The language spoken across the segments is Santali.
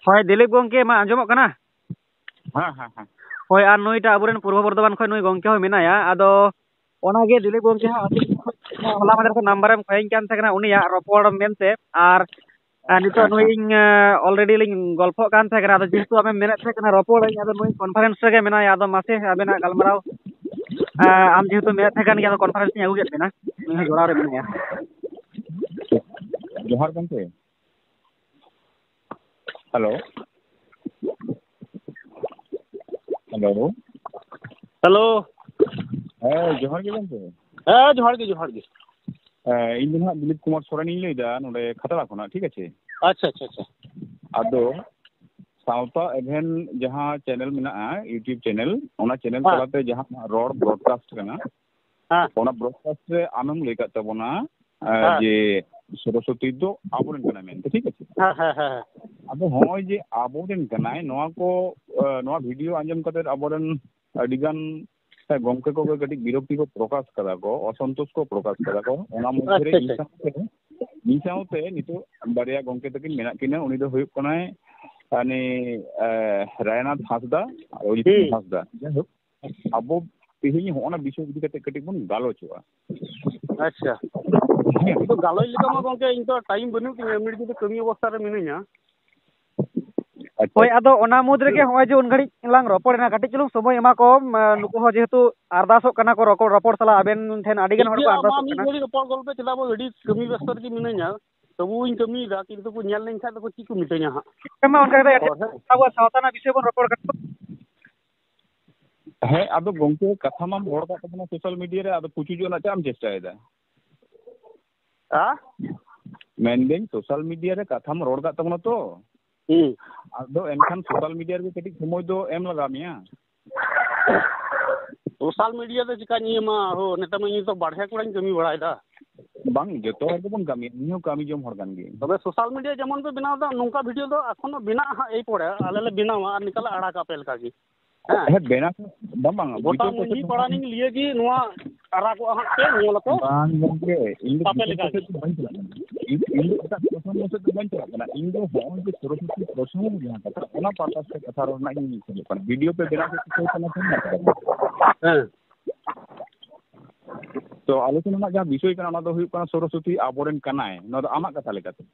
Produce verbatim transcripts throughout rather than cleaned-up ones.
ᱦᱳᱭ, ᱫᱤᱞᱤᱯ ᱜᱚᱢᱠᱮ, ᱢᱟ ᱟᱸᱡᱚᱢᱚᱜ ᱠᱟᱱᱟ? ᱦᱮᱸ, ᱦᱮᱸ, ᱦᱮᱸ᱾ ᱦᱳᱭ, ᱟᱨ ᱱᱩᱭᱴᱟᱜ ᱟᱵᱚᱨᱮᱱ ᱯᱩᱨᱵᱚ ᱵᱚᱨᱫᱷᱚᱢᱟᱱ ᱠᱷᱚᱱ ᱱᱩᱭ ᱜᱚᱢᱠᱮ ᱦᱚᱸ ᱢᱮᱱᱟᱭᱟ᱾ ᱟᱫᱚ ᱚᱱᱟᱜᱮ ᱫᱤᱞᱤᱯ ᱜᱚᱢᱠᱮ ᱦᱟᱸᱜ ᱟᱹᱵᱤᱱ ᱦᱚᱞᱟ ᱢᱟᱫᱷᱮᱨ ᱠᱷᱚᱱ ᱱᱟᱢᱵᱟᱨᱮᱢ ᱠᱷᱚᱭᱤᱧ ᱠᱟᱱ ᱛᱟᱦᱮᱸ ᱠᱟᱱᱟ ᱩᱱᱤᱭᱟᱜ ᱨᱚᱯᱚᱲ ᱢᱮᱱᱛᱮ, ᱟᱨ ᱟᱨ ᱱᱤᱛᱚᱜ ᱦᱮᱸ, ᱱᱩᱭ ᱦᱮᱸ᱾ ᱤᱧ, ᱮ, already ᱞᱤᱧ ᱜᱚᱞᱯᱷᱚᱜ ᱠᱟᱱ ᱛᱟᱦᱮᱸ ᱠᱟᱱᱟ, ᱟᱫᱚ ᱡᱮᱦᱮᱛᱩ ᱟᱢᱮᱢ ᱢᱮᱱᱮᱫ ᱛᱟᱦᱮᱸ ᱠᱟᱱᱟ ᱨᱚᱯᱚᱲᱟᱹᱧ, ᱟᱫᱚ ᱱᱩᱭ conference ᱨᱮᱜᱮ ᱢᱮᱱᱟᱭᱟ, ᱟᱫᱚ ᱢᱟᱥᱮ ᱟᱵᱮᱱᱟᱜ ᱜᱟᱞᱢᱟᱨᱟᱣ, ᱮ, ᱟᱢ ᱡᱮᱦᱮᱛᱩ ᱢᱮᱱᱮᱫ ᱛᱟᱦᱮᱸ ᱠᱟᱱ ᱜᱮᱭᱟ, ᱟᱫᱚ conference ᱤᱧ ᱟᱹᱜᱩ ᱠᱮᱫ ᱵᱮᱱᱟ, ᱱᱩᱭ ᱦᱚᱸ ᱡᱚᱲᱟᱣ ᱨᱮ ᱢᱮᱱᱟᱭᱟ᱾ ᱡᱚᱦᱟᱨ ᱜᱚᱢᱠᱮ᱾ ᱦᱮᱞᱳ᱾ ᱦᱮᱞᱳ᱾ ᱦᱮᱞᱳ᱾ ᱦᱮᱸ, ᱡᱚᱦᱟᱨ ᱜᱮ ᱜᱚᱢᱠᱮ᱾ ᱦᱮᱸ, ᱡᱚᱦᱟᱨ ᱜᱮ, ᱡᱚᱦᱟᱨ ᱜᱮ᱾ ᱦᱮᱸ, ᱤᱧ ᱫᱚ ᱱᱟᱦᱟᱜ ᱫᱤᱞᱤᱯ ᱠᱩᱢᱟᱨ ᱥᱚᱨᱮᱱᱤᱧ ᱞᱟᱹᱭᱫᱟ, ᱱᱚᱰᱮ ᱠᱷᱟᱛᱲᱟ ᱠᱷᱚᱱᱟᱜ, ᱴᱷᱤᱠ ᱟᱪᱷᱮ? ᱟᱪᱪᱷᱟ, ᱟᱪᱪᱷᱟ, ᱟᱪᱪᱷᱟ᱾ ᱟᱫᱚ ᱥᱟᱶᱛᱟ ᱮᱵᱷᱮᱱ ᱡᱟᱦᱟᱸ channel ᱢᱮᱱᱟᱜᱼᱟ, YouTube channel, ᱚᱱᱟ channel ᱦᱮᱸ᱾ ᱛᱟᱞᱟᱛᱮ ᱡᱟᱦᱟᱸ ᱨᱚᱲ broadcast ᱠᱟᱱᱟ, ᱦᱮᱸ᱾ ᱚᱱᱟ broadcast ᱨᱮ ᱟᱢᱮᱢ ᱞᱟᱹᱭ ᱠᱟᱫ ᱛᱟᱵᱚᱱᱟ, ᱟᱸ, ᱦᱮᱸ᱾ ᱡᱮ ᱥᱚᱨᱚᱥᱚᱛᱤ ᱫᱚ ᱟᱵᱚᱨᱮᱱ ᱠᱟᱱᱟᱭ ᱢᱮᱱᱛᱮ, ᱴᱷᱤᱠ ᱟᱪᱷᱮ? ᱦᱮᱸ, ᱦᱮᱸ, ᱦᱮᱸ, ᱦᱮᱸ᱾ ᱟᱫᱚ ᱦᱚᱸᱜᱼᱚᱭ ᱡᱮ ᱟᱵᱚᱨᱮᱱ ᱠᱟᱱᱟᱭ, ᱱᱚᱣᱟ ᱠᱚ, ᱟᱸ, ᱱᱚᱣᱟ video ᱟᱸᱡᱚᱢ ᱠᱟᱛᱮ ᱟᱵᱚᱨᱮᱱ ᱟᱹᱰᱤᱜᱟᱱ ᱜᱚᱢᱠᱮ ᱠᱚᱜᱮ ᱠᱟᱹᱴᱤᱡ ᱵᱤᱨᱚᱠᱛᱤ ᱠᱚ ᱯᱨᱚᱠᱟᱥ ᱠᱟᱫᱟ ᱠᱚ, ᱚᱥᱚᱱᱛᱳᱥ ᱠᱚ ᱯᱨᱚᱠᱟᱥ ᱠᱟᱫᱟ ᱠᱚ᱾ ᱚᱱᱟ ᱢᱚᱫᱽᱫᱷᱮ ᱨᱮ ᱟᱪᱪᱷᱟ, ᱤᱧ ᱟᱪᱪᱷᱟ᱾ ᱥᱟᱶᱛᱮ, ᱤᱧ ᱥᱟᱶᱛᱮ ᱱᱤᱛᱚᱜ ᱵᱟᱨᱭᱟ ᱜᱚᱢᱠᱮ ᱛᱟᱹᱠᱤᱱ ᱢᱮᱱᱟᱜ ᱠᱤᱱᱟ᱾ ᱩᱱᱤ ᱫᱚ ᱦᱩᱭᱩᱜ ᱠᱟᱱᱟᱭ, ᱟᱱᱤ, ᱟᱸ, ᱨᱟᱭᱱᱟᱛᱷ ᱦᱟᱸᱥᱫᱟ ᱟᱨ ᱚᱡᱤᱛ ᱦᱩᱸ᱾ ᱦᱟᱸᱥᱫᱟ᱾ ᱡᱟᱭᱦᱳᱠ, ᱟᱵᱚ ᱛᱮᱦᱮᱧ ᱦᱚᱸᱜᱼᱚ ᱱᱟ ᱵᱤᱥᱚᱭ ᱤᱫᱤ ᱠᱟᱛᱮ ᱠᱟᱹᱴᱤᱡ ᱵᱚᱱ ᱜᱟᱞᱚᱪᱚᱜᱼᱟ᱾ ᱟᱪᱪᱷᱟ᱾ ᱦᱮᱸ᱾ ᱤᱧ ᱫᱚ ᱜᱟᱞᱚᱪ ᱞᱮᱠᱟ ᱢᱟ ᱜᱚᱢᱠᱮ, ᱤᱧ ᱫᱚ time ᱵᱟᱹᱱᱩᱜ ᱛᱤᱧᱟᱹ, ᱮᱢᱱᱤ ᱡᱩᱫᱤ ᱠᱟᱹᱢᱤ ᱚᱵᱚᱥᱛᱟ ᱨᱮ ᱢᱤᱱᱟᱹᱧᱟ᱾ ᱟᱪᱪᱷᱟ᱾ ᱦᱳᱭ, ᱟᱫᱚ ᱚᱱᱟ ᱢᱩᱫᱽ ᱨᱮᱜᱮ ᱦᱚᱸᱜᱼᱚᱭ ᱡᱮ ᱩᱱ ᱜᱷᱟᱹᱲᱤᱡ ᱞᱟᱝ ᱨᱚᱯᱚᱲᱮᱱᱟ, ᱠᱟᱹᱴᱤᱡ ᱪᱩᱞᱩᱝ ᱥᱚᱢᱚᱭ ᱮᱢᱟ ᱠᱚᱢ, ᱮ, ᱱᱩᱠᱩ ᱦᱚᱸ ᱡᱮᱦᱮᱛᱩ ᱟᱨᱫᱟᱥᱚᱜ ᱠᱟᱱᱟ ᱠᱚ, ᱨᱚᱯᱚᱲ, ᱨᱚᱯᱚᱲ ᱥᱟᱞᱟᱜ ᱟᱵᱮᱱ ᱴᱷᱮᱱ ᱟᱹᱰᱤ ᱜᱟᱱ ᱴᱷᱤᱠ ᱦᱚᱲ ᱠᱚ ᱜᱮᱭᱟ, ᱢᱟ ᱟᱨᱫᱟᱥᱚᱜ ᱢᱤᱫ ᱠᱟᱱᱟ᱾ ᱜᱷᱟᱹᱲᱤᱡ ᱨᱚᱯᱚᱲ ᱜᱚᱞᱯᱚ ᱪᱮᱫᱟᱜ ᱵᱟᱝ, ᱟᱹᱰᱤ ᱠᱟᱹᱢᱤ ᱵᱮᱥᱛᱚ ᱨᱮᱜᱮ ᱢᱤᱱᱟᱹᱧᱟ, ᱛᱚᱵᱩᱧ ᱠᱟᱹᱢᱤᱭᱮᱫᱟ, ᱠᱤᱱᱛᱩ ᱠᱚ ᱧᱮᱞ ᱞᱤᱧ ᱠᱷᱟᱱ ᱫᱚᱠᱚ ᱪᱮᱫ ᱠᱚ ᱢᱤᱛᱟᱹᱧᱟ ᱦᱟᱸᱜ᱾ ᱦᱮᱸ, ᱢᱟ ᱚᱱᱠᱟ ᱠᱟᱛᱮ ᱦᱳᱭ, ᱦᱮᱸ᱾ ᱟᱵᱚᱣᱟᱜ ᱥᱟᱶᱛᱟ ᱨᱮᱱᱟᱜ ᱵᱤᱥᱚᱭ ᱵᱚᱱ ᱨᱚᱯᱚᱲ ᱠᱟᱱᱟ᱾ ᱦᱮᱸ, ᱟᱫᱚ ᱜᱚᱢᱠᱮ, ᱠᱟᱛᱷᱟ ᱢᱟᱢ ᱨᱚᱲ ᱠᱟᱜ ᱛᱟᱵᱚᱱᱟ social media ᱨᱮ, ᱟᱫᱚ ᱯᱩᱪᱩᱡᱚᱜ ᱨᱮᱱᱟᱜ ᱪᱮᱫ ᱮᱢ ᱪᱮᱥᱴᱟᱭᱮᱫᱟ? ᱟ? ᱢᱮᱱᱫᱟᱹᱧ, social media ᱨᱮ ᱠᱟᱛᱷᱟᱢ ᱨᱚᱲ ᱠᱟᱜ ᱛᱟᱵᱚᱱᱟ ᱛᱚ, ᱦᱩᱸ᱾ ᱟᱫᱚ ᱮᱱᱠᱷᱟᱱ social media ᱨᱮᱜᱮ ᱠᱟᱹᱴᱤᱡ ᱥᱚᱢᱚᱭ ᱫᱚ ᱮᱢ ᱞᱟᱜᱟᱣ ᱢᱮᱭᱟ᱾ Social media ᱫᱚ ᱪᱤᱠᱟᱹᱧ ᱮᱢᱟ ᱦᱳ, ᱱᱮᱛᱟᱨ ᱢᱟ ᱤᱧ ᱫᱚ ᱵᱟᱨᱦᱮ ᱠᱚᱨᱮᱧ ᱠᱟᱹᱢᱤ ᱵᱟᱲᱟᱭᱮᱫᱟ᱾ ᱵᱟᱝ, ᱡᱚᱛᱚ ᱦᱚᱲ ᱜᱮᱵᱚᱱ ᱠᱟᱹᱢᱤᱭᱟ, ᱤᱧ ᱦᱚᱸ ᱠᱟᱹᱢᱤ ᱡᱚᱝ ᱦᱚᱲ ᱠᱟᱱ ᱜᱤᱭᱟᱹᱧ᱾ ᱛᱚᱵᱮ social media ᱡᱮᱢᱚᱱ ᱯᱮ ᱵᱮᱱᱟᱣ ᱮᱫᱟ, ᱱᱚᱝᱠᱟ video ᱫᱚ ᱮᱠᱷᱚᱱᱳ ᱵᱮᱱᱟᱜᱼᱟ ᱦᱟᱸᱜ, ᱮᱭ ᱯᱚᱨᱮ ᱟᱞᱮ ᱞᱮ ᱵᱮᱱᱟᱣᱟ ᱟᱨ ᱱᱤᱝᱠᱟ ᱞᱮ ᱟᱲᱟᱜᱟ ᱟᱯᱮ ᱞᱮᱠᱟ ᱜᱮ᱾ ᱦᱮᱸ᱾ ᱦᱮᱸ, ᱵᱮᱱᱟᱣ, ᱵᱟᱝ, ᱵᱟᱝ, ᱜᱚᱴᱟ video ᱠᱚ ᱢᱟᱹᱡᱷᱤ ᱯᱟᱲᱟ ᱱᱤᱝ ᱞᱤᱭᱟᱹ ᱜᱮ ᱱᱚᱣᱟ ᱟᱨᱟᱜᱚᱜᱼᱟ ᱦᱟᱸᱜ ᱯᱮ, ᱧᱮᱞ ᱟᱯᱮ᱾ ᱵᱟᱝ ᱜᱚᱢᱠᱮ, ᱤᱧ ᱫᱚ ᱟᱯᱮ ᱵᱤᱥᱚᱭ ᱞᱮᱠᱟ ᱜᱮ᱾ ᱥᱮᱫ ᱫᱚ ᱵᱟᱹᱧ ᱪᱟᱞᱟᱜ ᱠᱟᱱᱟ᱾ ᱤᱧ, ᱤᱧ ᱫᱚ ᱮᱴᱟᱜ ᱯᱨᱚᱥᱚᱝᱜᱚ ᱥᱮᱫ ᱫᱚ ᱵᱟᱹᱧ ᱪᱟᱞᱟᱜ ᱠᱟᱱᱟ᱾ ᱤᱧ ᱫᱚ ᱦᱚᱸᱜᱼᱚᱭ ᱡᱮ ᱥᱚᱨᱚᱥᱚᱛᱤ ᱯᱨᱚᱥᱚᱝᱜᱚ ᱡᱟᱦᱟᱸ ᱠᱟᱛᱷᱟ, ᱚᱱᱟ ᱯᱟᱦᱴᱟ ᱥᱮᱫ ᱠᱟᱛᱷᱟ ᱨᱚᱲ ᱨᱮᱱᱟᱜ ᱤᱧ ᱠᱷᱚᱡᱚᱜ ᱠᱟᱱᱟ᱾ ᱵᱷᱤᱰᱤᱭᱳ ᱯᱮ ᱵᱮᱱᱟᱣ ᱠᱮᱫ ᱠᱷᱟᱱ ᱚᱱᱟ ᱠᱷᱚᱱ ᱦᱮᱸ᱾ ᱛᱚ ᱟᱞᱳᱪᱚᱱᱟ ᱨᱮᱱᱟᱜ ᱡᱟᱦᱟᱸ ᱵᱤᱥᱚᱭ ᱠᱟᱱᱟ, ᱚᱱᱟ ᱫᱚ ᱦᱩᱭᱩᱜ ᱠᱟᱱᱟ ᱥᱚᱨᱚᱥᱚᱛᱤ ᱟᱵᱚᱨᱮᱱ ᱠᱟᱱᱟᱭ, ᱱᱚᱣᱟ ᱫᱚ ᱟᱢᱟᱜ ᱠᱟᱛᱷᱟ ᱞᱮᱠᱟᱛᱮ᱾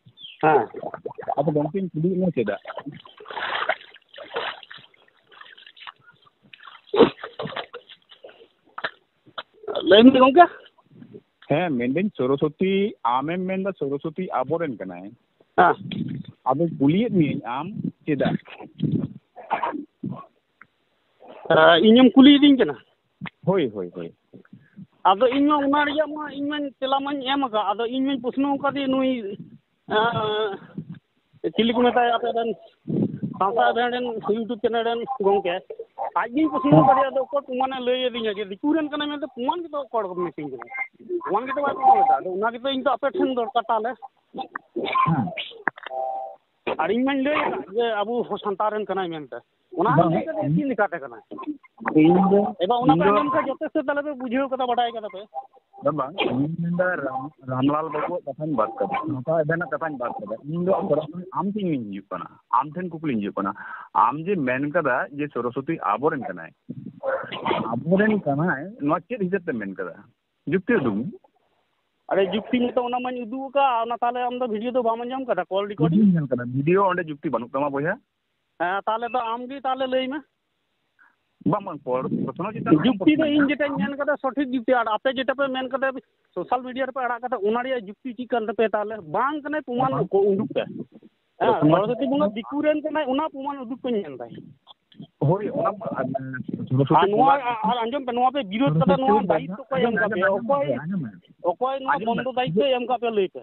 ᱦᱮᱸ᱾ ᱟᱫᱚ ᱜᱚᱢᱠᱮᱧ ᱠᱩᱞᱤᱭᱮᱫ ᱢᱮᱭᱟ ᱪᱮᱫᱟᱜ? ᱞᱟᱹᱭ ᱢᱮ ᱜᱚᱢᱠᱮ᱾ ᱦᱮᱸ, ᱢᱮᱱᱫᱟᱹᱧ ᱥᱚᱨᱚᱥᱚᱛᱤ, ᱟᱢᱮᱢ ᱢᱮᱱᱫᱟ ᱥᱚᱨᱚᱥᱚᱛᱤ ᱟᱵᱚᱨᱮᱱ ᱠᱟᱱᱟᱭ᱾ ᱦᱮᱸ᱾ ᱟᱫᱚ ᱠᱩᱞᱤᱭᱮᱫ ᱢᱤᱭᱟᱹᱧ ᱟᱢ ᱪᱮᱫᱟᱜ? ᱦᱮᱸ, ᱤᱧᱮᱢ ᱠᱩᱞᱤᱭᱤᱫᱤᱧ ᱠᱟᱱᱟ? ᱦᱳᱭ, ᱦᱳᱭ, ᱦᱳᱭ᱾ ᱟᱫᱚ ᱤᱧ ᱢᱟ ᱚᱱᱟ ᱨᱮᱭᱟᱜ ᱢᱟ ᱤᱧ ᱢᱟᱧ ᱛᱮᱞᱟ ᱢᱟᱧ ᱮᱢ ᱟᱠᱟᱫ, ᱟᱫᱚ ᱤᱧ ᱢᱟᱧ ᱯᱨᱚᱥᱱᱚ ᱟᱠᱟᱫᱮ ᱱᱩᱭ, ᱟᱸ, ᱪᱤᱞᱤ ᱠᱚ ᱢᱮᱛᱟᱭᱟ ᱟᱯᱮ ᱨᱮᱱ ᱥᱟᱶᱛᱟ ᱮᱵᱷᱮᱱ ᱨᱮᱱ YouTube ᱪᱮᱱᱮᱞ ᱨᱮᱱ ᱜᱚᱢᱠᱮ, ᱟᱡ ᱜᱤᱧ ᱯᱨᱚᱥᱱᱚ ᱟᱠᱟᱫᱮᱭᱟ, ᱟᱫᱚ ᱚᱠᱚᱭ ᱯᱨᱚᱢᱟᱱᱮ ᱞᱟᱹᱭ ᱟᱹᱫᱤᱧᱟ ᱡᱮ ᱫᱤᱠᱩ ᱨᱮᱱ ᱠᱟᱱᱟᱭ ᱢᱮᱱᱛᱮ, ᱯᱨᱚᱢᱟᱱ ᱜᱮᱛᱚ ᱚᱠᱚᱭ ᱠᱚ ᱢᱤᱛᱟᱹᱧ ᱠᱟᱱᱟ, ᱯᱨᱚᱢᱟᱱ ᱜᱮᱛᱚ ᱵᱟᱭ ᱯᱨᱚᱢᱟᱱ ᱮᱫᱟ᱾ ᱟᱫᱚ ᱚᱱᱟ ᱜᱮᱛᱚ ᱤᱧ ᱫᱚ ᱟᱯᱮ ᱴᱷᱮᱱ ᱫᱚᱨᱠᱟᱨ ᱛᱟᱦᱞᱮ᱾ ᱟᱨ ᱤᱧ ᱢᱟᱧ ᱞᱟᱹᱭ ᱟᱠᱟᱫ ᱡᱮ ᱟᱵᱚ ᱦᱚᱸ ᱥᱟᱱᱛᱟᱲ ᱨᱮᱱ ᱠᱟᱱᱟᱭ ᱢᱮᱱᱛᱮ᱾ ᱚᱱᱟ ᱵᱟᱝ, ᱤᱫᱤ ᱠᱟᱛᱮ ᱤᱧ, ᱪᱮᱫ ᱞᱮᱠᱟᱛᱮ ᱠᱟᱱᱟ? ᱤᱧ ᱫᱚ, ᱮᱵᱟᱨ ᱚᱱᱟ ᱤᱧ ᱯᱮ ᱫᱚ ᱟᱸᱡᱚᱢ ᱠᱷᱟᱱ ᱡᱚᱛᱚ ᱥᱮᱫ ᱛᱟᱦᱞᱮ ᱯᱮ ᱵᱩᱡᱷᱟᱹᱣ ᱠᱟᱫᱟ, ᱵᱟᱰᱟᱭ ᱠᱟᱫᱟ ᱯᱮ᱾ ᱵᱟᱝ, ᱵᱟᱝ, ᱤᱧ ᱢᱮᱱᱫᱟ ᱨᱟᱢ-, ᱨᱟᱢᱞᱟᱞ ᱵᱟᱹᱵᱩᱣᱟᱜ ᱠᱟᱛᱷᱟᱧ ᱵᱟᱫ ᱠᱟᱫᱟ, ᱱᱚᱝᱠᱟ ᱮᱵᱷᱮᱱᱟᱜ ᱠᱟᱛᱷᱟᱧ ᱵᱟᱫ ᱠᱟᱫᱟ᱾ ᱤᱧ ᱫᱚ ᱥᱚᱨᱟᱥᱚᱨᱤ ᱟᱢ ᱴᱷᱮᱱ ᱤᱧ ᱦᱤᱡᱩᱜ ᱠᱟᱱᱟ, ᱟᱢ ᱴᱷᱮᱱ ᱠᱩᱠᱞᱤᱧ ᱦᱤᱡᱩᱜ ᱠᱟᱱᱟ᱾ ᱟᱢ ᱡᱮ ᱢᱮᱱ ᱠᱟᱫᱟ ᱡᱮ ᱥᱚᱨᱚᱥᱚᱛᱤ ᱟᱵᱚᱨᱮᱱ ᱠᱟᱱᱟᱭ, ᱟᱵᱚᱨᱮᱱ ᱠᱟᱱᱟᱭ, ᱱᱚᱣᱟ ᱪᱮᱫ ᱦᱤᱥᱟᱹᱵ ᱛᱮᱢ ᱢᱮᱱ ᱠᱟᱫᱟ? ᱡᱩᱠᱛᱤ ᱩᱫᱩᱜ ᱢᱮ᱾ ᱟᱨᱮ ᱡᱩᱠᱛᱤ ᱢᱚᱛᱚ ᱚᱱᱟ ᱢᱟᱧ ᱩᱫᱩᱜ ᱟᱠᱟᱫ, ᱚᱱᱟ ᱛᱟᱦᱞᱮ ᱟᱢ ᱫᱚ ᱵᱷᱤᱰᱤᱭᱳ ᱫᱚ ᱵᱟᱢ ᱟᱸᱡᱚᱢ ᱠᱟᱫᱟ, ᱠᱚᱞ ᱨᱮᱠᱚᱨᱰᱤᱝ? ᱵᱷᱤᱰᱤᱭᱳᱧ ᱧᱮᱞ ᱠᱟᱫᱟ, ᱵᱷᱤᱰᱤᱭᱳ ᱚᱸᱰᱮ ᱡᱩᱠᱛᱤ ᱵᱟᱹᱱᱩᱜ ᱛᱟᱢᱟ ᱵᱚᱭᱦᱟ᱾ ᱦᱮᱸ, ᱛᱟᱦᱞᱮ ᱫᱚ ᱟᱢ ᱜᱮ ᱛᱟᱦᱞᱮ ᱞᱟᱹᱭ ᱢᱮ᱾ ᱵᱟᱝ, ᱵᱟᱝ, ᱯᱚᱨ-, ᱯᱨᱚᱥᱱᱚ ᱪᱮᱛᱟᱱ ᱨᱮ ᱡᱩᱠᱛᱤ ᱫᱚ ᱯᱨᱚᱥᱱᱚ ᱤᱧ ᱢᱮᱱᱟᱜᱼᱟ᱾ ᱡᱮᱴᱟᱧ ᱢᱮᱱ ᱠᱟᱫᱟ ᱥᱚᱴᱷᱤᱠ ᱡᱩᱠᱛᱤ, ᱟᱨ ᱟᱯᱮ ᱡᱮᱴᱟ ᱯᱮ ᱢᱮᱱ ᱠᱟᱫᱟ ᱥᱳᱥᱟᱞ ᱢᱤᱰᱤᱭᱟ ᱨᱮᱯᱮ ᱟᱲᱟᱜ ᱠᱟᱫᱟ, ᱚᱱᱟ ᱨᱮᱭᱟᱜ ᱡᱩᱠᱛᱤ ᱪᱮᱫ ᱠᱟᱱ ᱛᱟᱯᱮᱭᱟ ᱛᱟᱦᱞᱮ? ᱵᱟᱝ ᱠᱟᱱᱟᱭ ᱯᱨᱚᱢᱟᱱ ᱦᱮᱸ᱾ ᱠᱚ ᱩᱰᱩᱠ ᱯᱮ᱾ ᱦᱮᱸ, ᱯᱨᱚᱥᱱᱚ ᱥᱚᱨᱚᱥᱚᱛᱤ ᱵᱚᱸᱜᱟ ᱫᱤᱠᱩ ᱨᱮᱱ ᱠᱟᱱᱟᱭ, ᱚᱱᱟ ᱯᱨᱚᱢᱟᱱ ᱩᱰᱩᱠ ᱯᱮ ᱧᱮᱞ ᱫᱟᱭ᱾ ᱦᱳᱭ, ᱚᱱᱟ ᱢᱟ, ᱟᱨ ᱥᱚᱨᱚᱥᱚᱛᱤ ᱟᱨ ᱱᱚᱣᱟ, ᱵᱚᱸᱜᱟ, ᱟᱨ ᱟᱸᱡᱚᱢ ᱯᱮ, ᱱᱚᱣᱟ ᱯᱮ ᱵᱤᱨᱳᱫ ᱠᱟᱫᱟ, ᱥᱚᱨᱚᱥᱚᱛᱤ ᱱᱚᱣᱟ ᱵᱚᱸᱜᱟ, ᱫᱟᱭᱤᱛᱛᱚ ᱚᱠᱚᱭ ᱮᱢ ᱟᱸᱡᱚᱢ ᱠᱟᱫ ᱢᱮ, ᱯᱮᱭᱟ? ᱟᱸᱡᱚᱢ ᱢᱮ, ᱚᱠᱚᱭ, ᱟᱸᱡᱚᱢ ᱢᱮ, ᱚᱠᱚᱭ ᱱᱚᱣᱟ ᱟᱸᱡᱚᱢ ᱢᱮ᱾ ᱵᱚᱱᱫᱚ ᱫᱟᱭᱤᱛᱛᱚᱭ ᱮᱢ ᱠᱟᱫ ᱯᱮᱭᱟ, ᱞᱟᱹᱭ ᱯᱮ᱾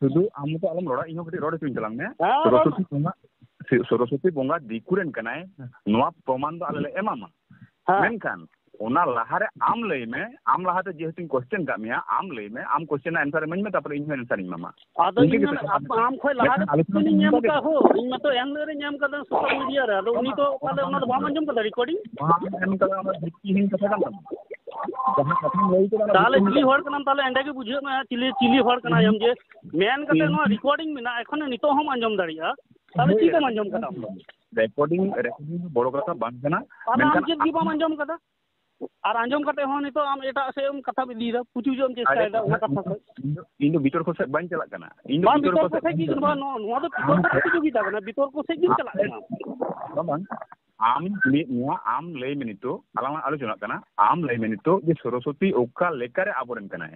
ᱥᱩᱫᱷᱩ ᱟᱢ ᱢᱚᱛᱚ ᱟᱞᱚᱢ ᱨᱚᱲᱟ, ᱤᱧ ᱦᱚᱸ ᱠᱟᱹᱴᱤᱡ ᱨᱚᱲ ᱦᱚᱪᱚᱧ ᱛᱟᱞᱟᱝ ᱢᱮ᱾ ᱦᱮᱸ, ᱨᱚᱲ ᱥᱚᱨᱚᱥᱚᱛᱤ ᱢᱮ᱾ ᱵᱚᱸᱜᱟ, ᱥᱤ-, ᱥᱚᱨᱚᱥᱚᱛᱤ ᱵᱚᱸᱜᱟ ᱫᱤᱠᱩ ᱨᱮᱱ ᱠᱟᱱᱟᱭ, ᱱᱚᱣᱟ ᱯᱨᱚᱢᱟᱱ ᱫᱚ ᱟᱞᱮ ᱞᱮ ᱮᱢᱟᱢᱟ᱾ ᱦᱮᱸ᱾ ᱢᱮᱱᱠᱷᱟᱱ ᱚᱱᱟ ᱞᱟᱦᱟᱨᱮ ᱟᱢ ᱞᱟᱹᱭ ᱢᱮ, ᱟᱢ ᱞᱟᱦᱟᱛᱮ ᱡᱮᱦᱮᱛᱩᱧ question ᱠᱟᱜ ᱢᱮᱭᱟ, ᱟᱢ ᱞᱟᱹᱭ ᱢᱮ, ᱟᱢ question ᱨᱮᱱᱟᱜ answer ᱤᱢᱟᱹᱧ ᱢᱮ, ᱛᱟᱨᱯᱚᱨᱮ ᱤᱧ ᱦᱚᱸ answer ᱤᱧ ᱮᱢᱟᱢᱟ᱾ ᱟᱫᱚ ᱤᱧ ᱤᱱᱠᱟᱹ ᱜᱮ ᱢᱮᱱ, ᱠᱟᱛᱷᱟ ᱟᱢ, ᱟᱢ ᱠᱷᱚᱡ ᱞᱟᱦᱟᱨᱮ ᱢᱮᱱᱠᱷᱟᱱ ᱟᱞᱮ ᱴᱷᱮᱱ question ᱤᱧ ᱮᱢ ᱱᱚᱝᱠᱟ ᱜᱮ ᱠᱟᱜ ᱦᱳ, ᱤᱧ ᱢᱟᱛᱚ ᱮᱱ ᱦᱤᱞᱳᱜ ᱨᱮᱧ ᱮᱢ ᱠᱟᱫᱟ social media ᱨᱮ, ᱟᱫᱚ ᱩᱱᱤ ᱛᱚ ᱚᱱᱟ ᱯᱟᱞᱮ ᱚᱱᱟ ᱫᱚ ᱵᱟᱢ ᱟᱸᱡᱚᱢ ᱠᱟᱫᱟ recording? ᱵᱟᱢ ᱮᱢ ᱠᱟᱫᱟ, ᱚᱱᱟ ᱵᱷᱤᱛᱛᱤᱦᱤᱱ ᱠᱟᱛᱷᱟ ᱠᱟᱱ ᱛᱟᱢᱟ᱾ ᱡᱟᱦᱟᱸ ᱠᱟᱛᱷᱟᱢ ᱞᱟᱹᱭ ᱠᱮᱫᱟ, ᱚᱱᱟ ᱛᱟᱦᱚᱞᱮ ᱵᱷᱤᱛᱤᱨ ᱪᱤᱞᱤ ᱨᱮ ᱦᱚᱲ ᱠᱟᱱᱟᱢ? ᱛᱟᱦᱚᱞᱮ ᱮᱸᱰᱮ ᱜᱮ ᱵᱩᱡᱷᱟᱹᱜ ᱢᱮ, ᱪᱤᱞᱤ, ᱪᱤᱞᱤ ᱦᱚᱲ ᱠᱟᱱᱟᱭ ᱟᱢ, ᱡᱮ ᱢᱮᱱ ᱠᱟᱛᱮ ᱤᱧ ᱱᱚᱣᱟ recording ᱢᱮᱱᱟᱜᱼᱟ, ᱮᱠᱷᱚᱱ ᱱᱤᱛᱚᱜ ᱦᱚᱸᱢ ᱟᱸᱡᱚᱢ ᱫᱟᱲᱮᱭᱟᱜᱼᱟ᱾ ᱛᱟᱦᱚᱞᱮ ᱪᱮᱫ ᱮᱢ ᱟᱸᱡᱚᱢ ᱠᱟᱫᱟ ᱟᱢ ᱫᱚ? Recording, recording ᱫᱚ ᱵᱚᱲᱚ ᱠᱟᱛᱷᱟ ᱵᱟᱝ ᱠᱟᱱᱟ, ᱛᱟᱦᱚᱞᱮ ᱟᱢ ᱢᱮᱱᱠᱷᱟᱱ ᱪᱮᱫ ᱜᱮ ᱵᱟᱢ ᱟᱸᱡᱚᱢ ᱠᱟᱫᱟ? ᱟᱨ ᱟᱸᱡᱚᱢ ᱠᱟᱛᱮ ᱦᱚᱸ ᱱᱤᱛᱚᱜ ᱟᱢ ᱮᱴᱟᱜ ᱥᱮᱫ ᱮᱢ ᱠᱟᱛᱷᱟᱢ ᱤᱫᱤᱭᱮᱫᱟ, ᱯᱩᱪᱩᱡᱚᱜ ᱮᱢ ᱪᱮᱥᱴᱟᱭᱮᱫᱟ ᱚᱱᱟ ᱠᱟᱛᱷᱟ ᱠᱷᱚᱡ᱾ ᱤᱧ ᱫᱚ, ᱤᱧ ᱫᱚ ᱵᱤᱛᱚᱨᱠᱚ ᱥᱮᱫ ᱵᱟᱹᱧ ᱪᱟᱞᱟᱜ ᱠᱟᱱᱟ᱾ ᱤᱧ ᱫᱚ ᱵᱟᱝ, ᱵᱤᱛᱚᱨᱠᱚ ᱵᱤᱛᱚᱨᱠᱚ ᱥᱮᱫ ᱥᱮᱫ ᱵᱟᱹᱧ ᱜᱮ ᱪᱟᱞᱟᱜ ᱱᱚᱣᱟ, ᱠᱟᱱᱟ᱾ ᱱᱚᱣᱟ ᱫᱚ ᱵᱤᱛᱚᱨᱠᱚ ᱯᱨᱚᱛᱤᱡᱳᱜᱤᱛᱟ ᱠᱟᱱᱟ, ᱵᱤᱛᱚᱨᱠᱚ ᱥᱮᱫ ᱜᱮᱢ ᱪᱟᱞᱟᱜ ᱠᱟᱱᱟ᱾ ᱵᱟᱝ, ᱵᱟᱝ᱾ ᱟᱢ ᱞᱟᱹᱭ, ᱱᱚᱣᱟ ᱟᱢ ᱞᱟᱹᱭ ᱢᱮ ᱱᱤᱛᱚᱜ, ᱟᱞᱟᱝ ᱞᱟᱝ ᱟᱞᱳᱪᱚᱱᱟᱜ ᱠᱟᱱᱟ, ᱟᱢ ᱞᱟᱹᱭ ᱢᱮ ᱱᱤᱛᱚᱜ ᱡᱮ ᱥᱚᱨᱚᱥᱚᱛᱤ ᱚᱠᱟ ᱞᱮᱠᱟᱨᱮ ᱟᱵᱚᱨᱮᱱ ᱠᱟᱱᱟᱭ?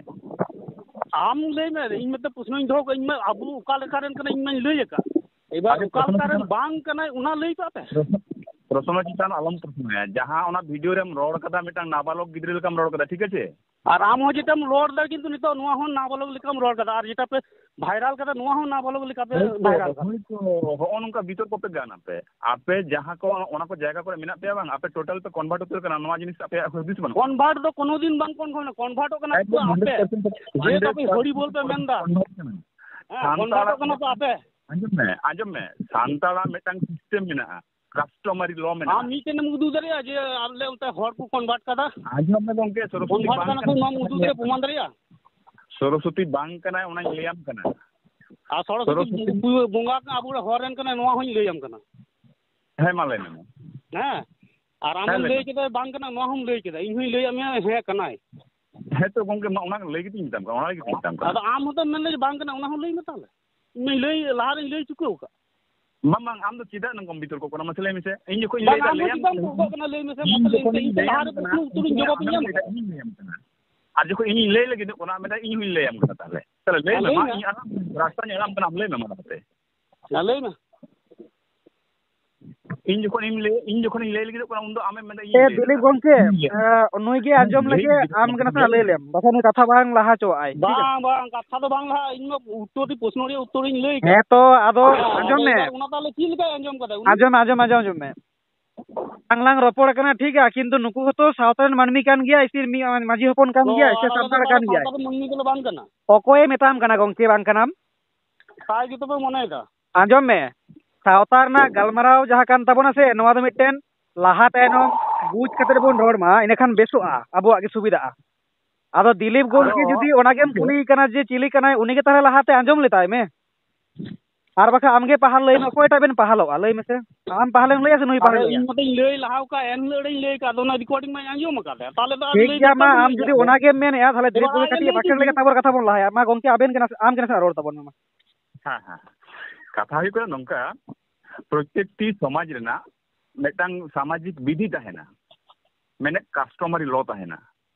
ᱟᱢ ᱞᱟᱹᱭ ᱢᱮ, ᱤᱧ ᱢᱤᱫᱴᱮᱱ ᱯᱨᱚᱥᱱᱚᱧ ᱫᱚᱦᱚ ᱠᱟᱜᱼᱟ, ᱤᱧ ᱢᱟ ᱟᱵᱚ ᱚᱠᱟ ᱞᱮᱠᱟᱨᱮᱱ ᱠᱟᱱᱟ ᱤᱧ ᱢᱟᱧ ᱞᱟᱹᱭ ᱟᱠᱟᱫ, ᱮᱵᱟᱨ ᱟᱪᱪᱷᱟ, ᱚᱠᱟ ᱯᱨᱚᱥᱱᱚ ᱞᱮᱠᱟᱨᱮᱱ ᱠᱟᱱᱟ᱾ ᱵᱟᱝ ᱠᱟᱱᱟᱭ ᱚᱱᱟ ᱞᱟᱹᱭ ᱠᱟᱜ ᱯᱮ᱾ ᱯᱨᱚᱥᱱᱚ, ᱯᱨᱚᱥᱱᱚ ᱪᱮᱛᱟᱱ ᱟᱞᱚᱢ ᱯᱨᱚᱥᱱᱚᱭᱟ, ᱡᱟᱦᱟᱸ ᱚᱱᱟ video ᱨᱮᱢ ᱨᱚᱲ ᱠᱟᱫᱟ ᱢᱤᱫᱴᱟᱝ ᱱᱟᱵᱟᱞᱚᱠ ᱜᱤᱫᱽᱨᱟᱹ ᱞᱮᱠᱟᱢ ᱨᱚᱲ ᱠᱟᱫᱟ, ᱴᱷᱤᱠ ᱟᱪᱷᱮ? ᱟᱨ ᱟᱢ ᱦᱚᱸ ᱡᱮᱴᱟᱢ ᱨᱚᱲ ᱮᱫᱟ, ᱠᱤᱱᱛᱩ ᱱᱤᱛᱚᱜ ᱱᱚᱣᱟ ᱦᱚᱸ ᱱᱟᱵᱟᱞᱚᱠ ᱞᱮᱠᱟᱢ ᱨᱚᱲ ᱠᱟᱫᱟ, ᱟᱨ ᱡᱮᱴᱟ ᱯᱮ viral ᱠᱟᱫᱟ ᱱᱚᱣᱟ ᱦᱚᱸ ᱱᱟᱵᱟᱞᱚᱠ ᱞᱮᱠᱟ ᱯᱮ ᱦᱳᱭ ᱛᱚ, viral ᱠᱟᱫᱟ᱾ ᱦᱳᱭ ᱛᱚ, ᱦᱚᱸᱜᱼᱚ ᱱᱚᱝᱠᱟ ᱵᱤᱛᱚᱨᱠᱚ ᱯᱮ ᱜᱟᱱᱟ ᱯᱮ᱾ ᱟᱯᱮ ᱡᱟᱦᱟᱸ ᱠᱚ, ᱚᱱᱟ ᱠᱚ ᱡᱟᱭᱜᱟ ᱠᱚᱨᱮ ᱢᱮᱱᱟᱜ ᱯᱮᱭᱟ ᱵᱟᱝ, ᱟᱯᱮ total ᱯᱮ convert ᱩᱛᱟᱹᱨ ᱠᱟᱱᱟ, ᱱᱚᱣᱟ ᱡᱤᱱᱤᱥ ᱟᱯᱮᱭᱟᱜ ᱦᱩᱫᱤᱥ ᱵᱟᱹᱱᱩᱜᱼᱟ? Convert ᱫᱚ ᱠᱳᱱᱳ ᱫᱤᱱ ᱵᱟᱝ convert, convertᱚᱜ ᱠᱟᱱᱟ ᱮᱠᱫᱚᱢ ᱟᱯᱮ᱾ hundred percent, ᱡᱮᱦᱮᱛᱩ ᱟᱯᱮ ᱦᱚᱲᱤ ᱵᱚᱞ ᱯᱮ ᱢᱮᱱᱫᱟ᱾ Convert ᱠᱟᱱᱟ᱾ ᱦᱮᱸ, ᱥᱟᱱᱛᱟᱲᱟᱜ, convertᱚᱜ ᱠᱟᱱᱟ ᱯᱮ ᱟᱯᱮ᱾ ᱟᱸᱡᱚᱢ ᱢᱮ, ᱟᱸᱡᱚᱢ ᱢᱮ, ᱥᱟᱱᱛᱟᱲᱟᱜ ᱢᱤᱫᱴᱟᱝ system ᱢᱮᱱᱟᱜᱼᱟ, customary law ᱢᱮᱱᱟᱜᱼᱟ᱾ ᱟᱢ ᱢᱤᱫᱴᱮᱱ ᱮᱢ ᱩᱫᱩᱜ ᱫᱟᱲᱮᱭᱟᱜᱼᱟ ᱡᱮ ᱟᱞᱮ ᱚᱱᱛᱮ ᱦᱚᱲ ᱠᱚ convert ᱠᱟᱫᱟ? ᱟᱸᱡᱚᱢ ᱢᱮ ᱜᱚᱝᱠᱮ, ᱥᱚᱨᱚᱥᱚᱛᱤ convert ᱵᱟᱝ ᱠᱟᱱᱟ ᱠᱟᱱᱟᱭ᱾ ᱠᱚ, ᱱᱚᱣᱟᱢ ᱩᱫᱩᱜ ᱫᱟᱲᱮᱭᱟᱜᱼᱟ, ᱯᱨᱚᱢᱟᱱ ᱫᱟᱲᱮᱭᱟᱜᱼᱟ? ᱥᱚᱨᱚᱥᱚᱛᱤ ᱵᱟᱝ ᱠᱟᱱᱟᱭ, ᱚᱱᱟᱧ ᱞᱟᱹᱭᱟᱢ ᱠᱟᱱᱟ᱾ ᱟᱨ ᱥᱚᱨᱚᱥᱚᱛᱤ ᱥᱚᱨᱚᱥᱚᱛᱤ ᱵᱚᱸᱜᱟ ᱠᱟᱱᱟ, ᱟᱵᱚ ᱦᱚᱲ ᱨᱮᱱ ᱠᱟᱱᱟᱭ, ᱱᱚᱣᱟ ᱦᱚᱸᱧ ᱞᱟᱹᱭᱟᱢ ᱠᱟᱱᱟ᱾ ᱦᱮᱸ, ᱢᱟ ᱞᱟᱹᱭ ᱢᱮ ᱢᱟ᱾ ᱦᱮᱸ, ᱟᱨ ᱦᱮᱸ, ᱟᱢᱮᱢ ᱞᱟᱹᱭ ᱞᱟᱹᱭ ᱢᱮ᱾ ᱠᱮᱫᱟ ᱵᱟᱝ ᱠᱟᱱᱟ, ᱱᱚᱣᱟ ᱦᱚᱸᱢ ᱞᱟᱹᱭ ᱠᱮᱫᱟ, ᱤᱧ ᱦᱚᱸᱧ ᱞᱟᱹᱭᱟᱫ ᱢᱮᱭᱟ ᱦᱮᱸ ᱠᱟᱱᱟᱭ᱾ ᱦᱮᱸ ᱛᱚ ᱜᱚᱝᱠᱮ, ᱢᱟ ᱚᱱᱟ ᱞᱟᱹᱭ ᱠᱟᱛᱮᱧ ᱢᱮᱛᱟᱢ ᱠᱟᱱᱟ, ᱚᱱᱟ ᱞᱟᱹᱜᱤᱫ ᱛᱮᱧ ᱢᱮᱛᱟᱢ ᱠᱟᱱᱟ᱾ ᱟᱫᱚ ᱟᱢ ᱦᱚᱸᱛᱚᱢ ᱢᱮᱱᱫᱟ ᱡᱮ ᱵᱟᱝ ᱠᱟᱱᱟ, ᱚᱱᱟ ᱦᱚᱸ ᱞᱟᱹᱭ ᱢᱮ ᱛᱟᱦᱚᱞᱮ᱾ ᱤᱧ ᱢᱟᱧ ᱞᱟᱹᱭ, ᱞᱟᱦᱟ ᱨᱮᱧ ᱞᱟᱹᱭ ᱪᱩᱠᱟᱹᱣ ᱟᱠᱟᱫ᱾ ᱵᱟᱝ, ᱵᱟᱝ, ᱟᱢ ᱫᱚ ᱪᱮᱫᱟᱜ ᱱᱚᱝᱠᱟᱢ ᱵᱤᱛᱚᱨᱠᱚᱜ ᱠᱟᱱᱟ? ᱢᱟᱥᱮ ᱞᱟᱹᱭ ᱢᱮᱥᱮ᱾ ᱤᱧ ᱡᱚᱠᱷᱚᱱ ᱤᱧ ᱵᱟᱝ, ᱞᱟᱹᱭ, ᱟᱢ ᱫᱚ ᱞᱟᱹᱭᱟᱢ ᱪᱮᱫᱟᱜ ᱮᱢ ᱠᱟᱱᱟ, ᱵᱚᱦᱚᱜᱚᱜ ᱠᱟᱱᱟ? ᱞᱟᱹᱭ ᱢᱮᱥᱮ, ᱤᱧ ᱢᱟᱥᱮ ᱞᱟᱹᱭ ᱡᱚᱠᱷᱚᱱ ᱢᱮᱥᱮ, ᱤᱧ ᱤᱧ ᱛᱮ ᱞᱟᱹᱭᱟᱢ ᱞᱟᱦᱟ ᱨᱮ ᱠᱟᱱᱟ, ᱠᱩᱠᱞᱤ ᱩᱛᱛᱚᱨᱤᱧ ᱡᱚᱵᱟᱵ ᱤᱧ ᱮᱢ ᱠᱟᱱᱟ᱾ ᱤᱧ ᱞᱟᱹᱭᱟᱢ ᱠᱟᱱᱟ᱾ ᱟᱨ ᱡᱚᱠᱷᱚᱱ ᱤᱧᱤᱧ ᱞᱟᱹᱭ ᱞᱟᱹᱜᱤᱫᱚᱜ ᱠᱟᱱᱟ, ᱢᱮᱱᱫᱟ ᱤᱧ ᱦᱚᱸᱧ ᱞᱟᱹᱭᱟᱢ ᱠᱟᱱᱟ ᱛᱟᱦᱚᱞᱮ᱾ ᱛᱟᱦᱚᱞᱮ ᱞᱟᱹᱭ ᱦᱮᱸ, ᱢᱮ, ᱞᱟᱹᱭ ᱢᱟ, ᱢᱮ᱾ ᱤᱧ ᱟᱨᱦᱚᱸ ᱨᱟᱥᱛᱟᱧ ᱮᱲᱟᱢ ᱠᱟᱱᱟ, ᱟᱢ ᱞᱟᱹᱭ ᱢᱮ ᱢᱟ ᱞᱟᱦᱟᱛᱮ᱾ ᱦᱮᱸ, ᱞᱟᱹᱭ ᱢᱮ᱾ ᱤᱧ ᱡᱚᱠᱷᱚᱱ ᱤᱧ ᱞᱟᱹᱭ, ᱤᱧ ᱡᱚᱠᱷᱚᱱᱤᱧ ᱞᱟᱹᱭ ᱞᱟᱹᱜᱤᱫᱚᱜ ᱠᱟᱱᱟ, ᱩᱱᱫᱚ ᱟᱢᱮᱢ ᱢᱮᱱᱫᱟ ᱤᱧ ᱮ, ᱞᱟᱹᱭ ᱫᱤᱞᱤᱯ ᱞᱮᱫᱟ᱾ ᱜᱚᱝᱠᱮ, ᱤᱧ ᱞᱟᱹᱭᱟ᱾ ᱮ, ᱱᱩᱭ ᱜᱮ ᱟᱸᱡᱚᱢ ᱞᱟᱹᱭ ᱞᱮᱜᱮ, ᱞᱟᱹᱜᱤᱫᱚᱜ ᱟᱢ ᱠᱟᱱᱟ᱾ ᱜᱮ ᱱᱟᱥᱮᱱᱟᱜ ᱞᱟᱹᱭ ᱞᱮᱢ, ᱵᱟᱠᱷᱟᱱ ᱱᱩᱭ ᱠᱟᱛᱷᱟ ᱵᱟᱝ ᱞᱟᱦᱟ ᱦᱚᱪᱚᱣᱟᱜᱼᱟᱭ, ᱴᱷᱤᱠ ᱟᱪᱷᱮ? ᱵᱟᱝ, ᱵᱟᱝ, ᱠᱟᱛᱷᱟ ᱫᱚ ᱵᱟᱝ ᱞᱟᱦᱟᱜᱼᱟ᱾ ᱤᱧ ᱢᱟ ᱩᱛᱛᱚᱨ ᱨᱮ, ᱯᱨᱚᱥᱱᱚ ᱨᱮᱭᱟᱜ ᱩᱛᱛᱚᱨᱤᱧ ᱞᱟᱹᱭ ᱦᱮᱸ ᱠᱟᱜᱼᱟ᱾ ᱛᱚ, ᱟᱫᱚ ᱦᱮᱸ, ᱟᱸᱡᱚᱢ ᱟᱫᱚ ᱢᱮ᱾ ᱮᱵᱟᱨ ᱚᱱᱟ ᱛᱟᱦᱚᱞᱮ ᱪᱮᱫ ᱞᱮᱠᱟᱭ ᱟᱸᱡᱚᱢ ᱠᱟᱫᱟ? ᱩᱱᱤ ᱟᱸᱡᱚᱢ ᱢᱮ, ᱟᱸᱡᱚᱢ ᱢᱮ, ᱟᱸᱡᱚᱢ ᱢᱮ᱾ ᱵᱟᱝ ᱞᱟᱝ ᱨᱚᱯᱚᱲ ᱠᱟᱱᱟ, ᱴᱷᱤᱠ ᱜᱮᱭᱟ, ᱠᱤᱱᱛᱩ ᱱᱩᱠᱩ ᱦᱚᱸᱛᱚ ᱥᱟᱶᱛᱟ ᱨᱮᱱ ᱢᱟᱹᱱᱢᱤ ᱠᱟᱱ ᱜᱮᱭᱟ, ᱥᱮ ᱢᱤᱫ ᱢᱟᱹᱡᱷᱤ ᱦᱚᱯᱚᱱ ᱠᱟᱱ ᱛᱚ, ᱜᱮᱭᱟᱭ, ᱥᱮ ᱟᱨ ᱟᱞᱮ ᱫᱚ ᱥᱟᱱᱛᱟᱲ ᱛᱟᱦᱚᱞᱮ ᱠᱟᱱ ᱜᱮᱭᱟᱭ? ᱥᱟᱶᱛᱟ ᱨᱮᱱ ᱢᱟᱹᱱᱢᱤ ᱫᱚᱞᱮ ᱵᱟᱝ ᱠᱟᱱᱟ᱾ ᱚᱠᱚᱭᱮ ᱢᱮᱛᱟᱢ ᱠᱟᱱᱟ ᱜᱚᱝᱠᱮ ᱵᱟᱝ ᱠᱟᱱᱟᱢ? ᱛᱟᱭ ᱜᱮᱛᱚ ᱯᱮ ᱢᱚᱱᱮᱭᱮᱫᱟ᱾ ᱟᱸᱡᱚᱢ ᱢᱮ, ᱥᱟᱶᱛᱟ ᱨᱮᱱᱟᱜ ᱜᱟᱞᱢᱟᱨᱟᱣ ᱡᱟᱦᱟᱸ ᱠᱟᱱ ᱛᱟᱵᱚᱱᱟ ᱥᱮ, ᱱᱚᱣᱟ ᱫᱚ ᱢᱤᱫᱴᱮᱱ ᱞᱟᱦᱟ ᱛᱟᱭᱱᱚᱢ ᱵᱩᱡᱽ ᱠᱟᱛᱮ ᱵᱚᱱ ᱨᱚᱲ ᱢᱟ, ᱤᱱᱟᱹᱠᱷᱟᱱ ᱵᱮᱥᱚᱜᱼᱟ, ᱟᱵᱚᱣᱟᱜ ᱜᱮ ᱥᱩᱵᱤᱫᱷᱟᱜᱼᱟ᱾ ᱟᱫᱚ ᱫᱤᱞᱤᱯ ᱜᱚᱢᱠᱮ ᱟᱫᱚ ᱡᱩᱫᱤ ᱚᱱᱟᱜᱮᱢ ᱠᱩᱞᱤᱭᱮ ᱠᱟᱱᱟ ᱡᱮ ᱪᱤᱞᱤ ᱠᱟᱱᱟᱭ, ᱩᱱᱤᱜᱮ ᱛᱟᱦᱚᱞᱮ ᱞᱟᱦᱟᱛᱮ ᱟᱸᱡᱚᱢ ᱞᱮᱛᱟᱭ ᱢᱮ, ᱟᱨ ᱵᱟᱠᱷᱟᱱ ᱟᱢᱜᱮ ᱯᱟᱦᱟᱞ ᱞᱟᱹᱭ ᱢᱮ, ᱚᱠᱚᱭᱴᱟᱜ ᱵᱮᱱ ᱯᱟᱦᱟᱞᱚᱜᱼᱟ ᱞᱟᱹᱭ ᱢᱮᱥᱮ? ᱟᱢ ᱯᱟᱦᱟᱞᱮᱢ ᱞᱟᱹᱭᱟ ᱥᱮ ᱱᱩᱭ ᱟᱫᱚ ᱯᱟᱦᱟᱞᱮ ᱞᱟᱹᱭᱟ? ᱤᱧ ᱢᱟᱛᱚᱧ ᱞᱟᱹᱭ ᱞᱟᱦᱟ ᱟᱠᱟᱫ, ᱮᱱ ᱦᱤᱞᱳᱜ ᱨᱤᱧ ᱞᱟᱹᱭ ᱟᱠᱟᱫ, ᱟᱫᱚ ᱚᱱᱟ ᱨᱮᱠᱚᱨᱰᱤᱝ ᱢᱟᱧ ᱟᱸᱡᱚᱢ ᱟᱠᱟᱫ, ᱛᱟᱦᱚᱞᱮ ᱫᱚ ᱟᱫᱚ ᱴᱷᱤᱠ ᱞᱟᱹᱭ ᱜᱮᱭᱟ, ᱫᱚᱨᱠᱟᱨ ᱢᱟ ᱵᱟᱹᱱᱩᱜ ᱟᱢ ᱡᱩᱫᱤ ᱤᱧᱟᱹᱜ ᱫᱚ᱾ ᱚᱱᱟᱜᱮᱢ ᱢᱮᱱᱮᱫᱼᱟ, ᱛᱟᱦᱚᱞᱮ ᱫᱤᱞᱤᱯ ᱮᱵᱟᱨ ᱜᱚᱢᱠᱮ ᱟᱡ ᱠᱟᱹᱴᱤᱡ ᱞᱟᱹᱭ ᱮᱯᱮᱠᱷᱮᱱ ᱞᱮᱜᱮ, ᱛᱟᱯᱚᱨ ᱠᱟᱛᱷᱟ ᱵᱚᱱ ᱞᱟᱦᱟᱭᱟ᱾ ᱢᱟ ᱜᱚᱢᱠᱮ, ᱟᱵᱮᱱ ᱜᱮ ᱱᱟᱥᱮ, ᱟᱢ ᱜᱮ ᱱᱟᱥᱮᱱᱟᱜ ᱨᱚᱲ ᱛᱟᱵᱚᱱ ᱢᱮ ᱢᱟ᱾ ᱦᱮᱸ, ᱦᱮᱸ᱾ ᱠᱟᱛᱷᱟ ᱦᱩᱭᱩᱜ ᱠᱟᱱᱟ ᱱᱚᱝᱠᱟ, ᱯᱨᱚᱛᱮᱠᱴᱤ ᱥᱚᱢᱟᱡᱽ ᱨᱮᱱᱟᱜ ᱢᱤᱫᱴᱟᱝ ᱥᱟᱢᱟᱡᱤᱠ ᱵᱤᱫᱷᱤ ᱛᱟᱦᱮᱱᱟ, ᱢᱮᱱᱮᱫ customary law ᱛᱟᱦᱮᱱᱟ᱾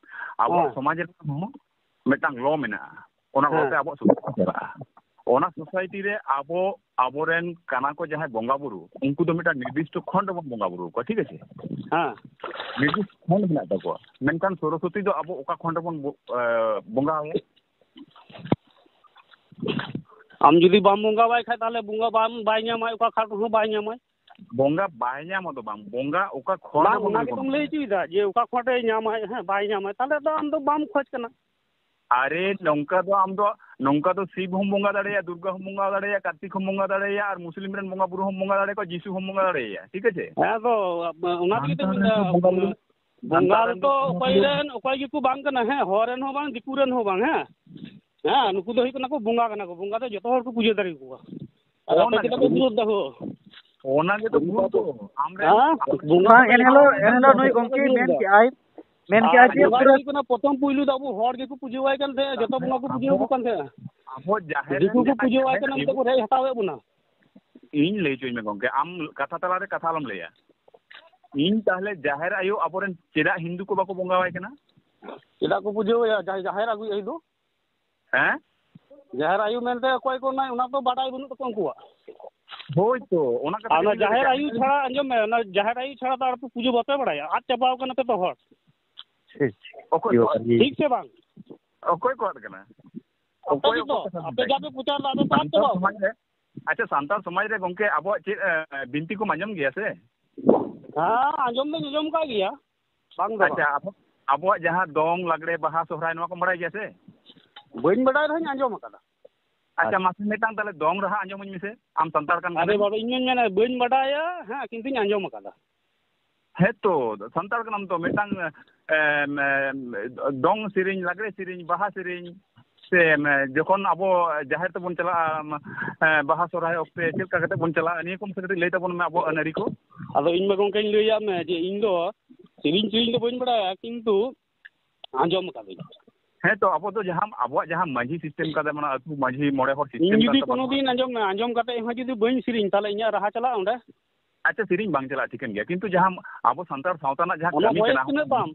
ᱟᱵᱚᱣᱟᱜ ᱦᱮᱸ᱾ ᱥᱚᱢᱟᱡᱽ ᱨᱮᱦᱚᱸ ᱢᱤᱫᱴᱟᱝ law ᱢᱮᱱᱟᱜᱼᱟ, ᱚᱱᱟ law ᱦᱮᱸ᱾ ᱛᱮ ᱟᱵᱚᱣᱟᱜ society ᱪᱟᱞᱟᱜᱼᱟ᱾ ᱚᱱᱟ society ᱨᱮ ᱟᱵᱚ, ᱟᱵᱚᱨᱮᱱ ᱠᱟᱱᱟ ᱠᱚ ᱡᱟᱦᱟᱸᱭ ᱵᱚᱸᱜᱟ ᱵᱩᱨᱩ, ᱩᱱᱠᱩ ᱫᱚ ᱢᱤᱫᱴᱟᱝ ᱱᱤᱨᱫᱤᱥᱴᱚ ᱠᱷᱚᱸᱰ ᱨᱮᱵᱚᱱ ᱵᱚᱸᱜᱟ ᱵᱩᱨᱩ ᱟᱠᱚᱣᱟ, ᱴᱷᱤᱠ ᱟᱪᱷᱮ? ᱦᱮᱸ᱾ ᱱᱤᱨᱫᱤᱥᱴᱚ ᱠᱷᱚᱸᱰ ᱢᱮᱱᱟᱜ ᱛᱟᱠᱚᱣᱟ, ᱢᱮᱱᱠᱷᱟᱱ ᱥᱚᱨᱚᱥᱚᱛᱤ ᱫᱚ ᱟᱵᱚ ᱚᱠᱟ ᱠᱷᱚᱸᱰ ᱨᱮᱵᱚᱱ ᱵᱚ-, ᱮ, ᱵᱚᱸᱜᱟ ᱟᱭᱟ? ᱟᱢ ᱡᱩᱫᱤ ᱵᱟᱢ ᱵᱚᱸᱜᱟᱣᱟᱭ ᱠᱷᱟᱡ, ᱛᱟᱦᱚᱞᱮ ᱵᱚᱸᱜᱟ ᱵᱟᱢ, ᱵᱟᱭ ᱧᱟᱢᱟᱭ, ᱚᱠᱟ ᱠᱷᱟᱸᱰ ᱨᱮᱦᱚᱸ ᱵᱟᱭ ᱧᱟᱢᱟᱭ᱾ ᱵᱚᱸᱜᱟ ᱵᱟᱭ ᱧᱟᱢᱟ ᱫᱚ ᱵᱟᱝ, ᱵᱚᱸᱜᱟ ᱚᱠᱟ ᱠᱷᱚᱸᱰ ᱵᱟᱝ, ᱨᱮᱵᱚᱱ ᱚᱱᱟ ᱵᱚᱸᱜᱟ ᱜᱮᱛᱚᱢ ᱞᱟᱹᱭ ᱦᱚᱪᱚᱭᱮᱫᱟ ᱡᱮ ᱚᱠᱟ ᱠᱷᱚᱸᱰ ᱨᱮ ᱧᱟᱢᱟᱭ, ᱦᱮᱸ, ᱵᱟᱭ ᱧᱟᱢᱟᱭ, ᱛᱟᱦᱚᱞᱮ ᱫᱚ ᱟᱢ ᱫᱚ ᱵᱟᱢ ᱠᱷᱚᱡᱽ ᱠᱟᱱᱟ᱾ ᱟᱨᱮ, ᱱᱚᱝᱠᱟ ᱫᱚ ᱟᱢ ᱫᱚ, ᱱᱚᱝᱠᱟ ᱫᱚ ᱥᱤᱵ ᱦᱚᱸᱢ ᱵᱚᱸᱜᱟ ᱫᱟᱲᱮᱭᱟᱜᱼᱟ, ᱫᱩᱨᱜᱟ ᱦᱚᱸᱢ ᱵᱚᱸᱜᱟ ᱫᱟᱲᱮᱭᱟᱜᱼᱟ, ᱠᱟᱨᱛᱤᱠ ᱦᱚᱸᱢ ᱵᱚᱸᱜᱟ ᱫᱟᱲᱮᱭᱟᱜᱼᱟ, ᱟᱨ ᱢᱩᱥᱞᱤᱢ ᱨᱮᱱ ᱵᱚᱸᱜᱟ ᱵᱩᱨᱩ ᱦᱚᱸᱢ ᱵᱚᱸᱜᱟ ᱫᱟᱲᱮᱭᱟᱠᱚᱣᱟ, ᱡᱤᱥᱩ ᱦᱚᱸᱢ ᱵᱚᱸᱜᱟ ᱫᱟᱲᱮᱭᱟᱭᱟ, ᱴᱷᱤᱠ ᱟᱪᱷᱮ? ᱦᱮᱸ, ᱟᱫᱚ ᱚᱱᱟ ᱛᱮᱜᱮ ᱛᱚᱧ ᱥᱟᱱᱛᱟᱲ ᱨᱮᱱ ᱢᱮᱱᱫᱟ, ᱫᱚ ᱵᱚᱸᱜᱟ ᱵᱩᱨᱩ, ᱵᱚᱸᱜᱟ ᱥᱟᱱᱛᱟᱲ ᱨᱮᱱ ᱫᱚ ᱫᱚ ᱵᱚᱸᱜᱟ ᱚᱠᱚᱭ ᱵᱩᱨᱩ ᱨᱮᱱ, ᱚᱠᱚᱭ ᱜᱮᱠᱚ ᱵᱟᱝ ᱠᱟᱱᱟ, ᱦᱮᱸ, ᱦᱚᱲ ᱨᱮᱱ ᱦᱚᱸ ᱵᱟᱝ, ᱫᱤᱠᱩ ᱨᱮᱱ ᱦᱚᱸ ᱵᱟᱝ, ᱦᱮᱸ᱾ ᱦᱮᱸ, ᱱᱩᱠᱩ ᱫᱚ ᱦᱩᱭᱩᱜ ᱠᱟᱱᱟ ᱠᱚ ᱵᱚᱸᱜᱟ ᱠᱟᱱᱟ ᱠᱚ, ᱵᱚᱸᱜᱟ ᱫᱚ ᱡᱚᱛᱚ ᱦᱚᱲ ᱠᱚ ᱯᱩᱡᱟᱹ ᱫᱟᱲᱮ ᱟᱠᱚᱣᱟ᱾ ᱟᱫᱚ ᱟᱯᱮ ᱚᱱᱟ ᱪᱮᱫᱟᱜ ᱜᱮᱛᱚ ᱯᱮ ᱵᱤᱨᱳᱫ ᱫᱟ ᱦᱳ? ᱚᱱᱟ ᱜᱮᱛᱚ ᱵᱷᱩᱞ ᱫᱚ᱾ ᱟᱢᱨᱮᱱ ᱦᱮᱸ? ᱵᱚᱸᱜᱟ ᱵᱟᱝ, ᱫᱚ ᱮᱱ ᱡᱚᱛᱚ ᱦᱤᱞᱳᱜ, ᱦᱚᱲ ᱮᱱ ᱦᱤᱞᱳᱜ ᱱᱩᱭ ᱠᱟᱱᱟ᱾ ᱜᱚᱢᱠᱮ ᱢᱮᱱ ᱠᱮᱜᱼᱟᱭ, ᱢᱮᱱ ᱟᱨ ᱠᱮᱜᱼᱟᱭ ᱡᱮ ᱵᱚᱸᱜᱟ ᱫᱚ ᱯᱩᱨᱟᱹ ᱦᱩᱭᱩᱜ ᱠᱟᱱᱟ, ᱯᱨᱚᱛᱷᱚᱢ ᱯᱩᱭᱞᱩ ᱫᱚ ᱟᱵᱚ ᱦᱚᱲ ᱜᱮᱠᱚ ᱯᱩᱡᱟᱹᱣᱟᱭ ᱠᱟᱱ ᱛᱟᱦᱮᱸᱫ, ᱡᱚᱛᱚ ᱵᱚᱸᱜᱟ ᱠᱚ ᱯᱩᱡᱟᱹ ᱟᱵᱚ, ᱟᱠᱚ ᱠᱟᱱ ᱛᱟᱦᱮᱸᱫ᱾ ᱟᱵᱚ ᱡᱟᱦᱮᱨ ᱫᱤᱠᱩ ᱨᱮᱱ ᱠᱚ ᱡᱟᱦᱟᱸᱭ ᱯᱩᱡᱟᱹᱣᱟᱭ ᱡᱟᱦᱮᱨ ᱠᱟᱱᱟ, ᱟᱭᱳ, ᱱᱤᱛᱚᱜ ᱠᱚ ᱨᱮᱡ ᱦᱟᱛᱟᱣᱮᱫ ᱵᱚᱱᱟ᱾ ᱤᱧ ᱞᱟᱹᱭ ᱦᱚᱪᱚᱧ ᱢᱮ ᱜᱚᱢᱠᱮ, ᱟᱢ ᱠᱟᱛᱷᱟ ᱛᱟᱞᱟᱨᱮ ᱠᱟᱛᱷᱟ ᱟᱞᱚᱢ ᱞᱟᱹᱭᱟ᱾ ᱤᱧ ᱛᱟᱦᱚᱞᱮ ᱡᱟᱦᱮᱨ ᱟᱭᱳ ᱟᱵᱚᱨᱮᱱ ᱪᱮᱫᱟᱜ ᱦᱤᱱᱫᱩ ᱠᱚ ᱵᱟᱠᱚ ᱵᱚᱸᱜᱟᱣᱟᱭ ᱠᱟᱱᱟ? ᱪᱮᱫᱟᱜ ᱠᱚ ᱯᱩᱡᱟᱹᱣᱟᱭᱟ ᱡᱟᱦᱟᱸᱭ ᱡᱟᱦᱮᱨ ᱟᱹᱜᱩᱭ ᱟᱭᱳ ᱫᱚ? ᱦᱮᱸ? ᱡᱟᱦᱮᱨ ᱟᱭᱳ ᱢᱮᱱᱛᱮ ᱚᱠᱚᱭ ᱠᱚ ᱱᱟᱭ, ᱚᱱᱟ ᱫᱚ ᱵᱟᱰᱟᱭ ᱵᱟᱹᱱᱩᱜ ᱛᱟᱠᱚᱣᱟ ᱩᱱᱠᱩᱣᱟᱜ᱾ ᱦᱳᱭ ᱛᱚ, ᱚᱱᱟ ᱠᱟᱛᱷᱟ ᱟᱨ ᱚᱱᱟ ᱜᱮ ᱞᱟᱹᱭ ᱡᱟᱦᱮᱨ ᱫᱟ᱾ ᱟᱭᱳ ᱪᱷᱟᱲᱟ, ᱟᱸᱡᱚᱢ ᱢᱮ, ᱚᱱᱟ ᱡᱟᱦᱮᱨ ᱟᱭᱳ ᱪᱷᱟᱲᱟ ᱫᱚ ᱟᱨ ᱯᱩᱡᱟᱹ ᱵᱟᱯᱮ ᱵᱟᱲᱟᱭᱟ, ᱟᱫ ᱪᱟᱵᱟᱣ ᱠᱟᱱᱟ ᱯᱮ ᱛᱚ ᱦᱚᱲ᱾ ᱚᱠᱚᱭ ᱠᱚ ᱟᱫ? ᱴᱷᱤᱠ ᱥᱮ ᱵᱟᱝ? ᱚᱠᱚᱭ ᱠᱚ ᱟᱫ ᱠᱟᱱᱟ? ᱟᱯᱮ ᱚᱠᱚᱭ ᱜᱮᱛᱚ, ᱚᱠᱚᱭ ᱠᱚ ᱟᱫ ᱟᱯᱮ ᱠᱟᱱᱟ? ᱡᱟ ᱯᱮ ᱯᱨᱚᱪᱟᱨ ᱫᱟ, ᱟᱯᱮ ᱠᱚ ᱟᱫ ᱥᱟᱱᱛᱟᱲ ᱪᱟᱵᱟᱣ ᱥᱚᱢᱟᱡᱽ ᱠᱟᱱᱟ᱾ ᱨᱮ, ᱟᱪᱪᱷᱟ, ᱥᱟᱱᱛᱟᱲ ᱥᱚᱢᱟᱡᱽ ᱨᱮ ᱜᱚᱝᱠᱮ ᱟᱵᱚᱣᱟᱜ ᱪᱮᱫ, ᱮ, ᱵᱤᱱᱛᱤ ᱠᱚᱢ ᱟᱸᱡᱚᱢ ᱜᱮᱭᱟ ᱥᱮ? ᱦᱮᱸ, ᱟᱸᱡᱚᱢ ᱫᱚᱧ ᱟᱸᱡᱚᱢ ᱠᱟᱜ ᱜᱮᱭᱟ, ᱵᱟᱝ ᱫᱚ ᱟᱪᱪᱷᱟ, ᱵᱟᱝ᱾ ᱟᱵᱚ, ᱟᱵᱚᱣᱟᱜ ᱡᱟᱦᱟᱸ ᱫᱚᱝ, ᱞᱟᱜᱽᱲᱮ, ᱵᱟᱦᱟ, ᱥᱚᱦᱨᱟᱭ, ᱱᱚᱣᱟ ᱠᱚᱢ ᱵᱟᱲᱟᱭ ᱜᱮᱭᱟ ᱥᱮ? ᱵᱟᱹᱧ ᱵᱟᱰᱟᱭ ᱨᱮᱦᱚᱸᱧ ᱟᱸᱡᱚᱢ ᱟᱠᱟᱫᱟ᱾ ᱟᱪᱪᱷᱟ, ᱢᱟᱥᱮ ᱢᱤᱫᱴᱟᱝ ᱛᱟᱦᱞᱮ ᱫᱚᱝ ᱨᱟᱦᱟ ᱟᱸᱡᱚᱢᱟᱹᱧ ᱢᱮᱥᱮ, ᱟᱢ ᱥᱟᱱᱛᱟᱲ ᱠᱟᱱ ᱟᱨᱮ ᱠᱷᱟᱱᱮᱢ᱾ ᱵᱟᱵᱟ, ᱤᱧ ᱢᱟᱧ ᱢᱮᱱᱟ ᱵᱟᱹᱧ ᱵᱟᱰᱟᱭᱟ, ᱦᱮᱸ, ᱠᱤᱱᱛᱩᱧ ᱟᱸᱡᱚᱢ ᱟᱠᱟᱫᱟ᱾ ᱦᱮᱸ ᱛᱚ, ᱥᱟᱱᱛᱟᱲ ᱠᱟᱱᱟᱢ ᱛᱚ, ᱢᱤᱫᱴᱟᱝ, ᱮᱢ, ᱮᱢ, ᱫᱚᱝ ᱥᱮᱨᱮᱧ, ᱞᱟᱜᱽᱲᱮ ᱥᱮᱨᱮᱧ, ᱵᱟᱦᱟ ᱥᱮᱨᱮᱧ, ᱥᱮ, ᱮᱢ, ᱡᱚᱠᱷᱚᱱ ᱟᱵᱚ ᱡᱟᱦᱮᱨ ᱛᱮᱵᱚᱱ ᱪᱟᱞᱟᱜᱼᱟ, ᱮᱢ, ᱮ, ᱵᱟᱦᱟ ᱥᱚᱨᱦᱟᱭ ᱚᱠᱛᱮ ᱪᱮᱫ ᱞᱮᱠᱟ ᱠᱟᱛᱮ ᱵᱚᱱ ᱪᱟᱞᱟᱜᱼᱟ, ᱱᱤᱭᱟᱹ ᱠᱚ ᱢᱟᱥᱮ ᱠᱟᱹᱴᱤᱡ ᱞᱟᱹᱭ ᱛᱟᱵᱚᱱ ᱢᱮ, ᱟᱵᱚᱣᱟᱜ ᱟᱹᱱ ᱟᱹᱨᱤ ᱠᱚ᱾ ᱟᱫᱚ ᱤᱧ ᱢᱟ ᱜᱚᱝᱠᱮᱧ ᱞᱟᱹᱭᱟᱫ ᱢᱮ ᱡᱮ ᱤᱧ ᱫᱚ ᱥᱮᱨᱮᱧ ᱥᱮᱨᱮᱧ ᱫᱚ ᱵᱟᱹᱧ ᱵᱟᱲᱟᱭᱟ, ᱠᱤᱱᱛᱩ ᱟᱸᱡᱚᱢ ᱟᱠᱟᱫᱟᱹᱧ᱾ ᱦᱮᱸ ᱛᱚ, ᱟᱵᱚ ᱫᱚ ᱡᱟᱦᱟᱸ, ᱟᱵᱚᱣᱟᱜ ᱡᱟᱦᱟᱸ ᱢᱟᱹᱡᱷᱤ system ᱠᱟᱱ ᱛᱟᱵᱚᱱᱟ, ᱟᱹᱛᱩ ᱢᱟᱹᱡᱷᱤ ᱢᱚᱬᱮ ᱦᱚᱲ system ᱤᱧ ᱠᱟᱱ ᱡᱩᱫᱤ ᱛᱟᱵᱚᱱᱟ᱾ ᱠᱳᱱᱳ ᱫᱤᱱ, ᱟᱸᱡᱚᱢ ᱢᱮ, ᱟᱸᱡᱚᱢ ᱠᱟᱛᱮ ᱦᱚᱸ ᱡᱩᱫᱤ ᱵᱟᱹᱧ ᱥᱮᱨᱮᱧ, ᱛᱟᱦᱞᱮ ᱤᱧᱟᱹᱜ ᱨᱟᱦᱟ ᱪᱟᱞᱟᱜᱼᱟ ᱚᱸᱰᱮ? ᱟᱪᱪᱷᱟ, ᱥᱮᱨᱮᱧ ᱵᱟᱝ ᱪᱟᱞᱟᱜᱼᱟ, ᱴᱷᱤᱠᱟᱹᱱ ᱜᱮᱭᱟ, ᱠᱤᱱᱛᱩ ᱡᱟᱦᱟᱸ ᱟᱵᱚ ᱥᱟᱱᱛᱟᱲ ᱥᱟᱶᱛᱟ ᱨᱮᱱᱟᱜ ᱡᱟᱦᱟᱸ ᱟᱢᱟᱜ ᱠᱟᱹᱢᱤ ᱵᱚᱭᱮᱥ ᱠᱟᱱᱟ, ᱛᱤᱱᱟᱹᱜ ᱛᱟᱢ?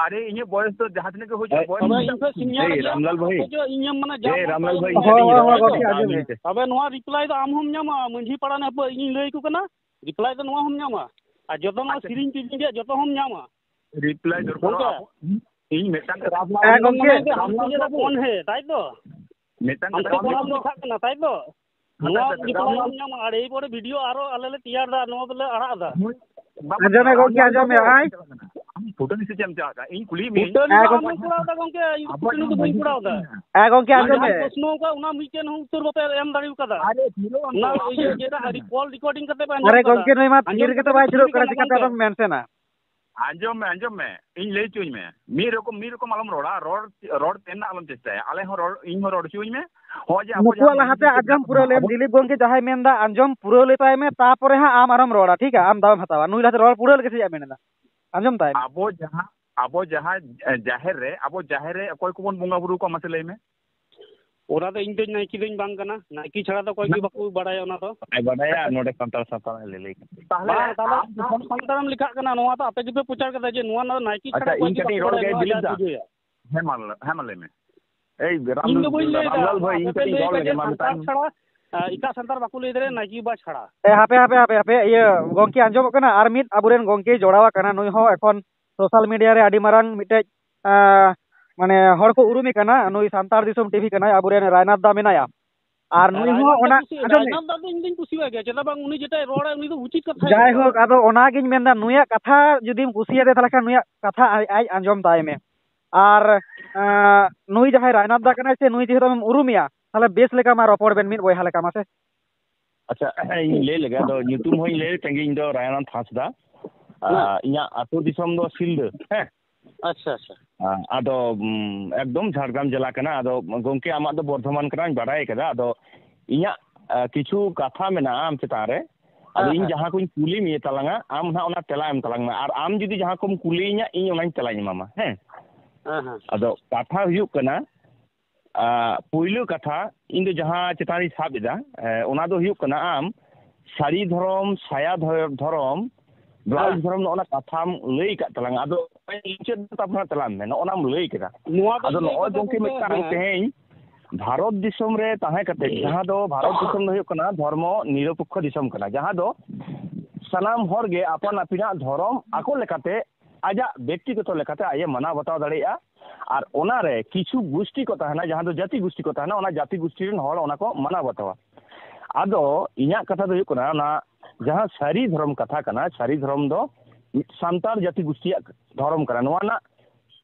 ᱟᱨᱮ, ᱤᱧᱟᱹᱜ ᱵᱚᱭᱮᱥ ᱫᱚ ᱡᱟᱦᱟᱸ ᱛᱤᱱᱟᱹᱜ ᱜᱮ ᱦᱩᱭ ᱦᱚᱪᱚᱜ, ᱮᱭ, ᱵᱚᱭᱮᱥ ᱛᱚᱵᱮ ᱫᱚ ᱤᱧ ᱠᱷᱚᱱ senior ᱮᱭ, ᱜᱮᱭᱟ, ᱨᱟᱢᱞᱟᱞ ᱵᱷᱟᱹᱭ᱾ ᱟᱯᱮ ᱫᱚ ᱤᱧ ᱮᱢ ᱢᱟᱱᱮ ᱡᱟᱢ ᱮᱭ, ᱨᱟᱢᱞᱟᱞ ᱵᱷᱟᱹᱭ, ᱦᱳᱭ, ᱦᱳᱭ, ᱤᱧ ᱦᱳᱭ, ᱠᱟᱹᱴᱤᱡ ᱜᱚᱝᱠᱮ, ᱨᱚᱲ ᱟᱸᱡᱚᱢ ᱢᱮ᱾ ᱛᱚᱵᱮ ᱱᱚᱣᱟ reply ᱫᱚ ᱟᱢ ᱦᱚᱸᱢ ᱧᱟᱢᱟ, ᱢᱟᱹᱡᱷᱤ ᱯᱟᱲᱟ ᱨᱮ ᱦᱟᱯᱳᱭ ᱤᱧᱤᱧ ᱞᱟᱹᱭ ᱟᱠᱚ ᱠᱟᱱᱟ, reply ᱫᱚ ᱱᱚᱣᱟ ᱦᱚᱸᱢ ᱧᱟᱢᱟ᱾ ᱟᱨ ᱡᱚᱛᱚ ᱱᱚᱣᱟ ᱟᱪᱪᱷᱟ᱾ ᱥᱮᱨᱮᱧ ᱛᱮᱨᱮᱧ ᱨᱮᱭᱟᱜ ᱡᱚᱛᱚ ᱦᱚᱸᱢ ᱧᱟᱢᱟ᱾ Reply ᱫᱚᱨᱠᱟᱨᱚᱜᱼᱟ᱾ ᱜᱚᱝᱠᱮ᱾ ᱟᱵᱚ, ᱤᱧ ᱢᱤᱫᱴᱟᱝ ᱠᱟᱛᱷᱟ ᱦᱮᱸ, ᱜᱚᱝᱠᱮ᱾ ᱟᱢ ᱫᱚ ᱢᱟᱱᱮ ᱡᱮ ᱠᱚᱱ ᱦᱮ, ᱛᱟᱭ ᱛᱚ? ᱢᱤᱫᱴᱟᱝ ᱟᱢ ᱠᱟᱛᱷᱟ ᱫᱚ ᱠᱚᱱ ᱞᱤᱧ ᱮᱢ ᱞᱮᱠᱷᱟᱜ ᱠᱟᱱᱟ, ᱛᱟᱭ ᱛᱚ? ᱦᱟᱸᱰᱮ ᱱᱚᱣᱟ ᱫᱚ reply ᱨᱟᱢᱞᱟᱞ ᱵᱚᱱ ᱧᱟᱢᱟ, ᱟᱨ ᱮᱨᱯᱚᱨᱮ video ᱟᱨᱚ ᱟᱞᱮ ᱞᱮ ᱛᱮᱭᱟᱨ ᱫᱟ, ᱱᱚᱣᱟ ᱫᱚᱞᱮ ᱟᱲᱟᱜ ᱫᱟ᱾ ᱦᱳᱭ᱾ ᱵᱟᱵᱟ, ᱟᱸᱡᱚᱢ ᱢᱮ ᱜᱚᱝᱠᱮ, ᱟᱢ ᱟᱸᱡᱚᱢ ᱢᱮ, ᱟᱭ᱾ ᱟᱢ ᱯᱷᱩᱴᱟᱹᱱᱤ ᱥᱮ ᱪᱮᱫ ᱮᱢ ᱪᱟᱞᱟᱜ ᱠᱟᱱᱟ? ᱤᱧ ᱠᱩᱞᱤᱭᱮᱫ ᱢᱤᱭᱟᱹᱧ᱾ ᱯᱷᱩᱴᱟᱹᱱᱤ ᱫᱚ ᱟᱢᱮᱢ ᱠᱚᱨᱟᱣ ᱫᱟ ᱜᱚᱝᱠᱮ, ᱤᱧ ᱫᱚ ᱟᱵᱚᱣᱟᱜ ᱯᱷᱩᱴᱟᱹᱱᱤ ᱫᱚ ᱡᱟᱦᱟᱸ ᱵᱟᱹᱧ ᱢᱟᱹᱡᱷᱤ ᱠᱚᱨᱟᱣ ᱫᱟ᱾ ᱦᱮᱸ ᱜᱚᱝᱠᱮ, ᱟᱢ ᱟᱸᱡᱚᱢ ᱡᱟᱦᱟᱸ ᱢᱮ᱾ ᱯᱨᱚᱥᱱᱚ ᱠᱚ, ᱚᱱᱟ ᱢᱤᱫᱴᱮᱱ ᱦᱚᱸ ᱩᱛᱛᱚᱨ ᱵᱟᱯᱮ ᱮᱢ ᱫᱟᱲᱮ ᱠᱟᱫᱟ᱾ ᱟᱨᱮ, ᱛᱷᱤᱨᱚᱜ ᱟᱢ ᱚᱱᱟ ᱛᱚ᱾ ᱤᱭᱟᱹ ᱡᱮᱴᱟ ᱨᱮᱠᱚᱨᱰ ᱨᱮᱠᱚᱨᱰᱤᱝ ᱠᱟᱛᱮ ᱯᱮ ᱟᱸᱡᱚᱢ ᱟᱨᱮ ᱠᱟᱫᱟ᱾ ᱜᱚᱝᱠᱮ, ᱱᱩᱭ ᱢᱟ ᱟᱸᱡᱚᱢ ᱛᱷᱤᱨ ᱜᱮᱛᱚ ᱠᱟᱛᱮ ᱵᱟᱭ ᱯᱮ ᱛᱷᱤᱨᱚᱜ ᱠᱩᱞᱤ ᱠᱟᱱᱟ, ᱠᱟᱱᱟ ᱪᱤᱠᱟᱛᱮ ᱜᱚᱝᱠᱮ᱾ ᱟᱫᱚᱢ ᱢᱮᱱ ᱥᱮᱱᱟ? ᱟᱸᱡᱚᱢ ᱢᱮ, ᱟᱸᱡᱚᱢ ᱢᱮ, ᱤᱧ ᱞᱟᱹᱭ ᱦᱚᱪᱚᱧ ᱢᱮ᱾ ᱢᱤᱫ ᱨᱚᱠᱚᱢ, ᱢᱤᱫ ᱨᱚᱠᱚᱢ ᱟᱞᱚᱢ ᱨᱚᱲᱟ, ᱨᱚᱲ, ᱨᱚᱲ ᱛᱮᱱᱟᱜ ᱟᱞᱚᱢ ᱪᱮᱥᱴᱟᱭᱟ᱾ ᱟᱞᱮ ᱦᱚᱸ ᱨᱚᱲ, ᱤᱧ ᱦᱚᱸ ᱨᱚᱲ ᱦᱚᱪᱚᱧ ᱢᱮ᱾ ᱦᱚᱸᱜᱼᱚᱭ ᱡᱮ ᱟᱵᱚ ᱱᱩᱠᱩᱣᱟᱜ ᱡᱟᱦᱟᱸ ᱞᱟᱦᱟᱛᱮ ᱢᱟᱹᱡᱷᱤ ᱠᱚ ᱟᱸᱡᱚᱢ ᱢᱮᱱᱟᱜ ᱯᱩᱨᱟᱹᱣ ᱵᱚᱱᱟ, ᱞᱮᱢ, ᱟᱵᱚ ᱫᱤᱞᱤᱯ ᱜᱚᱝᱠᱮ ᱡᱟᱦᱟᱸᱭ ᱢᱮᱱᱫᱟ, ᱟᱸᱡᱚᱢ ᱯᱩᱨᱟᱹᱣ ᱞᱮᱛᱟᱭ ᱢᱮ, ᱛᱟᱯᱚᱨᱮ ᱦᱟᱸᱜ ᱟᱢ ᱟᱨᱚᱢ ᱨᱚᱲᱟ, ᱴᱷᱤᱠ ᱜᱮᱭᱟ? ᱟᱢ ᱫᱟᱣᱮᱢ ᱦᱟᱛᱟᱣᱟ᱾ ᱱᱩᱭ ᱞᱟᱦᱟᱛᱮ ᱨᱚᱲ ᱯᱩᱨᱟᱹᱣ ᱞᱮᱜᱮ ᱥᱮ ᱪᱮᱫ ᱢᱮᱱᱫᱟ? ᱟᱸᱡᱚᱢ ᱛᱟᱭ ᱢᱮ᱾ ᱟᱵᱚ ᱡᱟᱦᱟᱸ, ᱟᱵᱚ ᱡᱟᱦᱟᱸ, ᱮ, ᱡᱟᱦᱮᱨ ᱨᱮ, ᱟᱵᱚ ᱡᱟᱦᱮᱨ ᱨᱮ ᱚᱠᱚᱭ ᱠᱚᱵᱚᱱ ᱵᱚᱸᱜᱟ ᱵᱩᱨᱩ ᱠᱚᱣᱟ, ᱢᱟᱥᱮ ᱞᱟᱹᱭ ᱢᱮ? ᱚᱱᱟ ᱫᱚ ᱤᱧ ᱫᱚ ᱱᱟᱭᱠᱮ ᱫᱚᱧ ᱵᱟᱝ ᱠᱟᱱᱟ, ᱱᱟᱭᱠᱮ ᱪᱷᱟᱲᱟ ᱫᱚ ᱚᱠᱚᱭ ᱜᱮ ᱵᱟᱠᱚ ᱵᱟᱲᱟᱭᱟ ᱚᱱᱟ ᱫᱚ᱾ ᱵᱟᱭ ᱵᱟᱰᱟᱭᱟ, ᱱᱚᱰᱮ ᱥᱟᱱᱛᱟᱲ ᱥᱟᱶᱛᱟ ᱨᱮ ᱞᱟᱹᱞᱟᱹᱭ ᱠᱟᱱᱟ᱾ ᱛᱟᱦᱞᱮ ᱵᱟᱝ, ᱛᱟᱦᱞᱮ ᱟᱢ ᱟᱢ ᱥᱟᱱᱛᱟᱲᱮᱢ ᱞᱮᱠᱷᱟᱜ ᱠᱟᱱᱟ, ᱱᱚᱣᱟ ᱫᱚ ᱟᱯᱮ ᱜᱮᱯᱮ ᱯᱨᱚᱪᱟᱨ ᱠᱟᱫᱟ ᱡᱮ ᱱᱚᱣᱟ ᱫᱚ ᱱᱟᱭᱠᱮ ᱟᱪᱪᱷᱟ, ᱪᱷᱟᱲᱟ ᱚᱠᱚᱭ ᱤᱧ ᱜᱮ ᱠᱟᱹᱴᱤᱡ ᱵᱟᱠᱚ ᱨᱚᱲ ᱵᱟᱲᱟᱭᱟ, ᱜᱮ, ᱱᱚᱣᱟ ᱫᱤᱞᱤᱯ ᱡᱟ ᱫᱟ᱾ ᱵᱩᱡᱷᱟᱹᱣᱟ᱾ ᱦᱮᱸ, ᱢᱟ ᱞᱟᱹᱭ, ᱦᱮᱸ, ᱢᱟ ᱞᱟᱹᱭ ᱢᱮ᱾ ᱮᱭ, ᱨᱟᱢ-, ᱤᱧ ᱫᱚ ᱵᱟᱹᱧ ᱞᱟᱹᱭ ᱫᱟ, ᱨᱟᱢᱞᱟᱞ ᱵᱷᱟᱹᱭ, ᱟᱯᱮ ᱤᱧ ᱯᱮ ᱠᱟᱹᱴᱤᱡ ᱞᱟᱹᱭ ᱨᱚᱲ ᱫᱟ ᱞᱮᱜᱮ, ᱡᱮ ᱢᱟ ᱥᱟᱱᱛᱟᱲ ᱢᱮᱛᱟᱧ ᱢᱮ᱾ ᱪᱷᱟᱲᱟ, ᱟ, ᱮᱴᱟᱜ ᱥᱟᱱᱛᱟᱲ ᱵᱟᱠᱚ ᱞᱟᱹᱭ ᱫᱟᱲᱮᱭᱟᱜᱼᱟ ᱱᱟᱭᱠᱮ ᱵᱟᱵᱟ ᱪᱷᱟᱲᱟ᱾ ᱮ, ᱦᱟᱯᱮ, ᱦᱟᱯᱮ, ᱦᱟᱯᱮ, ᱦᱟᱯᱮ, ᱤᱭᱟᱹ, ᱜᱚᱝᱠᱮ ᱟᱸᱡᱚᱢᱚᱜ ᱠᱟᱱᱟ? ᱟᱨ ᱢᱤᱫ ᱟᱵᱚᱨᱮᱱ ᱜᱚᱝᱠᱮᱭ ᱡᱚᱲᱟᱣ ᱟᱠᱟᱱᱟ, ᱱᱩᱭ ᱦᱚᱸ ᱮᱠᱷᱚᱱ social media ᱨᱮ ᱟᱹᱰᱤ ᱢᱟᱨᱟᱝ ᱢᱤᱫᱴᱮᱡ, ᱟ, ᱢᱟᱱᱮ ᱦᱚᱲ ᱠᱚ ᱩᱨᱩᱢᱮ ᱠᱟᱱᱟ, ᱱᱩᱭ ᱥᱟᱱᱛᱟᱲ ᱫᱤᱥᱚᱢ ᱴᱤᱵᱷᱤ ᱠᱟᱱᱟᱭ, ᱟᱵᱚᱨᱮᱱ ᱨᱟᱭᱱᱟᱛᱷ ᱫᱟ ᱢᱮᱱᱟᱭᱟ᱾ ᱟᱨ ᱱᱩᱭ ᱦᱚᱸ ᱨᱟᱭᱱᱟᱛᱷ ᱫᱟ ᱚᱱᱟ, ᱠᱩᱥᱤ-, ᱟᱸᱡᱚᱢ ᱢᱮ᱾ ᱨᱟᱭᱱᱟᱛᱷ ᱫᱟ ᱫᱚ ᱤᱧ ᱫᱩᱧ ᱠᱩᱥᱤᱣᱟᱭ ᱜᱮᱭᱟ, ᱪᱮᱫᱟᱜ ᱵᱟᱝ ᱩᱱᱤ ᱡᱮᱴᱟᱭ ᱨᱚᱲᱟ ᱩᱱᱤ ᱫᱚ ᱩᱪᱤᱛ ᱠᱟᱛᱷᱟᱭ ᱨᱚᱲᱟ᱾ ᱡᱟᱭᱦᱳᱠ, ᱟᱫᱚ ᱚᱱᱟᱜᱤᱧ ᱢᱮᱱᱫᱟ, ᱱᱩᱭᱟᱜ ᱠᱟᱛᱷᱟ ᱡᱩᱫᱤᱢ ᱠᱩᱥᱤᱭᱟᱫᱮ ᱛᱟᱦᱞᱮ ᱠᱷᱟᱱ ᱱᱩᱭᱟᱜ ᱠᱟᱛᱷᱟ ᱟᱡ, ᱟᱡ ᱟᱸᱡᱚᱢ ᱛᱟᱭ ᱢᱮ᱾ ᱟᱨ, ᱟᱸ, ᱱᱩᱭ ᱡᱟᱦᱟᱸᱭ ᱨᱟᱭᱱᱟᱛᱷ ᱫᱟ ᱠᱟᱱᱟᱭ ᱥᱮ, ᱱᱩᱭ ᱡᱮᱦᱮᱛᱩ ᱟᱢᱮᱢ ᱩᱨᱩᱢᱮᱭᱟ, ᱛᱟᱦᱞᱮ ᱵᱮᱥ ᱞᱮᱠᱟ ᱢᱟ ᱨᱚᱯᱚᱲ ᱵᱮᱱ ᱢᱤᱫ ᱵᱚᱭᱦᱟ ᱞᱮᱠᱟ ᱢᱟᱥᱮ᱾ ᱟᱪᱪᱷᱟ, ᱤᱧ ᱞᱟᱹᱭ ᱞᱮᱜᱮ, ᱟᱫᱚ ᱧᱩᱛᱩᱢ ᱦᱚᱸᱧ ᱞᱟᱹᱭ ᱞᱮᱜᱮ, ᱤᱧ ᱫᱚ ᱨᱟᱭᱱᱟᱛᱷ ᱦᱟᱸᱥᱫᱟ᱾ ᱦᱮᱸ᱾ ᱟᱨ ᱤᱧᱟᱹᱜ ᱟᱹᱛᱩ ᱫᱤᱥᱚᱢ ᱫᱚ ᱥᱤᱞᱫᱟᱹ᱾ ᱦᱮᱸ᱾ ᱟᱪᱪᱷᱟ, ᱟᱪᱪᱷᱟ᱾ ᱟᱫᱚ, ᱩᱢ, ᱮᱠᱫᱚᱢ ᱡᱷᱟᱲᱜᱨᱟᱢ ᱡᱮᱞᱟ ᱠᱟᱱᱟ᱾ ᱟᱫᱚ ᱜᱚᱢᱠᱮ, ᱟᱢᱟᱜ ᱫᱚ ᱵᱚᱨᱫᱷᱚᱢᱟᱱ ᱠᱟᱱᱟᱧ ᱵᱟᱰᱟᱭ ᱠᱟᱫᱟ᱾ ᱟᱫᱚ ᱤᱧᱟᱹᱜ, ᱟ, ᱠᱤᱪᱷᱩ ᱠᱟᱛᱷᱟ ᱢᱮᱱᱟᱜᱼᱟ ᱟᱢ ᱪᱮᱛᱟᱱ ᱨᱮ᱾ ᱟᱫᱚ ᱦᱮᱸ, ᱤᱧ ᱦᱮᱸ᱾ ᱡᱟᱦᱟᱸ ᱠᱚᱧ ᱠᱩᱞᱤ ᱢᱮᱭᱟ ᱛᱟᱞᱟᱝᱟ, ᱟᱢ ᱱᱟᱦᱟᱜ ᱚᱱᱟ ᱛᱮᱞᱟ ᱮᱢ ᱛᱟᱞᱟᱝ ᱢᱮ᱾ ᱟᱨ ᱟᱢ ᱡᱩᱫᱤ ᱡᱟᱦᱟᱸ ᱠᱚᱢ ᱠᱩᱞᱤᱭᱤᱧᱟ, ᱤᱧ ᱚᱱᱟᱧ ᱛᱮᱞᱟᱧ ᱮᱢᱟᱢᱟ᱾ ᱦᱮᱸ᱾ ᱦᱮᱸ, ᱦᱮᱸ᱾ ᱟᱫᱚ ᱠᱟᱛᱷᱟ ᱦᱩᱭᱩᱜ ᱠᱟᱱᱟ, ᱟ, ᱯᱩᱭᱞᱩ ᱠᱟᱛᱷᱟ, ᱤᱧ ᱫᱚ ᱡᱟᱦᱟᱸ ᱪᱮᱛᱟᱱ ᱨᱤᱧ ᱥᱟᱵ ᱮᱫᱟ, ᱮ, ᱚᱱᱟ ᱫᱚ ᱦᱩᱭᱩᱜ ᱠᱟᱱᱟ, ᱟᱢ ᱥᱟᱹᱲᱤ ᱫᱷᱚᱨᱚᱢ, ᱥᱟᱭᱟ ᱫᱷᱚ-, ᱫᱷᱚᱨᱚᱢ, ᱵᱞᱟᱣᱩᱡᱽ ᱦᱮᱸ᱾ ᱫᱷᱚᱨᱚᱢ, ᱱᱚᱜᱼᱚ ᱱᱟ ᱠᱟᱛᱷᱟᱢ ᱞᱟᱹᱭ ᱟᱠᱟᱫ ᱛᱟᱞᱟᱝᱟ᱾ ᱟᱫᱚ ᱢᱩᱪᱟᱹᱫ ᱫᱚ ᱛᱟᱯᱚᱨ ᱛᱮᱞᱟᱢ ᱢᱮ, ᱱᱚᱜᱼᱚ ᱱᱟᱢ ᱞᱟᱹᱭ ᱠᱮᱫᱟ᱾ ᱱᱚᱣᱟ ᱫᱚ ᱟᱫᱚ ᱞᱟᱹᱭ ᱱᱚᱜᱼᱚᱭ ᱠᱟᱛᱷᱟ ᱜᱚᱢᱠᱮ ᱫᱚ, ᱢᱤᱫᱴᱟᱝ ᱦᱮᱸ᱾ ᱛᱮᱦᱮᱧ ᱵᱷᱟᱨᱚᱛ ᱫᱤᱥᱚᱢ ᱨᱮ ᱛᱟᱦᱮᱸ ᱠᱟᱛᱮ, ᱡᱟᱦᱟᱸ ᱫᱚ ᱵᱷᱟᱨᱚᱛ ᱫᱤᱥᱚᱢ ᱫᱚ ᱦᱩᱭᱩᱜ ᱠᱟᱱᱟ ᱫᱷᱚᱨᱢᱚ ᱱᱤᱨᱚᱯᱮᱠᱠᱷᱚ ᱫᱤᱥᱚᱢ ᱠᱟᱱᱟ, ᱡᱟᱦᱟᱸ ᱫᱚ ᱥᱟᱱᱟᱢ ᱦᱚᱲ ᱜᱮ ᱟᱯᱟᱱ ᱟᱹᱯᱤᱱᱟᱜ ᱫᱷᱚᱨᱚᱢ ᱟᱠᱚ ᱞᱮᱠᱟᱛᱮ, ᱟᱡᱟᱜ ᱵᱮᱠᱛᱤᱜᱚᱛᱚ ᱞᱮᱠᱟᱛᱮ ᱟᱡ ᱮ ᱢᱟᱱᱟᱣ ᱵᱟᱛᱟᱣ ᱫᱟᱲᱮᱭᱟᱜᱼᱟ᱾ ᱟᱨ ᱚᱱᱟᱨᱮ ᱠᱤᱪᱷᱩ ᱜᱩᱥᱴᱤ ᱠᱚ ᱛᱟᱦᱮᱱᱟ, ᱡᱟᱦᱟᱸ ᱫᱚ ᱡᱟᱹᱛᱤ ᱜᱩᱥᱴᱤ ᱠᱚ ᱛᱟᱦᱮᱱᱟ, ᱚᱱᱟ ᱡᱟᱹᱛᱤ ᱜᱩᱥᱴᱤ ᱨᱮᱱ ᱦᱚᱲ ᱚᱱᱟ ᱠᱚ ᱢᱟᱱᱟᱣ ᱵᱟᱛᱟᱣᱟ᱾ ᱟᱫᱚ ᱤᱧᱟᱹᱜ ᱠᱟᱛᱷᱟ ᱫᱚ ᱦᱩᱭᱩᱜ ᱠᱟᱱᱟ, ᱚᱱᱟ ᱡᱟᱦᱟᱸ ᱥᱟᱹᱨᱤ ᱫᱷᱚᱨᱚᱢ ᱠᱟᱛᱷᱟ ᱠᱟᱱᱟ, ᱥᱟᱹᱨᱤ ᱫᱷᱚᱨᱚᱢ ᱫᱚ ᱢᱤᱫ ᱥᱟᱱᱛᱟᱲ ᱡᱟᱹᱛᱤ ᱜᱩᱥᱴᱤᱭᱟᱜ ᱫᱷᱚᱨᱚᱢ ᱠᱟᱱᱟ᱾ ᱱᱚᱣᱟ ᱨᱮᱱᱟᱜ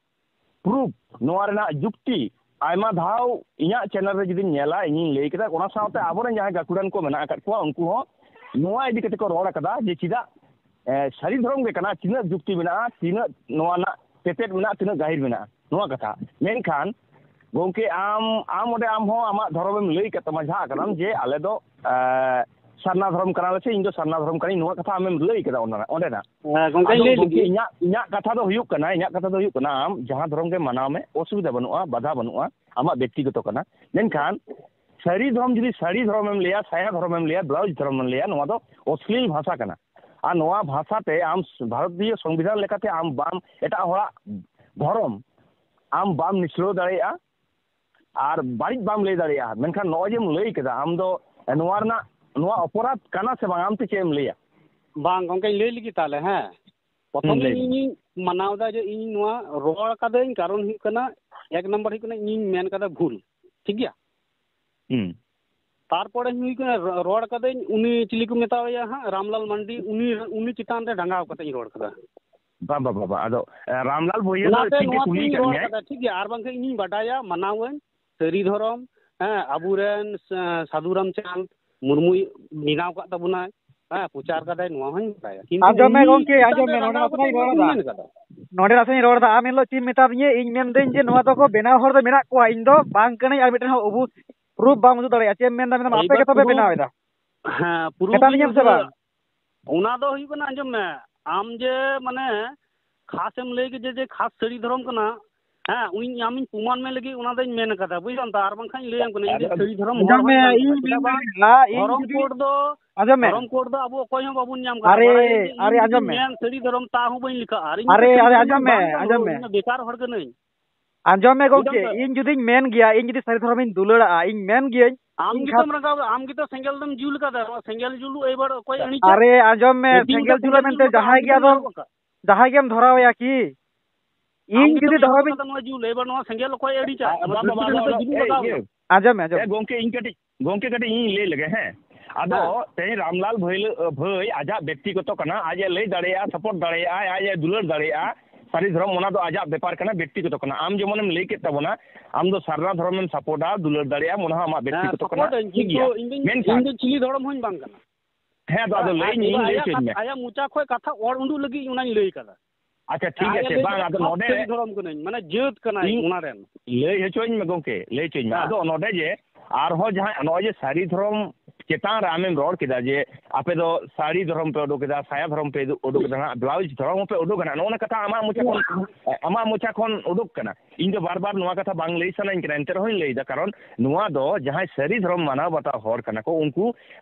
ᱯᱨᱩᱯᱷ, ᱱᱚᱣᱟ ᱨᱮᱱᱟᱜ ᱡᱩᱠᱛᱤ ᱟᱭᱢᱟ ᱫᱷᱟᱣ ᱤᱧᱟᱹᱜ ᱪᱮᱱᱮᱞ ᱨᱮ ᱡᱩᱫᱤᱢ ᱧᱮᱞᱟ, ᱤᱧᱤᱧ ᱞᱟᱹᱭ ᱠᱮᱫᱟ᱾ ᱚᱱᱟ ᱥᱟᱶᱛᱮ ᱟᱵᱚᱨᱮᱱ ᱡᱟᱦᱟᱸᱭ ᱜᱟᱹᱠᱷᱩᱲᱟᱱ ᱠᱚ ᱢᱮᱱᱟᱜ ᱟᱠᱟᱫ ᱠᱚᱣᱟ, ᱩᱱᱠᱩ ᱦᱚᱸ ᱱᱚᱣᱟ ᱤᱫᱤ ᱠᱟᱛᱮ ᱠᱚ ᱨᱚᱲ ᱟᱠᱟᱫᱟ ᱡᱮ ᱪᱮᱫᱟᱜ, ᱮ, ᱥᱟᱹᱨᱤ ᱫᱷᱚᱨᱚᱢ ᱜᱮ ᱠᱟᱱᱟ, ᱛᱤᱱᱟᱹᱜ ᱡᱩᱠᱛᱤ ᱢᱮᱱᱟᱜᱼᱟ, ᱛᱤᱱᱟᱹᱜ ᱱᱚᱣᱟ ᱨᱮᱱᱟᱜ ᱛᱮᱛᱮᱫ ᱢᱮᱱᱟᱜᱼᱟ, ᱛᱤᱱᱟᱹᱜ ᱜᱟᱹᱦᱤᱨ ᱢᱮᱱᱟᱜᱼᱟ, ᱱᱚᱣᱟ ᱠᱟᱛᱷᱟ᱾ ᱢᱮᱱᱠᱷᱟᱱ ᱜᱚᱢᱠᱮ, ᱟᱢ, ᱟᱢ ᱚᱸᱰᱮ ᱟᱢ ᱦᱚᱸ ᱟᱢᱟᱜ ᱫᱷᱚᱨᱚᱢᱮᱢ ᱞᱟᱹᱭ ᱠᱮᱫ ᱛᱟᱢᱟ, ᱡᱷᱟᱜ ᱠᱟᱱᱟᱢ ᱡᱮ ᱟᱞᱮ ᱫᱚ, ᱮ, ᱥᱟᱨᱱᱟ ᱫᱷᱚᱨᱚᱢ ᱠᱟᱱᱟᱞᱮ ᱥᱮ ᱤᱧ ᱫᱚ ᱥᱟᱨᱱᱟ ᱫᱷᱚᱨᱚᱢ ᱠᱟᱹᱱᱟᱹᱧ, ᱱᱚᱣᱟ ᱠᱟᱛᱷᱟ ᱟᱢᱮᱢ ᱞᱟᱹᱭ ᱠᱮᱫᱟ ᱚᱸᱰᱮᱱᱟᱜ, ᱚᱸᱰᱮᱱᱟᱜ᱾ ᱦᱮᱸ, ᱜᱚᱢᱠᱮᱧ ᱟᱫᱚ ᱞᱟᱹᱭ ᱜᱚᱢᱠᱮ, ᱞᱮᱜᱮ᱾ ᱤᱧᱟᱹᱜ, ᱤᱧᱟᱹᱜ ᱠᱟᱛᱷᱟ ᱫᱚ ᱦᱩᱭᱩᱜ ᱠᱟᱱᱟ, ᱤᱧᱟᱹᱜ ᱠᱟᱛᱷᱟ ᱫᱚ ᱦᱩᱭᱩᱜ ᱠᱟᱱᱟ, ᱟᱢ ᱡᱟᱦᱟᱸ ᱫᱷᱚᱨᱚᱢ ᱜᱮ ᱢᱟᱱᱟᱣ ᱢᱮ, ᱚᱥᱩᱵᱤᱫᱷᱟ ᱵᱟᱹᱱᱩᱜᱼᱟ, ᱵᱟᱫᱷᱟ ᱵᱟᱹᱱᱩᱜᱼᱟ, ᱟᱢᱟᱜ ᱵᱮᱠᱛᱤᱜᱚᱛᱚ ᱠᱟᱱᱟ᱾ ᱢᱮᱱᱠᱷᱟᱱ ᱥᱟᱹᱨᱤ ᱫᱷᱚᱨᱚᱢ ᱡᱩᱫᱤ ᱥᱟᱹᱨᱤ ᱫᱷᱚᱨᱚᱢᱮᱢ ᱞᱟᱹᱭᱟ, ᱥᱟᱭᱟ ᱫᱷᱚᱨᱚᱢᱮᱢ ᱞᱟᱹᱭᱟ, ᱵᱞᱟᱣᱩᱡᱽ ᱫᱷᱚᱨᱚᱢᱮᱢ ᱞᱟᱹᱭᱟ, ᱱᱚᱣᱟ ᱫᱚ ᱚᱥᱞᱤᱞ ᱵᱷᱟᱥᱟ ᱠᱟᱱᱟ᱾ ᱟᱨ ᱱᱚᱣᱟ ᱵᱷᱟᱥᱟ ᱛᱮ ᱟᱢ ᱵᱷᱟᱨᱚᱛᱤᱭᱚ ᱥᱚᱝᱵᱤᱫᱷᱟᱱ ᱞᱮᱠᱟᱛᱮ ᱟᱢ ᱵᱟᱢ, ᱮᱴᱟᱜ ᱦᱚᱲᱟᱜ ᱫᱷᱚᱨᱚᱢ ᱟᱢ ᱵᱟᱢ ᱱᱤᱥᱲᱟᱹᱣ ᱫᱟᱲᱮᱭᱟᱜᱼᱟ ᱟᱨ ᱵᱟᱹᱲᱤᱡ ᱵᱟᱢ ᱞᱟᱹᱭ ᱫᱟᱲᱮᱭᱟᱜᱼᱟ᱾ ᱢᱮᱱᱠᱷᱟᱱ ᱱᱚᱜᱼᱚᱭ ᱡᱮᱢ ᱞᱟᱹᱭ ᱠᱮᱫᱟ, ᱟᱢ ᱫᱚ ᱱᱚᱣᱟ ᱨᱮᱱᱟᱜ, ᱱᱚᱣᱟ ᱚᱯᱚᱨᱟᱫᱷ ᱠᱟᱱᱟ ᱥᱮ ᱵᱟᱝ, ᱟᱢ ᱛᱮ ᱪᱮᱫ ᱮᱢ ᱞᱟᱹᱭᱟ? ᱵᱟᱝ ᱜᱚᱢᱠᱮᱧ ᱞᱟᱹᱭ ᱞᱮᱜᱮ ᱛᱟᱦᱞᱮ, ᱦᱮᱸ᱾ ᱯᱨᱚᱛᱷᱚᱢ ᱦᱩᱸ, ᱞᱟᱹᱭ ᱢᱮ᱾ ᱤᱧᱤᱧ ᱢᱟᱱᱟᱣ ᱮᱫᱟ ᱡᱮ ᱤᱧ ᱱᱚᱣᱟ ᱨᱚᱲ ᱠᱟᱫᱟᱹᱧ, ᱠᱟᱨᱚᱱ ᱦᱩᱭᱩᱜ ᱠᱟᱱᱟ, ᱮᱠ ᱱᱟᱢᱵᱟᱨ ᱦᱩᱭᱩᱜ ᱠᱟᱱᱟ ᱤᱧᱤᱧ ᱢᱮᱱ ᱠᱟᱫᱟ ᱵᱷᱩᱞ, ᱴᱷᱤᱠ ᱜᱮᱭᱟ? ᱦᱩᱸ᱾ ᱛᱟᱨᱯᱚᱨᱮ ᱦᱩᱭᱩᱜ ᱠᱟᱱᱟ ᱨᱚ-, ᱨᱚᱲ ᱠᱟᱫᱟᱹᱧ, ᱩᱱᱤ ᱪᱤᱞᱤ ᱠᱚ ᱢᱮᱛᱟᱣᱟᱭᱟ ᱦᱟᱸᱜ, ᱨᱟᱢᱞᱟᱞ ᱢᱟᱱᱰᱤ, ᱩᱱᱤ, ᱩᱱᱤ ᱪᱮᱛᱟᱱ ᱨᱮ ᱨᱟᱸᱜᱟᱣ ᱠᱟᱛᱮᱧ ᱨᱚᱲ ᱠᱟᱫᱟ᱾ ᱵᱟᱝ, ᱵᱟᱝ, ᱵᱟᱝ, ᱵᱟᱝ᱾ ᱟᱫᱚ, ᱮ, ᱨᱟᱢᱞᱟᱞ ᱵᱷᱩᱭᱟᱹ ᱫᱚ ᱚᱱᱟᱛᱮ ᱴᱷᱤᱠ ᱜᱮ ᱱᱚᱣᱟ ᱠᱩᱞᱤ ᱠᱚᱧ ᱠᱟᱫ ᱨᱚᱲ ᱢᱮᱭᱟᱭ᱾ ᱠᱟᱫᱟ, ᱴᱷᱤᱠ ᱜᱮᱭᱟ, ᱟᱨ ᱵᱟᱝᱠᱷᱟᱱ ᱤᱧᱤᱧ ᱵᱟᱰᱟᱭᱟ, ᱢᱟᱱᱟᱣᱟᱹᱧ, ᱥᱟᱹᱨᱤ ᱫᱷᱚᱨᱚᱢ, ᱦᱮᱸ, ᱟᱵᱚᱨᱮᱱ ᱥᱟ-, ᱥᱟᱹᱫᱷᱩ ᱨᱟᱢᱪᱟᱸᱫᱽ ᱢᱩᱨᱢᱩᱭ ᱵᱮᱱᱟᱣ ᱠᱟᱫ ᱛᱟᱵᱚᱱᱟᱭ, ᱦᱮᱸ, ᱯᱨᱚᱪᱟᱨ ᱠᱟᱫᱟᱭ, ᱱᱚᱣᱟ ᱦᱚᱸᱧ ᱵᱟᱲᱟᱭᱟ᱾ ᱠᱤᱱᱛᱩ ᱟᱸᱡᱚᱢ ᱢᱮ ᱩᱱᱤ ᱜᱚᱝᱠᱮ, ᱪᱮᱛᱟᱱ ᱟᱸᱡᱚᱢ ᱨᱮ ᱢᱮ, ᱱᱚᱰᱮ ᱨᱟᱢᱵᱟᱞ ᱱᱟᱥᱮᱱᱟᱜ ᱤᱧ ᱨᱚᱲ ᱵᱟᱹᱧ ᱮᱫᱟ᱾ ᱢᱮᱱ ᱠᱟᱫᱟ᱾ ᱱᱚᱰᱮ ᱱᱟᱥᱮᱧ ᱨᱚᱲ ᱮᱫᱟ, ᱟᱢ ᱮᱱᱦᱤᱞᱳᱜ ᱪᱮᱫ ᱮᱢ ᱢᱮᱛᱟᱫᱤᱧᱟᱹ? ᱤᱧ ᱢᱮᱱᱫᱟᱹᱧ ᱡᱮ ᱱᱚᱣᱟ ᱫᱚᱠᱚ ᱵᱮᱱᱟᱣ ᱦᱚᱲ ᱫᱚ ᱢᱮᱱᱟᱜ ᱠᱚᱣᱟ, ᱤᱧ ᱫᱚ ᱵᱟᱝ ᱠᱟᱹᱱᱟᱹᱧ ᱟᱨ ᱢᱤᱫᱴᱮᱱ ᱦᱚᱸ ᱩᱵᱩ ᱯᱨᱩᱯ ᱵᱟᱢ ᱩᱫᱩᱜ ᱫᱟᱲᱮᱭᱟᱜᱼᱟ, ᱪᱮᱫ ᱮᱢ ᱢᱮᱱᱫᱟ? ᱢᱮᱱᱫᱟᱢ ᱟᱯᱮ ᱮᱭᱵᱟᱨ ᱜᱮᱛᱚ ᱯᱮ ᱯᱨᱩᱯ ᱵᱮᱱᱟᱣ ᱮᱫᱟ᱾ ᱦᱮᱸ, ᱯᱨᱩᱯ ᱢᱮᱛᱟᱫᱤᱧᱟᱹᱢ ᱤᱧ ᱥᱮ ᱩᱫᱩᱜ ᱵᱟᱝ? ᱚᱱᱟ ᱫᱚ ᱦᱩᱭᱩᱜ ᱠᱟᱱᱟ, ᱟᱸᱡᱚᱢ ᱢᱮ, ᱟᱢ ᱡᱮ ᱢᱟᱱᱮ ᱠᱷᱟᱥᱮᱢ ᱞᱟᱹᱭ ᱠᱮᱫ ᱡᱮ ᱠᱷᱟᱥ ᱥᱟᱹᱲᱤ ᱫᱷᱚᱨᱚᱢ ᱠᱟᱱᱟ, ᱦᱮᱸ, ᱤᱧ ᱟᱢᱤᱧ ᱯᱨᱚᱢᱟᱱ ᱢᱮ ᱞᱟᱹᱜᱤᱫ ᱚᱱᱟ ᱫᱚᱧ ᱢᱮᱱ ᱠᱟᱫᱟ, ᱵᱩᱡᱷᱟᱹᱣ ᱫᱟᱢ ᱛᱚ? ᱟᱨ ᱵᱟᱝᱠᱷᱟᱱ ᱤᱧ ᱞᱟᱹᱭᱟᱢ ᱠᱟᱱᱟ, ᱤᱧ ᱫᱚ ᱟᱫᱚ ᱥᱟᱹᱲᱤ ᱫᱷᱚᱨᱚᱢ ᱟᱸᱡᱚᱢ ᱦᱚᱲ ᱢᱮ, ᱦᱚᱸᱧ ᱢᱮᱱ ᱤᱧ ᱠᱟᱫᱟ᱾ ᱪᱮᱫᱟᱜ ᱢᱮᱱ ᱵᱟᱝ? ᱮᱫᱟ, ᱤᱧ ᱫᱷᱚᱨᱚᱢ ᱡᱩᱫᱤ ᱠᱳᱰ ᱫᱚ, ᱟᱸᱡᱚᱢ ᱢᱮ᱾ ᱫᱷᱚᱨᱚᱢ ᱠᱳᱰ ᱫᱚ ᱟᱵᱚ ᱚᱠᱚᱭ ᱦᱚᱸ ᱵᱟᱵᱚᱱ ᱧᱟᱢ ᱠᱟᱫᱟ᱾ ᱟᱨᱮ, ᱵᱟᱲᱟᱭ ᱞᱟᱹᱜᱤᱫ ᱤᱧ ᱟᱨᱮ, ᱟᱸᱡᱚᱢ ᱡᱩᱫᱤᱧ ᱢᱮ᱾ ᱢᱮᱱ ᱥᱟᱹᱲᱤ ᱫᱷᱚᱨᱚᱢ, ᱛᱟ ᱦᱚᱸ ᱵᱟᱹᱧ ᱞᱮᱠᱷᱟᱜᱼᱟ᱾ ᱟᱨ ᱤᱧ ᱫᱚ ᱟᱨᱮ, ᱥᱟᱹᱲᱤ ᱟᱨᱮ, ᱫᱷᱚᱨᱚᱢ ᱟᱸᱡᱚᱢ ᱢᱮ, ᱵᱟᱝ ᱠᱟᱱᱟ, ᱟᱸᱡᱚᱢ ᱢᱮ᱾ ᱤᱧ ᱫᱚ ᱵᱮᱠᱟᱨ ᱦᱚᱲ ᱠᱟᱹᱱᱟᱹᱧ᱾ ᱟᱸᱡᱚᱢ ᱢᱮ ᱵᱩᱡᱷᱟᱹᱣ ᱜᱚᱝᱠᱮ, ᱫᱟᱢ ᱛᱚ? ᱤᱧ ᱡᱩᱫᱤᱧ ᱢᱮᱱ ᱜᱮᱭᱟ, ᱤᱧ ᱡᱩᱫᱤ ᱥᱟᱹᱨᱤ ᱫᱷᱚᱨᱚᱢᱤᱧ ᱫᱩᱞᱟᱹᱲᱟᱜᱼᱟ, ᱤᱧ ᱢᱮᱱ ᱜᱤᱭᱟᱹᱧ, ᱟᱢ ᱤᱧ ᱜᱮᱛᱚᱢ ᱠᱷᱟᱛ- ᱨᱟᱸᱜᱟᱣ, ᱟᱢ ᱜᱮᱛᱚ ᱥᱮᱸᱜᱮᱞ ᱫᱚᱢ ᱡᱩᱞ ᱠᱟᱫᱟ᱾ ᱱᱚᱣᱟ ᱥᱮᱸᱜᱮᱞ ᱡᱩᱞ ᱮᱵᱟᱨ ᱚᱠᱚᱭ ᱟᱹᱲᱤᱡᱟ? ᱟᱨᱮ, ᱟᱸᱡᱚᱢ ᱢᱮ, ᱦᱟᱹᱴᱤᱧ ᱥᱮᱸᱜᱮᱞ ᱠᱟᱛᱮ ᱡᱩᱞ ᱥᱮᱸᱜᱮᱞ ᱢᱮᱱᱛᱮ ᱡᱩᱞ ᱠᱟᱫᱟ, ᱡᱟᱦᱟᱸᱭ ᱟᱢ ᱜᱮ ᱜᱮᱛᱚᱢ ᱟᱫᱚ ᱡᱩᱞ ᱠᱟᱫᱟ᱾ ᱡᱟᱦᱟᱸᱭ ᱜᱮᱢ ᱫᱷᱚᱨᱟᱣᱟᱭᱟ ᱠᱤ? ᱟᱢ ᱤᱧ ᱜᱮᱛᱚᱢ ᱡᱩᱫᱤ ᱮᱦᱚᱵ ᱫᱷᱚᱨᱚᱢᱤᱧ ᱠᱟᱫᱟ ᱱᱚᱣᱟ ᱡᱩᱞ᱾ ᱮᱵᱟᱨ ᱱᱚᱣᱟ ᱥᱮᱸᱜᱮᱞ ᱚᱠᱚᱭ ᱟᱹᱲᱤᱡᱟ? ᱵᱟ-, ᱱᱚᱣᱟ ᱵᱟᱵᱟ, ᱫᱷᱟᱹᱨᱛᱤ ᱨᱮ ᱵᱟᱵᱟ, ᱱᱚᱣᱟ ᱱᱚᱣᱟ ᱡᱩᱞ ᱮ, ᱞᱟᱜᱟᱣ ᱤᱭᱟᱹ, ᱮᱱᱟ᱾ ᱟᱸᱡᱚᱢ ᱢᱮ, ᱟᱸᱡᱚᱢ ᱮ, ᱢᱮ᱾ ᱜᱚᱝᱠᱮ, ᱤᱧ ᱠᱟᱹᱴᱤᱡ, ᱜᱚᱝᱠᱮ, ᱠᱟᱹᱴᱤᱡ ᱤᱧ ᱞᱟᱹᱭ ᱞᱮᱜᱮ, ᱦᱮᱸ᱾ ᱟᱫᱚ ᱦᱮᱸ᱾ ᱛᱮᱦᱮᱧ ᱨᱟᱢᱞᱟᱞ ᱵᱷᱟᱹᱭ-, ᱵᱷᱟᱹᱭ ᱟᱡᱟᱜ ᱵᱮᱠᱛᱤᱜᱚᱛᱚ ᱠᱟᱱᱟ, ᱟᱡ ᱮ ᱞᱟᱹᱭ ᱫᱟᱲᱮᱭᱟᱜᱼᱟ, support ᱫᱟᱲᱮᱭᱟᱜᱼᱟ, ᱟᱡ ᱮ ᱫᱩᱞᱟᱹᱲ ᱫᱟᱲᱮᱭᱟᱜᱼᱟ᱾ ᱥᱟᱹᱨᱤ ᱫᱷᱚᱨᱚᱢ ᱚᱱᱟ ᱫᱚ ᱟᱡᱟᱜ ᱵᱮᱯᱟᱨ ᱠᱟᱱᱟ, ᱵᱮᱠᱛᱤᱜᱚᱛᱚ ᱠᱟᱱᱟ᱾ ᱟᱢ ᱡᱮᱢᱚᱱᱮᱢ ᱞᱟᱹᱭ ᱠᱮᱫ ᱛᱟᱵᱚᱱᱟ, ᱟᱢ ᱫᱚ ᱥᱟᱨᱱᱟ ᱫᱷᱚᱨᱚᱢᱮᱢ supportᱟ, ᱫᱩᱞᱟᱹᱲ ᱫᱟᱲᱮᱭᱟᱜᱼᱟᱢ, ᱚᱱᱟ ᱦᱚᱸ ᱟᱢᱟᱜ ᱦᱮᱸ, ᱵᱮᱠᱛᱤᱜᱚᱛᱚ ᱠᱟᱱᱟ, support ᱟᱹᱧ, ᱴᱷᱤᱠ ᱜᱮᱭᱟ᱾ ᱠᱤᱱᱛᱩ ᱤᱧ ᱫᱚᱧ, ᱢᱮᱱᱠᱷᱟᱱ ᱤᱧ ᱫᱚ ᱪᱤᱞᱤ ᱫᱷᱚᱨᱚᱢ ᱦᱚᱸᱧ ᱵᱟᱝ ᱠᱟᱱᱟ᱾ ᱦᱮᱸ, ᱟᱫᱚ, ᱟᱫᱚ ᱦᱮᱸ, ᱞᱟᱹᱭᱟᱹᱧ ᱟᱡ, ᱤᱧ, ᱞᱟᱹᱭ ᱟᱭᱟᱜ ᱦᱚᱪᱚᱧ ᱠᱟᱛᱷᱟ, ᱢᱮ᱾ ᱟᱭᱟᱜ ᱢᱚᱪᱟ ᱠᱷᱚᱡ ᱠᱟᱛᱷᱟ ᱚᱨ ᱩᱰᱩᱠ ᱞᱟᱹᱜᱤᱫ ᱚᱱᱟᱧ ᱞᱟᱹᱭ ᱠᱟᱫᱟ᱾ ᱟᱪᱪᱷᱟ, ᱴᱷᱤᱠ ᱟᱡ ᱮ ᱟᱪᱷᱮ, ᱞᱟᱹᱭ ᱵᱟᱝ, ᱠᱮᱫᱟ, ᱟᱫᱚ ᱠᱷᱟᱥ ᱱᱚᱰᱮ ᱥᱟᱹᱨᱤ ᱫᱷᱚᱨᱚᱢ ᱠᱟᱹᱱᱟᱹᱧ, ᱢᱟᱱᱮ ᱡᱟᱹᱛ ᱠᱟᱱᱟᱭ ᱤᱧ ᱚᱱᱟ ᱨᱮᱱ᱾ ᱞᱟᱹᱭ ᱦᱚᱪᱚᱧ ᱢᱮ ᱜᱚᱝᱠᱮ, ᱞᱟᱹᱭ ᱦᱚᱪᱚᱧ ᱢᱮ᱾ ᱦᱮᱸ᱾ ᱟᱫᱚ ᱱᱚᱰᱮ ᱡᱮ ᱟᱨᱦᱚᱸ ᱡᱟᱦᱟᱸ ᱱᱚᱜᱼᱚᱭ ᱡᱮ ᱥᱟᱹᱨᱤ ᱫᱷᱚᱨᱚᱢ ᱪᱮᱛᱟᱱ ᱨᱮ ᱟᱢᱮᱢ ᱨᱚᱲ ᱠᱮᱫᱟ ᱡᱮ ᱟᱯᱮ ᱫᱚ ᱥᱟᱹᱲᱤ ᱫᱷᱚᱨᱚᱢ ᱯᱮ ᱩᱰᱩᱠ ᱮᱫᱟ, ᱥᱟᱭᱟ ᱫᱷᱚᱨᱚᱢ ᱯᱮ ᱩᱰᱩᱠ ᱮᱫᱟ, ᱱᱟᱦᱟᱜ blouse ᱫᱷᱚᱨᱚᱢ ᱦᱚᱸᱯᱮ ᱩᱰᱩᱠ ᱮᱫᱟ, ᱱᱚᱜᱼᱚ ᱱᱚᱣᱟ ᱠᱟᱛᱷᱟ ᱟᱢᱟᱜ ᱢᱚᱪᱟ ᱠᱷᱚᱱ, ᱟᱢᱟᱜ ᱢᱚᱪᱟ ᱠᱷᱚᱱ ᱩᱰᱩᱠ ᱠᱟᱱᱟ᱾ ᱤᱧ ᱫᱚ ᱵᱟᱨ ᱵᱟᱨ ᱱᱚᱣᱟ ᱠᱟᱛᱷᱟ ᱵᱟᱝ ᱞᱟᱹᱭ ᱥᱟᱱᱟᱧ ᱠᱟᱱᱟ, ᱮᱱᱛᱮ ᱨᱮᱦᱚᱸᱧ ᱞᱟᱹᱭ ᱮᱫᱟ, ᱠᱟᱨᱚᱱ ᱱᱚᱣᱟ ᱫᱚ ᱡᱟᱦᱟᱸᱭ ᱥᱟᱹᱨᱤ ᱫᱷᱚᱨᱚᱢ ᱢᱟᱱᱟᱣ ᱵᱟᱛᱟᱣ ᱦᱚᱲ ᱠᱟᱱᱟ ᱠᱚ, ᱩᱱᱠᱩ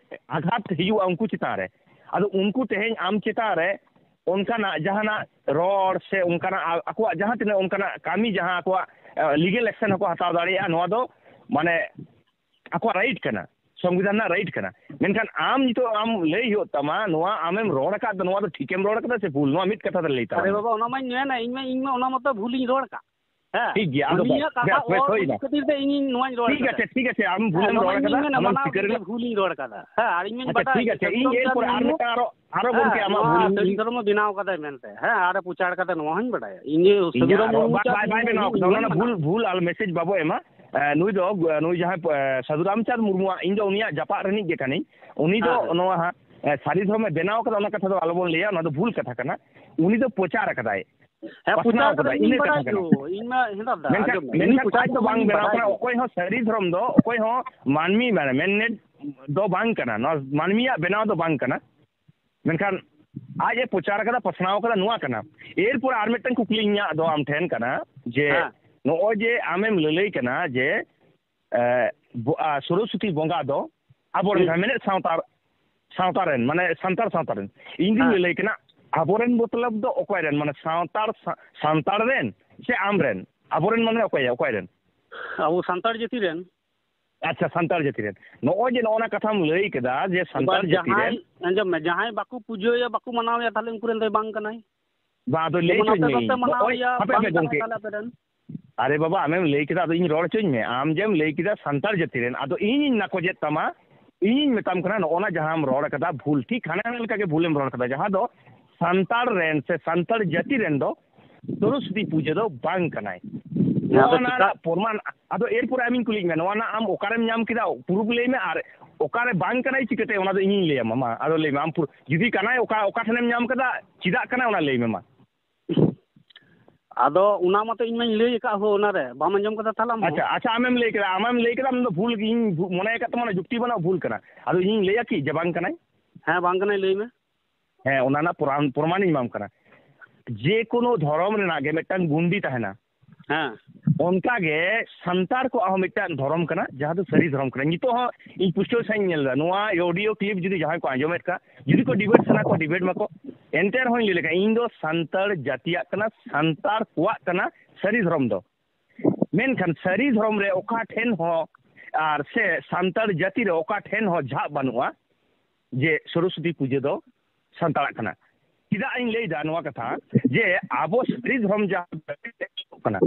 ᱟᱜᱷᱟᱛ ᱦᱤᱡᱩᱜᱼᱟ ᱩᱱᱠᱩ ᱪᱮᱛᱟᱱ ᱨᱮ᱾ ᱟᱫᱚ ᱩᱱᱠᱩ ᱛᱮᱦᱮᱧ ᱟᱢ ᱪᱮᱛᱟᱱ ᱨᱮ ᱚᱱᱠᱟᱱᱟᱜ ᱡᱟᱦᱟᱱᱟᱜ ᱨᱚᱲ ᱥᱮ ᱚᱱᱠᱟᱱᱟᱜ ᱟ-, ᱟᱠᱚᱣᱟᱜ ᱡᱟᱦᱟᱸ ᱛᱤᱱᱟᱹᱜ ᱚᱱᱠᱟᱱᱟᱜ ᱠᱟᱹᱢᱤ, ᱡᱟᱦᱟᱸ ᱟᱠᱚᱣᱟᱜ, ᱮ, legal action ᱦᱚᱸᱠᱚ ᱦᱟᱛᱟᱣ ᱫᱟᱲᱮᱭᱟᱜᱼᱟ, ᱱᱚᱣᱟ ᱫᱚ ᱢᱟᱱᱮ ᱟᱠᱚᱣᱟᱜ right ᱠᱟᱱᱟ, ᱥᱚᱝᱵᱤᱫᱷᱟᱱ ᱨᱮᱱᱟᱜ right ᱠᱟᱱᱟ᱾ ᱢᱮᱱᱠᱷᱟᱱ ᱟᱢ ᱱᱤᱛᱚᱜ ᱟᱢ ᱞᱟᱹᱭ ᱦᱩᱭᱩᱜ ᱛᱟᱢᱟ, ᱱᱚᱣᱟ ᱟᱢᱮᱢ ᱨᱚᱲ ᱟᱠᱟᱫ ᱫᱚ, ᱱᱚᱣᱟ ᱫᱚ ᱴᱷᱤᱠᱮᱢ ᱨᱚᱲ ᱟᱠᱟᱫᱟ ᱥᱮ ᱵᱷᱩᱞ? ᱱᱚᱣᱟ ᱢᱤᱫ ᱠᱟᱛᱷᱟ ᱛᱮ ᱞᱟᱹᱭ ᱛᱟᱵᱚᱱ ᱟᱨᱮ ᱢᱮ᱾ ᱵᱟᱵᱟ, ᱚᱱᱟ ᱢᱟᱧ ᱢᱮᱱᱟ, ᱤᱧ ᱢᱟ, ᱤᱧ ᱢᱟ ᱚᱱᱟ ᱢᱚᱛᱚ ᱵᱷᱩᱞᱤᱧ ᱨᱚᱲ ᱟᱠᱟᱫ᱾ ᱦᱮᱸ, ᱴᱷᱤᱠ ᱜᱮᱭᱟ, ᱟᱫᱚ ᱩᱱᱤᱭᱟᱜ ᱵᱮᱥ, ᱠᱟᱛᱷᱟ ᱵᱮᱥ ᱚᱨ ᱦᱩᱭᱱᱟ᱾ ᱩᱰᱩᱠ ᱠᱷᱟᱹᱛᱤᱨ ᱛᱮ ᱤᱧᱤᱧ ᱱᱚᱣᱟᱧ ᱨᱚᱲ ᱴᱷᱤᱠ ᱠᱟᱫᱟ᱾ ᱟᱪᱷᱮ, ᱴᱷᱤᱠ ᱟᱪᱷᱮ, ᱟᱢ ᱦᱮᱸ, ᱵᱷᱩᱞᱮᱢ ᱱᱚᱣᱟ ᱨᱚᱲ ᱤᱧᱤᱧ ᱠᱟᱫᱟ, ᱢᱮᱱᱟ, ᱟᱢᱮᱢ ᱢᱟᱱᱟᱣ ᱥᱤᱠᱟᱹᱨ ᱠᱮᱫ ᱮᱱᱟ᱾ ᱜᱮ ᱵᱷᱩᱞᱤᱧ ᱨᱚᱲ ᱠᱟᱫᱟ᱾ ᱦᱮᱸ, ᱟᱨ ᱤᱧ ᱢᱟᱧ ᱟᱪᱪᱷᱟ, ᱵᱟᱰᱟᱭ ᱴᱷᱤᱠ ᱜᱮ ᱟᱪᱷᱮ, ᱥᱟᱹᱨᱤ ᱤᱧ ᱫᱷᱚᱨᱚᱢ ᱮᱨᱯᱚᱨ ᱪᱟᱞ ᱟᱨᱚ, ᱟᱨᱚ ᱦᱮᱸ, ᱜᱚᱢᱠᱮ ᱟᱢᱟᱜ ᱱᱚᱣᱟ ᱵᱷᱩᱞ ᱥᱟᱹᱨᱤ ᱤᱧ ᱫᱷᱚᱨᱚᱢ ᱫᱚ ᱵᱮᱱᱟᱣ ᱠᱟᱫᱟᱭ ᱢᱮᱱᱛᱮ᱾ ᱦᱮᱸ, ᱟᱨᱮ ᱯᱨᱚᱪᱟᱨ ᱠᱟᱫᱟ, ᱱᱚᱣᱟ ᱦᱚᱸᱧ ᱵᱟᱰᱟᱭᱟ᱾ ᱤᱧ ᱡᱮ ᱤᱧᱟᱜ ᱥᱟᱹᱫᱷᱩ ᱨᱟᱢ ᱨᱚᱲ ᱢᱩᱨᱢᱩ ᱵᱟᱭ, ᱪᱟᱞ ᱵᱟᱭ, ᱵᱟᱭ ᱤᱧ ᱵᱮᱱᱟᱣ ᱢᱟᱱᱟᱣ ᱠᱟᱫᱟ, ᱚᱱᱟ ᱠᱟᱫᱟ᱾ ᱵᱷᱩᱞ, ᱵᱷᱩᱞ ᱟᱞ message ᱵᱟᱵᱚ ᱮᱢᱟ᱾ ᱮ, ᱱᱩᱭ ᱫᱚ, ᱱᱩᱭ ᱡᱟᱦᱟᱸᱭ, ᱮ, ᱥᱟᱹᱫᱷᱩ ᱨᱟᱢᱪᱟᱸᱫᱽ ᱢᱩᱨᱢᱩᱣᱟᱜ, ᱤᱧ ᱫᱚ ᱩᱱᱤᱭᱟᱜ ᱡᱟᱯᱟᱜ ᱨᱤᱱᱤᱡ ᱜᱮ ᱠᱟᱹᱱᱟᱹᱧ᱾ ᱩᱱᱤ ᱫᱚ ᱦᱮᱸ, ᱦᱮᱸ᱾ ᱱᱚᱣᱟ ᱦᱟᱸᱜ ᱮ, ᱥᱟᱹᱨᱤ ᱫᱷᱚᱨᱚᱢᱮ ᱵᱮᱱᱟᱣ ᱠᱟᱫᱟ, ᱚᱱᱟ ᱠᱟᱛᱷᱟ ᱫᱚ ᱟᱞᱚᱵᱚᱱ ᱞᱟᱹᱭᱟ, ᱚᱱᱟ ᱫᱚ ᱵᱷᱩᱞ ᱠᱟᱛᱷᱟ ᱠᱟᱱᱟ᱾ ᱩᱱᱤ ᱫᱚ ᱯᱨᱚᱪᱟᱨ ᱟᱠᱟᱫᱟᱭ, ᱦᱮᱸ, ᱯᱟᱥᱱᱟᱣ ᱯᱨᱚᱪᱟᱨ ᱠᱟᱫᱟᱭ, ᱠᱟᱫᱟᱭ, ᱤᱧ ᱤᱱᱟᱹ ᱠᱟᱛᱷᱟ ᱵᱟᱲᱟᱭ ᱠᱟᱱᱟ᱾ ᱜᱮᱭᱟᱹᱧ, ᱤᱧ ᱢᱟ ᱦᱮᱸ ᱫᱟᱫᱟ, ᱢᱮᱱᱠᱷᱟᱱ, ᱟᱸᱡᱚᱢ ᱢᱮ, ᱢᱮᱱᱠᱷᱟᱱ ᱤᱧ ᱯᱨᱚᱪᱟᱨ ᱟᱡ ᱫᱚ ᱵᱟᱝ ᱵᱮᱱᱟᱣ ᱵᱟᱲᱟᱭ ᱠᱟᱱᱟ, ᱜᱮᱭᱟᱹᱧ᱾ ᱚᱠᱚᱭ ᱦᱚᱸ ᱥᱟᱹᱨᱤ ᱫᱷᱚᱨᱚᱢ ᱫᱚ, ᱚᱠᱚᱭ ᱦᱚᱸ ᱢᱟᱹᱱᱢᱤ, ᱢᱟᱱᱮ, ᱢᱮᱱ ᱢᱮᱰ ᱫᱚ ᱵᱟᱝ ᱠᱟᱱᱟ, ᱱᱚᱣᱟ ᱢᱟᱹᱱᱢᱤᱭᱟᱜ ᱵᱮᱱᱟᱣ ᱫᱚ ᱵᱟᱝ ᱠᱟᱱᱟ᱾ ᱢᱮᱱᱠᱷᱟᱱ ᱟᱡ ᱮ ᱯᱨᱚᱪᱟᱨ ᱟᱠᱟᱫᱟ, ᱯᱟᱥᱱᱟᱣ ᱟᱠᱟᱫᱟ, ᱱᱚᱣᱟ ᱠᱟᱱᱟ᱾ ᱮᱨᱯᱚᱨ ᱟᱨ ᱢᱤᱫᱴᱟᱝ ᱠᱩᱠᱞᱤ ᱤᱧᱟᱹᱜ ᱫᱚ ᱟᱢ ᱴᱷᱮᱱ ᱠᱟᱱᱟ ᱡᱮ, ᱦᱮᱸ᱾ ᱱᱚᱜᱼᱚᱭ ᱡᱮ ᱟᱢᱮᱢ ᱞᱟᱹᱞᱟᱹᱭ ᱠᱟᱱᱟ ᱡᱮ, ᱮ, ᱵᱚ-, ᱟ, ᱥᱚᱨᱚᱥᱚᱛᱤ ᱵᱚᱸᱜᱟ ᱫᱚ ᱟᱵᱚᱨᱮᱱ ᱦᱩᱸ᱾ ᱡᱟᱦᱟᱸ ᱢᱮᱱᱮᱫ ᱥᱟᱶᱛᱟ, ᱥᱟᱶᱛᱟ ᱨᱮᱱ, ᱢᱟᱱᱮ ᱥᱟᱱᱛᱟᱲ ᱥᱟᱶᱛᱟ ᱨᱮᱱ, ᱤᱧ ᱫᱩᱧ ᱦᱮᱸ᱾ ᱞᱟᱹᱞᱟᱹᱭ ᱠᱟᱱᱟ, ᱟᱵᱚᱨᱮᱱ ᱢᱚᱛᱞᱚᱵ ᱫᱚ ᱚᱠᱚᱭ ᱨᱮᱱ? ᱢᱟᱱᱮ ᱥᱟᱶᱛᱟᱲ ᱥᱟ-, ᱥᱟᱱᱛᱟᱲ ᱨᱮᱱ ᱥᱮ ᱟᱢ ᱨᱮᱱ? ᱟᱵᱚᱨᱮᱱ ᱢᱟᱱᱮ ᱚᱠᱚᱭ, ᱚᱠᱚᱭ ᱨᱮᱱ? ᱟᱵᱚ ᱥᱟᱱᱛᱟᱲ ᱡᱟᱹᱛᱤ ᱨᱮᱱ᱾ ᱟᱪᱪᱷᱟ, ᱥᱟᱱᱛᱟᱲ ᱡᱟᱹᱛᱤ ᱨᱮᱱ᱾ ᱱᱚᱜᱼᱚᱭ ᱡᱮ ᱱᱚᱜᱼᱚ ᱱᱟ ᱠᱟᱛᱷᱟᱢ ᱞᱟᱹᱭ ᱠᱮᱫᱟ ᱡᱮ ᱥᱟᱱᱛᱟᱲ ᱮᱵᱟᱨ ᱡᱟᱹᱛᱤ ᱨᱮᱱ᱾ ᱡᱟᱦᱟᱸᱭ, ᱟᱸᱡᱚᱢ ᱢᱮ, ᱡᱟᱦᱟᱸᱭ ᱵᱟᱠᱚ ᱯᱩᱡᱟᱹᱭᱟ, ᱵᱟᱠᱚ ᱢᱟᱱᱟᱣᱮᱭᱟ, ᱛᱟᱦᱞᱮ ᱩᱱᱠᱩ ᱨᱮᱱ ᱫᱚᱭ ᱵᱟᱝ ᱠᱟᱱᱟᱭ᱾ ᱵᱟᱝ, ᱟᱫᱚ ᱞᱟᱹᱭ ᱡᱮᱢᱚᱱ ᱦᱚᱪᱚᱧ ᱟᱯᱮ ᱢᱮ ᱵᱟᱯᱮ ᱤᱧ᱾ ᱢᱟᱱᱟᱣ ᱱᱚᱜᱼᱚᱭ, ᱮᱭᱟ, ᱦᱟᱯᱮ, ᱵᱟᱝ ᱦᱟᱯᱮ, ᱠᱟᱱᱟᱭ ᱜᱚᱢᱠᱮ᱾ ᱛᱟᱦᱞᱮ ᱟᱯᱮ ᱨᱮᱱ᱾ ᱟᱨᱮ ᱵᱟᱵᱟ, ᱟᱢᱮᱢ ᱞᱟᱹᱭ ᱠᱮᱫᱟ, ᱟᱫᱚ ᱤᱧ ᱨᱚᱲ ᱦᱚᱪᱚᱧ ᱢᱮ᱾ ᱟᱢ ᱡᱮᱢ ᱞᱟᱹᱭ ᱠᱮᱫᱟ ᱥᱟᱱᱛᱟᱲ ᱡᱟᱹᱛᱤ ᱨᱮᱱ, ᱟᱫᱚ ᱤᱧᱤᱧ ᱱᱟᱠᱚᱡᱮᱫ ᱛᱟᱢᱟ, ᱤᱧᱤᱧ ᱢᱮᱛᱟᱢ ᱠᱟᱱᱟ, ᱱᱚᱜᱼᱚ ᱱᱟ ᱡᱟᱦᱟᱸᱢ ᱨᱚᱲ ᱠᱟᱫᱟ ᱵᱷᱩᱞ, ᱴᱷᱤᱠ ᱦᱟᱱᱮ ᱦᱟᱱᱮ ᱞᱮᱠᱟ ᱜᱮ ᱵᱷᱩᱞᱮᱢ ᱨᱚᱲ ᱠᱟᱫᱟ, ᱡᱟᱦᱟᱸ ᱫᱚ ᱥᱟᱱᱛᱟᱲ ᱨᱮᱱ ᱥᱮ ᱥᱟᱱᱛᱟᱲ ᱡᱟᱹᱛᱤ ᱨᱮᱱ ᱫᱚ ᱥᱚᱨᱚᱥᱚᱛᱤ ᱯᱩᱡᱟᱹ ᱫᱚ ᱵᱟᱝ ᱠᱟᱱᱟᱭ᱾ ᱦᱮᱸ, ᱟᱫᱚ ᱱᱚᱣᱟ ᱪᱮᱫᱟᱜ? ᱨᱮᱱᱟᱜ ᱯᱨᱚᱢᱟᱱ, ᱟᱫᱚ ᱮᱨᱯᱚᱨᱮ ᱟᱢᱤᱧ ᱠᱩᱞᱤᱭᱮᱫ ᱢᱮᱭᱟ, ᱱᱚᱣᱟ ᱨᱮᱱᱟᱜ ᱟᱢ ᱚᱠᱟᱨᱮᱢ ᱧᱟᱢ ᱠᱮᱫᱟ? ᱯᱩᱨᱩᱯ ᱞᱟᱹᱭ ᱢᱮ, ᱟᱨ ᱚᱠᱟᱨᱮ ᱵᱟᱝ ᱠᱟᱱᱟᱭ ᱪᱤᱠᱟᱹᱛᱮ, ᱚᱱᱟ ᱫᱚ ᱤᱧᱤᱧ ᱞᱟᱹᱭᱟᱢᱟ᱾ ᱢᱟ, ᱟᱫᱚ ᱞᱟᱹᱭ ᱢᱮ, ᱟᱢ ᱯᱩᱨ-, ᱡᱩᱫᱤ ᱠᱟᱱᱟᱭ, ᱚᱠᱟ, ᱚᱠᱟ ᱴᱷᱮᱱᱮᱢ ᱧᱟᱢ ᱠᱟᱫᱟ, ᱪᱮᱫᱟᱜ ᱠᱟᱱᱟᱭ, ᱚᱱᱟ ᱞᱟᱹᱭ ᱢᱮ ᱢᱟ᱾ ᱟᱫᱚ ᱚᱱᱟ ᱢᱟᱛᱚ ᱤᱧ ᱢᱟᱧ ᱞᱟᱹᱭ ᱟᱠᱟᱫ ᱦᱳ, ᱚᱱᱟᱨᱮ ᱵᱟᱢ ᱟᱸᱡᱚᱢ ᱠᱟᱫᱟ ᱛᱟᱦᱞᱮ ᱟᱢ ᱦᱚᱸ? ᱟᱪᱪᱷᱟ, ᱟᱪᱪᱷᱟ, ᱟᱢᱮᱢ ᱞᱟᱹᱭ ᱠᱮᱫᱟ, ᱟᱢᱮᱢ ᱞᱟᱹᱭ ᱠᱮᱫᱟ, ᱟᱢ ᱫᱚ ᱵᱷᱩᱞ ᱜᱮ, ᱤᱧ ᱵᱷᱩ-, ᱢᱚᱱᱮ ᱟᱠᱟᱫ ᱛᱟᱢᱟ ᱚᱱᱟ ᱡᱩᱠᱛᱤ ᱵᱟᱹᱱᱩᱜᱼᱟ, ᱵᱷᱩᱞ ᱠᱟᱱᱟ᱾ ᱟᱫᱚ ᱤᱧᱤᱧ ᱞᱟᱹᱭᱟ ᱠᱤ ᱡᱮ ᱵᱟᱝ ᱠᱟᱱᱟᱭ? ᱦᱮᱸ, ᱵᱟᱝ ᱠᱟᱱᱟᱭ, ᱞᱟᱹᱭ ᱢᱮ᱾ ᱦᱮᱸ, ᱚᱱᱟ ᱨᱮᱱᱟᱜ ᱯᱨᱚᱢᱟᱱ, ᱯᱨᱚᱢᱟᱱᱤᱧ ᱮᱢᱟᱢ ᱠᱟᱱᱟ᱾ ᱡᱮ ᱠᱳᱱᱳ ᱫᱷᱚᱨᱚᱢ ᱨᱮᱱᱟᱜ ᱜᱮ ᱢᱤᱫᱴᱟᱝ ᱜᱩᱱᱰᱤ ᱛᱟᱦᱮᱱᱟ᱾ ᱦᱮᱸ᱾ ᱚᱱᱠᱟ ᱜᱮ ᱥᱟᱱᱛᱟᱲ ᱠᱚᱣᱟᱜ ᱦᱚᱸ ᱢᱤᱫᱴᱟᱝ ᱫᱷᱚᱨᱚᱢ ᱠᱟᱱᱟ, ᱡᱟᱦᱟᱸ ᱫᱚ ᱥᱟᱹᱨᱤ ᱫᱷᱚᱨᱚᱢ ᱠᱟᱱᱟ᱾ ᱱᱤᱛᱚᱜ ᱦᱚᱸ ᱤᱧ ᱯᱩᱥᱴᱟᱹᱣ ᱥᱟᱺᱦᱤᱡ ᱤᱧ ᱧᱮᱞ ᱮᱫᱟ, ᱱᱚᱣᱟ ᱚᱰᱤᱭᱳ ᱠᱞᱤᱯ ᱡᱩᱫᱤ ᱡᱟᱦᱟᱸᱭ ᱠᱚ ᱟᱸᱡᱚᱢᱮᱫ ᱠᱟᱱ, ᱡᱩᱫᱤ ᱠᱚ ᱰᱤᱵᱮᱴ ᱥᱟᱱᱟ ᱠᱚᱣᱟ, ᱰᱤᱵᱮᱴ ᱢᱟᱠᱚ᱾ ᱮᱱᱛᱮ ᱨᱮᱦᱚᱸᱧ ᱞᱟᱹᱭ ᱞᱮᱠᱷᱟᱱ, ᱤᱧ ᱫᱚ ᱥᱟᱱᱛᱟᱲ ᱡᱟᱹᱛᱤᱭᱟᱜ ᱠᱟᱱᱟ, ᱥᱟᱱᱛᱟᱲ ᱠᱚᱣᱟᱜ ᱠᱟᱱᱟ ᱥᱟᱹᱨᱤ ᱫᱷᱚᱨᱚᱢ ᱫᱚ᱾ ᱢᱮᱱᱠᱷᱟᱱ ᱥᱟᱹᱨᱤ ᱫᱷᱚᱨᱚᱢ ᱨᱮ ᱚᱠᱟ ᱴᱷᱮᱱ ᱦᱚᱸ, ᱟᱨ ᱥᱮ ᱥᱟᱱᱛᱟᱲ ᱡᱟᱹᱛᱤ ᱨᱮ ᱚᱠᱟ ᱴᱷᱮᱱ ᱦᱚᱸ ᱡᱷᱟᱜ ᱵᱟᱹᱱᱩᱜᱼᱟ ᱡᱮ ᱥᱚᱨᱚᱥᱚᱛᱤ ᱯᱩᱡᱟᱹ ᱫᱚ ᱥᱟᱱᱛᱟᱲᱟᱜ ᱠᱟᱱᱟ᱾ ᱪᱮᱫᱟᱜ ᱤᱧ ᱞᱟᱹᱭᱫᱟ ᱱᱚᱣᱟ ᱠᱟᱛᱷᱟ? ᱡᱮ ᱟᱵᱚ ᱥᱟᱹᱨᱤ ᱫᱷᱚᱨᱚᱢ ᱡᱟᱦᱟᱸ ᱠᱟᱱᱟ,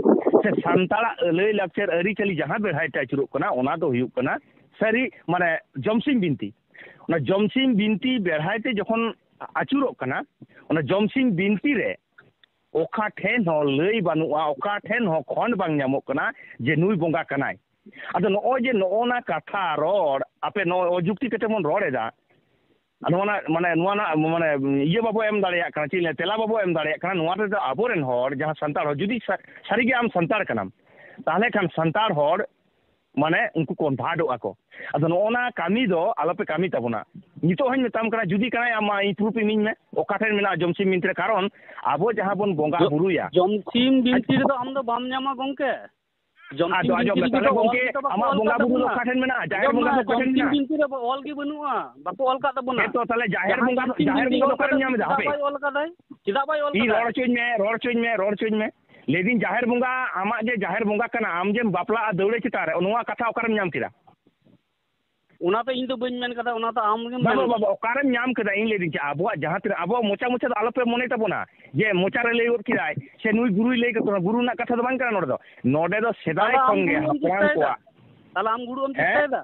ᱥᱮ ᱥᱟᱱᱛᱟᱲᱟᱜ ᱞᱟᱹᱭ ᱞᱟᱠᱪᱟᱨ ᱟᱹᱨᱤᱪᱟᱹᱞᱤ ᱡᱟᱦᱟᱸ ᱵᱮᱲᱦᱟᱭ ᱛᱮ ᱟᱹᱪᱩᱨᱚᱜ ᱠᱟᱱᱟ, ᱚᱱᱟ ᱫᱚ ᱦᱩᱭᱩᱜ ᱠᱟᱱᱟ ᱥᱟᱹᱨᱤ, ᱢᱟᱱᱮ, ᱡᱚᱢᱥᱤᱢ ᱵᱤᱱᱛᱤ᱾ ᱚᱱᱟ ᱡᱚᱢᱥᱤᱢ ᱵᱤᱱᱛᱤ ᱵᱮᱲᱦᱟᱭ ᱛᱮ ᱡᱚᱠᱷᱚᱱ ᱟᱹᱪᱩᱨᱚᱜ ᱠᱟᱱᱟ, ᱚᱱᱟ ᱡᱚᱢᱥᱤᱢ ᱵᱤᱱᱛᱤ ᱨᱮ ᱚᱠᱟ ᱴᱷᱮᱱ ᱦᱚᱸ ᱞᱟᱹᱭ ᱵᱟᱹᱱᱩᱜᱼᱟ, ᱚᱠᱟ ᱴᱷᱮᱱ ᱦᱚᱸ ᱠᱷᱚᱸᱰ ᱵᱟᱝ ᱧᱟᱢᱚᱜ ᱠᱟᱱᱟ ᱡᱮ ᱱᱩᱭ ᱵᱚᱸᱜᱟ ᱠᱟᱱᱟᱭ᱾ ᱟᱫᱚ ᱱᱚᱜᱼᱚᱭ ᱡᱮ ᱱᱚᱜᱼᱚ ᱱᱟ ᱠᱟᱛᱷᱟ ᱨᱚᱲ, ᱟᱯᱮ ᱱᱚᱜᱼᱚᱭ ᱚᱡᱩᱠᱛᱤ ᱠᱟᱛᱮ ᱵᱚᱱ ᱨᱚᱲ ᱮᱫᱟ, ᱱᱚᱣᱟ ᱨᱮᱱᱟᱜ, ᱢᱟᱱᱮ, ᱱᱚᱣᱟ ᱨᱮᱱᱟᱜ, ᱢᱟᱱᱮ, ᱤᱭᱟᱹ ᱵᱟᱵᱚ ᱮᱢ ᱫᱟᱲᱮᱭᱟᱜ ᱠᱟᱱᱟ, ᱪᱮᱫ ᱤᱧ ᱞᱟᱹᱭᱟ, ᱛᱮᱞᱟ ᱵᱟᱵᱚ ᱮᱢ ᱫᱟᱲᱮᱭᱟᱜ ᱠᱟᱱᱟ᱾ ᱱᱚᱣᱟ ᱨᱮᱫᱚ ᱟᱵᱚᱨᱮᱱ ᱦᱚᱲ, ᱡᱟᱦᱟᱸ ᱥᱟᱱᱛᱟᱲ ᱦᱚᱲ, ᱡᱩᱫᱤ ᱥᱟ-, ᱥᱟᱹᱨᱤᱜᱮ ᱟᱢ ᱥᱟᱱᱛᱟᱲ ᱠᱟᱱᱟᱢ, ᱛᱟᱦᱚᱞᱮ ᱠᱷᱟᱱ ᱥᱟᱱᱛᱟᱲ ᱦᱚᱲ, ᱢᱟᱱᱮ, ᱩᱱᱠᱩ convert ᱚᱜᱼᱟ ᱠᱚ᱾ ᱟᱫᱚ ᱱᱚᱜᱼᱚ ᱱᱟ ᱠᱟᱹᱢᱤ ᱫᱚ ᱟᱞᱚᱯᱮ ᱠᱟᱹᱢᱤ ᱛᱟᱵᱚᱱᱟ᱾ ᱱᱤᱛᱚᱜ ᱦᱚᱸᱧ ᱢᱮᱛᱟᱢ ᱠᱟᱱᱟ, ᱡᱩᱫᱤ ᱠᱟᱱᱟᱭ, ᱟᱢ ᱢᱟ ᱤᱧ proof ᱤᱢᱟᱹᱧ ᱢᱮ, ᱚᱠᱟ ᱴᱷᱮᱱ ᱢᱮᱱᱟᱜᱼᱟ ᱡᱚᱢᱥᱤᱢ ᱵᱤᱱᱛᱤ ᱨᱮ? ᱠᱟᱨᱚᱱ ᱟᱵᱚ ᱡᱟᱦᱟᱸ ᱵᱚᱱ ᱵᱚᱸᱜᱟ ᱡᱚ-, ᱵᱩᱨᱩᱭᱟ᱾ ᱡᱚᱢᱥᱤᱢ ᱵᱤᱱᱛᱤ ᱨᱮᱫᱚ ᱟᱢ ᱫᱚ ᱵᱟᱢ ᱧᱟᱢᱟ, ᱜᱚᱝᱠᱮ᱾ ᱡᱚᱢᱥᱤᱢ ᱟᱫᱚ ᱟᱸᱡᱚᱢ ᱵᱤᱱᱛᱤ ᱢᱮ, ᱨᱮᱜᱮ ᱛᱟᱦᱚᱞᱮ ᱡᱚᱛᱚ ᱚᱞ ᱜᱚᱝᱠᱮ, ᱜᱮᱛᱚ ᱵᱟᱠᱚ ᱟᱢᱟᱜ ᱚᱞ ᱵᱚᱸᱜᱟ ᱠᱟᱫ ᱵᱩᱨᱩ ᱫᱚ ᱛᱟᱵᱚᱱᱟ᱾ ᱚᱠᱟ ᱴᱷᱮᱱ ᱢᱮᱱᱟᱜᱼᱟ? ᱡᱟᱦᱮᱨ ᱟᱸᱡᱚᱢ ᱵᱚᱸᱜᱟ ᱢᱮ, ᱫᱚ ᱚᱠᱟ ᱴᱷᱮᱱ ᱡᱚᱢᱥᱤᱢ ᱢᱮᱱᱟᱜᱼᱟ? ᱵᱤᱱᱛᱤ ᱨᱮ ᱚᱞ ᱜᱮ ᱵᱟᱹᱱᱩᱜᱼᱟ, ᱵᱟᱠᱚ ᱚᱞ ᱠᱟᱫ ᱛᱟᱵᱚᱱᱟ᱾ ᱦᱮᱸ ᱛᱚ, ᱛᱟᱦᱚᱞᱮ ᱡᱟᱦᱮᱨ ᱡᱟᱦᱟᱸᱭ ᱵᱚᱸᱜᱟ ᱫᱚ, ᱡᱚᱢᱥᱤᱢ ᱡᱟᱦᱮᱨ ᱵᱤᱱᱛᱤ ᱵᱚᱸᱜᱟ ᱫᱚ ᱚᱞ ᱚᱠᱟᱨᱮᱢ ᱠᱟᱫᱟ, ᱧᱟᱢ ᱮᱫᱟ? ᱪᱮᱫᱟᱜ ᱦᱟᱯᱮ᱾ ᱵᱟᱭ ᱚᱞ ᱠᱟᱫᱟᱭ? ᱪᱮᱫᱟᱜ ᱵᱟᱭ ᱚᱞ ᱤᱧ ᱠᱟᱫᱟᱭ? ᱨᱚᱲ ᱦᱚᱪᱚᱧ ᱢᱮ, ᱨᱚᱲ ᱦᱚᱪᱚᱧ ᱢᱮ, ᱨᱚᱲ ᱦᱚᱪᱚᱧ ᱢᱮ᱾ ᱞᱟᱹᱭᱫᱟᱹᱧ, ᱡᱟᱦᱮᱨ ᱵᱚᱸᱜᱟ, ᱟᱢᱟᱜ ᱡᱮ ᱡᱟᱦᱮᱨ ᱵᱚᱸᱜᱟ ᱠᱟᱱᱟ, ᱟᱢ ᱡᱮᱢ ᱵᱟᱯᱞᱟᱜᱼᱟ ᱫᱟᱹᱣᱲᱟᱹ ᱪᱮᱛᱟᱱ ᱨᱮ, ᱱᱚᱣᱟ ᱠᱟᱛᱷᱟ ᱚᱠᱟᱨᱮᱢ ᱧᱟᱢ ᱠᱮᱫᱟ? ᱚᱱᱟ ᱫᱚ ᱤᱧ ᱫᱚ ᱵᱟᱹᱧ ᱢᱮᱱ ᱠᱟᱫᱟ, ᱚᱱᱟ ᱫᱚ ᱟᱢ ᱜᱮᱢ ᱢᱮᱱ ᱵᱟᱵᱟ, ᱠᱟᱫᱟ᱾ ᱵᱟᱵᱟ, ᱚᱠᱟᱨᱮᱢ ᱧᱟᱢ ᱠᱮᱫᱟ? ᱤᱧ ᱞᱟᱹᱭᱫᱟᱹᱧ, ᱪᱮᱫ ᱟᱵᱚᱣᱟᱜ ᱡᱟᱦᱟᱸ ᱛᱤᱱᱟᱹᱜ, ᱟᱵᱚᱣᱟᱜ ᱢᱚᱪᱟ ᱢᱚᱪᱟ ᱫᱚ ᱟᱞᱚᱯᱮ ᱢᱚᱱᱮ ᱛᱟᱵᱚᱱᱟ ᱡᱮ ᱢᱚᱪᱟ ᱨᱮ ᱞᱟᱹᱭ ᱜᱚᱫ ᱠᱮᱫᱟᱭ, ᱥᱮ ᱱᱩᱭ ᱜᱩᱨᱩᱭ ᱞᱟᱹᱭ ᱠᱟᱫ ᱛᱟᱵᱚᱱᱟ᱾ ᱜᱩᱨᱩ ᱨᱮᱱᱟᱜ ᱠᱟᱛᱷᱟ ᱫᱚ ᱵᱟᱝ ᱠᱟᱱᱟ ᱱᱚᱰᱮ ᱫᱚ᱾ ᱱᱚᱰᱮ ᱫᱚ ᱥᱮᱫᱟᱭ ᱛᱟᱦᱞᱮ ᱟᱢ ᱠᱷᱚᱱ ᱜᱮ ᱜᱩᱨᱩᱢ ᱦᱟᱯᱲᱟᱢ ᱪᱮᱥᱴᱟᱭᱮᱫᱟ? ᱠᱚᱣᱟᱜ ᱛᱟᱦᱞᱮ ᱟᱢ ᱜᱩᱨᱩᱢ ᱦᱮᱸ? ᱪᱮᱥᱴᱟᱭᱮᱫᱟ?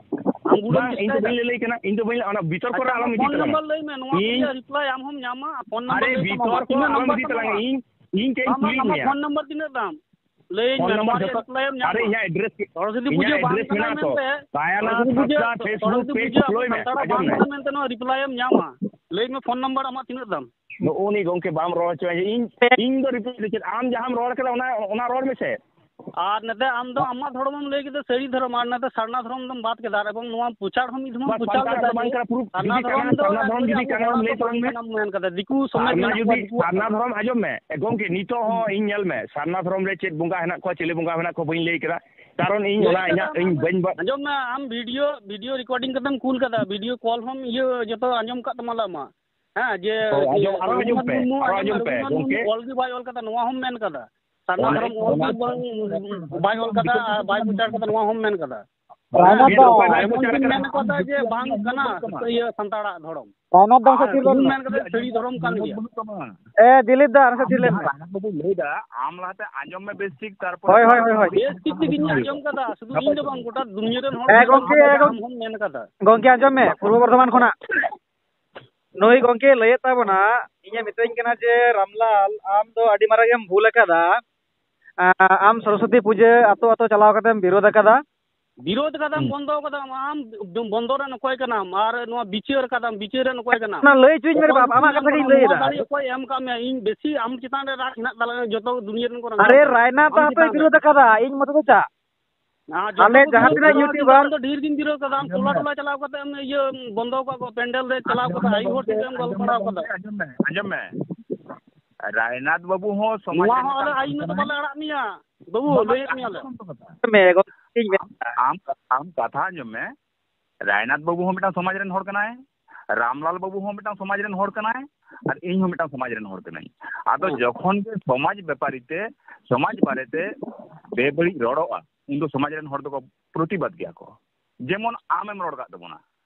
ᱟᱢ ᱜᱩᱨᱩᱢ ᱵᱟᱝ, ᱤᱧ ᱫᱚ ᱪᱮᱥᱴᱟᱭᱮᱫᱟ? ᱵᱟᱹᱧ ᱞᱟᱹᱭ ᱠᱟᱱᱟ, ᱤᱧ ᱫᱚ ᱵᱟᱹᱧ ᱞᱟᱹᱭ, ᱚᱱᱟ ᱵᱤᱛᱚᱨᱠᱚ ᱟᱪᱪᱷᱟ, ᱨᱮ ᱟᱞᱚᱢ ᱟᱢᱟᱜ ᱤᱫᱤ ᱯᱷᱳᱱ ᱛᱟᱞᱟᱝᱟ᱾ ᱱᱚᱢᱵᱚᱨ ᱞᱟᱹᱭ ᱢᱮ, ᱱᱚᱣᱟ ᱤᱧ ᱨᱮᱭᱟᱜ ᱨᱤᱯᱞᱟᱭ ᱟᱢ ᱦᱚᱸᱢ ᱧᱟᱢᱟ, ᱟᱨ ᱯᱷᱳᱱ ᱱᱚᱢᱵᱚᱨ ᱟᱨᱮ ᱞᱟᱹᱭ ᱛᱟᱢᱟ, ᱵᱤᱛᱚᱨᱠᱚ ᱛᱤᱱᱟᱹᱜ ᱟᱞᱚᱢ ᱱᱚᱢᱵᱚᱨ ᱤᱫᱤ ᱛᱟᱢ ᱛᱟᱞᱟᱝᱟ, ᱮᱢᱟ? ᱤᱧ, ᱤᱧ ᱪᱮᱫ ᱤᱧ ᱵᱟᱝ, ᱠᱩᱞᱤᱭᱮᱫ ᱟᱢᱟᱜ ᱢᱮᱭᱟ? ᱯᱷᱳᱱ ᱱᱚᱢᱵᱚᱨ ᱛᱤᱱᱟᱹᱜ ᱛᱟᱢ? ᱞᱟᱹᱭᱟᱹᱧ ᱯᱷᱳᱱ ᱢᱮ, ᱱᱚᱢᱵᱚᱨ ᱱᱚᱣᱟ ᱨᱮᱭᱟᱜ ᱡᱷᱚᱛᱚ, ᱨᱤᱯᱞᱟᱭ ᱮᱢ ᱧᱟᱢᱟ᱾ ᱟᱨᱮ ᱤᱧᱟᱹᱜ ᱮᱰᱨᱮᱥ, ᱦᱚᱲ ᱡᱩᱫᱤ ᱤᱧᱟᱹᱜ ᱵᱩᱡᱷᱟᱹᱣ ᱵᱟᱝ ᱮᱰᱨᱮᱥ ᱠᱟᱱᱟ ᱢᱮᱱᱟᱜᱼᱟ ᱛᱚ᱾ ᱢᱮᱱᱛᱮ, ᱦᱚᱲ ᱫᱟᱭᱟᱱᱟᱛᱷ ᱡᱩᱫᱤ ᱵᱩᱡᱷᱟᱹᱣ, ᱦᱟᱸᱥᱫᱟ, ᱦᱚᱲ Facebook ᱡᱩᱫᱤ page ᱵᱩᱡᱷᱟᱹᱣ ᱟᱯᱮ follow ᱢᱮ, ᱥᱟᱱᱛᱟᱲᱟᱜ ᱟᱸᱡᱚᱢ ᱵᱟᱝ ᱢᱮ᱾ ᱠᱟᱱᱟ ᱢᱮᱱᱛᱮ ᱱᱚᱣᱟ ᱨᱤᱯᱞᱟᱭ ᱮᱢ ᱧᱟᱢᱟ᱾ ᱞᱟᱹᱭ ᱢᱮ ᱯᱷᱳᱱ ᱱᱚᱢᱵᱚᱨ ᱟᱢᱟᱜ ᱛᱤᱱᱟᱹᱜ ᱛᱟᱢ? ᱱᱩᱜᱼᱩ ᱱᱤ ᱜᱚᱝᱠᱮ ᱵᱟᱢ ᱨᱚᱲ ᱦᱚᱪᱚᱣᱟᱧᱟ᱾ ᱤᱧ, ᱤᱧ ᱫᱚ ᱨᱤᱯᱞᱟᱭ ᱫᱚ ᱪᱮᱫ? ᱟᱢ ᱡᱟᱦᱟᱸᱢ ᱨᱚᱲ ᱠᱟᱫᱟ ᱚᱱᱟ, ᱚᱱᱟ ᱨᱚᱲ ᱢᱮᱥᱮ᱾ ᱟᱨ ᱱᱚᱛᱮ ᱟᱢ ᱫᱚ ᱟᱢᱟᱜ ᱫᱷᱚᱨᱚᱢᱮᱢ ᱞᱟᱹᱭ ᱠᱮᱫᱟ, ᱥᱟᱹᱨᱤ ᱫᱷᱚᱨᱚᱢ, ᱟᱨ ᱱᱚᱛᱮ ᱥᱟᱨᱱᱟ ᱫᱷᱚᱨᱚᱢ ᱫᱚᱢ ᱵᱟᱫ ᱠᱮᱫᱟ, ᱟᱨ ᱮᱵᱚᱝ ᱱᱚᱣᱟ ᱯᱨᱚᱪᱟᱨ ᱦᱚᱸ ᱢᱤᱫ ᱫᱷᱟᱣ ᱵᱟᱝ, ᱯᱨᱚᱪᱟᱨ ᱥᱟᱨᱱᱟ ᱞᱮᱫᱟ ᱫᱷᱚᱨᱚᱢ ᱡᱮ ᱫᱚ ᱵᱟᱝ ᱠᱟᱱᱟ, ᱯᱨᱩᱯᱷ ᱥᱟᱨᱱᱟ ᱡᱩᱫᱤ ᱫᱷᱚᱨᱚᱢ ᱠᱟᱱᱟ, ᱫᱚ ᱥᱟᱨᱱᱟ ᱟᱵᱚ ᱫᱷᱚᱨᱚᱢ ᱡᱩᱫᱤ ᱵᱚᱸᱜᱟ ᱠᱟᱱᱟ, ᱵᱩᱨᱩ ᱞᱟᱹᱭ ᱫᱚ ᱛᱟᱞᱟᱝ ᱵᱟᱝ ᱢᱮ᱾ ᱠᱟᱱᱟ ᱢᱮᱱ ᱠᱟᱫᱟ, ᱫᱤᱠᱩ ᱥᱚᱢᱮᱛ ᱥᱟᱨᱱᱟ ᱢᱮᱱᱟᱜ ᱠᱚᱣᱟ ᱡᱩᱫᱤ, ᱫᱤᱠᱩᱣᱟᱜ ᱥᱟᱨᱱᱟ ᱠᱟᱱᱟ᱾ ᱫᱷᱚᱨᱚᱢ ᱟᱸᱡᱚᱢ ᱢᱮ, ᱮ, ᱜᱚᱝᱠᱮ, ᱱᱤᱛᱚᱜ ᱦᱚᱸ ᱤᱧ ᱧᱮᱞ ᱢᱮ, ᱥᱟᱨᱱᱟ ᱫᱷᱚᱨᱚᱢ ᱨᱮ ᱪᱮᱫ ᱵᱚᱸᱜᱟ ᱦᱮᱱᱟᱜ ᱠᱚᱣᱟ, ᱪᱤᱞᱤ ᱵᱚᱸᱜᱟ ᱦᱮᱱᱟᱜ ᱠᱚᱣᱟ, ᱵᱟᱹᱧ ᱞᱟᱹᱭ ᱠᱟᱫᱟ᱾ ᱠᱟᱨᱚᱱ ᱤᱧ ᱞᱟᱹᱭ ᱚᱱᱟ ᱠᱟᱫᱟ ᱤᱧᱟᱹᱜ, ᱢᱮ᱾ ᱤᱧ ᱵᱟᱹᱧ ᱵᱟ- ᱟᱸᱡᱚᱢ ᱢᱮ, ᱟᱢ ᱵᱷᱤᱰᱤᱭᱳ, ᱵᱷᱤᱰᱤᱭᱳ ᱨᱮᱠᱚᱨᱰᱤᱝ ᱠᱟᱛᱮᱢ ᱠᱩᱞ ᱠᱟᱫᱟ, ᱵᱷᱤᱰᱤᱭᱳ ᱠᱚᱞ ᱦᱚᱸᱢ ᱤᱭᱟᱹ ᱡᱚᱛᱚ ᱟᱸᱡᱚᱢ ᱠᱟᱫ ᱛᱟᱢᱟ ᱞᱟᱢᱟ᱾ ᱦᱮᱸ, ᱡᱮ ᱦᱳᱭ, ᱟᱸᱡᱚᱢ, ᱟᱨᱚ ᱟᱸᱡᱚᱢ ᱨᱚᱜᱷᱩᱱᱟᱛᱷ ᱯᱮ, ᱢᱩᱨᱢᱩ, ᱟᱨᱚ ᱟᱸᱡᱚᱢ ᱯᱮ, ᱨᱚᱜᱷᱩᱱᱟᱛᱷ ᱢᱩᱨᱢᱩ ᱜᱚᱝᱠᱮ᱾ ᱚᱞ ᱜᱮ ᱵᱟᱭ ᱚᱞ ᱠᱟᱫᱟ, ᱱᱚᱣᱟ ᱦᱚᱸᱢ ᱢᱮᱱ ᱠᱟᱫᱟ᱾ ᱥᱟᱨᱱᱟ ᱚᱱᱟ, ᱫᱷᱚᱨᱚᱢ ᱚᱞ ᱚᱱᱟ ᱜᱮ ᱵᱟᱝ, ᱵᱟᱭ ᱚᱞ ᱠᱟᱫᱟ ᱟᱨ ᱵᱟᱭ ᱯᱨᱚᱪᱟᱨ ᱠᱟᱫᱟ, ᱱᱚᱣᱟ ᱦᱚᱸᱢ ᱢᱮᱱ ᱠᱟᱫᱟ᱾ ᱨᱟᱭᱱᱟᱛᱷ ᱫᱟ᱾ ᱮᱢᱚᱱ ᱠᱤᱱ ᱢᱮᱱ ᱠᱟᱫᱟ ᱡᱮ ᱵᱟᱝ ᱠᱟᱱᱟ ᱤᱭᱟᱹ ᱥᱟᱱᱛᱟᱲᱟᱜ ᱫᱷᱚᱨᱚᱢ᱾ ᱨᱟᱭᱱᱟᱛᱷ ᱫᱟ, ᱟᱨ ᱥᱟᱹᱛᱷᱤᱨ ᱞᱮᱱ ᱩᱱᱤ ᱢᱮ᱾ ᱢᱮᱱ ᱠᱟᱫᱟ ᱥᱟᱹᱨᱤ ᱫᱷᱚᱨᱚᱢ ᱠᱟᱱ ᱜᱮᱭᱟ᱾ ᱮ, ᱫᱤᱞᱤᱯ ᱫᱟ, ᱟᱨ ᱥᱟᱹᱛᱷᱤᱨ ᱞᱮᱱ ᱢᱮ᱾ ᱟᱢ ᱞᱟᱦᱟᱛᱮ ᱟᱸᱡᱚᱢ ᱢᱮ ᱵᱮᱥ ᱴᱷᱤᱠ, ᱛᱟᱨᱯᱚᱨᱮ ᱦᱳᱭ, ᱦᱳᱭ, ᱦᱳᱭ, ᱦᱳᱭ᱾ ᱵᱮᱥ ᱴᱷᱤᱠ ᱛᱮᱜᱮᱧ ᱟᱸᱡᱚᱢ ᱠᱟᱫᱟ, ᱥᱩᱫᱷᱩ ᱤᱧ ᱫᱚ ᱵᱟᱝ, ᱜᱚᱴᱟ ᱫᱩᱱᱤᱭᱟᱹ ᱨᱮᱱ ᱦᱚᱲ ᱦᱮᱸ, ᱠᱚ ᱟᱸᱡᱚᱢ ᱜᱚᱝᱠᱮ, ᱠᱟᱫᱟ, ᱮᱠᱫᱚᱢ᱾ ᱟᱢ ᱦᱚᱸᱢ ᱢᱮᱱ ᱠᱟᱫᱟ᱾ ᱜᱚᱝᱠᱮ, ᱟᱸᱡᱚᱢ ᱢᱮ, ᱯᱩᱨᱵᱚ ᱵᱚᱨᱫᱷᱚᱢᱟᱱ ᱠᱷᱚᱱᱟᱜ ᱱᱩᱭ ᱜᱚᱝᱠᱮ ᱞᱟᱹᱭᱮᱫ ᱛᱟᱵᱚᱱᱟ, ᱤᱧᱮ ᱢᱤᱛᱟᱹᱧ ᱠᱟᱱᱟ ᱡᱮ, "ᱨᱟᱢᱞᱟᱞ, ᱟᱢ ᱫᱚ ᱟᱹᱰᱤ ᱢᱟᱨᱟᱝ ᱮᱢ ᱵᱷᱩᱞ ᱟᱠᱟᱫᱟ᱾ ᱟ-, ᱟᱢ ᱥᱚᱨᱚᱥᱚᱛᱤ ᱯᱩᱡᱟᱹ ᱟᱛᱳ ᱟᱛᱳ ᱪᱟᱞᱟᱣ ᱠᱟᱛᱮᱢ ᱵᱤᱨᱳᱫ ᱟᱠᱟᱫᱟ, ᱵᱤᱨᱳᱫᱷ ᱠᱟᱫᱟᱢ, ᱦᱩᱸ᱾ ᱵᱚᱱᱫᱚ ᱠᱟᱫᱟᱢ, ᱟᱢ ᱵᱚᱱᱫᱚ ᱨᱮᱱ ᱚᱠᱚᱭ ᱠᱟᱱᱟᱢ? ᱟᱨ ᱱᱚᱣᱟ ᱵᱤᱪᱟᱹᱨ ᱠᱟᱫᱟᱢ, ᱵᱤᱪᱟᱹᱨ ᱨᱮᱱ ᱚᱠᱚᱭ ᱠᱟᱱᱟᱢ? ᱚᱱᱟ ᱞᱟᱹᱭ ᱦᱚᱪᱚᱧ ᱢᱮ ᱨᱮ ᱚᱠᱚᱭ ᱵᱟᱵᱟ, ᱟᱢᱟᱜ ᱠᱟᱛᱷᱟ ᱜᱤᱧ ᱞᱟᱹᱭ ᱱᱚᱣᱟ ᱮᱫᱟ᱾ ᱫᱟᱲᱮ ᱚᱠᱚᱭ ᱮᱢ ᱠᱟᱜ ᱢᱮᱭᱟ? ᱤᱧ ᱵᱮᱥᱤ ᱟᱢ ᱪᱮᱛᱟᱱ ᱨᱮ ᱨᱟᱜ ᱦᱮᱱᱟᱜ ᱛᱟᱞᱟᱝᱟ ᱡᱚᱛᱚ ᱫᱩᱱᱤᱭᱟᱹ ᱨᱮᱱ ᱠᱚ ᱨᱟᱸᱜᱟᱣ ᱟᱨᱮ ᱠᱟᱱᱟ ᱨᱟᱭᱱᱟ ᱛᱚ ᱟᱢ ᱟᱯᱮ ᱪᱮᱛᱟᱱ ᱨᱮ᱾ ᱵᱤᱨᱳᱫᱷ ᱟᱠᱟᱫᱟ, ᱤᱧ ᱢᱚᱛᱚ ᱫᱚ ᱪᱟ᱾ ᱟᱨ ᱡᱚᱛᱚ ᱟᱞᱮ ᱠᱚ ᱡᱟᱦᱟᱸ ᱵᱤᱨᱳᱫᱷ ᱛᱤᱱᱟᱹᱜ ᱠᱟᱫᱟ, YouTube ᱠᱤᱱᱛᱩ ᱟᱢ ᱟᱢ ᱫᱚ ᱰᱷᱮᱨ ᱜᱮᱢ ᱵᱤᱨᱳᱫᱷ ᱠᱟᱫᱟ᱾ ᱟᱢ ᱴᱚᱞᱟ ᱴᱚᱞᱟ ᱪᱟᱞᱟᱣ ᱠᱟᱛᱮ ᱮᱢ ᱤᱭᱟᱹ ᱵᱚᱱᱫᱚ ᱠᱟᱜ ᱠᱚ, ᱯᱮᱱᱰᱮᱞ ᱨᱮ ᱪᱟᱞᱟᱣ ᱠᱟᱛᱮ ᱟᱭᱩ ᱦᱚᱲ ᱴᱷᱮᱱ ᱮᱢ ᱜᱟᱞᱢᱟᱨᱟᱣ ᱠᱟᱫᱟ᱾ ᱟᱸᱡᱚᱢ ᱢᱮ, ᱟᱸᱡᱚᱢ ᱢᱮ᱾ ᱨᱟᱭᱱᱟᱛᱷ ᱵᱟᱹᱵᱩ ᱦᱚᱸ ᱥᱚᱢᱟᱡᱽ ᱱᱚᱣᱟ ᱨᱮᱱ ᱦᱚᱸ ᱟᱞᱮ ᱢᱤᱫᱴᱟᱝ ᱟᱹᱭᱤᱱ ᱨᱮᱫᱚ ᱠᱟᱱᱟᱭ᱾ ᱵᱟᱞᱮ ᱟᱲᱟᱜ ᱢᱮᱭᱟ᱾ ᱵᱟᱹᱵᱩ, ᱵᱟᱵᱟ, ᱞᱟᱹᱭᱮᱫ ᱢᱮᱭᱟᱞᱮ᱾ ᱢᱮ, ᱜᱚ-, ᱤᱧ ᱢᱮ᱾ ᱟᱢ, ᱟᱢ ᱠᱟᱛᱷᱟ ᱟᱸᱡᱚᱢ ᱢᱮ᱾ ᱨᱟᱭᱱᱟᱛᱷ ᱵᱟᱹᱵᱩ ᱦᱚᱸ ᱢᱤᱫᱴᱟᱝ ᱥᱚᱢᱟᱡᱽ ᱨᱮᱱ ᱦᱚᱲ ᱠᱟᱱᱟᱭ, ᱨᱟᱢᱞᱟᱞ ᱵᱟᱹᱵᱩ ᱦᱚᱸ ᱢᱤᱫᱴᱟᱝ ᱥᱚᱢᱟᱡᱽ ᱨᱮᱱ ᱦᱚᱲ ᱠᱟᱱᱟᱭ, ᱟᱨ ᱤᱧ ᱦᱚᱸ ᱢᱤᱫᱴᱟᱝ ᱥᱚᱢᱟᱡᱽ ᱨᱮᱱ ᱦᱚᱲ ᱠᱟᱹᱱᱟᱹᱧ᱾ ᱟᱫᱚ ᱦᱮᱸ᱾ ᱡᱚᱠᱷᱚᱱ ᱜᱮ ᱥᱚᱢᱟᱡᱽ ᱵᱮᱯᱟᱨᱤ ᱛᱮ, ᱥᱚᱢᱟᱡᱽ ᱵᱟᱨᱮᱛᱮ ᱵᱮᱵᱟᱹᱲᱤᱡ ᱨᱚᱲᱚᱜᱼᱟ, ᱩᱱᱫᱚ ᱥᱚᱢᱟᱡᱽ ᱨᱮᱱ ᱦᱚᱲ ᱫᱚᱠᱚ ᱯᱨᱚᱛᱤᱵᱟᱫᱽ ᱜᱮᱭᱟ ᱠᱚ᱾ ᱡᱮᱢᱚᱱ ᱟᱢᱮᱢ ᱨᱚᱲ ᱠᱟᱜ ᱛᱟᱵᱚᱱᱟ,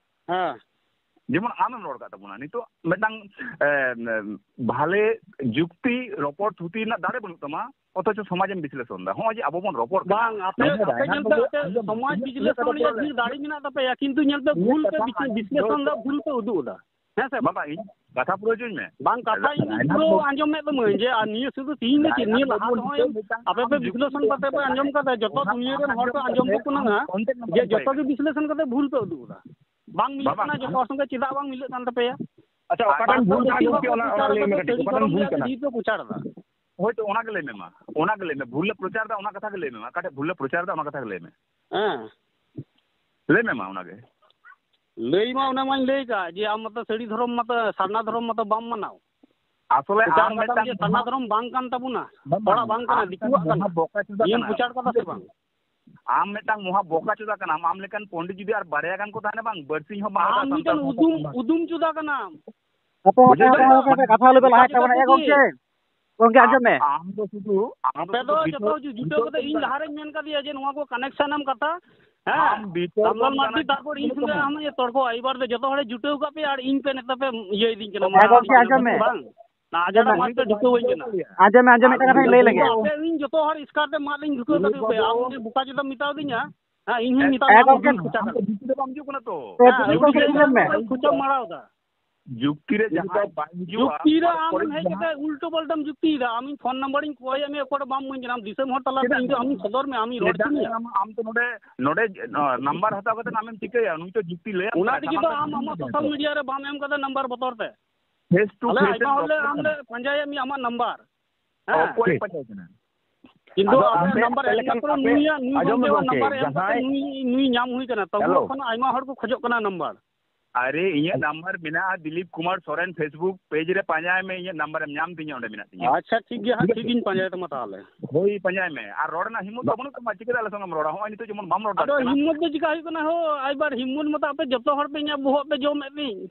ᱦᱮᱸ᱾ ᱡᱮᱢᱚᱱ ᱟᱢᱮᱢ ᱨᱚᱲ ᱠᱟᱜ ᱛᱟᱵᱚᱱᱟ, ᱱᱤᱛᱚᱜ ᱢᱤᱫᱴᱟᱝ, ᱮ, ᱵᱷᱟᱞᱮ ᱡᱩᱠᱛᱤ ᱨᱚᱯᱚᱲ ᱛᱷᱩᱛᱤ ᱨᱮᱱᱟᱜ ᱫᱟᱲᱮ ᱵᱟᱹᱱᱩᱜ ᱛᱟᱢᱟ, ᱚᱛᱷᱚᱪᱚ ᱥᱚᱢᱟᱡᱽ ᱮᱢ ᱵᱤᱥᱞᱮᱥᱚᱱ ᱫᱟ᱾ ᱦᱚᱸᱜᱼᱚᱭ ᱡᱮ ᱟᱵᱚ ᱵᱚᱱ ᱨᱚᱯᱚᱲ ᱠᱟᱱᱟ, ᱵᱟᱝ, ᱟᱯᱮ, ᱟᱯᱮ ᱧᱮᱞ ᱯᱮ, ᱟᱯᱮ ᱥᱚᱢᱟᱡᱽ ᱵᱤᱥᱞᱮᱥᱚᱱ ᱨᱮᱭᱟᱜ ᱰᱷᱮᱨ ᱫᱟᱲᱮ ᱢᱮᱱᱟᱜ ᱛᱟᱯᱮᱭᱟ, ᱠᱤᱱᱛᱩ ᱧᱮᱞ ᱯᱮ, ᱵᱷᱩᱞ ᱯᱮ ᱵᱤᱥ-, ᱵᱤᱥᱞᱮᱥᱚᱱ ᱫᱟ, ᱵᱷᱩᱞ ᱯᱮ ᱩᱫᱩᱜ ᱮᱫᱟ᱾ ᱦᱮᱸ ᱥᱮ ᱵᱟᱝ? ᱵᱟᱵᱟ, ᱤᱧ ᱠᱟᱛᱷᱟ ᱯᱩᱨᱟᱹ ᱦᱚᱪᱚᱧ ᱢᱮ᱾ ᱵᱟᱝ, ᱠᱟᱛᱷᱟ ᱤᱧ ᱫᱩᱧ ᱨᱟᱭᱱᱟᱛᱷ ᱯᱩᱨᱟᱹ ᱵᱟᱹᱵᱩ, ᱟᱸᱡᱚᱢ ᱢᱮ ᱛᱟᱢᱟᱹᱧ ᱡᱮ, ᱟᱨ ᱱᱤᱭᱟᱹ ᱥᱩᱫᱷᱩ ᱛᱤᱦᱤᱧ ᱫᱚ ᱪᱮᱫ, ᱨᱟᱭᱱᱟᱛᱷ ᱱᱤᱭᱟᱹ ᱞᱟᱦᱟ ᱵᱟᱹᱵᱩ ᱛᱮᱦᱚᱸ ᱱᱤᱛᱚᱜ ᱢᱤᱫᱴᱟᱝ ᱟᱯᱮ ᱯᱮ ᱟᱢ ᱵᱤᱥᱞᱮᱥᱚᱱ ᱡᱩᱠᱛᱤ ᱠᱟᱛᱮ ᱯᱮ ᱟᱸᱡᱚᱢ ᱠᱟᱫᱟ, ᱡᱚᱛᱚ ᱚᱱᱟ ᱫᱩᱱᱤᱭᱟᱹ ᱨᱮᱱ ᱦᱚᱲ ᱠᱚ ᱟᱸᱡᱚᱢ ᱠᱟᱛᱮ ᱠᱚ ᱠᱩᱞᱟᱹᱝᱟ ᱟᱢ ᱴᱷᱮᱱ ᱡᱮ ᱠᱟᱛᱷᱟᱧ ᱡᱚᱛᱚ ᱞᱟᱹᱭᱟ᱾ ᱜᱮ ᱵᱤᱥᱞᱮᱥᱚᱱ ᱠᱟᱛᱮ ᱵᱷᱩᱞ ᱯᱮ ᱩᱫᱩᱜ ᱮᱫᱟ᱾ ᱵᱟᱝ ᱢᱤᱞᱟᱹᱜ ᱵᱟᱵᱟ, ᱠᱟᱱᱟ, ᱡᱚᱛᱚ ᱦᱚᱲ ᱥᱚᱸᱜᱮ ᱪᱮᱫᱟᱜ ᱵᱟᱝ ᱢᱤᱞᱟᱹᱜ ᱠᱟᱱ ᱛᱟᱯᱮᱭᱟ? ᱟᱪᱪᱷᱟ, ᱚᱠᱟᱴᱟᱜ ᱟᱨ ᱵᱷᱩᱞ ᱠᱟᱱᱟ ᱵᱮᱥᱤᱨ ᱜᱚᱢᱠᱮ, ᱵᱷᱟᱜᱽ ᱚᱱᱟ, ᱯᱨᱚᱪᱟᱨ ᱚᱱᱟ ᱞᱟᱹᱭ ᱫᱚᱠᱚ ᱢᱮ ᱠᱟᱹᱴᱤᱡ, ᱥᱟᱹᱨᱤ ᱚᱠᱟᱴᱟᱜ ᱫᱷᱚᱨᱚᱢ ᱵᱷᱩᱞ ᱨᱮᱭᱟᱜ ᱠᱟᱱᱟ? ᱰᱷᱮᱨ ᱠᱚ ᱯᱨᱚᱪᱟᱨ ᱮᱫᱟ᱾ ᱦᱳᱭ ᱛᱚ, ᱚᱱᱟ ᱜᱮ ᱞᱟᱹᱭ ᱢᱮ ᱢᱟ, ᱚᱱᱟ ᱜᱮ ᱞᱟᱹᱭ ᱢᱮ, ᱵᱷᱩᱞ ᱞᱮ ᱯᱨᱚᱪᱟᱨ ᱮᱫᱟ, ᱚᱱᱟ ᱠᱟᱛᱷᱟ ᱜᱮ ᱞᱟᱹᱭ ᱢᱮ ᱢᱟ, ᱚᱠᱟᱴᱷᱮᱡ ᱵᱷᱩᱞ ᱞᱮ ᱯᱨᱚᱪᱟᱨ ᱮᱫᱟ, ᱚᱱᱟ ᱠᱟᱛᱷᱟ ᱜᱮ ᱞᱟᱹᱭ ᱢᱮ᱾ ᱦᱮᱸ᱾ ᱞᱟᱹᱭ ᱢᱮ ᱢᱟ ᱚᱱᱟ ᱜᱮ᱾ ᱞᱟᱹᱭ ᱢᱟ ᱚᱱᱟ ᱢᱟᱧ ᱞᱟᱹᱭ ᱠᱟᱜ ᱡᱮ ᱟᱢ ᱢᱟᱛᱚ ᱥᱟᱹᱨᱤ ᱫᱷᱚᱨᱚᱢ ᱢᱟᱛᱚ, ᱥᱟᱨᱱᱟ ᱫᱷᱚᱨᱚᱢ ᱢᱟᱛᱚ ᱵᱟᱢ ᱢᱟᱱᱟᱣ᱾ ᱟᱥᱚᱞᱮ ᱯᱨᱚᱪᱟᱨ ᱟᱢ ᱠᱟᱫᱟᱢ ᱢᱤᱫᱴᱟᱝ ᱡᱮ ᱥᱟᱨᱱᱟ ᱢᱚᱦᱟ-, ᱫᱷᱚᱨᱚᱢ ᱵᱟᱝ ᱠᱟᱱ ᱛᱟᱵᱚᱱᱟ, ᱵᱟᱵᱟ, ᱦᱚᱲᱟᱜ ᱵᱟᱝ ᱠᱟᱱᱟ, ᱟᱢ ᱢᱤᱫᱴᱟᱝ ᱫᱤᱠᱩᱣᱟᱜ ᱢᱚᱦᱟ ᱠᱟᱱᱟ᱾ ᱵᱚᱠᱟ ᱪᱳᱫᱟ ᱱᱤᱭᱟᱹᱢ ᱠᱟᱱᱟᱢ᱾ ᱯᱨᱚᱪᱟᱨ ᱠᱟᱫᱟ ᱥᱮ ᱵᱟᱝ? ᱟᱢ ᱢᱤᱫᱴᱟᱝ ᱢᱚᱦᱟ ᱵᱚᱠᱟ ᱪᱳᱫᱟ ᱠᱟᱱᱟᱢ᱾ ᱟᱢ ᱞᱮᱠᱟᱱ ᱯᱚᱱᱰᱤᱛ ᱡᱩᱫᱤ ᱟᱨ ᱵᱟᱨᱭᱟ ᱜᱟᱱ ᱠᱚ ᱛᱟᱦᱮᱱᱟ, ᱵᱟᱝ, ᱵᱟᱹᱲᱛᱤᱧ ᱦᱚᱸ ᱵᱟᱝ ᱟᱢ ᱨᱟᱠᱟᱵ ᱢᱤᱫᱴᱮᱱ ᱥᱟᱱᱛᱟᱲ ᱩᱫᱩᱢ, ᱥᱟᱶᱛᱟ ᱨᱮᱱᱟᱜ᱾ ᱩᱫᱩᱢ ᱪᱩᱫᱟ ᱠᱟᱱᱟᱢ᱾ ᱦᱟᱯᱮ, ᱦᱟᱯᱮ, ᱵᱩᱡᱷᱟᱹᱣ ᱦᱟᱯᱮ, ᱠᱮᱫᱟ? ᱦᱟᱯᱮ, ᱦᱟᱯᱮ, ᱠᱟᱛᱷᱟ ᱟᱞᱚᱯᱮ ᱞᱟᱦᱟᱭ ᱛᱟᱵᱚᱱᱟ᱾ ᱮ ᱜᱚᱢᱠᱮ, ᱜᱚᱢᱠᱮ, ᱟᱸᱡᱚᱢ ᱢᱮ᱾ ᱟᱢ ᱫᱚ ᱥᱩᱫᱷᱩ, ᱟᱢ ᱫᱚ ᱟᱯᱮ ᱫᱚ ᱥᱩᱫᱷᱩ ᱡᱚᱛᱚ ᱵᱤᱪᱟᱹᱨ, ᱡᱩ-, ᱡᱩᱴᱟᱹᱣ ᱵᱤᱪᱟᱹᱨ ᱠᱟᱛᱮ ᱤᱧ ᱠᱟᱱᱟ᱾ ᱞᱟᱦᱟ ᱨᱮᱧ ᱢᱮᱱ ᱠᱟᱫᱮᱭᱟ ᱡᱮ ᱱᱚᱣᱟ ᱠᱚ connection ᱮᱢ ᱠᱟᱛᱷᱟ, ᱦᱮᱸ, ᱟᱢ ᱵᱤᱪᱟᱹᱨ ᱨᱟᱢᱞᱟᱞ ᱠᱟᱱᱟ ᱢᱟᱨᱰᱤ, ᱛᱟᱨᱯᱚᱨ ᱤᱧ ᱥᱚᱸᱜᱮ ᱠᱟᱱᱟ᱾ ᱟᱢ ᱤᱭᱟᱹ ᱛᱚᱨᱠᱚ, ᱮᱵᱟᱨ ᱫᱚ ᱡᱚᱛᱚ ᱦᱚᱲᱮ ᱡᱩᱴᱟᱹᱣ ᱠᱟᱜ ᱯᱮᱭᱟ ᱟᱨ ᱤᱧ ᱯᱮ ᱱᱮᱛᱟᱨ ᱯᱮ ᱤᱭᱟᱹᱭᱫᱤᱧ ᱠᱟᱱᱟ, ᱦᱮᱸ ᱢᱟᱨᱟᱣ ᱜᱚᱢᱠᱮ, ᱤᱫᱤᱧ ᱠᱟᱱᱟ, ᱟᱸᱡᱚᱢ ᱢᱮ᱾ ᱵᱟᱝ? ᱱᱟ, ᱟᱡᱟᱨ ᱟᱸᱡᱚᱢ ᱢᱮ, ᱟᱢᱟᱜ ᱯᱮ ᱰᱷᱤᱠᱟᱹᱣᱟᱹᱧ ᱠᱟᱱᱟ᱾ ᱟᱸᱡᱚᱢ ᱢᱮ, ᱢᱤᱫᱴᱟᱝ ᱠᱟᱛᱷᱟᱧ ᱞᱟᱹᱭ ᱞᱮᱜᱮ᱾ ᱟᱯᱮ ᱤᱧ ᱡᱚᱛᱚ ᱦᱚᱲ ᱮᱥᱠᱟᱨ ᱛᱮ ᱢᱟᱜ ᱞᱤᱧ ᱫᱷᱩᱠᱟᱹᱣ ᱠᱟᱛᱮ ᱯᱮ, ᱟᱢ ᱜᱮ ᱵᱚᱠᱟ ᱪᱮᱫᱟᱢ ᱢᱮᱛᱟᱣ ᱫᱤᱧᱟ? ᱦᱮᱸ, ᱤᱧ ᱦᱚᱸᱧ ᱢᱮᱛᱟᱢᱟ, ᱦᱮᱸ ᱟᱢ ᱜᱚᱢᱠᱮ᱾ ᱦᱚᱸᱧ ᱠᱷᱚᱪᱟ ᱠᱟᱜ᱾ ᱦᱮᱸ, ᱛᱚ ᱟᱹᱰᱤ ᱠᱷᱚᱪᱟᱢ ᱢᱟᱨᱟᱣ ᱫᱟ᱾ ᱡᱩᱠᱛᱤ ᱨᱮ ᱡᱟᱦᱟᱸᱭ ᱵᱟᱝ ᱦᱤᱡᱩᱜᱼᱟ, ᱡᱩᱠᱛᱤ ᱨᱮ ᱟᱢ ᱦᱮᱡ ᱠᱟᱛᱮ ᱩᱞᱴᱟᱹ ᱯᱟᱞᱴᱟᱢ ᱡᱩᱠᱛᱤᱭᱮᱫᱟ᱾ ᱟᱢ ᱤᱧ ᱯᱷᱳᱱ ᱱᱟᱢᱵᱟᱨ ᱤᱧ ᱠᱚᱭᱮᱫ ᱢᱮᱭᱟ, ᱚᱠᱚᱭ ᱵᱟᱢ ᱤᱢᱟᱹᱧ ᱠᱟᱱᱟ᱾ ᱟᱢ ᱫᱤᱥᱚᱢ ᱦᱚᱲ ᱛᱟᱞᱟᱛᱮ ᱤᱧ ᱫᱚ ᱟᱢᱤᱧ ᱥᱚᱫᱚᱨ ᱢᱮᱭᱟ, ᱟᱢᱤᱧ ᱨᱚᱲ ᱦᱚᱪᱚ ᱢᱮᱭᱟ᱾ ᱟᱢ ᱫᱚ ᱱᱚᱰᱮ, ᱱᱚᱰᱮ, ᱱᱟᱢᱵᱟᱨ ᱦᱟᱛᱟᱣ ᱠᱟᱛᱮ ᱟᱢᱮᱢ ᱪᱤᱠᱟᱹᱭᱟ? ᱱᱩᱭ ᱛᱚ ᱡᱩᱠᱛᱤ ᱞᱟᱹᱭᱟᱢ ᱚᱱᱟ ᱠᱟᱱᱟᱭ, ᱛᱮᱜᱮ ᱥᱟᱢᱟᱝ ᱛᱚ ᱨᱮ ᱟᱢ ᱟᱢᱟᱜ ᱥᱳᱥᱟᱞ ᱢᱤᱰᱤᱭᱟ ᱨᱮ ᱵᱟᱢ ᱮᱢ ᱠᱟᱫᱟ ᱱᱟᱢᱵᱟᱨ ᱵᱚᱛᱚᱨ ᱛᱮ᱾ ᱯᱷᱮᱥ ᱴᱩ ᱟᱞᱮ ᱯᱷᱮᱥ ᱟᱭᱢᱟ ᱦᱚᱲ ᱞᱮ, ᱟᱢ ᱞᱮ ᱯᱟᱸᱡᱟᱭᱮᱫ ᱢᱮᱭᱟ ᱟᱢᱟᱜ ᱱᱟᱢᱵᱟᱨ᱾ ᱦᱮᱸ᱾ ᱚᱠᱚᱭ ᱯᱟᱸᱡᱟᱭ ᱠᱟᱱᱟ? ᱠᱤᱱᱛᱩ ᱟᱫᱚ ᱟᱯᱮ ᱟᱯᱮ ᱱᱟᱢᱵᱟᱨ ᱮᱢ ᱞᱮᱠᱷᱟᱱ ᱠᱟᱛᱮ ᱟᱯᱮ ᱱᱩᱭᱟᱜ, ᱱᱩᱭ ᱟᱸᱡᱚᱢ ᱵᱚᱱᱫᱮ ᱢᱮ ᱜᱚᱢᱠᱮ, ᱱᱟᱢᱵᱟᱨ ᱮᱢ ᱠᱟᱛᱮ ᱡᱟᱦᱟᱸᱭ ᱱᱩᱭ, ᱱᱩᱭ ᱧᱟᱢ ᱦᱩᱭ ᱠᱟᱱᱟ᱾ ᱛᱟᱹᱵᱩ ᱦᱮᱞᱳ᱾ ᱠᱷᱚᱱ ᱟᱭᱢᱟ ᱦᱚᱲ ᱠᱚ ᱠᱷᱚᱡᱚᱜ ᱠᱟᱱᱟ ᱱᱟᱢᱵᱟᱨ᱾ ᱟᱨᱮ, ᱤᱧᱟᱹᱜ ᱱᱟᱢᱵᱟᱨ ᱢᱮᱱᱟᱜᱼᱟ ᱫᱤᱞᱤᱯ ᱠᱩᱢᱟᱨ ᱥᱚᱨᱮᱱ, Facebook ᱯᱮᱡᱽ ᱨᱮ ᱯᱟᱸᱡᱟᱭ ᱢᱮ, ᱤᱧᱟᱹᱜ ᱱᱟᱢᱵᱟᱨ ᱮᱢ ᱧᱟᱢ ᱛᱤᱧᱟ, ᱚᱸᱰᱮ ᱢᱮᱱᱟᱜ ᱛᱤᱧᱟ᱾ ᱟᱪᱪᱷᱟ, ᱴᱷᱤᱠ ᱜᱮᱭᱟ ᱦᱟᱸᱜ, ᱴᱷᱤᱠ ᱜᱮᱭᱟ᱾ ᱴᱷᱤᱠ ᱜᱤᱧ ᱯᱟᱸᱡᱟᱭ ᱛᱟᱢᱟ ᱛᱟᱦᱚᱞᱮ᱾ ᱦᱳᱭ, ᱯᱟᱸᱡᱟᱭ ᱢᱮ᱾ ᱟᱨ ᱨᱚᱲ ᱨᱮᱱᱟᱜ ᱦᱤᱢᱢᱚᱛ ᱫᱚ ᱵᱟᱹᱱᱩᱜ ᱛᱟᱢᱟ, ᱪᱤᱠᱟᱹᱛᱮ ᱟᱞᱮ ᱥᱚᱸᱜᱮᱢ ᱨᱚᱲᱟ? ᱦᱚᱸᱜᱼᱚᱭ ᱱᱤᱛᱚᱜ ᱡᱮᱢᱚᱱ ᱵᱟᱢ ᱨᱚᱲ ᱟᱫᱚ ᱫᱟᱲᱮᱭᱟᱜ ᱠᱟᱱᱟ᱾ ᱦᱤᱢᱢᱚᱛ ᱫᱚ ᱪᱤᱠᱟ ᱦᱩᱭᱩᱜ ᱠᱟᱱᱟ ᱦᱳ? ᱟᱭᱵᱟᱨ ᱦᱤᱢᱢᱚᱛ ᱢᱚᱛᱚ ᱟᱯᱮ ᱡᱚᱛᱚ ᱦᱚᱲ ᱯᱮ ᱤᱧᱟᱹᱜ ᱵᱚᱦᱚᱜ ᱯᱮ ᱡᱚᱢᱮᱫ ᱛᱤᱧ᱾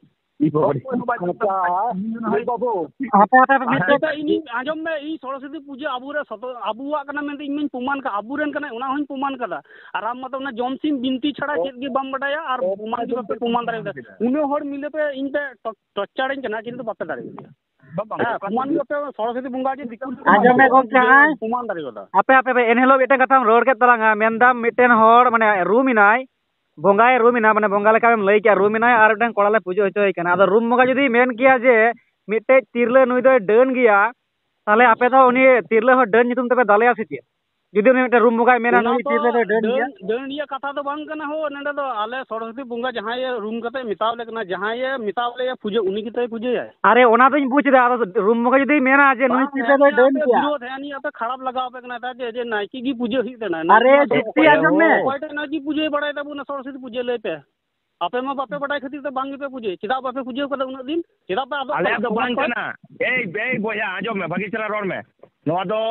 ᱚᱠᱚᱭ ᱦᱚᱸ ᱵᱟᱭ ᱡᱚᱢ ᱫᱟᱲᱮᱭᱟᱜ ᱠᱟᱱᱟ᱾ ᱟᱪᱪᱷᱟ, ᱢᱟᱹᱭ ᱵᱟᱹᱵᱩ᱾ ᱦᱟᱯᱮ, ᱦᱟᱯᱮ, ᱢᱤᱫᱴᱮᱡ ᱟᱪᱪᱷᱟ, ᱤᱧ ᱟᱸᱡᱚᱢ ᱢᱮ, ᱤᱧ ᱥᱚᱨᱚᱥᱚᱛᱤ ᱯᱩᱡᱟᱹ ᱟᱵᱚᱨᱮ ᱥᱚᱛᱚ-, ᱟᱵᱚᱣᱟᱜ ᱠᱟᱱᱟ ᱢᱮᱱᱛᱮ ᱤᱧ ᱢᱟᱧ ᱯᱨᱚᱢᱟᱱ ᱠᱟᱜᱼᱟ, ᱟᱵᱚᱨᱮᱱ ᱠᱟᱱᱟᱭ, ᱚᱱᱟ ᱦᱚᱸᱧ ᱯᱨᱚᱢᱟᱱ ᱠᱟᱫᱟ᱾ ᱟᱨ ᱟᱢ ᱢᱟᱛᱚ ᱚᱱᱟ ᱡᱚᱢ ᱥᱤᱢ ᱵᱤᱱᱛᱤ ᱪᱷᱟᱲᱟ ᱪᱮᱫ ᱜᱮ ᱵᱟᱢ ᱵᱟᱰᱟᱭᱟ ᱟᱨ ᱚ, ᱯᱨᱚᱢᱟᱱ ᱜᱮ ᱵᱟᱯᱮ ᱯᱨᱚᱢᱟᱱ ᱫᱟᱲᱮᱭᱟᱫᱟ᱾ ᱩᱱᱟᱹᱜ ᱦᱚᱲ ᱢᱤᱞᱮ ᱯᱮ ᱤᱧ ᱯᱮ ᱴᱚ-, ᱴᱚᱨᱪᱟᱨᱤᱧ ᱠᱟᱱᱟ, ᱠᱤᱱᱛᱩ ᱵᱟᱯᱮ ᱫᱟᱲᱮᱭᱟᱫᱟ᱾ ᱵᱟᱵᱟ, ᱦᱮᱸ, ᱚᱠᱟ ᱯᱨᱚᱢᱟᱱ ᱥᱚᱢᱚᱭ? ᱜᱮ ᱵᱟᱯᱮ, ᱥᱚᱨᱚᱥᱚᱛᱤ ᱵᱚᱸᱜᱟ ᱡᱮ ᱫᱤᱠᱩ ᱨᱮᱠᱚ ᱟᱸᱡᱚᱢ ᱢᱮ ᱢᱟᱱᱟᱣᱟ, ᱜᱚᱢᱠᱮ, ᱯᱩᱡᱟᱹ ᱦᱟᱸᱜ᱾ ᱯᱨᱚᱢᱟᱱ ᱫᱟᱲᱮ ᱠᱟᱫᱟ᱾ ᱦᱟᱯᱮ, ᱦᱟᱯᱮ, ᱦᱟᱯᱮ, ᱮᱱᱦᱤᱞᱳᱜ ᱢᱤᱫᱴᱮᱱ ᱠᱟᱛᱷᱟᱢ ᱨᱚᱲ ᱠᱮᱫ ᱛᱟᱞᱟᱝᱟ, ᱢᱮᱱᱫᱟᱢ ᱢᱤᱫᱴᱮᱱ ᱦᱚᱲ, ᱢᱟᱱᱮ, ᱨᱩᱢ ᱮᱱᱟᱭ, ᱵᱚᱸᱜᱟᱭ ᱨᱩᱢ ᱮᱱᱟ, ᱢᱟᱱᱮ, ᱵᱚᱸᱜᱟ ᱞᱮᱠᱟᱢ ᱞᱟᱹᱭ ᱠᱮᱜᱼᱟ, ᱨᱩᱢ ᱮᱱᱟᱭ ᱟᱨ ᱢᱤᱫᱴᱮᱱ ᱠᱚᱲᱟ ᱞᱮ ᱯᱩᱡᱟᱹ ᱦᱚᱪᱚᱭᱮ ᱠᱟᱱᱟ᱾ ᱟᱫᱚ ᱨᱩᱢ ᱵᱚᱸᱜᱟ ᱡᱩᱫᱤ ᱢᱮᱱ ᱠᱮᱭᱟ ᱡᱮ ᱢᱤᱫᱴᱮᱡ ᱛᱤᱨᱞᱟᱹ ᱱᱩᱭ ᱫᱚᱭ ᱰᱟᱹᱱ ᱜᱮᱭᱟ, ᱛᱟᱦᱞᱮ ᱟᱯᱮ ᱫᱚ ᱩᱱᱤ ᱛᱤᱨᱞᱟᱹ ᱦᱚᱸ ᱰᱟᱹᱱ ᱧᱩᱛᱩᱢ ᱛᱮᱯᱮ ᱫᱟᱞᱮᱭᱟ ᱥᱮ ᱪᱮᱫ? ᱡᱩᱫᱤ ᱩᱱᱤ ᱢᱤᱫᱴᱮᱱ ᱨᱩᱢ ᱵᱚᱸᱜᱟᱭ ᱢᱮᱱᱟ, ᱚᱱᱟ ᱱᱩᱭ ᱫᱚ ᱛᱤᱨᱞᱟᱹ ᱫᱚᱭ ᱰᱟᱹᱱ ᱜᱮᱭᱟ᱾ ᱰᱟᱹᱱ, ᱰᱟᱹᱱ ᱨᱮᱭᱟᱜ ᱠᱟᱛᱷᱟ ᱫᱚ ᱵᱟᱝ ᱠᱟᱱᱟ ᱦᱳ᱾ ᱱᱚᱰᱮ ᱫᱚ ᱟᱞᱮ ᱥᱚᱨᱚᱥᱚᱛᱤ ᱵᱚᱸᱜᱟ ᱡᱟᱦᱟᱸᱭᱮ ᱨᱩᱢ ᱠᱟᱛᱮ ᱢᱮᱛᱟᱣ ᱞᱮ ᱠᱟᱱᱟ, ᱡᱟᱦᱟᱸᱭᱮ ᱢᱮᱛᱟᱣ ᱞᱮᱭᱟ ᱯᱩᱡᱟᱹ, ᱩᱱᱤ ᱜᱮᱛᱚᱭ ᱯᱩᱡᱟᱹᱭᱟᱭ᱾ ᱟᱨᱮ, ᱚᱱᱟ ᱫᱚᱧ ᱵᱩᱡᱽ ᱮᱫᱟ, ᱟᱫᱚ ᱨᱩᱢ ᱵᱚᱸᱜᱟ ᱡᱩᱫᱤ ᱢᱮᱱᱟ ᱡᱮ ᱱᱩᱭ ᱵᱟᱝ, ᱛᱤᱨᱞᱟᱹ ᱦᱮᱸ, ᱫᱚᱭ ᱦᱮᱸ, ᱰᱟᱹᱱ ᱟᱯᱮ ᱜᱮᱭᱟ᱾ ᱵᱤᱨᱳᱫ, ᱦᱮᱸ, ᱱᱤᱭᱟᱹ ᱟᱯᱮ ᱠᱷᱟᱨᱟᱯ ᱞᱟᱜᱟᱣ ᱟᱯᱮ ᱠᱟᱱᱟ, ᱮᱴᱟᱜ ᱡᱮ, ᱡᱮ ᱱᱟᱭᱠᱮ ᱜᱮ ᱯᱩᱡᱟᱹ ᱦᱩᱭᱩᱜ ᱛᱟᱦᱮᱱᱟ, ᱟᱨᱮ, ᱱᱟᱭᱠᱮ ᱡᱩᱠᱛᱤ ᱚᱠᱚᱭ ᱟᱸᱡᱚᱢ ᱢᱮ᱾ ᱦᱚᱸ ᱚᱠᱚᱭᱴᱟᱜ ᱱᱟᱭᱠᱮ ᱯᱩᱡᱟᱹᱭ ᱵᱟᱲᱟᱭ ᱛᱟᱵᱚᱱᱟ ᱥᱚᱨᱚᱥᱚᱛᱤ ᱯᱩᱡᱟᱹ, ᱞᱟᱹᱭ ᱯᱮ? ᱟᱯᱮ ᱢᱟ ᱵᱟᱯᱮ ᱵᱟᱰᱟᱭ ᱠᱷᱟᱹᱛᱤᱨ ᱛᱮ ᱵᱟᱝ ᱜᱮᱯᱮ ᱯᱩᱡᱟᱹᱭ᱾ ᱪᱮᱫᱟᱜ ᱵᱟᱯᱮ ᱯᱩᱡᱟᱹᱣ ᱠᱟᱫᱟ ᱩᱱᱟᱹᱜ ᱫᱤᱱ? ᱪᱮᱫᱟᱜ ᱯᱮ ᱟᱫᱚᱜ ᱟᱞᱮᱭᱟᱜ ᱠᱟᱱᱟ? ᱫᱚ ᱥᱚᱢᱟᱡᱽ ᱵᱟᱝ ᱠᱷᱚᱱ ᱠᱟᱱᱟ᱾ ᱮᱭ, ᱮᱭ ᱵᱚᱭᱦᱟ, ᱟᱸᱡᱚᱢ ᱢᱮ, ᱵᱷᱟᱹᱜᱤ ᱪᱮᱦᱨᱟ ᱨᱚᱲ ᱢᱮ᱾ ᱱᱚᱣᱟ ᱫᱚ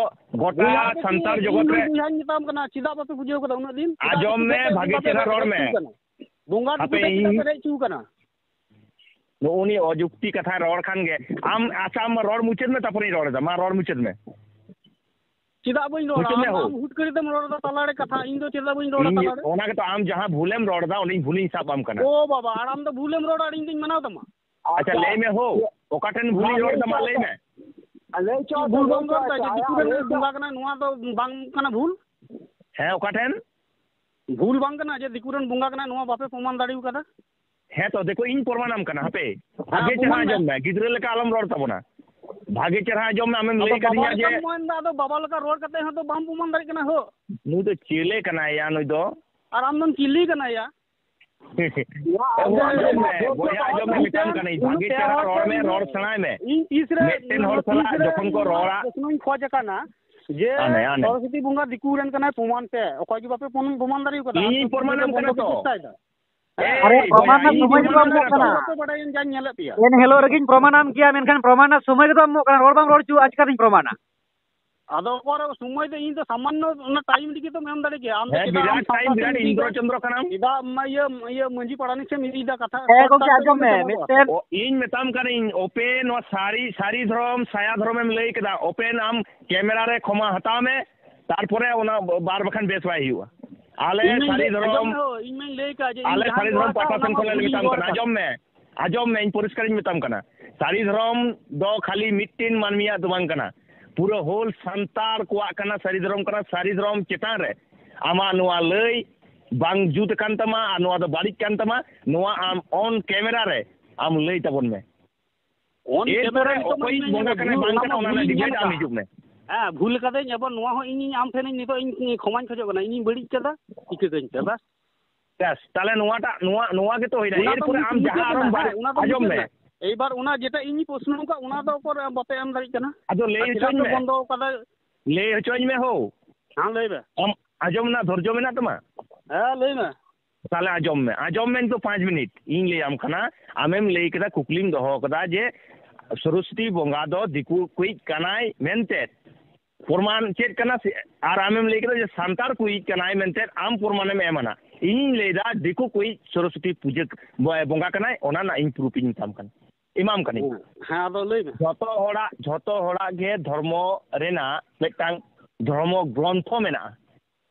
ᱜᱚᱴᱟ ᱵᱚᱭᱦᱟ ᱫᱚ ᱥᱟᱱᱛᱟᱲ ᱪᱮᱫ? ᱡᱚᱜᱚᱛ ᱤᱧ ᱨᱮ ᱵᱚᱭᱦᱟᱧ ᱢᱮᱛᱟᱢ ᱠᱟᱱᱟ, ᱪᱮᱫᱟᱜ ᱵᱟᱯᱮ ᱯᱩᱡᱟᱹᱣ ᱠᱟᱫᱟ ᱩᱱᱟᱹᱜ ᱫᱤᱱ? ᱪᱮᱫᱟᱜ ᱟᱸᱡᱚᱢ ᱯᱮ ᱢᱮ, ᱯᱩᱡᱟᱹᱣ ᱵᱷᱟᱹᱜᱤ ᱠᱟᱫᱟ? ᱪᱮᱦᱨᱟ ᱵᱟᱯᱮ ᱨᱚᱲ ᱢᱮ᱾ ᱯᱩᱡᱟᱹᱣ ᱠᱟᱱᱟ? ᱵᱚᱸᱜᱟ ᱫᱚ ᱦᱟᱯᱮ ᱪᱮᱫ ᱤᱧ ᱞᱮᱠᱟ ᱯᱮ ᱨᱮᱡ ᱦᱚᱪᱚ ᱠᱟᱱᱟ? ᱱᱩᱜᱼᱩ ᱱᱤ ᱚᱡᱩᱠᱛᱤ ᱠᱟᱛᱷᱟ ᱨᱚᱲ ᱠᱷᱟᱱ ᱜᱮ᱾ ᱟᱢ, ᱟᱪᱪᱷᱟ, ᱟᱢ ᱨᱚᱲ ᱢᱩᱪᱟᱹᱫ ᱢᱮ, ᱛᱟᱨᱯᱚᱨᱮᱧ ᱨᱚᱲ ᱮᱫᱟ᱾ ᱢᱟ, ᱨᱚᱲ ᱢᱩᱪᱟᱹᱫ ᱢᱮ᱾ ᱪᱮᱫᱟᱜ ᱵᱟᱹᱧ ᱨᱚᱲᱟ? ᱢᱩᱪᱟᱹᱫ ᱢᱮ ᱟᱢ, ᱦᱳ᱾ ᱟᱢ ᱦᱩᱴ ᱠᱟᱹᱨᱤ ᱛᱮᱢ ᱨᱚᱲ ᱮᱫᱟ ᱛᱟᱞᱟᱨᱮ ᱠᱟᱛᱷᱟ, ᱤᱧ ᱫᱚ ᱪᱮᱫᱟᱜ ᱵᱟᱹᱧ ᱨᱚᱲᱟ ᱤᱧ ᱛᱟᱞᱟᱨᱮ? ᱚᱱᱟ ᱜᱮᱛᱚ, ᱟᱢ ᱡᱟᱦᱟᱸ ᱵᱷᱩᱞᱮᱢ ᱨᱚᱲ ᱮᱫᱟ, ᱚᱸᱰᱮᱧ ᱵᱷᱩᱞᱤᱧ ᱥᱟᱵ ᱟᱢ ᱠᱟᱱᱟ᱾ ᱳ ᱵᱟᱵᱟ, ᱟᱨ ᱟᱢ ᱫᱚ ᱵᱷᱩᱞᱮᱢ ᱨᱚᱲᱟ ᱟᱨ ᱤᱧ ᱫᱚᱧ ᱢᱟᱱᱟᱣ ᱛᱟᱢᱟ? ᱟᱪᱪᱷᱟ, ᱞᱟᱹᱭ ᱢᱮ ᱦᱳ, ᱚᱠᱟ ᱴᱷᱮᱱ ᱵᱷᱩᱞᱤᱧ ᱨᱚᱲ ᱮᱫᱟ, ᱢᱟ ᱞᱟᱹᱭ ᱢᱮ᱾ ᱞᱟᱹᱭ ᱦᱚᱪᱚ ᱵᱷᱩᱞ ᱵᱟᱢ ᱨᱚᱲ ᱮᱫᱟ, ᱡᱮ ᱫᱤᱠᱩ ᱨᱮᱱ ᱵᱚᱸᱜᱟ ᱠᱟᱱᱟᱭ, ᱱᱚᱣᱟ ᱫᱚ ᱵᱟᱝ ᱠᱟᱱᱟ ᱵᱷᱩᱞ? ᱦᱮᱸ, ᱚᱠᱟ ᱴᱷᱮᱱ? ᱵᱷᱩᱞ ᱵᱟᱝ ᱠᱟᱱᱟ ᱡᱮ ᱫᱤᱠᱩ ᱨᱮᱱ ᱵᱚᱸᱜᱟ ᱠᱟᱱᱟᱭ, ᱱᱚᱣᱟ ᱵᱟᱯᱮ ᱯᱨᱚᱢᱟᱱ ᱫᱟᱲᱮ ᱟᱠᱟᱫᱟ? ᱦᱮᱸ ᱛᱚ, ᱫᱮᱠᱷᱚ, ᱤᱧ ᱯᱨᱚᱢᱟᱱᱟᱢ ᱠᱟᱱᱟ, ᱦᱟᱯᱮ᱾ ᱦᱮᱸ, ᱵᱷᱟᱜᱮ ᱪᱮᱦᱨᱟ ᱯᱨᱚᱢᱟᱱ ᱢᱮ᱾ ᱟᱸᱡᱚᱢ ᱢᱮ, ᱜᱤᱫᱽᱨᱟᱹ ᱞᱮᱠᱟ ᱟᱞᱚᱢ ᱨᱚᱲ ᱛᱟᱵᱚᱱᱟ᱾ ᱵᱷᱟᱜᱮ ᱪᱮᱦᱨᱟ ᱟᱸᱡᱚᱢ ᱢᱮ, ᱟᱢᱮᱢ ᱟᱫᱚ ᱞᱟᱹᱭ ᱵᱟᱵᱟ ᱠᱟᱫᱤᱧᱟ ᱡᱮ ᱞᱮᱠᱟᱢ ᱢᱮᱱᱫᱟ, ᱟᱫᱚ ᱵᱟᱵᱟ ᱞᱮᱠᱟ ᱨᱚᱲ ᱠᱟᱛᱮ ᱦᱚᱸ ᱛᱚ ᱵᱟᱢ ᱯᱨᱚᱢᱟᱱ ᱫᱟᱲᱮᱭᱟᱜ ᱠᱟᱱᱟ ᱦᱳ᱾ ᱱᱩᱭ ᱫᱚ ᱪᱮᱞᱮ ᱠᱟᱱᱟᱭ ᱭᱟ, ᱱᱩᱭ ᱫᱚ? ᱟᱨ ᱟᱢ ᱫᱚᱢ ᱪᱤᱞᱤ ᱠᱟᱱᱟ ᱭᱟ? ᱟᱸᱡᱚᱢ ᱢᱮ, ᱵᱚᱭᱦᱟ, ᱟᱸᱡᱚᱢ ᱢᱮ, ᱢᱮᱛᱟᱢ ᱠᱟᱹᱱᱟᱹᱧ, ᱵᱷᱟᱜᱮ ᱪᱮᱦᱨᱟ ᱨᱚᱲ ᱢᱮ, ᱨᱚᱲ ᱥᱮᱬᱟᱭ ᱢᱮ᱾ ᱤᱧ ᱛᱤᱥ ᱨᱮ ᱢᱤᱫᱴᱮᱱ ᱦᱚᱲ ᱤᱧ ᱥᱟᱞᱟᱜ ᱛᱤᱥ ᱨᱮ ᱡᱚᱠᱷᱚᱱ ᱠᱚ ᱱᱚᱣᱟ ᱨᱚᱲᱟ, ᱯᱨᱚᱥᱱᱚᱧ ᱠᱷᱚᱡ ᱟᱠᱟᱱᱟ ᱡᱮ ᱟᱱᱮ, ᱟᱱᱮ᱾ ᱥᱚᱨᱚᱥᱚᱛᱤ ᱵᱚᱸᱜᱟ ᱫᱤᱠᱩ ᱨᱮᱱ ᱠᱟᱱᱟᱭ, ᱯᱨᱚᱢᱟᱱ ᱯᱮ᱾ ᱚᱠᱚᱭ ᱜᱮ ᱵᱟᱯᱮ ᱯᱨᱚᱢᱟᱱ, ᱯᱨᱚᱢᱟᱱ ᱫᱟᱲᱮ ᱟᱠᱟᱫᱟ᱾ ᱤᱧᱤᱧ ᱟᱯᱮ ᱯᱨᱚᱢᱟᱱᱟᱢ ᱵᱚᱱᱫᱚ ᱠᱟᱱᱟ ᱯᱮ ᱛᱚ᱾ ᱪᱮᱥᱴᱟᱭᱮᱫᱟ᱾ ᱮᱭ, ᱟᱨᱮ, ᱵᱚᱭᱦᱟ, ᱯᱨᱚᱢᱟᱱ ᱨᱮᱱᱟᱜ ᱤᱧᱤᱧ ᱥᱚᱢᱚᱭ ᱜᱮ ᱵᱟᱢ ᱯᱨᱚᱢᱟᱱᱟᱢ ᱮᱢᱚᱜ ᱠᱟᱱᱟ ᱠᱟᱱᱟ᱾ ᱛᱚ᱾ ᱵᱟᱯᱮ ᱵᱟᱰᱟᱭᱟ ᱡᱟᱧ ᱧᱮᱞᱮᱫ ᱯᱮᱭᱟ᱾ ᱮᱱ ᱦᱤᱞᱳᱜ ᱨᱮᱜᱮᱧ ᱯᱨᱚᱢᱟᱱᱟᱢ ᱠᱮᱭᱟ, ᱢᱮᱱᱠᱷᱟᱱ ᱯᱨᱚᱢᱟᱱ ᱨᱮᱱᱟᱜ ᱥᱚᱢᱚᱭ ᱜᱮ ᱵᱟᱢ ᱮᱢᱚᱜ ᱠᱟᱱᱟ, ᱨᱚᱲ ᱵᱟᱝ ᱨᱚᱲ ᱦᱚᱪᱚ, ᱪᱤᱠᱟᱹᱛᱤᱧ ᱯᱨᱚᱢᱟᱱᱟ? ᱟᱫᱚ ᱚᱠᱟᱨᱮ ᱥᱚᱢᱚᱭ ᱫᱚ ᱤᱧ ᱫᱚ ᱥᱟᱢᱟᱱᱱᱚ ᱚᱱᱟ ᱴᱟᱭᱤᱢ ᱨᱮᱜᱮ ᱛᱚᱢ ᱮᱢ ᱫᱟᱲᱮ ᱠᱮᱭᱟ᱾ ᱟᱢ ᱫᱚ ᱦᱮᱸ, ᱪᱮᱫᱟᱜ ᱟᱢ ᱵᱤᱨᱟᱴ ᱥᱟᱶᱛᱟ ᱴᱟᱭᱤᱢ, ᱥᱮᱫ ᱵᱤᱨᱟᱴ ᱮᱢ ᱤᱫᱤᱭᱮᱫᱟ? ᱤᱱᱫᱨᱚ ᱪᱚᱱᱫᱨᱚ ᱠᱟᱱᱟᱢ᱾ ᱪᱮᱫᱟᱜ ᱟᱢ ᱤᱭᱟᱹ, ᱤᱭᱟᱹ ᱢᱟᱹᱡᱷᱤ ᱯᱟᱨᱟᱱᱤᱠ ᱥᱮᱫ ᱮᱢ ᱤᱫᱤᱭᱮᱫᱟ ᱠᱟᱛᱷᱟ? ᱦᱮᱸ ᱜᱚᱢᱠᱮ, ᱥᱟᱶᱛᱟ ᱟᱸᱡᱚᱢ ᱥᱮᱫ ᱢᱮ, ᱮᱢ ᱪᱟᱵᱟ ᱠᱚᱣᱟ᱾ ᱢᱤᱫᱴᱮᱱ ᱚ, ᱤᱧ ᱢᱮᱛᱟᱢ ᱠᱟᱹᱱᱟᱹᱧ, ᱚᱯᱮ ᱱᱚᱣᱟ ᱥᱟᱹᱨᱤ, ᱥᱟᱹᱨᱤ ᱫᱷᱚᱨᱚᱢ, ᱥᱟᱭᱟ ᱫᱷᱚᱨᱚᱢ ᱮᱢ ᱞᱟᱹᱭ ᱠᱮᱫᱟ, ᱚᱯᱮᱱ ᱟᱢ ᱠᱮᱢᱮᱨᱟ ᱨᱮ ᱠᱷᱚᱢᱟ ᱦᱟᱛᱟᱣ ᱢᱮ, ᱛᱟᱨᱯᱚᱨᱮ ᱚᱱᱟ ᱵᱟᱨ ᱵᱟᱠᱷᱟᱱ ᱵᱮᱥ ᱵᱟᱭ ᱦᱩᱭᱩᱜᱼᱟ᱾ ᱟᱞᱮ ᱤᱧ ᱢᱟᱧ ᱥᱟᱹᱨᱤ ᱞᱟᱹᱭ, ᱫᱷᱚᱨᱚᱢ, ᱟᱸᱡᱚᱢ ᱢᱮ ᱦᱳ, ᱤᱧ ᱢᱟᱧ ᱞᱟᱹᱭ ᱠᱟᱜ ᱡᱮ ᱤᱧ ᱟᱞᱮ ᱡᱟᱦᱟᱸᱧ ᱥᱟᱹᱨᱤ ᱨᱚᱲ ᱫᱷᱚᱨᱚᱢ ᱠᱟᱜ ᱯᱟᱦᱴᱟ ᱚᱱᱟ ᱥᱮᱱ ᱢᱟ ᱠᱷᱚᱱ ᱞᱮ ᱵᱩᱡᱷ ᱢᱮᱛᱟᱢ ᱠᱟᱱᱟ, ᱜᱚᱫ ᱟᱸᱡᱚᱢ ᱢᱮ᱾ ᱟᱸᱡᱚᱢ ᱢᱮ, ᱤᱧ ᱯᱚᱨᱤᱥᱠᱟᱨᱤᱧ ᱢᱮᱛᱟᱢ ᱠᱟᱱᱟ, ᱥᱟᱹᱨᱤ ᱫᱷᱚᱨᱚᱢ ᱫᱚ ᱠᱷᱟᱹᱞᱤ ᱢᱤᱫᱴᱮᱱ ᱢᱟᱹᱱᱢᱤᱭᱟᱜ ᱫᱚ ᱵᱟᱝ ᱠᱟᱱᱟ, ᱯᱩᱨᱟᱹ ᱦᱳᱞ ᱥᱟᱱᱛᱟᱲ ᱠᱚᱣᱟᱜ ᱠᱟᱱᱟ ᱥᱟᱹᱨᱤ ᱫᱷᱚᱨᱚᱢ ᱠᱟᱱᱟ᱾ ᱥᱟᱹᱨᱤ ᱫᱷᱚᱨᱚᱢ ᱪᱮᱛᱟᱱ ᱨᱮ ᱟᱢᱟᱜ ᱱᱚᱣᱟ ᱞᱟᱹᱭ ᱵᱟᱝ ᱡᱩᱛ ᱟᱠᱟᱱ ᱛᱟᱢᱟ ᱟᱨ ᱱᱚᱣᱟ ᱫᱚ ᱵᱟᱹᱲᱤᱡ ᱠᱟᱱ ᱛᱟᱢᱟ, ᱱᱚᱣᱟ ᱟᱢ ᱚᱱ ᱠᱮᱢᱮᱨᱟ ᱨᱮ ᱟᱢ ᱞᱟᱹᱭ ᱛᱟᱵᱚᱱ ᱢᱮ᱾ ᱚᱱ ᱮᱨᱯᱚᱨᱮ ᱠᱮᱢᱮᱨᱟ ᱱᱤᱛᱚᱜ ᱢᱟ ᱚᱠᱚᱭᱤᱡ ᱤᱧ ᱵᱚᱸᱜᱟ ᱢᱮᱱᱟ, ᱠᱟᱱᱟᱭ ᱵᱷᱩᱞ, ᱵᱟᱝ ᱚᱱᱟ ᱠᱟᱱᱟ, ᱢᱟ ᱚᱱᱟ ᱵᱷᱩᱞᱤᱧ ᱰᱤᱵᱮᱴ ᱢᱮᱱ ᱟᱢ ᱟᱠᱟᱫ᱾ ᱦᱤᱡᱩᱜ ᱢᱮ᱾ ᱦᱮᱸ, ᱵᱷᱩᱞ ᱠᱟᱫᱟᱹᱧ᱾ ᱮᱵᱚᱱ ᱱᱚᱣᱟ ᱦᱚᱸ ᱤᱧ, ᱤᱧ ᱟᱢ ᱴᱷᱮᱱᱤᱧ, ᱱᱤᱛᱚᱜ ᱤᱧ ᱠᱷᱚᱢᱟᱧ ᱠᱷᱚᱡᱚᱜ ᱠᱟᱱᱟ, ᱤᱧᱤᱧ ᱵᱟᱹᱲᱤᱡ ᱠᱟᱫᱟ, ᱪᱤᱠᱟᱹ ᱠᱟᱹᱧ ᱯᱮ ᱵᱟᱥ᱾ ᱵᱮᱥ, ᱛᱟᱦᱞᱮ ᱱᱚᱣᱟᱴᱟᱜ, ᱱᱚᱣᱟ, ᱱᱚᱣᱟ ᱜᱮᱛᱚ ᱦᱩᱭᱱᱟ᱾ ᱚᱱᱟ ᱛᱚ ᱮᱨᱯᱚᱨᱮ ᱢᱩᱪᱟᱹᱫ ᱟᱢ ᱮᱱᱟ, ᱡᱟᱦᱟᱸ ᱟᱨᱚᱢ ᱦᱮᱸ, ᱵᱟᱨ-, ᱚᱱᱟ ᱫᱚ ᱟᱸᱡᱚᱢ ᱢᱩᱪᱟᱹᱫ ᱢᱮ᱾ ᱮᱱᱟ᱾ ᱮᱭᱵᱟᱨ ᱚᱱᱟ ᱡᱮᱴᱟ ᱤᱧᱤᱧ ᱯᱨᱚᱥᱱᱚ ᱟᱠᱟᱫ, ᱚᱱᱟ ᱫᱚ ᱚᱠᱚᱨ ᱵᱟᱯᱮ ᱮᱢ ᱫᱟᱲᱮᱭᱟᱜ ᱠᱟᱱᱟ? ᱟᱫᱚ ᱞᱟᱹᱭ ᱟᱨ ᱪᱮᱫᱟᱜ ᱦᱚᱪᱚᱧ ᱯᱮ ᱢᱮ᱾ ᱵᱚᱱᱫᱚ ᱟᱠᱟᱫᱟ? ᱞᱟᱹᱭ ᱦᱚᱪᱚᱧ ᱢᱮ ᱦᱳ᱾ ᱦᱮᱸ, ᱞᱟᱹᱭ ᱵᱮ᱾ ᱟᱢ ᱟᱸᱡᱚᱢ ᱨᱮᱱᱟᱜ ᱫᱷᱳᱨᱡᱚ ᱢᱮᱱᱟᱜ ᱛᱟᱢᱟ? ᱦᱮᱸ, ᱞᱟᱹᱭ ᱢᱮ᱾ ᱛᱟᱦᱞᱮ ᱟᱸᱡᱚᱢ ᱢᱮ, ᱟᱸᱡᱚᱢ ᱢᱮ ᱱᱤᱛᱚᱜ ᱯᱟᱸᱪ ᱢᱤᱱᱤᱴ᱾ ᱤᱧ ᱞᱟᱹᱭᱟᱢ ᱠᱟᱱᱟ, ᱟᱢᱮᱢ ᱞᱟᱹᱭ ᱠᱮᱫᱟ, ᱠᱩᱠᱞᱤᱢ ᱫᱚᱦᱚ ᱠᱟᱫᱟ ᱡᱮ ᱥᱚᱨᱚᱥᱚᱛᱤ ᱵᱚᱸᱜᱟ ᱫᱚ ᱫᱤᱠᱩ ᱠᱚᱭᱤᱡ ᱠᱟᱱᱟᱭ ᱢᱮᱱᱛᱮ᱾ ᱯᱨᱚᱢᱟᱱ ᱪᱮᱫ ᱠᱟᱱᱟ? ᱥᱮ-, ᱟᱨ ᱟᱢᱮᱢ ᱞᱟᱹᱭ ᱠᱮᱫᱟ ᱡᱮ ᱥᱟᱱᱛᱟᱲ ᱠᱚᱭᱤᱡ ᱠᱟᱱᱟᱭ ᱢᱮᱱᱛᱮ, ᱟᱢ ᱯᱨᱚᱢᱟᱱᱮᱢ ᱮᱢ ᱟᱱᱟ᱾ ᱤᱧᱤᱧ ᱞᱟᱹᱭᱫᱟ ᱫᱤᱠᱩ ᱠᱚᱭᱤᱡ ᱥᱚᱨᱚᱥᱚᱛᱤ ᱯᱩᱡᱟᱹ ᱵᱚ-, ᱵᱚᱸᱜᱟ ᱠᱟᱱᱟᱭ, ᱚᱱᱟ ᱨᱮᱱᱟᱜ ᱤᱧ ᱯᱨᱩᱯ ᱤᱧ ᱢᱮᱛᱟᱢ ᱠᱟᱱᱟ, ᱮᱢᱟᱢ ᱠᱟᱹᱱᱟᱹᱧ᱾ ᱦᱮᱸ, ᱦᱮᱸ, ᱟᱫᱚ ᱞᱟᱹᱭ ᱢᱮ᱾ ᱡᱷᱚᱛᱚ ᱦᱚᱲᱟᱜ, ᱡᱷᱚᱛᱚ ᱦᱚᱲᱟᱜ ᱜᱮ ᱫᱷᱚᱨᱢᱚ ᱨᱮᱱᱟᱜ ᱢᱤᱫᱴᱟᱝ ᱫᱷᱚᱨᱢᱚ ᱜᱨᱚᱱᱛᱷᱚ ᱢᱮᱱᱟᱜᱼᱟ,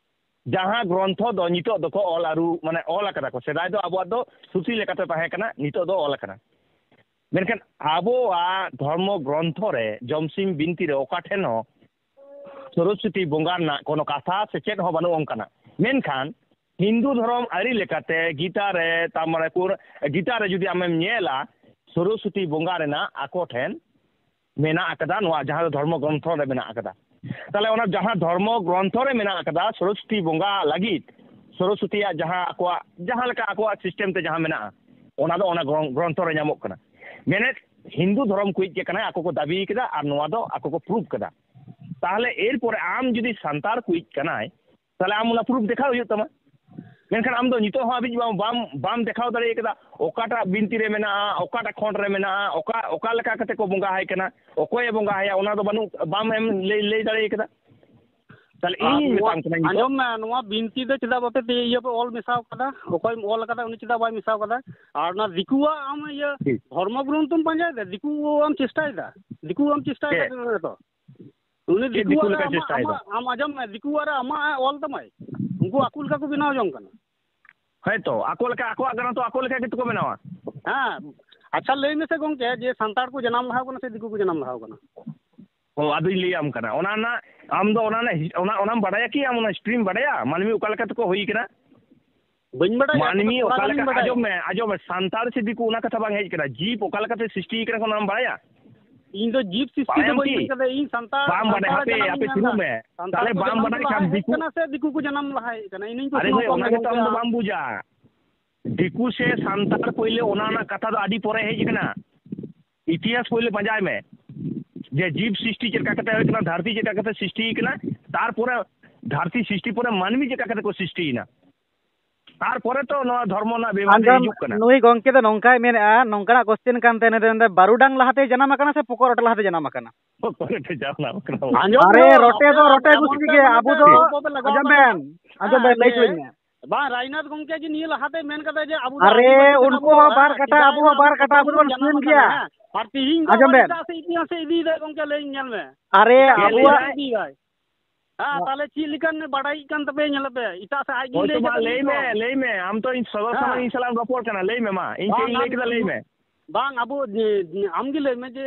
ᱡᱟᱦᱟᱸ ᱜᱨᱚᱱᱛᱷᱚ ᱫᱚ ᱱᱤᱛᱚᱜ ᱫᱚᱠᱚ ᱚᱞ ᱟᱹᱨᱩ, ᱢᱟᱱᱮ, ᱚᱞ ᱟᱠᱟᱫᱟ ᱠᱚ᱾ ᱥᱮᱫᱟᱭ ᱫᱚ ᱟᱵᱚᱣᱟᱜ ᱫᱚ ᱥᱩᱛᱤ ᱞᱮᱠᱟᱛᱮ ᱛᱟᱦᱮᱸ ᱠᱟᱱᱟ, ᱱᱤᱛᱚᱜ ᱫᱚ ᱚᱞ ᱟᱠᱟᱱᱟ᱾ ᱢᱮᱱᱠᱷᱟᱱ ᱟᱵᱚᱣᱟᱜ ᱫᱷᱚᱨᱢᱚ ᱜᱨᱚᱱᱛᱷᱚ ᱨᱮ, ᱡᱚᱢᱥᱤᱢ ᱵᱤᱱᱛᱤ ᱨᱮ ᱚᱠᱟ ᱴᱷᱮᱱ ᱦᱚᱸ ᱥᱚᱨᱚᱥᱚᱛᱤ ᱵᱚᱸᱜᱟ ᱨᱮᱱᱟᱜ ᱠᱳᱱᱳ ᱠᱟᱛᱷᱟ ᱥᱮ ᱪᱮᱫ ᱦᱚᱸ ᱵᱟᱹᱱᱩᱜ ᱚᱱᱠᱟᱱᱟᱜ᱾ ᱢᱮᱱᱠᱷᱟᱱ ᱦᱤᱱᱫᱩ ᱫᱷᱚᱨᱚᱢ ᱟᱹᱨᱤ ᱞᱮᱠᱟᱛᱮ ᱜᱤᱛᱟ ᱨᱮ, ᱛᱟᱨ ᱢᱟᱱᱮ ᱠᱩᱨ-, ᱜᱤᱛᱟ ᱨᱮ ᱡᱩᱫᱤ ᱟᱢᱮᱢ ᱧᱮᱞᱟ, ᱥᱚᱨᱚᱥᱚᱛᱤ ᱵᱚᱸᱜᱟ ᱨᱮᱱᱟᱜ ᱟᱠᱚ ᱴᱷᱮᱱ ᱢᱮᱱᱟᱜ ᱟᱠᱟᱫᱟ, ᱱᱚᱣᱟ ᱡᱟᱦᱟᱸ ᱫᱚ ᱫᱷᱚᱨᱢᱚ ᱜᱨᱚᱱᱛᱷᱚ ᱨᱮ ᱢᱮᱱᱟᱜ ᱟᱠᱟᱫᱟ᱾ ᱛᱟᱦᱚᱞᱮ ᱚᱱᱟ ᱡᱟᱦᱟᱸ ᱫᱷᱚᱨᱢᱚ ᱜᱨᱚᱱᱛᱷᱚ ᱨᱮ ᱢᱮᱱᱟᱜ ᱟᱠᱟᱫᱟ, ᱥᱚᱨᱚᱥᱚᱛᱤ ᱵᱚᱸᱜᱟ ᱞᱟᱹᱜᱤᱫ, ᱥᱚᱨᱚᱥᱚᱛᱤᱭᱟᱜ ᱡᱟᱦᱟᱸ ᱟᱠᱚᱣᱟᱜ, ᱡᱟᱦᱟᱸ ᱞᱮᱠᱟ ᱟᱠᱚᱣᱟᱜ system ᱛᱮ ᱡᱟᱦᱟᱸ ᱢᱮᱱᱟᱜᱼᱟ, ᱚᱱᱟ ᱫᱚ ᱚᱱᱟ ᱜᱨᱚᱱ-, ᱜᱨᱚᱱᱛᱷᱚ ᱨᱮ ᱧᱟᱢᱚᱜ ᱠᱟᱱᱟ᱾ ᱢᱮᱱᱮᱫ, ᱦᱤᱱᱫᱩ ᱫᱷᱚᱨᱚᱢ ᱠᱚᱭᱤᱡ ᱜᱮ ᱠᱟᱱᱟᱭ, ᱟᱠᱚ ᱠᱚ ᱫᱟᱹᱵᱤ ᱠᱮᱫᱟ ᱟᱨ ᱱᱚᱣᱟ ᱫᱚ ᱟᱠᱚ ᱠᱚ prove ᱠᱮᱫᱟ᱾ ᱛᱟᱦᱚᱞᱮ ᱮᱨᱯᱚᱨᱮ ᱟᱢ ᱡᱩᱫᱤ ᱥᱟᱱᱛᱟᱲ ᱠᱚᱭᱤᱡ ᱠᱟᱱᱟᱭ, ᱛᱟᱦᱚᱞᱮ ᱟᱢ ᱚᱱᱟ proof ᱫᱮᱠᱷᱟᱣ ᱦᱩᱭᱩᱜ ᱛᱟᱢᱟ᱾ ᱢᱮᱱᱠᱷᱟᱱ ᱟᱢ ᱫᱚ ᱱᱤᱛᱚᱜ ᱦᱚᱸ ᱦᱟᱹᱵᱤᱡ ᱵᱟᱢ, ᱵᱟᱢ, ᱵᱟᱢ ᱫᱮᱠᱷᱟᱣ ᱫᱟᱲᱮ ᱠᱟᱫᱟ, ᱚᱠᱟᱴᱟᱜ ᱵᱤᱱᱛᱤ ᱨᱮ ᱢᱮᱱᱟᱜᱼᱟ, ᱚᱠᱟᱴᱟᱜ ᱠᱷᱚᱸᱰ ᱨᱮ ᱢᱮᱱᱟᱜᱼᱟ, ᱚᱠᱟ, ᱚᱠᱟ ᱞᱮᱠᱟ ᱠᱟᱛᱮ ᱠᱚ ᱵᱚᱸᱜᱟ ᱟᱭ ᱠᱟᱱᱟ, ᱚᱠᱚᱭᱮ ᱵᱚᱸᱜᱟ ᱟᱭᱟ, ᱚᱱᱟ ᱫᱚ ᱵᱟᱹᱱᱩᱜ, ᱵᱟᱢ ᱮᱢ ᱞᱟᱹᱭ, ᱞᱟᱹᱭ ᱫᱟᱲᱮ ᱠᱟᱫᱟ᱾ ᱛᱟᱦᱚᱞᱮ ᱟᱨ ᱤᱧᱤᱧ ᱱᱚᱣᱟ, ᱢᱮᱛᱟᱢ ᱠᱟᱱᱟ ᱱᱤᱛᱚᱜ᱾ ᱟᱸᱡᱚᱢ ᱢᱮ, ᱱᱚᱣᱟ ᱵᱤᱱᱛᱤ ᱫᱚ ᱪᱮᱫᱟᱜ ᱵᱟᱯᱮ ᱛᱮ-, ᱤᱭᱟᱹ ᱯᱮ ᱚᱞ ᱢᱮᱥᱟᱣ ᱠᱟᱫᱟ? ᱚᱠᱚᱭᱮᱢ ᱚᱞ ᱠᱟᱫᱟ, ᱩᱱᱤ ᱪᱮᱫᱟᱜ ᱵᱟᱭ ᱢᱮᱥᱟᱣ ᱠᱟᱫᱟ? ᱟᱨ ᱚᱱᱟ ᱫᱤᱠᱩᱣᱟᱜ ᱟᱢ ᱤᱭᱟᱹ ᱴᱷᱤᱠ᱾ ᱫᱷᱚᱨᱢᱚ ᱜᱨᱚᱱᱛᱷᱚᱢ ᱯᱟᱸᱡᱟᱭᱮᱫᱟ, ᱫᱤᱠᱩᱣᱟᱜ ᱮᱢ ᱪᱮᱥᱴᱟᱭᱮᱫᱟ, ᱫᱤᱠᱩᱣᱟᱜ ᱮᱢ ᱪᱮᱥᱴᱟᱭᱮᱫᱟ ᱪᱮᱫ? ᱛᱚ᱾ ᱩᱱᱤ ᱪᱮᱫ ᱫᱤᱠᱩ ᱫᱤᱠᱩᱣᱟᱜ ᱨᱮ ᱞᱮᱠᱟᱭ ᱟᱢᱟᱜ, ᱪᱮᱥᱴᱟᱭᱮᱫᱟ? ᱟᱢᱟᱜ, ᱟᱢ ᱟᱸᱡᱚᱢ ᱢᱮ, ᱫᱤᱠᱩᱣᱟᱜ ᱨᱮ ᱟᱢᱟᱜ ᱮ ᱚᱞ ᱛᱟᱢᱟᱭ᱾ ᱩᱱᱠᱩ ᱟᱠᱚ ᱞᱮᱠᱟ ᱠᱚ ᱵᱮᱱᱟᱣ ᱡᱚᱝ ᱠᱟᱱᱟ᱾ ᱦᱮᱸ ᱛᱚ, ᱟᱠᱚ ᱞᱮᱠᱟ, ᱟᱠᱚᱣᱟᱜ ᱜᱟᱱ ᱛᱚ ᱟᱠᱚ ᱞᱮᱠᱟ ᱜᱮᱛᱚ ᱠᱚ ᱵᱮᱱᱟᱣᱟ᱾ ᱦᱮᱸ, ᱟᱪᱪᱷᱟ, ᱞᱟᱹᱭ ᱢᱮᱥᱮ ᱜᱚᱝᱠᱮ, ᱡᱮ ᱥᱟᱱᱛᱟᱲ ᱠᱚ ᱡᱟᱱᱟᱢ ᱞᱟᱦᱟ ᱠᱟᱱᱟ ᱥᱮ ᱫᱤᱠᱩ ᱠᱚ ᱡᱟᱱᱟᱢ ᱞᱟᱦᱟ ᱠᱟᱱᱟ? ᱚ, ᱟᱫᱚᱧ ᱞᱟᱹᱭᱟᱢ ᱠᱟᱱᱟ, ᱚᱱᱟ ᱨᱮᱱᱟᱜ, ᱟᱢ ᱫᱚ ᱚᱱᱟ ᱨᱮᱱᱟᱜ ᱦᱤ-, ᱚᱱᱟ, ᱚᱱᱟᱢ ᱵᱟᱰᱟᱭᱟ ᱠᱤ? ᱟᱢ ᱚᱱᱟ historyᱢ ᱵᱟᱰᱟᱭᱟ? ᱢᱟᱹᱱᱢᱤ ᱚᱠᱟ ᱞᱮᱠᱟ ᱛᱮᱠᱚ ᱦᱩᱭ ᱠᱟᱱᱟ? ᱵᱟᱹᱧ ᱵᱟᱰᱟᱭᱟ, ᱢᱟᱹᱱᱢᱤ ᱛᱚᱵᱮ ᱛᱷᱚᱲᱟ ᱚᱠᱟ ᱜᱟᱱᱤᱧ ᱞᱮᱠᱟ, ᱵᱟᱰᱟᱭᱟ᱾ ᱟᱸᱡᱚᱢ ᱢᱮ, ᱟᱸᱡᱚᱢ ᱢᱮ, ᱥᱟᱱᱛᱟᱲ ᱥᱮ ᱫᱤᱠᱩ ᱚᱱᱟ ᱠᱟᱛᱷᱟ ᱵᱟᱝ ᱦᱮᱡ ᱠᱟᱱᱟ᱾ ᱡᱤᱵᱽ ᱚᱠᱟ ᱞᱮᱠᱟᱛᱮ ᱥᱨᱤᱥᱴᱤ ᱠᱟᱱᱟ ᱠᱚ, ᱚᱱᱟᱢ ᱵᱟᱲᱟᱭᱟ? ᱤᱧ ᱫᱚ ᱡᱤᱵᱽ ᱥᱨᱤᱥᱴᱤ ᱫᱚ ᱵᱟᱲᱟᱭᱟᱢ ᱵᱟᱹᱧ ᱠᱤ? ᱢᱮᱱ ᱠᱟᱫᱟ, ᱤᱧ ᱥᱟᱱᱛᱟᱲ, ᱵᱟᱢ ᱵᱟᱰᱟᱭᱟ, ᱥᱟᱱᱛᱟᱲ ᱦᱟᱯᱮ, ᱡᱟᱱᱟᱢ ᱟᱯᱮ ᱤᱧ ᱢᱮᱱ ᱛᱤᱱᱟᱹᱜ ᱫᱟ᱾ ᱢᱮ᱾ ᱥᱟᱱᱛᱟᱲ ᱛᱟᱦᱞᱮ ᱠᱚ ᱵᱟᱢ ᱡᱟᱱᱟᱢ ᱵᱟᱰᱟᱭ ᱞᱟᱦᱟ ᱠᱷᱟᱱ ᱦᱮᱡ ᱫᱤᱠᱩ ᱠᱟᱱᱟ ᱥᱮ ᱫᱤᱠᱩ ᱠᱚ ᱡᱟᱱᱟᱢ ᱞᱟᱦᱟ ᱦᱮᱡ ᱠᱟᱱᱟ? ᱤᱧ ᱫᱚᱧ ᱟᱨᱮ ᱠᱩᱥᱤᱭᱟᱜ ᱵᱷᱟᱹᱭ, ᱠᱟᱱᱟ ᱚᱱᱟ ᱜᱮᱛᱚ ᱟᱢ ᱫᱚ ᱜᱚᱝᱠᱮ᱾ ᱵᱟᱢ ᱵᱩᱡᱟ᱾ ᱫᱤᱠᱩ ᱥᱮ ᱥᱟᱱᱛᱟᱲ ᱯᱳᱭᱞᱳ ᱚᱱᱟ ᱨᱮᱱᱟᱜ ᱠᱟᱛᱷᱟ ᱫᱚ ᱟᱹᱰᱤ ᱯᱚᱨᱮ ᱦᱮᱡ ᱟᱠᱟᱱᱟ᱾ ᱤᱛᱤᱦᱟᱥ ᱯᱳᱭᱞᱳ ᱯᱟᱸᱡᱟᱭ ᱢᱮ, ᱡᱮ ᱡᱤᱵᱽ ᱥᱨᱤᱥᱴᱤ ᱪᱮᱫ ᱞᱮᱠᱟ ᱠᱟᱛᱮ ᱦᱩᱭ ᱠᱟᱱᱟ, ᱫᱷᱟᱹᱨᱛᱤ ᱪᱮᱫ ᱞᱮᱠᱟ ᱠᱟᱛᱮ ᱥᱨᱤᱥᱴᱤ ᱠᱟᱱᱟ, ᱛᱟᱨᱯᱚᱨᱮ ᱫᱷᱟᱹᱨᱛᱤ ᱥᱨᱤᱥᱴᱤ ᱯᱚᱨᱮ ᱢᱟᱹᱱᱢᱤ ᱪᱮᱫ ᱞᱮᱠᱟ ᱠᱟᱛᱮ ᱠᱚ ᱥᱨᱤᱥᱴᱤᱭᱮᱱᱟ, ᱛᱟᱨᱯᱚᱨᱮ ᱛᱚ ᱱᱚᱣᱟ ᱫᱷᱚᱨᱢᱚ ᱨᱮᱱᱟᱜ ᱵᱮᱵᱷᱟᱨ ᱫᱚ ᱟᱸᱡᱚᱢ, ᱦᱤᱡᱩᱜ ᱠᱟᱱᱟ᱾ ᱱᱩᱭ ᱜᱚᱝᱠᱮ ᱫᱚ ᱱᱚᱝᱠᱟᱭ ᱢᱮᱱᱮᱫᱼᱟ, ᱱᱚᱝᱠᱟᱱᱟᱜ question ᱠᱟᱱ ᱛᱟᱭᱟ, ᱱᱩᱭ ᱫᱚ ᱢᱮᱱᱫᱟ, ᱵᱟᱹᱨᱩᱰᱟᱝ ᱞᱟᱦᱟᱛᱮ ᱡᱟᱱᱟᱢ ᱟᱠᱟᱱᱟ ᱥᱮ ᱯᱚᱠᱚᱜ ᱨᱚᱴᱮ ᱞᱟᱦᱟᱛᱮ ᱡᱟᱱᱟᱢ ᱟᱠᱟᱱᱟ? ᱚᱠᱚᱭ ᱨᱚᱴᱮ ᱡᱟᱱᱟᱢ ᱟᱠᱟᱱᱟ? ᱟᱸᱡᱚᱢ ᱟᱨᱮ, ᱢᱮ, ᱨᱚᱴᱮ ᱫᱚ ᱟᱯᱮ ᱨᱚᱴᱮ ᱮᱢᱚᱱ ᱜᱩᱥᱴᱤ ᱯᱮ ᱜᱮ, ᱢᱤᱫᱴᱮᱱ ᱟᱵᱚ ᱫᱚ, ᱴᱚᱯ ᱯᱮ ᱞᱟᱜᱟᱣ ᱟᱸᱡᱚᱢ ᱠᱟᱫᱟ ᱵᱮᱱ, ᱥᱮ? ᱟᱸᱡᱚᱢ ᱦᱮᱸ, ᱵᱮᱱ, ᱞᱟᱹᱭ ᱡᱮ ᱦᱚᱪᱚᱧ ᱢᱮ᱾ ᱵᱟᱝ, ᱨᱟᱭᱱᱟᱛᱷ ᱜᱚᱝᱠᱮ ᱡᱮ ᱱᱤᱭᱟᱹ ᱞᱟᱦᱟᱛᱮ ᱢᱮᱱ ᱠᱟᱫᱟ ᱡᱮ ᱟᱵᱚ ᱫᱚ ᱟᱨᱮ, ᱟᱹᱫᱤᱵᱟᱹᱥᱤ ᱠᱟᱱᱟ ᱩᱱᱠᱩ ᱵᱚᱱ, ᱦᱚᱸ ᱵᱟᱨ ᱦᱮᱸ, ᱠᱟᱴᱟ, ᱥᱮᱫᱟᱭ ᱟᱵᱚ ᱦᱚᱸ ᱨᱮᱱ ᱵᱟᱨ ᱟᱵᱚ ᱠᱟᱴᱟ, ᱟᱵᱚ ᱯᱨᱚᱛᱷᱚᱢ ᱫᱚᱵᱚᱱ ᱵᱚᱱ ᱡᱟᱱᱟᱢ ᱥᱤᱨᱡᱚᱱ ᱟᱠᱟᱱᱟ, ᱜᱮᱭᱟ᱾ ᱦᱮᱸ᱾ ᱟᱨ ᱛᱤᱦᱤᱧ ᱫᱚ ᱟᱸᱡᱚᱢ ᱟᱵᱟᱨ ᱵᱮᱱ᱾ ᱮᱴᱟᱜ ᱥᱮᱫ ᱤᱫᱤ ᱦᱚᱸ ᱥᱮ ᱤᱫᱤᱭᱮᱫᱟ ᱜᱚᱝᱠᱮ, ᱞᱟᱹᱭᱟᱹᱧ ᱧᱮᱞ ᱢᱮ᱾ ᱟᱨᱮ, ᱪᱮᱫ ᱟᱵᱚᱣᱟᱜ ᱞᱟᱹᱭᱫᱟᱭ? ᱤᱫᱤᱭᱮᱫᱟᱭ᱾ ᱦᱮᱸ, ᱱᱚᱣᱟ ᱛᱟᱦᱞᱮ ᱪᱮᱫ ᱞᱮᱠᱟᱱ ᱵᱟᱰᱟᱭᱤᱡ ᱠᱟᱱ ᱛᱟᱯᱮᱭᱟ, ᱧᱮᱞ ᱯᱮ, ᱮᱴᱟᱜ ᱥᱮᱫ ᱟᱡ ᱜᱮᱭ ᱦᱳᱭ ᱛᱚ, ᱞᱟᱹᱭ ᱢᱟ ᱠᱟᱫᱟ ᱞᱟᱹᱭ ᱢᱮ, ᱱᱤᱛᱚᱜ᱾ ᱞᱟᱹᱭ ᱢᱮ, ᱟᱢ ᱛᱚ ᱤᱧ ᱥᱚᱫᱚᱨ ᱦᱮᱸ᱾ ᱥᱟᱢᱟᱝ ᱤᱧ ᱥᱟᱞᱟᱜ ᱮᱢ ᱨᱚᱯᱚᱲ ᱠᱟᱱᱟ, ᱞᱟᱹᱭ ᱢᱮ ᱢᱟ, ᱤᱧ ᱪᱮᱫ ᱵᱟᱝ, ᱤᱧ ᱞᱟᱹᱭ ᱟᱢ, ᱠᱮᱫᱟ ᱞᱟᱹᱭ ᱢᱮ᱾ ᱵᱟᱝ, ᱟᱵᱚ, ᱟᱢ ᱜᱮ ᱞᱟᱹᱭ ᱢᱮ ᱡᱮ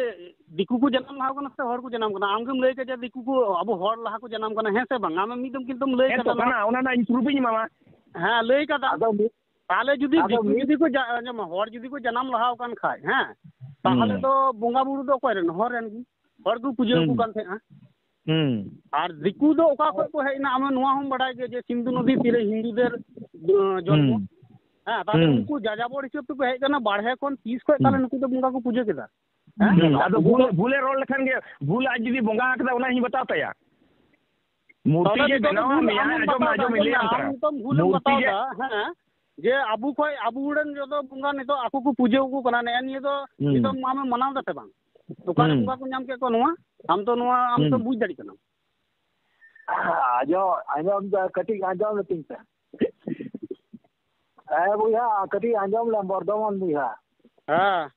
ᱫᱤᱠᱩ ᱠᱚ ᱡᱟᱱᱟᱢ ᱞᱟᱦᱟ ᱠᱟᱱᱟ ᱥᱮ ᱦᱚᱲ ᱠᱚ ᱡᱟᱱᱟᱢ ᱠᱟᱱᱟ? ᱟᱢ ᱜᱮᱢ ᱞᱟᱹᱭ ᱠᱮᱫ ᱡᱮ ᱫᱤᱠᱩ ᱠᱚ ᱟᱵᱚ ᱦᱚᱲ ᱞᱟᱦᱟ ᱠᱚ ᱡᱟᱱᱟᱢ ᱠᱟᱱᱟ, ᱦᱮᱸ ᱥᱮ ᱵᱟᱝ? ᱟᱢ ᱢᱤᱫ ᱫᱚᱢ ᱠᱤᱱᱛᱩᱢ ᱞᱟᱹᱭ ᱦᱮᱸ ᱛᱚ ᱠᱟᱫᱟ ᱱᱚᱣᱟ᱾ ᱠᱟᱱᱟ, ᱚᱱᱟ ᱨᱮᱱᱟᱜ ᱤᱧ proof ᱤᱧ ᱮᱢᱟᱢᱟ᱾ ᱦᱮᱸ, ᱞᱟᱹᱭ ᱠᱟᱫᱟ᱾ ᱟᱫᱚ ᱢᱤᱫ ᱛᱟᱦᱚᱞᱮ ᱡᱩᱫᱤ ᱟᱫᱚ ᱫᱤᱠᱩ ᱢᱤᱫ ᱡᱩᱫᱤ ᱠᱚ ᱡᱟ-, ᱟᱸᱡᱚᱢ ᱢᱮ, ᱦᱚᱲ ᱡᱩᱫᱤ ᱠᱚ ᱡᱟᱱᱟᱢ ᱞᱟᱦᱟ ᱟᱠᱟᱱ ᱠᱷᱟᱡ, ᱦᱮᱸ, ᱛᱟᱦᱚᱞᱮ ᱦᱩᱸ᱾ ᱫᱚ ᱵᱚᱸᱜᱟ ᱵᱩᱨᱩ ᱫᱚ ᱚᱠᱚᱭ ᱨᱮᱱ? ᱦᱚᱲ ᱨᱮᱱ ᱜᱮ᱾ ᱦᱚᱲ ᱠᱚ ᱯᱩᱡᱟᱹ ᱟᱠᱚ ᱦᱩᱸ᱾ ᱠᱟᱱ ᱛᱟᱦᱮᱸᱜᱼᱟ᱾ ᱦᱩᱸ᱾ ᱟᱨ ᱫᱤᱠᱩ ᱫᱚ ᱚᱠᱟ ᱠᱷᱚᱡ ᱠᱚ ᱦᱮᱡ ᱮᱱᱟ? ᱟᱢ ᱱᱚᱣᱟ ᱦᱚᱸᱢ ᱵᱟᱰᱟᱭ ᱜᱮᱭᱟ ᱡᱮ ᱥᱤᱱᱫᱷᱩ ᱱᱚᱫᱤ ᱛᱤᱨᱮ ᱦᱤᱱᱫᱩ ᱫᱮᱨ, ᱟᱸ, ᱡᱚᱱᱢᱚ᱾ ᱦᱩᱸ᱾ ᱦᱮᱸ, ᱛᱟᱦᱚᱞᱮ ᱦᱩᱸ᱾ ᱩᱱᱠᱩ ᱡᱟᱡᱟᱵᱚᱨ ᱦᱤᱥᱟᱹᱵ ᱛᱮᱠᱚ ᱦᱮᱡ ᱟᱠᱟᱱᱟ᱾ ᱵᱟᱨᱦᱮ ᱠᱷᱚᱱ ᱛᱤᱥ ᱠᱷᱚᱡ ᱛᱟᱦᱚᱞᱮ ᱦᱩᱸ᱾ ᱱᱩᱠᱩ ᱫᱚ ᱵᱚᱸᱜᱟ ᱠᱚ ᱯᱩᱡᱟᱹ ᱠᱮᱫᱟ? ᱦᱮᱸ? ᱦᱩᱸ᱾ ᱟᱫᱚ ᱟᱵᱚ ᱵᱷᱩᱞ, ᱫᱚ ᱵᱷᱩᱞᱮ ᱨᱚᱲ ᱞᱮᱠᱷᱟᱱ ᱜᱮ, ᱵᱷᱩᱞ ᱟᱡ ᱡᱩᱫᱤ ᱵᱚᱸᱜᱟ ᱟᱠᱟᱫᱟ, ᱚᱱᱟ ᱦᱚᱸᱧ ᱵᱟᱛᱟᱣ ᱛᱟᱭᱟ᱾ ᱢᱩᱨᱛᱤ ᱛᱚᱵᱮ ᱡᱮ ᱱᱤᱛᱚᱜ ᱫᱚ ᱵᱮᱱᱟᱣᱟᱜ ᱵᱷᱩᱞ ᱢᱮᱭᱟᱭ, ᱟᱢᱮᱢ ᱟᱸᱡᱚᱢ ᱢᱮ, ᱵᱟᱛᱟᱣ ᱮᱫᱟ, ᱟᱸᱡᱚᱢ ᱢᱮ, ᱟᱸᱡᱚᱢ ᱞᱟᱹᱭᱟᱢ ᱢᱮ, ᱠᱟᱱᱟ᱾ ᱟᱢ ᱱᱤᱛᱚᱜ ᱵᱷᱩᱞᱮᱢ ᱢᱩᱨᱛᱤ ᱵᱟᱛᱟᱣ ᱡᱮ ᱮᱫᱟ, ᱦᱮᱸ, ᱡᱮ ᱟᱵᱚ ᱠᱷᱚᱡ, ᱟᱵᱚ ᱨᱮᱱ ᱡᱚᱛᱚ ᱵᱚᱸᱜᱟ ᱱᱤᱛᱚᱜ ᱟᱠᱚ ᱠᱚ ᱯᱩᱡᱟᱹ ᱟᱠᱚ ᱠᱟᱱᱟ, ᱱᱮᱜᱼᱮ ᱱᱤᱭᱟᱹ ᱫᱚ ᱦᱩᱸ᱾ ᱱᱤᱛᱚᱜ ᱟᱢᱮᱢ ᱢᱟᱱᱟᱣ ᱫᱟ ᱥᱮ ᱵᱟᱝ? ᱚᱠᱟᱨᱮ ᱦᱩᱸ᱾ ᱵᱚᱸᱜᱟ ᱠᱚ ᱧᱟᱢ ᱠᱮᱫ ᱠᱚᱣᱟ ᱱᱚᱣᱟ? ᱟᱢ ᱛᱚ ᱱᱚᱣᱟ, ᱟᱢ ᱦᱩᱸ᱾ ᱛᱚᱢ ᱵᱩᱡᱽ ᱫᱟᱲᱮᱭᱟᱜ ᱠᱟᱱᱟ᱾ ᱟᱸᱡᱚᱢ, ᱟᱸᱡᱚᱢ ᱫᱟ, ᱠᱟᱹᱴᱤᱡ ᱟᱸᱡᱚᱢ ᱞᱮᱛᱤᱧ ᱯᱮ᱾ ᱦᱮᱸ ᱵᱚᱭᱦᱟ, ᱠᱟᱹᱴᱤᱡ ᱟᱸᱡᱚᱢ ᱞᱮᱢ ᱵᱚᱨᱫᱷᱚᱢᱟᱱ ᱵᱚᱭᱦᱟ᱾ ᱦᱮᱸ᱾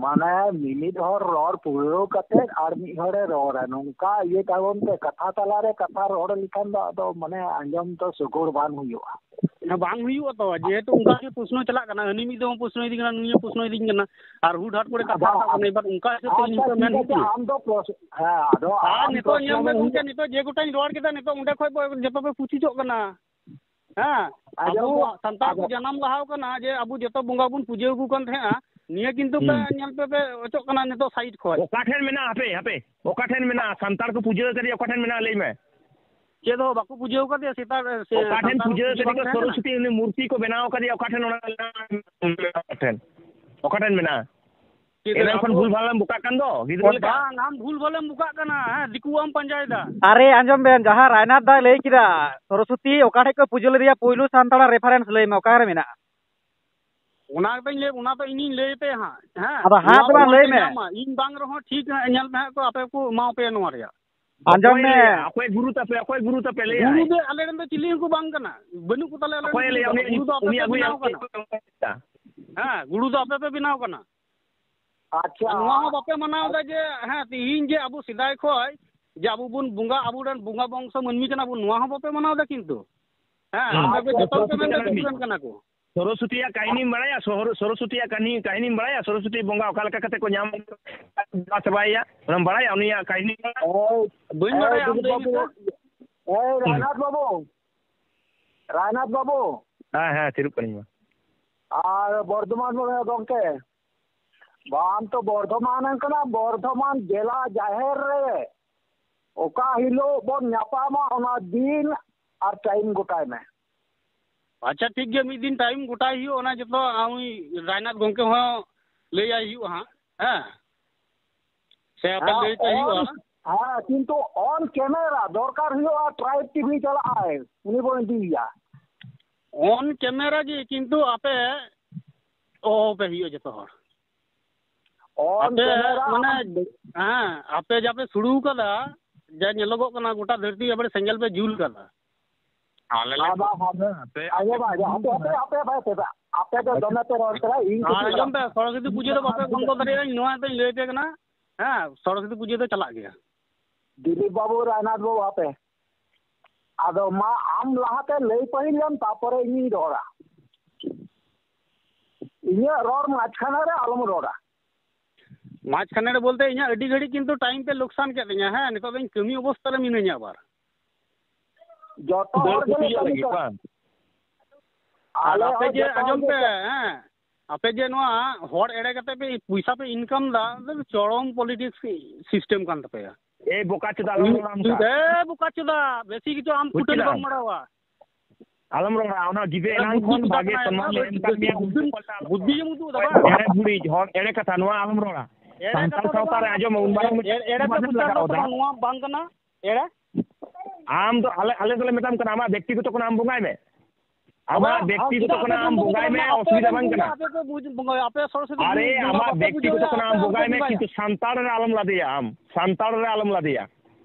ᱢᱟᱱᱮ ᱢᱤᱢᱤᱫ ᱦᱚᱲ ᱨᱚᱲ ᱯᱩᱨᱟᱹᱣ ᱠᱟᱛᱮ ᱟᱨ ᱢᱤᱫ ᱦᱚᱲᱮ ᱨᱚᱲᱟ, ᱱᱚᱝᱠᱟ ᱤᱭᱟᱹ ᱛᱟᱵᱚᱱ ᱯᱮ, ᱠᱟᱛᱷᱟ ᱛᱟᱞᱟᱨᱮ ᱠᱟᱛᱷᱟ ᱨᱚᱲ ᱞᱮᱠᱷᱟᱱ ᱫᱚ ᱟᱫᱚ ᱢᱟᱱᱮ ᱟᱸᱡᱚᱢ ᱫᱚ ᱥᱚᱜᱚᱲ ᱵᱟᱝ ᱦᱩᱭᱩᱜᱼᱟ᱾ ᱦᱮᱸ, ᱵᱟᱝ ᱦᱩᱭᱩᱜᱼᱟ ᱛᱚ, ᱡᱮᱦᱮᱛᱩ ᱚᱱᱠᱟ ᱜᱮ ᱯᱨᱚᱥᱱᱚ ᱪᱟᱞᱟᱜ ᱠᱟᱱᱟ, ᱦᱟᱹᱱᱤ ᱢᱤᱫ ᱫᱚᱢ ᱯᱨᱚᱥᱱᱚ ᱤᱫᱤᱧ ᱠᱟᱱᱟ, ᱱᱩᱭ ᱦᱚᱸ ᱯᱨᱚᱥᱱᱚ ᱤᱫᱤᱧ ᱠᱟᱱᱟ, ᱟᱨ ᱦᱩᱴᱦᱟᱴ ᱠᱚᱨᱮ ᱠᱟᱛᱷᱟ ᱟᱫᱚ ᱨᱟᱠᱟᱵ ᱠᱟᱱᱟ᱾ ᱮᱵᱟᱨ ᱚᱱᱠᱟ ᱦᱤᱥᱟᱹᱵ ᱛᱮ ᱟᱪᱪᱷᱟ, ᱤᱧ ᱴᱷᱮᱱ ᱴᱷᱤᱠ ᱢᱮᱱ ᱟᱪᱷᱮ, ᱦᱚᱪᱚᱭᱟ᱾ ᱟᱢ ᱫᱚ ᱯᱨᱚᱥ-, ᱦᱮᱸ, ᱟᱫᱚ ᱟᱨ ᱟᱢ ᱱᱤᱛᱚᱜ ᱯᱨᱚᱥᱱᱚ ᱧᱮᱞ ᱢᱮ ᱫᱚ ᱜᱚᱢᱠᱮ, ᱦᱩᱭᱩᱜ ᱱᱤᱛᱚᱜ ᱡᱮ ᱜᱚᱴᱟᱧ ᱨᱚᱲ ᱠᱮᱫᱟ, ᱱᱤᱛᱚᱜ ᱚᱸᱰᱮ ᱠᱷᱚᱡ ᱵᱚ-, ᱡᱚᱛᱚ ᱯᱮ ᱯᱩᱪᱩᱡᱚᱜ ᱠᱟᱱᱟ᱾ ᱦᱮᱸ, ᱟᱸᱡᱚᱢ ᱟᱵᱚ ᱢᱮ, ᱥᱟᱱᱛᱟᱲ ᱠᱚ ᱟᱸᱡᱚᱢ᱾ ᱡᱟᱱᱟᱢ ᱞᱟᱦᱟᱣ ᱠᱟᱱᱟ ᱡᱮ ᱟᱵᱚ ᱡᱚᱛᱚ ᱵᱚᱸᱜᱟ ᱵᱚᱱ ᱯᱩᱡᱟᱹ ᱟᱠᱚ ᱠᱟᱱ ᱛᱟᱦᱮᱸᱜᱼᱟ, ᱱᱤᱭᱟᱹ ᱠᱤᱱᱛᱩ ᱯᱮ ᱦᱩᱸ᱾ ᱧᱮᱞ ᱯᱮ, ᱯᱮ ᱚᱪᱚᱜ ᱠᱟᱱᱟ ᱱᱤᱛᱚᱜ ᱥᱟᱭᱤᱰ ᱠᱷᱚᱡ᱾ ᱚᱠᱟ ᱴᱷᱮᱱ ᱢᱮᱱᱟᱜᱼᱟ? ᱦᱟᱯᱮ, ᱦᱟᱯᱮ, ᱚᱠᱟ ᱴᱷᱮᱱ ᱢᱮᱱᱟᱜᱼᱟ? ᱥᱟᱱᱛᱟᱲ ᱠᱚ ᱯᱩᱡᱟᱹ ᱟᱠᱟᱫᱮᱭᱟ, ᱚᱠᱟ ᱴᱷᱮᱱ ᱢᱮᱱᱟᱜᱼᱟ? ᱞᱟᱹᱭ ᱢᱮ᱾ ᱪᱮᱫ ᱦᱚᱸ ᱵᱟᱠᱚ ᱯᱩᱡᱟᱹ ᱟᱠᱟᱫᱮᱭᱟ, ᱥᱮᱛᱟᱜ ᱨᱮ, ᱥᱮ ᱚᱠᱟ ᱴᱷᱮᱱ ᱥᱟᱱᱛᱟᱲ ᱯᱩᱡᱟᱹ ᱠᱚ ᱟᱠᱟᱫᱮᱭᱟ? ᱵᱟᱝ ᱛᱟᱦᱮᱸ ᱠᱟᱱᱟ? ᱥᱚᱨᱚᱥᱚᱛᱤ, ᱩᱱᱤ ᱢᱩᱨᱛᱤ ᱠᱚ ᱵᱮᱱᱟᱣ ᱟᱠᱟᱫᱮᱭᱟ, ᱚᱠᱟ ᱴᱷᱮᱱ ᱚᱱᱟ ᱚᱠᱟ ᱴᱷᱮᱱ? ᱚᱠᱟ ᱴᱷᱮᱱ ᱢᱮᱱᱟᱜᱼᱟ? ᱪᱮᱫ ᱮᱱᱟᱝ ᱠᱷᱚᱱ ᱟᱵᱚ ᱵᱷᱩᱞ ᱵᱷᱟᱞᱮᱢ ᱵᱚᱠᱟᱜ ᱠᱟᱱ ᱫᱚ, ᱜᱤᱫᱽᱨᱟᱹ ᱞᱮᱠᱟ᱾ ᱵᱟᱝ, ᱟᱢ ᱵᱷᱩᱞ ᱵᱷᱟᱞᱮᱢ ᱵᱚᱠᱟᱜ ᱠᱟᱱᱟ, ᱦᱮᱸ, ᱫᱤᱠᱩᱣᱟᱜ ᱮᱢ ᱯᱟᱸᱡᱟᱭᱮᱫᱟ᱾ ᱟᱨᱮ, ᱟᱸᱡᱚᱢ ᱵᱮᱱ, ᱡᱟᱦᱟᱸ ᱨᱟᱭᱱᱟᱛᱷ ᱫᱟᱭ ᱞᱟᱹᱭ ᱠᱮᱫᱟ, ᱥᱚᱨᱚᱥᱚᱛᱤ ᱚᱠᱟ ᱴᱷᱮᱡ ᱠᱚ ᱯᱩᱡᱟᱹ ᱞᱮᱫᱮᱭᱟ, ᱯᱩᱭᱞᱩ ᱥᱟᱱᱛᱟᱲᱟᱜ reference ᱞᱟᱹᱭ ᱢᱮ, ᱚᱠᱟ ᱨᱮ ᱢᱮᱱᱟᱜᱼᱟ? ᱚᱱᱟ ᱜᱮᱛᱚᱧ ᱞᱟᱹᱭ, ᱚᱱᱟ ᱫᱚ ᱤᱧᱤᱧ ᱞᱟᱹᱭ ᱟᱯᱮᱭᱟ ᱦᱟᱸᱜ, ᱦᱮᱸ? ᱟᱫᱚ ᱦᱟᱸᱜ ᱱᱚᱣᱟ ᱫᱚ ᱵᱟᱝ, ᱚᱠᱚᱭ ᱞᱟᱹᱭ ᱯᱮ ᱢᱮ᱾ ᱧᱟᱢᱟ? ᱤᱧ ᱵᱟᱝ ᱨᱮᱦᱚᱸ ᱴᱷᱤᱠ ᱦᱟᱸᱜ, ᱧᱮᱞ ᱢᱮ ᱦᱟᱸᱜ ᱠᱚ, ᱟᱯᱮ ᱠᱚ ᱮᱢᱟᱣ ᱯᱮᱭᱟ ᱱᱚᱣᱟ ᱨᱮᱭᱟᱜ᱾ ᱟᱸᱡᱚᱢ ᱚᱠᱚᱭ ᱢᱮ᱾ ᱞᱟᱹᱭᱟ? ᱚᱠᱚᱭ ᱜᱩᱨᱩ ᱛᱟᱯᱮ? ᱚᱠᱚᱭ ᱜᱩᱨᱩ ᱛᱟᱯᱮ ᱞᱟᱹᱭᱟᱭ? ᱜᱩᱨᱩ ᱫᱚ ᱟᱞᱮ ᱨᱮᱱ ᱫᱚ ᱪᱤᱞᱤ ᱦᱚᱸᱠᱚ ᱵᱟᱝ ᱠᱟᱱᱟ, ᱵᱟᱹᱱᱩᱜ ᱠᱚ ᱛᱟᱞᱮᱭᱟ ᱟᱞᱮ ᱨᱮᱱ ᱚᱠᱚᱭᱮ ᱜᱩᱨᱩ ᱞᱟᱹᱭᱟ? ᱫᱚ᱾ ᱩᱱᱤ, ᱜᱩᱨᱩ ᱫᱚ ᱟᱯᱮ ᱩᱱᱤ ᱯᱮ ᱟᱹᱜᱩᱭᱟ᱾ ᱵᱮᱱᱟᱣ ᱠᱟᱱᱟ᱾ ᱦᱮᱸ, ᱜᱩᱨᱩ ᱫᱚ ᱟᱯᱮ ᱯᱮ ᱵᱮᱱᱟᱣ ᱠᱟᱱᱟ᱾ ᱟᱪᱪᱷᱟ᱾ ᱟᱨ ᱱᱚᱣᱟ ᱦᱚᱸ ᱵᱟᱯᱮ ᱢᱟᱱᱟᱣ ᱮᱫᱟ ᱡᱮ, ᱦᱮᱸ, ᱛᱤᱦᱤᱧ ᱡᱮ ᱟᱵᱚ ᱥᱮᱫᱟᱭ ᱠᱷᱚᱡ ᱡᱮ ᱟᱵᱚ ᱵᱚᱱ ᱵᱚᱸᱜᱟ, ᱟᱵᱚ ᱨᱮᱱ ᱵᱚᱸᱜᱟ ᱵᱚᱝᱥᱚ ᱢᱟᱹᱱᱢᱤ ᱠᱟᱱᱟ ᱵᱚᱱ, ᱱᱚᱣᱟ ᱦᱚᱸ ᱵᱟᱯᱮ ᱢᱟᱱᱟᱣ ᱮᱫᱟ ᱠᱤᱱᱛᱩ᱾ ᱦᱮᱸ, ᱦᱩᱸ᱾ ᱟᱯᱮ ᱠᱚ ᱡᱚᱛᱚ ᱦᱚᱲ ᱯᱮ ᱢᱮᱱᱫᱟ ᱫᱤᱠᱩ ᱨᱮᱱ ᱠᱟᱱᱟ ᱠᱚ᱾ ᱥᱚᱨᱚᱥᱚᱛᱤᱭᱟᱜ ᱠᱟᱹᱦᱱᱤᱢ ᱵᱟᱲᱟᱭᱟ? ᱥᱚᱦᱚᱨ-, ᱥᱚᱨᱚᱥᱚᱛᱤᱭᱟᱜ ᱠᱟᱹᱦᱱᱤ, ᱠᱟᱹᱦᱱᱤᱢ ᱵᱟᱲᱟᱭᱟ? ᱥᱚᱨᱚᱥᱚᱛᱤ ᱵᱚᱸᱜᱟ ᱚᱠᱟ ᱞᱮᱠᱟ ᱠᱟᱛᱮ ᱠᱚ ᱧᱟᱢ ᱥᱮᱵᱟᱭᱮᱭᱟ? ᱚᱱᱟᱢ ᱵᱟᱲᱟᱭᱟ ᱩᱱᱤᱭᱟᱜ ᱠᱟᱹᱦᱱᱤ? ᱮᱭ, ᱵᱟᱹᱧ ᱮᱭ, ᱵᱟᱲᱟᱭᱟ, ᱟᱢ ᱫᱤᱞᱤᱯ ᱞᱟᱹᱭ ᱵᱟᱹᱵᱩ, ᱢᱮᱥᱮ᱾ ᱮᱭ, ᱦᱩᱸ᱾ ᱨᱟᱭᱱᱟᱛᱷ ᱵᱟᱹᱵᱩ᱾ ᱨᱟᱭᱱᱟᱛᱷ ᱵᱟᱹᱵᱩ᱾ ᱦᱮᱸ, ᱦᱮᱸ, ᱛᱷᱤᱨᱚᱜ ᱠᱟᱹᱱᱟᱹᱧ ᱢᱟ᱾ ᱟᱨ ᱵᱚᱨᱫᱷᱚᱢᱟᱱ ᱜᱚᱢᱠᱮ, ᱵᱟᱝ ᱛᱚ ᱵᱚᱨᱫᱷᱚᱢᱟᱱ ᱮᱢ ᱠᱟᱱᱟ, ᱵᱚᱨᱫᱷᱚᱢᱟᱱ ᱡᱮᱞᱟ ᱡᱟᱦᱮᱨ ᱨᱮ ᱚᱠᱟ ᱦᱤᱞᱳᱜ ᱵᱚᱱ ᱧᱟᱯᱟᱢᱟ, ᱚᱱᱟ ᱫᱤᱱ ᱟᱨ ᱴᱟᱭᱤᱢ ᱜᱚᱴᱟᱭ ᱢᱮ᱾ ᱟᱪᱪᱷᱟ, ᱴᱷᱤᱠ ᱜᱮᱭᱟ, ᱢᱤᱫ ᱫᱤᱱ ᱴᱟᱭᱤᱢ ᱜᱚᱴᱟᱭ ᱦᱩᱭᱩᱜᱼᱟ, ᱚᱱᱟ ᱡᱚᱛᱚ ᱩᱱᱤ ᱨᱟᱭᱱᱟᱛᱷ ᱜᱚᱢᱠᱮ ᱦᱚᱸ ᱞᱟᱹᱭᱟᱭ ᱦᱩᱭᱩᱜᱼᱟ ᱦᱟᱸᱜ, ᱦᱮᱸ? ᱥᱮ ᱟᱯᱮ ᱦᱮᱸ, ᱞᱟᱹᱭ ᱯᱮ ᱦᱩᱭᱩᱜᱼᱟ? On, ᱦᱮᱸ, ᱠᱤᱱᱛᱩ on camera ᱫᱚᱨᱠᱟᱨ ᱦᱩᱭᱩᱜᱼᱟ, ᱴᱨᱟᱭᱤᱵᱽ ᱴᱤᱵᱷᱤ ᱪᱟᱞᱟᱜᱼᱟᱭ, ᱩᱱᱤ ᱵᱚᱱ ᱤᱫᱤᱭᱮᱭᱟ᱾ On camera ᱜᱮ, ᱠᱤᱱᱛᱩ ᱟᱯᱮ ᱦᱚᱦᱚ ᱯᱮ ᱦᱩᱭᱩᱜᱼᱟ ᱡᱚᱛᱚ ᱦᱚᱲ᱾ On ᱟᱯᱮ camera ᱢᱟᱱᱮ, ᱟᱢ ᱦᱮᱸ, ᱟᱯᱮ ᱡᱟᱯᱮ ᱥᱩᱲᱩ ᱠᱟᱫᱟ, ᱡᱟ ᱧᱮᱞᱚᱜᱚᱜ ᱠᱟᱱᱟ, ᱜᱚᱴᱟ ᱫᱷᱟᱹᱨᱛᱤ ᱮᱵᱟᱨᱮ ᱥᱮᱸᱜᱮᱞ ᱯᱮ ᱡᱩᱞ ᱠᱟᱫᱟ᱾ ᱟᱞᱮ ᱞᱮ ᱟᱵᱟ, ᱟᱵᱟ, ᱟᱯᱮ, ᱟᱯᱮ, ᱟᱯᱮ, ᱟᱯᱮ, ᱟᱯᱮ ᱫᱚ ᱫᱚᱢᱮ ᱯᱮ ᱨᱚᱲ ᱠᱟᱱᱟ, ᱤᱧ ᱟᱨ ᱠᱟᱹᱴᱤᱡ ᱟᱸᱡᱚᱢ ᱯᱮ, ᱥᱚᱨᱚᱥᱚᱛᱤ ᱯᱩᱡᱟᱹ ᱫᱚ ᱵᱟᱯᱮ ᱵᱚᱱᱫᱚ ᱫᱟᱲᱮᱭᱟᱜᱼᱟ, ᱤᱧ ᱱᱚᱣᱟ ᱫᱚᱧ ᱞᱟᱹᱭ ᱟᱯᱮ ᱠᱟᱱᱟ᱾ ᱦᱮᱸ, ᱥᱚᱨᱚᱥᱚᱛᱤ ᱯᱩᱡᱟᱹ ᱫᱚ ᱪᱟᱞᱟᱜ ᱜᱮᱭᱟ᱾ ᱫᱤᱞᱤᱯ ᱵᱟᱹᱵᱩ, ᱨᱟᱭᱱᱟᱛᱷ ᱵᱟᱹᱵᱩ, ᱟᱯᱮ, ᱟᱫᱚ ᱢᱟ, ᱟᱢ ᱞᱟᱦᱟᱛᱮ ᱞᱟᱹᱭ ᱯᱟᱹᱦᱤᱞ ᱞᱮᱢ, ᱛᱟᱯᱚᱨᱮ ᱤᱧᱤᱧ ᱨᱚᱲᱟ᱾ ᱤᱧᱟᱹᱜ ᱨᱚᱲ ᱢᱟᱡᱷᱠᱷᱟᱱᱮ ᱨᱮ ᱟᱞᱚᱢ ᱨᱚᱲᱟ᱾ ᱢᱟᱡᱷᱠᱷᱟᱱᱮ ᱨᱮ ᱵᱚᱞᱛᱮ, ᱤᱧᱟᱹᱜ ᱟᱹᱰᱤ ᱜᱷᱟᱹᱲᱤᱡ ᱠᱤᱱᱛᱩ ᱴᱟᱭᱤᱢ ᱯᱮ ᱞᱳᱠᱥᱟᱱ ᱠᱮᱫ ᱛᱤᱧᱟ᱾ ᱦᱮᱸ, ᱱᱤᱛᱚᱜ ᱫᱚ ᱤᱧ ᱠᱟᱹᱢᱤ ᱚᱵᱚᱥᱛᱟ ᱨᱮ ᱢᱤᱱᱟᱹᱧᱟ ᱟᱵᱟᱨ᱾ ᱡᱚᱛᱚ ᱫᱟᱹᱲ ᱦᱚᱲ ᱠᱚ ᱜᱮᱞᱮ ᱛᱤᱭᱟᱹᱜ ᱠᱟᱹᱢᱤ ᱞᱟᱹᱜᱤᱫ ᱠᱟᱱᱟ᱾ ᱵᱟᱝ? ᱟᱨ ᱟᱞᱮ ᱟᱯᱮ ᱦᱚᱸ ᱡᱮ, ᱡᱚᱛᱚ ᱦᱚᱲ ᱟᱸᱡᱚᱢ ᱜᱮ ᱯᱮ, ᱠᱟᱹᱢᱤ᱾ ᱦᱮᱸ, ᱟᱯᱮ ᱡᱮ ᱱᱚᱣᱟ ᱦᱚᱲ ᱮᱲᱮ ᱠᱟᱛᱮ ᱯᱮ ᱯᱚᱭᱥᱟ ᱯᱮ ᱤᱱᱠᱟᱢ ᱫᱟ, ᱪᱚᱨᱚᱢ ᱯᱚᱞᱤᱴᱤᱠᱥ ᱥᱤᱥᱴᱮᱢ ᱠᱟᱱ ᱛᱟᱯᱮᱭᱟ᱾ ᱮ ᱵᱚᱠᱟ ᱪᱳᱫᱟ, ᱟᱞᱚᱢ ᱨᱚᱲᱟ ᱚᱱᱠᱟ᱾ ᱮ ᱵᱚᱠᱟ ᱪᱳᱫᱟ, ᱵᱮᱥᱤ ᱠᱤᱪᱷᱩ ᱟᱢ ᱵᱩᱡ ᱯᱷᱩᱴᱟᱹᱱᱤ ᱠᱮᱫᱟᱢ? ᱵᱟᱢ ᱵᱟᱲᱟᱣᱟ᱾ ᱟᱞᱚᱢ ᱨᱚᱲᱟ, ᱚᱱᱟ ᱜᱤᱫᱽᱨᱟᱹ ᱮᱲᱟ ᱮᱱᱟᱝ ᱵᱩᱫᱽᱫᱷᱤ ᱠᱷᱚᱱ ᱪᱮᱫᱟᱜ ᱵᱷᱟᱜᱮ ᱮᱢ ᱥᱚᱱᱢᱟᱱ ᱮᱢ ᱠᱟᱜ ᱢᱮᱭᱟ, ᱵᱩᱫᱽᱫᱷᱤ, ᱩᱱᱠᱩ ᱯᱟᱞᱴᱟᱣ ᱟᱞᱚᱢ ᱵᱩᱫᱽᱫᱷᱤ ᱨᱚᱲᱟ᱾ ᱜᱮᱢ ᱩᱫᱩᱜ ᱮᱫᱟ ᱵᱟᱝ? ᱮᱲᱮ ᱵᱩᱲᱤ, ᱦᱚᱲ ᱮᱲᱮ ᱠᱟᱛᱷᱟ, ᱱᱚᱣᱟ ᱟᱞᱚᱢ ᱨᱚᱲᱟ᱾ ᱮᱲᱮ ᱥᱟᱱᱛᱟᱲ ᱠᱟᱛᱷᱟ ᱫᱚ ᱥᱟᱶᱛᱟ ᱨᱮ ᱵᱟᱝ, ᱟᱸᱡᱚᱢ ᱢᱮ, ᱩᱱ ᱢᱟᱨᱟᱝ ᱮᱲᱮ, ᱮᱲᱮ ᱢᱤᱫᱴᱮᱱ ᱠᱟᱛᱷᱟ ᱵᱟᱢ ᱫᱚ ᱞᱟᱜᱟᱣ ᱮᱫᱟ᱾ ᱵᱟᱝ, ᱱᱚᱣᱟ ᱵᱟᱝ ᱠᱟᱱᱟ᱾ ᱮᱲᱮ? ᱟᱢ ᱫᱚ ᱟᱞᱮ, ᱟᱞᱮ ᱫᱚᱞᱮ ᱢᱮᱛᱟᱢ ᱠᱟᱱᱟ, ᱟᱢᱟᱜ ᱵᱮᱠᱛᱤᱜᱚᱛᱚ ᱠᱟᱱᱟ, ᱟᱢ ᱵᱚᱸᱜᱟᱭ ᱢᱮ᱾ ᱟᱢᱟᱜ ᱟᱵᱟᱨ ᱵᱮᱠᱛᱤᱜᱚᱛᱚ ᱪᱮᱫᱟᱜ ᱠᱟᱱᱟ, ᱟᱯᱮ ᱟᱢ ᱯᱮ ᱵᱚᱸᱜᱟᱭ ᱢᱮ, ᱵᱚᱸᱜᱟᱭᱟ? ᱚᱥᱩᱵᱤᱫᱷᱟ ᱵᱟᱝ ᱠᱟᱱᱟ᱾ ᱟᱯᱮ ᱯᱮ ᱵᱩᱡᱽ, ᱵᱚᱸᱜᱟᱭᱟ, ᱟᱯᱮ ᱥᱚᱨᱚᱥᱚᱛᱤ ᱟᱨᱮ, ᱵᱚᱸᱜᱟ ᱟᱢᱟᱜ ᱵᱟᱯᱮ ᱵᱮᱠᱛᱤᱜᱚᱛᱚ ᱯᱩᱡᱟᱹᱭᱟ, ᱠᱟᱱᱟ, ᱟᱯᱮ ᱟᱢ ᱦᱚᱸᱯᱮ ᱵᱚᱸᱜᱟᱭ ᱢᱮ, ᱵᱚᱸᱜᱟᱭᱟ᱾ ᱠᱤᱱᱛᱩ ᱥᱟᱱᱛᱟᱲ ᱨᱮ ᱟᱞᱚᱢ ᱞᱟᱫᱮᱭᱟ ᱟᱢ, ᱥᱟᱱᱛᱟᱲ ᱨᱮ ᱟᱞᱚᱢ ᱞᱟᱫᱮᱭᱟ᱾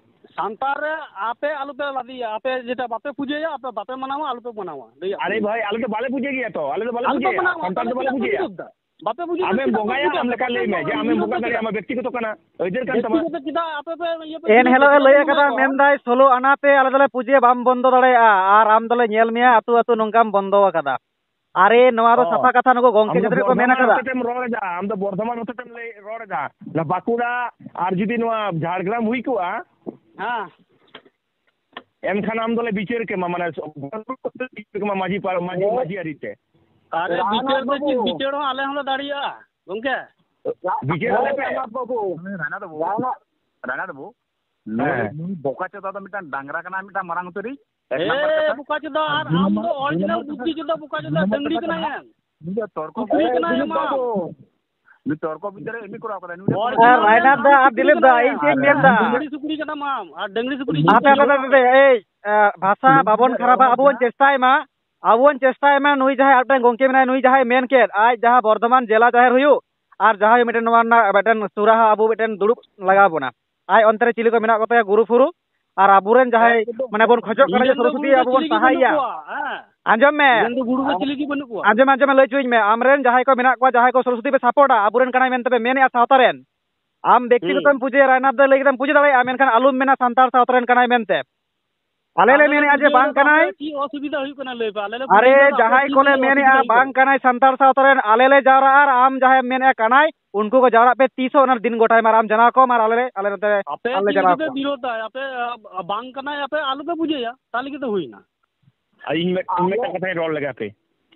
ᱥᱟᱱᱛᱟᱲ ᱨᱮ ᱟᱯᱮ ᱟᱞᱚᱯᱮ ᱞᱟᱫᱮᱭᱟ, ᱟᱯᱮ ᱡᱮᱴᱟ ᱵᱟᱯᱮ ᱯᱩᱡᱟᱹᱭᱟ, ᱟᱯᱮ ᱵᱟᱯᱮ ᱢᱟᱱᱟᱣᱟ, ᱟᱞᱚᱯᱮ ᱢᱟᱱᱟᱣᱟ, ᱞᱟᱹᱭᱟᱜ ᱟᱨᱮ ᱠᱟᱹᱱᱟᱹᱧ᱾ ᱵᱷᱟᱭ, ᱟᱞᱮ ᱫᱚ ᱵᱟᱞᱮ ᱯᱩᱡᱟᱹ ᱜᱮᱭᱟ ᱛᱚ, ᱟᱞᱮ ᱫᱚ ᱵᱟᱞᱮ ᱟᱞᱚᱯᱮ ᱯᱩᱡᱟᱹᱭᱟ, ᱢᱟᱱᱟᱣᱟ, ᱥᱟᱱᱛᱟᱲ ᱫᱚ ᱛᱟᱦᱚᱞᱮ ᱵᱟᱞᱮ ᱪᱮᱫᱟᱜ ᱯᱮ ᱯᱩᱡᱟᱹᱭᱟ᱾ ᱵᱤᱨᱳᱫᱷ ᱫᱟ? ᱵᱟᱯᱮ ᱯᱩᱡᱟᱹ ᱟᱢᱮᱢ ᱠᱷᱟᱱ ᱪᱮᱫᱟᱜ ᱵᱚᱸᱜᱟᱭᱟ, ᱯᱮ ᱟᱢ ᱞᱮᱠᱟ ᱵᱤᱨᱳᱫᱷ ᱞᱟᱹᱭ ᱫᱟ? ᱢᱮ ᱡᱮ ᱟᱢᱮᱢ ᱵᱚᱸᱜᱟ ᱫᱟᱲᱮᱭᱟᱜᱼᱟ, ᱟᱢᱟᱜ ᱵᱮᱠᱛᱤᱜᱚᱛᱚ ᱠᱟᱱᱟ, ᱟᱹᱭᱫᱟᱹᱨ ᱠᱟᱱ ᱛᱟᱢᱟ᱾ ᱵᱮᱠᱛᱤᱜᱚᱛᱚ ᱪᱮᱫᱟᱜ ᱟᱯᱮ ᱯᱮ ᱤᱭᱟᱹ ᱯᱮ ᱮᱱ ᱦᱤᱞᱳᱜ ᱮ ᱞᱟᱹᱭ ᱟᱠᱟᱫᱟ, ᱢᱮᱱᱫᱟᱭ, "ᱥᱳᱞᱳ ᱟᱱᱟ ᱛᱮ ᱟᱞᱮ ᱫᱚᱞᱮ ᱯᱩᱡᱟᱹᱭᱟ, ᱵᱟᱢ ᱵᱚᱱᱫᱚ ᱫᱟᱲᱮᱭᱟᱜᱼᱟ, ᱟᱨ ᱟᱢ ᱫᱚᱞᱮ ᱧᱮᱞ ᱢᱮᱭᱟ, ᱟᱹᱛᱩ ᱟᱹᱛᱩ ᱱᱚᱝᱠᱟᱢ ᱵᱚᱱᱫᱚ ᱟᱠᱟᱫᱟ᱾" ᱟᱨᱮ, ᱱᱚᱣᱟ ᱫᱚ ᱚ, ᱥᱟᱯᱷᱟ ᱠᱟᱛᱷᱟ, ᱱᱩᱠᱩ ᱜᱚᱝᱠᱮ ᱟᱢ ᱫᱚ ᱡᱟᱹᱛᱨᱤ ᱠᱚ ᱢᱮᱱ ᱵᱚᱨᱫᱷᱚᱢᱟᱱ ᱟᱠᱟᱫᱟ᱾ ᱦᱚᱛᱮᱛᱮᱢ ᱨᱚᱲ ᱮᱫᱟ, ᱟᱢ ᱫᱚ ᱵᱚᱨᱫᱷᱚᱢᱟᱱ ᱦᱚᱛᱮᱛᱮᱢ ᱞᱟᱹᱭ, ᱨᱚᱲ ᱮᱫᱟ᱾ ᱚᱱᱟ ᱵᱟᱸᱠᱩᱲᱟ ᱟᱨ ᱡᱩᱫᱤ ᱱᱚᱣᱟ ᱡᱷᱟᱲᱜᱨᱟᱢ ᱦᱩᱭ ᱠᱚᱜᱼᱟ, ᱦᱮᱸ᱾ ᱮᱱᱠᱷᱟᱱ ᱟᱢ ᱫᱚᱞᱮ ᱵᱤᱪᱟᱹᱨ ᱠᱮᱢᱟ, ᱢᱟᱱᱮ ᱵᱤᱪᱟᱹᱨ ᱠᱮᱢᱟ ᱢᱟᱹᱡᱷᱤ ᱯᱟᱨ-, ᱢᱟᱹᱡᱷᱤ, ᱢᱟᱹᱡᱷᱤ ᱟᱹᱨᱤ ᱛᱮ᱾ ᱟᱨᱮ ᱵᱤᱪᱟᱹᱨ ᱫᱚ ᱪᱮᱫ? ᱵᱤᱪᱟᱹᱨ ᱦᱚᱸ ᱟᱞᱮ ᱦᱚᱸᱞᱮ ᱫᱟᱲᱮᱭᱟᱜᱼᱟ ᱜᱚᱝᱠᱮ᱾ ᱵᱤᱪᱟᱹᱨ ᱟᱞᱮ ᱯᱮ᱾ ᱨᱟᱭᱱᱟᱛᱷ ᱵᱟᱹᱵᱩ, ᱨᱟᱭᱱᱟᱛᱷ ᱵᱟᱹᱵᱩ, ᱱᱩᱭ, ᱦᱮᱸ᱾ ᱱᱩᱭ ᱵᱚᱠᱟ ᱪᱳᱫᱟ ᱫᱚ ᱢᱤᱫᱴᱟᱝ ᱰᱟᱝᱨᱟ ᱠᱟᱱᱟᱭ, ᱢᱤᱫᱴᱟᱝ ᱢᱟᱨᱟᱝ ᱩᱛᱟᱹᱨᱤᱡ᱾ ᱮᱠ ᱱᱟᱢᱵᱟᱨ ᱮ ᱠᱟᱛᱷᱟ᱾ ᱵᱚᱠᱟ ᱪᱳᱫᱟ, ᱟᱨ ᱟᱢ ᱫᱚ original ᱵᱩᱫᱽᱫᱷᱤ ᱪᱳᱫᱟ ᱵᱚᱠᱟ ᱪᱳᱫᱟ, ᱰᱟᱹᱝᱨᱤ ᱠᱟᱱᱟᱭ ᱮᱢ᱾ ᱱᱩᱭ ᱫᱚ ᱛᱚᱨᱠᱚ ᱥᱩᱠᱨᱤ ᱠᱟᱱᱟᱭ ᱮᱢ ᱟᱢ᱾ ᱱᱩᱭ ᱛᱚᱨᱠᱚ ᱵᱤᱫᱽᱫᱟᱹ ᱨᱮ ᱮᱢ ᱮ ᱠᱚᱨᱟᱣ ᱠᱟᱫᱟ, ᱱᱩᱭ ᱫᱚ original ᱟᱨ ᱨᱟᱭᱱᱟᱛᱷ ᱫᱟ ᱟᱨ ᱰᱟᱹᱝᱨᱤ ᱫᱤᱞᱤᱯ ᱫᱟ, ᱥᱩᱠᱨᱤ ᱤᱧ ᱪᱮᱫ ᱤᱧ ᱠᱟᱱᱟᱭ ᱢᱮᱱ ᱮᱢ᱾ ᱫᱟ? ᱰᱟᱹᱝᱨᱤ ᱥᱩᱠᱨᱤ ᱠᱟᱱᱟ ᱢᱟᱢ, ᱟᱨ ᱰᱟᱹᱝᱨᱤ ᱥᱩᱠᱨᱤ ᱦᱟᱯᱮ, ᱦᱟᱯᱮ, ᱦᱟᱯᱮ, ᱦᱟᱯᱮ, ᱮᱭ, ᱮ, ᱵᱷᱟᱥᱟ ᱵᱟᱵᱚᱱ ᱠᱷᱟᱨᱟᱯᱟ, ᱟᱵᱚ ᱵᱚᱱ ᱪᱮᱥᱴᱟᱭ ᱢᱟ, ᱟᱵᱚ ᱵᱚᱱ ᱪᱮᱥᱴᱟᱭ ᱢᱟ, ᱱᱩᱭ ᱡᱟᱦᱟᱸᱭ ᱟᱨ ᱢᱤᱫᱴᱮᱱ ᱜᱚᱝᱠᱮ ᱢᱮᱱᱟᱭ, ᱱᱩᱭ ᱡᱟᱦᱟᱸᱭ ᱢᱮᱱ ᱠᱮᱫ, ᱟᱡ ᱡᱟᱦᱟᱸ ᱵᱚᱨᱫᱷᱚᱢᱟᱱ ᱡᱮᱞᱟ ᱡᱟᱦᱮᱨ ᱦᱩᱭᱩᱜ, ᱟᱨ ᱡᱟᱦᱟᱸᱭ ᱢᱤᱫᱴᱮᱱ ᱱᱚᱣᱟ ᱨᱮᱱᱟᱜ ᱢᱤᱫᱴᱮᱱ ᱥᱩᱨᱟᱦᱟ ᱟᱵᱚ ᱢᱤᱫᱴᱮᱱ ᱫᱩᱲᱩᱵ ᱞᱟᱜᱟᱣ ᱵᱚᱱᱟ᱾ ᱟᱡ ᱚᱱᱛᱮ ᱨᱮ ᱪᱤᱞᱤ ᱠᱚ ᱢᱮᱱᱟᱜ ᱠᱚᱛᱟᱭᱟ, ᱜᱩᱨᱩ ᱯᱷᱩᱨᱩ, ᱟᱨ ᱟᱵᱚᱨᱮᱱ ᱡᱟᱦᱟᱸᱭ, ᱮᱠᱫᱚᱢ᱾ ᱢᱟᱱᱮ, ᱵᱚᱱ ᱠᱷᱚᱡᱚᱜ ᱠᱟᱱᱟ ᱡᱮ ᱱᱤᱡᱮᱱ ᱫᱚ ᱥᱚᱨᱚᱥᱚᱛᱤ ᱜᱩᱨᱩ ᱫᱚ ᱟᱵᱚ ᱵᱚᱱ ᱪᱤᱞᱤ ᱜᱮ ᱵᱟᱹᱱᱩᱜ ᱥᱟᱦᱟᱭᱮᱭᱟ᱾ ᱠᱚᱣᱟ, ᱦᱮᱸ᱾ ᱟᱸᱡᱚᱢ ᱢᱮ᱾ ᱱᱤᱡᱮᱱ ᱫᱚ ᱜᱩᱨᱩ ᱫᱚ ᱪᱤᱞᱤ ᱜᱮ ᱵᱟᱹᱱᱩᱜ ᱠᱚᱣᱟ᱾ ᱟᱸᱡᱚᱢ, ᱟᱸᱡᱚᱢ ᱢᱮ, ᱞᱟᱹᱭ ᱦᱚᱪᱚᱧ ᱢᱮ, ᱟᱢᱨᱮᱱ ᱡᱟᱦᱟᱸᱭ ᱠᱚ ᱢᱮᱱᱟᱜ ᱠᱚᱣᱟ, ᱡᱟᱦᱟᱸᱭ ᱠᱚ ᱥᱚᱨᱚᱥᱚᱛᱤ ᱯᱮ ᱥᱟᱯᱳᱨᱴᱟ, ᱟᱵᱚᱨᱮᱱ ᱠᱟᱱᱟᱭ ᱢᱮᱱᱛᱮ ᱯᱮ ᱢᱮᱱᱮᱫᱼᱟ ᱥᱟᱶᱛᱟ ᱨᱮᱱ, ᱟᱢ ᱵᱮᱠᱛᱤᱜᱚᱛᱚᱢ ᱦᱩᱸ᱾ ᱯᱩᱡᱟᱹᱭᱟ, ᱨᱟᱭᱱᱟᱛᱷ ᱫᱚᱭ ᱞᱟᱹᱭ ᱠᱮᱫᱟᱢ ᱯᱩᱡᱟᱹ ᱫᱟᱲᱮᱭᱟᱜᱼᱟ, ᱢᱮᱱᱠᱷᱟᱱ ᱟᱞᱚᱢ ᱢᱮᱱᱟ ᱥᱟᱱᱛᱟᱲ ᱥᱟᱶᱛᱟ ᱨᱮᱱ ᱠᱟᱱᱟᱭ ᱢᱮᱱᱛᱮ᱾ ᱟᱞᱮ ᱞᱮ ᱟᱞᱮ ᱞᱮ ᱢᱮᱱᱮᱫᱼᱟ ᱡᱮ ᱯᱩᱡᱟᱹᱭ ᱵᱟᱝ ᱫᱟ, ᱠᱟᱱᱟᱭ᱾ ᱟᱯᱮᱭᱟᱜ ᱪᱮᱫ ᱚᱥᱩᱵᱤᱫᱷᱟ ᱦᱩᱭᱩᱜ ᱠᱟᱱᱟ ᱞᱟᱹᱭ ᱯᱮ? ᱟᱞᱮ ᱞᱮ ᱟᱨᱮ, ᱯᱩᱡᱟᱹᱭ ᱫᱟ, ᱟᱯᱮᱭᱟᱜ ᱡᱟᱦᱟᱸᱭ ᱪᱮᱫ ᱠᱚᱞᱮ ᱞᱮ ᱢᱮᱱᱮᱫᱼᱟ ᱚᱥᱩᱵᱤᱫᱷᱟ ᱦᱩᱭᱩᱜ ᱵᱟᱝ ᱠᱟᱱᱟ? ᱠᱟᱱᱟᱭ ᱥᱟᱱᱛᱟᱲ ᱥᱟᱶᱛᱟ ᱨᱮᱱ, ᱟᱞᱮ ᱞᱮ ᱡᱟᱣᱨᱟᱜᱼᱟ ᱟᱨ ᱟᱢ ᱡᱟᱦᱟᱸᱭᱮᱢ ᱢᱮᱱᱮᱫᱼᱟ ᱠᱟᱱᱟᱭ, ᱩᱱᱠᱩ ᱠᱚ ᱡᱟᱣᱨᱟᱜ ᱯᱮ, ᱛᱤᱥᱚᱜ ᱚᱱᱟ ᱫᱤᱱ ᱜᱚᱴᱟᱭ ᱢᱮ ᱟᱨ ᱟᱢ ᱡᱟᱱᱟᱣ ᱠᱚᱢ ᱟᱨ ᱟᱞᱮ ᱞᱮ, ᱟᱞᱮ ᱱᱚᱛᱮ ᱟᱯᱮ ᱟᱞᱮ ᱞᱮ ᱪᱮᱫ ᱡᱟᱱᱟᱣ ᱞᱟᱹᱜᱤᱫ ᱯᱮ ᱠᱚᱣᱟ᱾ ᱵᱤᱨᱳᱫᱷᱟ? ᱟᱯᱮ, ᱟ, ᱵᱟᱝ ᱠᱟᱱᱟᱭ, ᱟᱯᱮ ᱟᱞᱚ ᱯᱮ ᱯᱩᱡᱟᱹᱭᱟ, ᱛᱟᱦᱞᱮ ᱜᱮ ᱛᱚ ᱦᱩᱭᱱᱟ᱾ ᱟᱨ ᱤᱧ ᱢᱤᱫ-, ᱤᱧ ᱢᱤᱫᱴᱟᱝ ᱠᱟᱛᱷᱟᱧ ᱨᱚᱲ ᱞᱮᱜᱮ ᱦᱟᱯᱮ᱾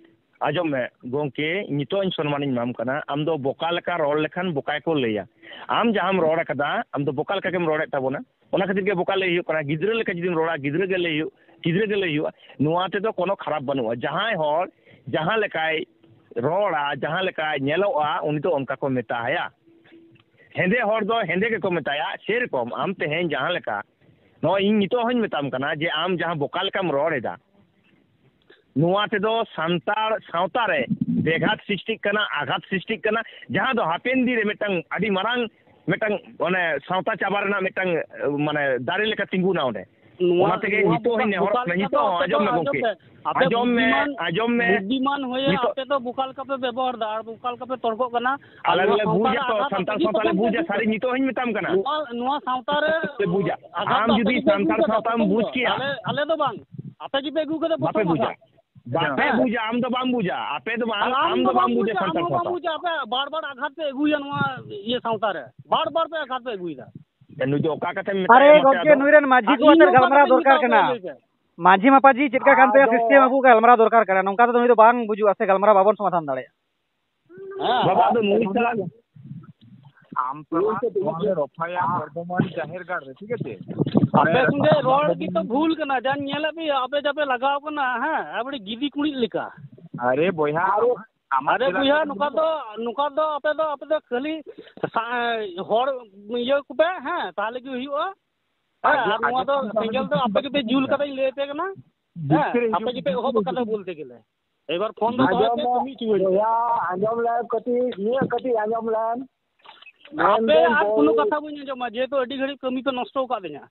ᱟᱸᱡᱚᱢ ᱢᱮ ᱜᱚᱝᱠᱮ, ᱱᱤᱛᱚᱜ ᱤᱧ ᱥᱚᱱᱢᱟᱱᱤᱧ ᱮᱢᱟᱢ ᱠᱟᱱᱟ᱾ ᱟᱢ ᱫᱚ ᱵᱚᱠᱟ ᱞᱮᱠᱟ ᱨᱚᱲ ᱞᱮᱠᱷᱟᱱ ᱵᱚᱠᱟ ᱜᱮᱠᱚ ᱞᱟᱹᱭᱟ᱾ ᱟᱢ ᱡᱟᱦᱟᱸᱢ ᱨᱚᱲ ᱟᱠᱟᱫᱟ, ᱟᱢ ᱫᱚ ᱵᱚᱠᱟ ᱞᱮᱠᱟ ᱜᱮᱢ ᱨᱚᱲᱮᱫ ᱛᱟᱵᱚᱱᱟ᱾ ᱚᱱᱟ ᱠᱷᱟᱹᱛᱤᱨ ᱜᱮ ᱵᱚᱠᱟ ᱞᱟᱹᱭ ᱦᱩᱭᱩᱜ ᱠᱟᱱᱟ᱾ ᱜᱤᱫᱽᱨᱟᱹ ᱞᱮᱠᱟ ᱡᱩᱫᱤᱢ ᱨᱚᱲᱟ, ᱜᱤᱫᱽᱨᱟᱹ ᱜᱮ ᱞᱟᱹᱭ ᱦᱩᱭᱩᱜ, ᱜᱤᱫᱽᱨᱟᱹ ᱜᱮ ᱞᱟᱹᱭ ᱦᱩᱭᱩᱜᱼᱟ᱾ ᱱᱚᱣᱟ ᱛᱮᱫᱚ ᱠᱳᱱᱳ ᱠᱷᱟᱨᱟᱯ ᱵᱟᱹᱱᱩᱜᱼᱟ᱾ ᱡᱟᱦᱟᱸᱭ ᱦᱚᱲ ᱡᱟᱦᱟᱸ ᱞᱮᱠᱟᱭ ᱨᱚᱲᱟ, ᱡᱟᱦᱟᱸ ᱞᱮᱠᱟᱭ ᱧᱮᱞᱚᱜᱼᱟ, ᱩᱱᱤ ᱫᱚ ᱚᱱᱠᱟ ᱠᱚ ᱢᱮᱛᱟᱭᱟ᱾ ᱦᱮᱸᱫᱮ ᱦᱚᱲ ᱫᱚ ᱦᱮᱸᱫᱮ ᱜᱮᱠᱚ ᱢᱮᱛᱟᱭᱟ᱾ ᱥᱮᱨᱚᱠᱚᱢ ᱟᱢ ᱛᱮᱦᱮᱧ ᱡᱟᱦᱟᱸ ᱞᱮᱠᱟ, ᱱᱚᱜᱼᱚᱭ ᱤᱧ ᱱᱤᱛᱚᱜ ᱦᱚᱧ ᱢᱮᱛᱟᱢ ᱠᱟᱱᱟ ᱡᱮ ᱟᱢ ᱡᱟᱦᱟᱸ ᱵᱚᱠᱟ ᱞᱮᱠᱟᱢ ᱨᱚᱲ ᱮᱫᱟ, ᱱᱚᱣᱟ ᱛᱮᱫᱚ ᱥᱟᱱᱛᱟᱲ ᱥᱟᱶᱛᱟ ᱨᱮ ᱵᱮᱜᱷᱟᱛ ᱥᱨᱤᱥᱴᱤᱜ ᱠᱟᱱᱟ, ᱟᱜᱷᱟᱛ ᱥᱨᱤᱥᱴᱤᱜ ᱠᱟᱱᱟ, ᱡᱟᱦᱟᱸ ᱫᱚ ᱦᱟᱯᱮᱱ ᱫᱤᱱ ᱨᱮ ᱢᱤᱫᱴᱟᱝ ᱟᱹᱰᱤ ᱢᱟᱨᱟᱝ ᱢᱤᱫᱴᱟᱝ, ᱚᱱᱮ, ᱥᱟᱶᱛᱟ ᱪᱟᱵᱟ ᱨᱮᱱᱟᱜ ᱢᱤᱫᱴᱟᱝ, ᱢᱟᱱᱮ, ᱫᱟᱨᱮ ᱞᱮᱠᱟ ᱛᱤᱸᱜᱩᱱᱟ ᱚᱸᱰᱮ᱾ ᱱᱚᱣᱟ, ᱚᱱᱟ ᱛᱮᱜᱮ ᱱᱚᱣᱟ ᱱᱤᱛᱚᱜ ᱵᱚᱠᱟ-, ᱦᱚᱧ ᱱᱮᱦᱚᱨᱚᱜ ᱵᱚᱠᱟ ᱠᱟᱱᱟ, ᱞᱮᱠᱟ ᱫᱚ ᱱᱤᱛᱚᱜ ᱦᱚᱸ ᱟᱯᱮ ᱫᱚ, ᱟᱸᱡᱚᱢ ᱢᱮ ᱟᱸᱡᱚᱢ ᱜᱚᱢᱠᱮ, ᱯᱮ, ᱟᱯᱮ ᱟᱸᱡᱚᱢ ᱢᱮ, ᱵᱩᱫᱽᱫᱷᱤᱢᱟᱱ, ᱟᱸᱡᱚᱢ ᱢᱮ, ᱵᱩᱫᱽᱫᱷᱤᱢᱟᱱ ᱱᱤᱛᱚᱜ ᱦᱚᱭᱮ ᱟᱯᱮ ᱫᱚ ᱵᱚᱠᱟ ᱞᱮᱠᱟ ᱯᱮ ᱵᱮᱵᱚᱦᱟᱨ ᱫᱟ, ᱟᱨ ᱵᱚᱠᱟ ᱞᱮᱠᱟ ᱯᱮ ᱛᱚᱨᱠᱚᱜ ᱠᱟᱱᱟ, ᱟᱨ ᱟᱞᱮ ᱱᱚᱣᱟ ᱞᱮ ᱥᱟᱶᱛᱟ ᱵᱩᱡᱟ ᱨᱮ ᱛᱚ, ᱟᱜᱷᱟᱛ ᱥᱟᱱᱛᱟᱲ ᱟᱯᱮ ᱜᱮ ᱥᱟᱶᱛᱟ ᱞᱮ ᱯᱮ ᱵᱩᱡᱟ, ᱥᱟᱹᱨᱤ ᱱᱤᱛᱚᱜ ᱦᱚᱧ ᱢᱮᱛᱟᱢ ᱠᱟᱱᱟ᱾ ᱱᱚᱣᱟ, ᱱᱚᱣᱟ ᱥᱟᱶᱛᱟ ᱨᱮ ᱞᱮ ᱵᱩᱡᱟ᱾ ᱟᱜᱷᱟᱛ ᱟᱢ ᱫᱚ ᱟᱯᱮ ᱡᱩᱫᱤ ᱜᱮᱯᱮ ᱥᱟᱱᱛᱟᱲ ᱟᱹᱜᱩ ᱠᱟᱫᱟ ᱥᱟᱶᱛᱟᱢ ᱯᱨᱚᱛᱷᱚᱢ ᱵᱩᱡᱽ ᱫᱚ᱾ ᱠᱮᱭᱟ, ᱟᱞᱮ, ᱟᱞᱮ ᱫᱚ ᱵᱟᱝ, ᱟᱯᱮ ᱜᱮᱯᱮ ᱟᱹᱜᱩ ᱠᱟᱫᱟ ᱵᱟᱯᱮ ᱯᱨᱚᱛᱷᱚᱢ ᱵᱩᱡᱟ᱾ ᱟᱜᱷᱟᱛ᱾ ᱵᱟᱯᱮ ᱦᱮᱸ᱾ ᱵᱩᱡᱟ, ᱟᱢ ᱫᱚ ᱵᱟᱢ ᱵᱩᱡᱟ, ᱟᱯᱮ ᱫᱚ ᱵᱟᱝ, ᱟᱨ ᱟᱢ ᱟᱢ ᱫᱚ ᱫᱚ ᱵᱟᱢ ᱵᱟᱢ ᱵᱩᱡᱟ ᱵᱩᱡᱟ, ᱟᱢ ᱥᱟᱱᱛᱟᱲ ᱦᱚᱸ ᱵᱟᱢ ᱥᱟᱶᱛᱟ᱾ ᱵᱩᱡᱟ, ᱟᱯᱮ ᱵᱟᱨ ᱵᱟᱨ ᱟᱜᱷᱟᱛ ᱯᱮ ᱟᱹᱜᱩᱭᱟ ᱱᱚᱣᱟ ᱤᱭᱟᱹ ᱥᱟᱶᱛᱟ ᱨᱮ, ᱵᱟᱨ ᱵᱟᱨ ᱯᱮ ᱟᱜᱷᱟᱛ ᱯᱮ ᱟᱹᱜᱩᱭᱮᱫᱟ᱾ ᱱᱩᱭ ᱫᱚ ᱚᱠᱟ ᱠᱟᱛᱮᱢ ᱢᱮᱛᱟᱭᱟ ᱟᱨᱮ ᱢᱟᱥᱮ ᱜᱚᱢᱠᱮ, ᱟᱫᱚ? ᱱᱩᱭ ᱨᱮᱱ ᱢᱟᱹᱡᱷᱤ ᱟᱨ ᱠᱚ ᱤᱧ ᱟᱛᱮ ᱦᱚᱸ ᱜᱟᱞᱢᱟᱨᱟᱣ ᱠᱟᱛᱷᱟᱧ ᱫᱚᱨᱠᱟᱨ ᱢᱮᱛᱟᱣ ᱠᱟᱱᱟ᱾ ᱯᱮᱭᱟ, ᱞᱟᱹᱭ ᱯᱮ᱾ ᱢᱟᱹᱡᱷᱤ ᱢᱟᱯᱟᱡᱷᱤ ᱪᱮᱫ ᱞᱮᱠᱟ ᱠᱟᱱ ᱛᱟᱭᱟ ᱟᱫᱚ system ᱟᱹᱜᱩ ᱜᱟᱞᱢᱟᱨᱟᱣ ᱫᱚᱨᱠᱟᱨ ᱠᱟᱱᱟ᱾ ᱱᱚᱝᱠᱟ ᱛᱮᱫᱚ ᱱᱩᱭ ᱫᱚ ᱵᱟᱝ ᱵᱩᱡᱩᱜᱼᱟ ᱥᱮ ᱜᱟᱞᱢᱟᱨᱟᱣ ᱵᱟᱵᱚᱱ ᱥᱚᱢᱟᱫᱷᱟᱱ ᱫᱟᱲᱮᱭᱟᱜᱼᱟ᱾ ᱦᱮᱸ᱾ ᱵᱟᱵᱟ, ᱟᱫᱚ ᱱᱩᱭ ᱥᱟᱞᱟᱜ ᱟᱢ ᱥᱟᱞᱟᱜ ᱱᱚᱣᱟ ᱞᱮ ᱨᱚᱯᱷᱟᱭᱟ ᱵᱚᱨᱫᱷᱚᱢᱟᱱ ᱡᱟᱦᱮᱨ ᱜᱟᱲ ᱨᱮ, ᱴᱷᱤᱠ ᱟᱪᱷᱮ? ᱟᱯᱮ ᱥᱚᱸᱜᱮ ᱨᱚᱲ ᱜᱮᱛᱚ ᱵᱷᱩᱞ ᱠᱟᱱᱟ, ᱡᱟᱧ ᱧᱮᱞᱮᱫ ᱯᱮᱭᱟ ᱟᱯᱮ ᱡᱟᱯᱮ ᱞᱟᱜᱟᱣ ᱠᱟᱱᱟ, ᱦᱮᱸ, ᱟᱵᱟᱨ ᱜᱤᱫᱤ ᱠᱩᱲᱤᱫ ᱞᱮᱠᱟ᱾ ᱟᱨᱮ ᱵᱚᱭᱦᱟ, ᱟᱢᱟᱜ ᱟᱨᱮ ᱪᱮᱫ ᱵᱚᱭᱦᱟ, ᱞᱟᱜᱟᱣ ᱱᱚᱝᱠᱟ ᱫᱚ, ᱱᱚᱝᱠᱟ ᱫᱚ ᱟᱯᱮ ᱫᱚ, ᱟᱯᱮ ᱫᱚ ᱠᱷᱟᱹᱞᱤ ᱥᱟ-, ᱦᱚᱲ ᱤᱭᱟᱹ ᱠᱚᱯᱮ, ᱦᱮᱸ, ᱛᱟᱦᱞᱮ ᱜᱮ ᱦᱩᱭᱩᱜᱼᱟ᱾ ᱦᱮᱸ, ᱟᱨ ᱟᱨ ᱱᱚᱣᱟ ᱫᱚ ᱟᱨ ᱥᱮᱸᱜᱮᱞ ᱫᱚ ᱟᱯᱮ ᱜᱮᱯᱮ ᱡᱩᱞ ᱠᱟᱫᱟ, ᱤᱧ ᱞᱟᱹᱭ ᱟᱯᱮ ᱠᱟᱱᱟ᱾ ᱦᱮᱸ, ᱵᱷᱤᱛᱨᱤ ᱨᱮ ᱟᱯᱮ ᱦᱤᱡᱩᱜ ᱜᱮᱯᱮ ᱮᱦᱚᱵ ᱠᱟᱫᱟ ᱵᱚᱞᱛᱮ ᱜᱮᱞᱮ᱾ ᱮᱵᱟᱨ ᱯᱷᱳᱱ ᱫᱚ ᱫᱚᱦᱚᱭ ᱯᱮ, ᱟᱸᱡᱚᱢ ᱢᱮ, ᱠᱟᱹᱢᱤ ᱦᱚᱪᱚᱣᱟᱹᱧ ᱯᱮ᱾ ᱵᱚᱭᱦᱟ, ᱟᱸᱡᱚᱢ ᱞᱮᱢ ᱠᱟᱹᱴᱤᱡ, ᱤᱧᱟᱹᱜ ᱠᱟᱹᱴᱤᱡ ᱟᱸᱡᱚᱢ ᱞᱮᱢ᱾ ᱟᱯᱮ ᱢᱮᱱᱫᱟᱹᱧ ᱟᱨ ᱠᱳᱱᱳ ᱵᱚᱭ- ᱠᱟᱛᱷᱟ ᱵᱟᱹᱧ ᱟᱸᱡᱚᱢᱟ, ᱡᱮᱦᱮᱛᱩ ᱟᱹᱰᱤ ᱜᱷᱟᱹᱲᱤᱡ ᱠᱟᱹᱢᱤ ᱯᱮ ᱱᱚᱥᱴᱚ ᱟᱠᱟᱫ ᱛᱤᱧᱟ᱾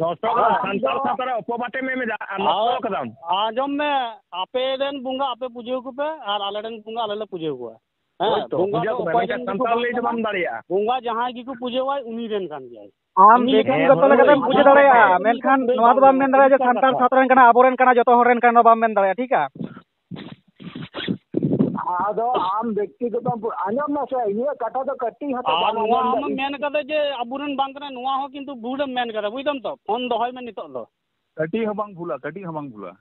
ᱱᱚᱥᱴᱚ ᱠᱟᱫᱟ, ᱟᱢ ᱥᱟᱱᱛᱟᱲ ᱫᱚ ᱥᱟᱶᱛᱟ ᱨᱮ ᱚᱯᱚᱵᱟᱫᱮᱢ ᱮᱢ ᱮᱫᱟ ᱟᱨ ᱱᱚᱥᱴᱚ ᱟᱨ ᱠᱟᱫᱟᱢ᱾ ᱟᱸᱡᱚᱢ ᱢᱮ, ᱟᱯᱮ ᱨᱮᱱ ᱵᱚᱸᱜᱟ ᱟᱯᱮ ᱯᱩᱡᱟᱹ ᱠᱚᱯᱮ ᱟᱨ ᱟᱞᱮ ᱨᱮᱱ ᱵᱚᱸᱜᱟ ᱟᱞᱮ ᱞᱮ ᱯᱩᱡᱟᱹ ᱠᱚᱣᱟ᱾ ᱦᱮᱸ, ᱦᱳᱭ ᱛᱚ, ᱵᱚᱸᱜᱟ ᱯᱩᱡᱟᱹ ᱫᱚ ᱠᱚᱯᱮ, ᱚᱠᱚᱭ ᱢᱮᱱᱠᱷᱟᱱ ᱨᱮᱱ ᱜᱮᱠᱚ ᱥᱟᱱᱛᱟᱲ ᱵᱟᱝ ᱞᱟᱹᱭ ᱫᱚ ᱠᱟᱱᱟ᱾ ᱵᱟᱢ ᱫᱟᱲᱮᱭᱟᱜᱼᱟ᱾ ᱵᱚᱸᱜᱟ ᱡᱟᱦᱟᱸᱭ ᱜᱮᱠᱚ ᱯᱩᱡᱟᱹᱣᱟᱭ, ᱩᱱᱤ ᱨᱮᱱ ᱠᱟᱱ ᱜᱮᱭᱟᱭ᱾ ᱟᱢ ᱩᱱᱤ ᱞᱮᱠᱟᱱ ᱵᱮᱠᱛᱤᱜᱚᱛᱚ ᱦᱮᱸ, ᱞᱮᱠᱟᱛᱮᱢ ᱦᱳᱭ᱾ ᱯᱩᱡᱟᱹ ᱫᱟᱲᱮᱭᱟᱜᱼᱟ, ᱢᱮᱱᱠᱷᱟᱱ ᱱᱚᱣᱟ ᱫᱚ ᱵᱟᱢ ᱢᱮᱱ ᱫᱟᱲᱮᱭᱟᱜᱼᱟ ᱡᱮ ᱥᱟᱱᱛᱟᱲ ᱥᱟᱶᱛᱟ ᱨᱮᱱ ᱠᱟᱱᱟ, ᱟᱵᱚᱨᱮᱱ ᱠᱟᱱᱟ, ᱡᱚᱛᱚ ᱦᱚᱲ ᱨᱮᱱ ᱠᱟᱱᱟ, ᱵᱟᱢ ᱢᱮᱱ ᱫᱟᱲᱮᱭᱟᱜᱼᱟ, ᱴᱷᱤᱠᱟ? ᱟᱫᱚ ᱟᱢ ᱵᱮᱠᱛᱤᱜᱚᱛᱚᱢ ᱯᱩ-, ᱟᱸᱡᱚᱢ ᱢᱮᱥᱮ, ᱤᱧᱟᱹᱜ ᱠᱟᱛᱷᱟ ᱫᱚ ᱠᱟᱹᱴᱤᱡ ᱦᱚᱸᱛᱚ ᱟᱨ ᱵᱟᱢ ᱱᱚᱣᱟ ᱟᱸᱡᱚᱢ ᱟᱢᱮᱢ ᱫᱟᱲᱮᱭᱟᱜᱼᱟ᱾ ᱢᱮᱱ ᱠᱟᱫᱟ ᱡᱮ ᱟᱵᱚᱨᱮᱱ ᱵᱟᱝ ᱠᱟᱱᱟ, ᱱᱚᱣᱟ ᱦᱚᱸ ᱠᱤᱱᱛᱩ ᱵᱷᱩᱞᱮᱢ ᱢᱮᱱ ᱠᱟᱫᱟ, ᱵᱩᱡᱽ ᱫᱟᱢ ᱛᱚ? ᱯᱷᱳᱱ ᱫᱚᱦᱚᱭ ᱢᱮ ᱱᱤᱛᱚᱜ ᱫᱚ᱾ ᱠᱟᱹᱴᱤᱡ ᱦᱚᱸ ᱵᱟᱝ ᱵᱷᱩᱞᱟ, ᱠᱟᱹᱴᱤᱡ ᱦᱚᱸ ᱵᱟᱝ ᱵᱷᱩᱞᱟ᱾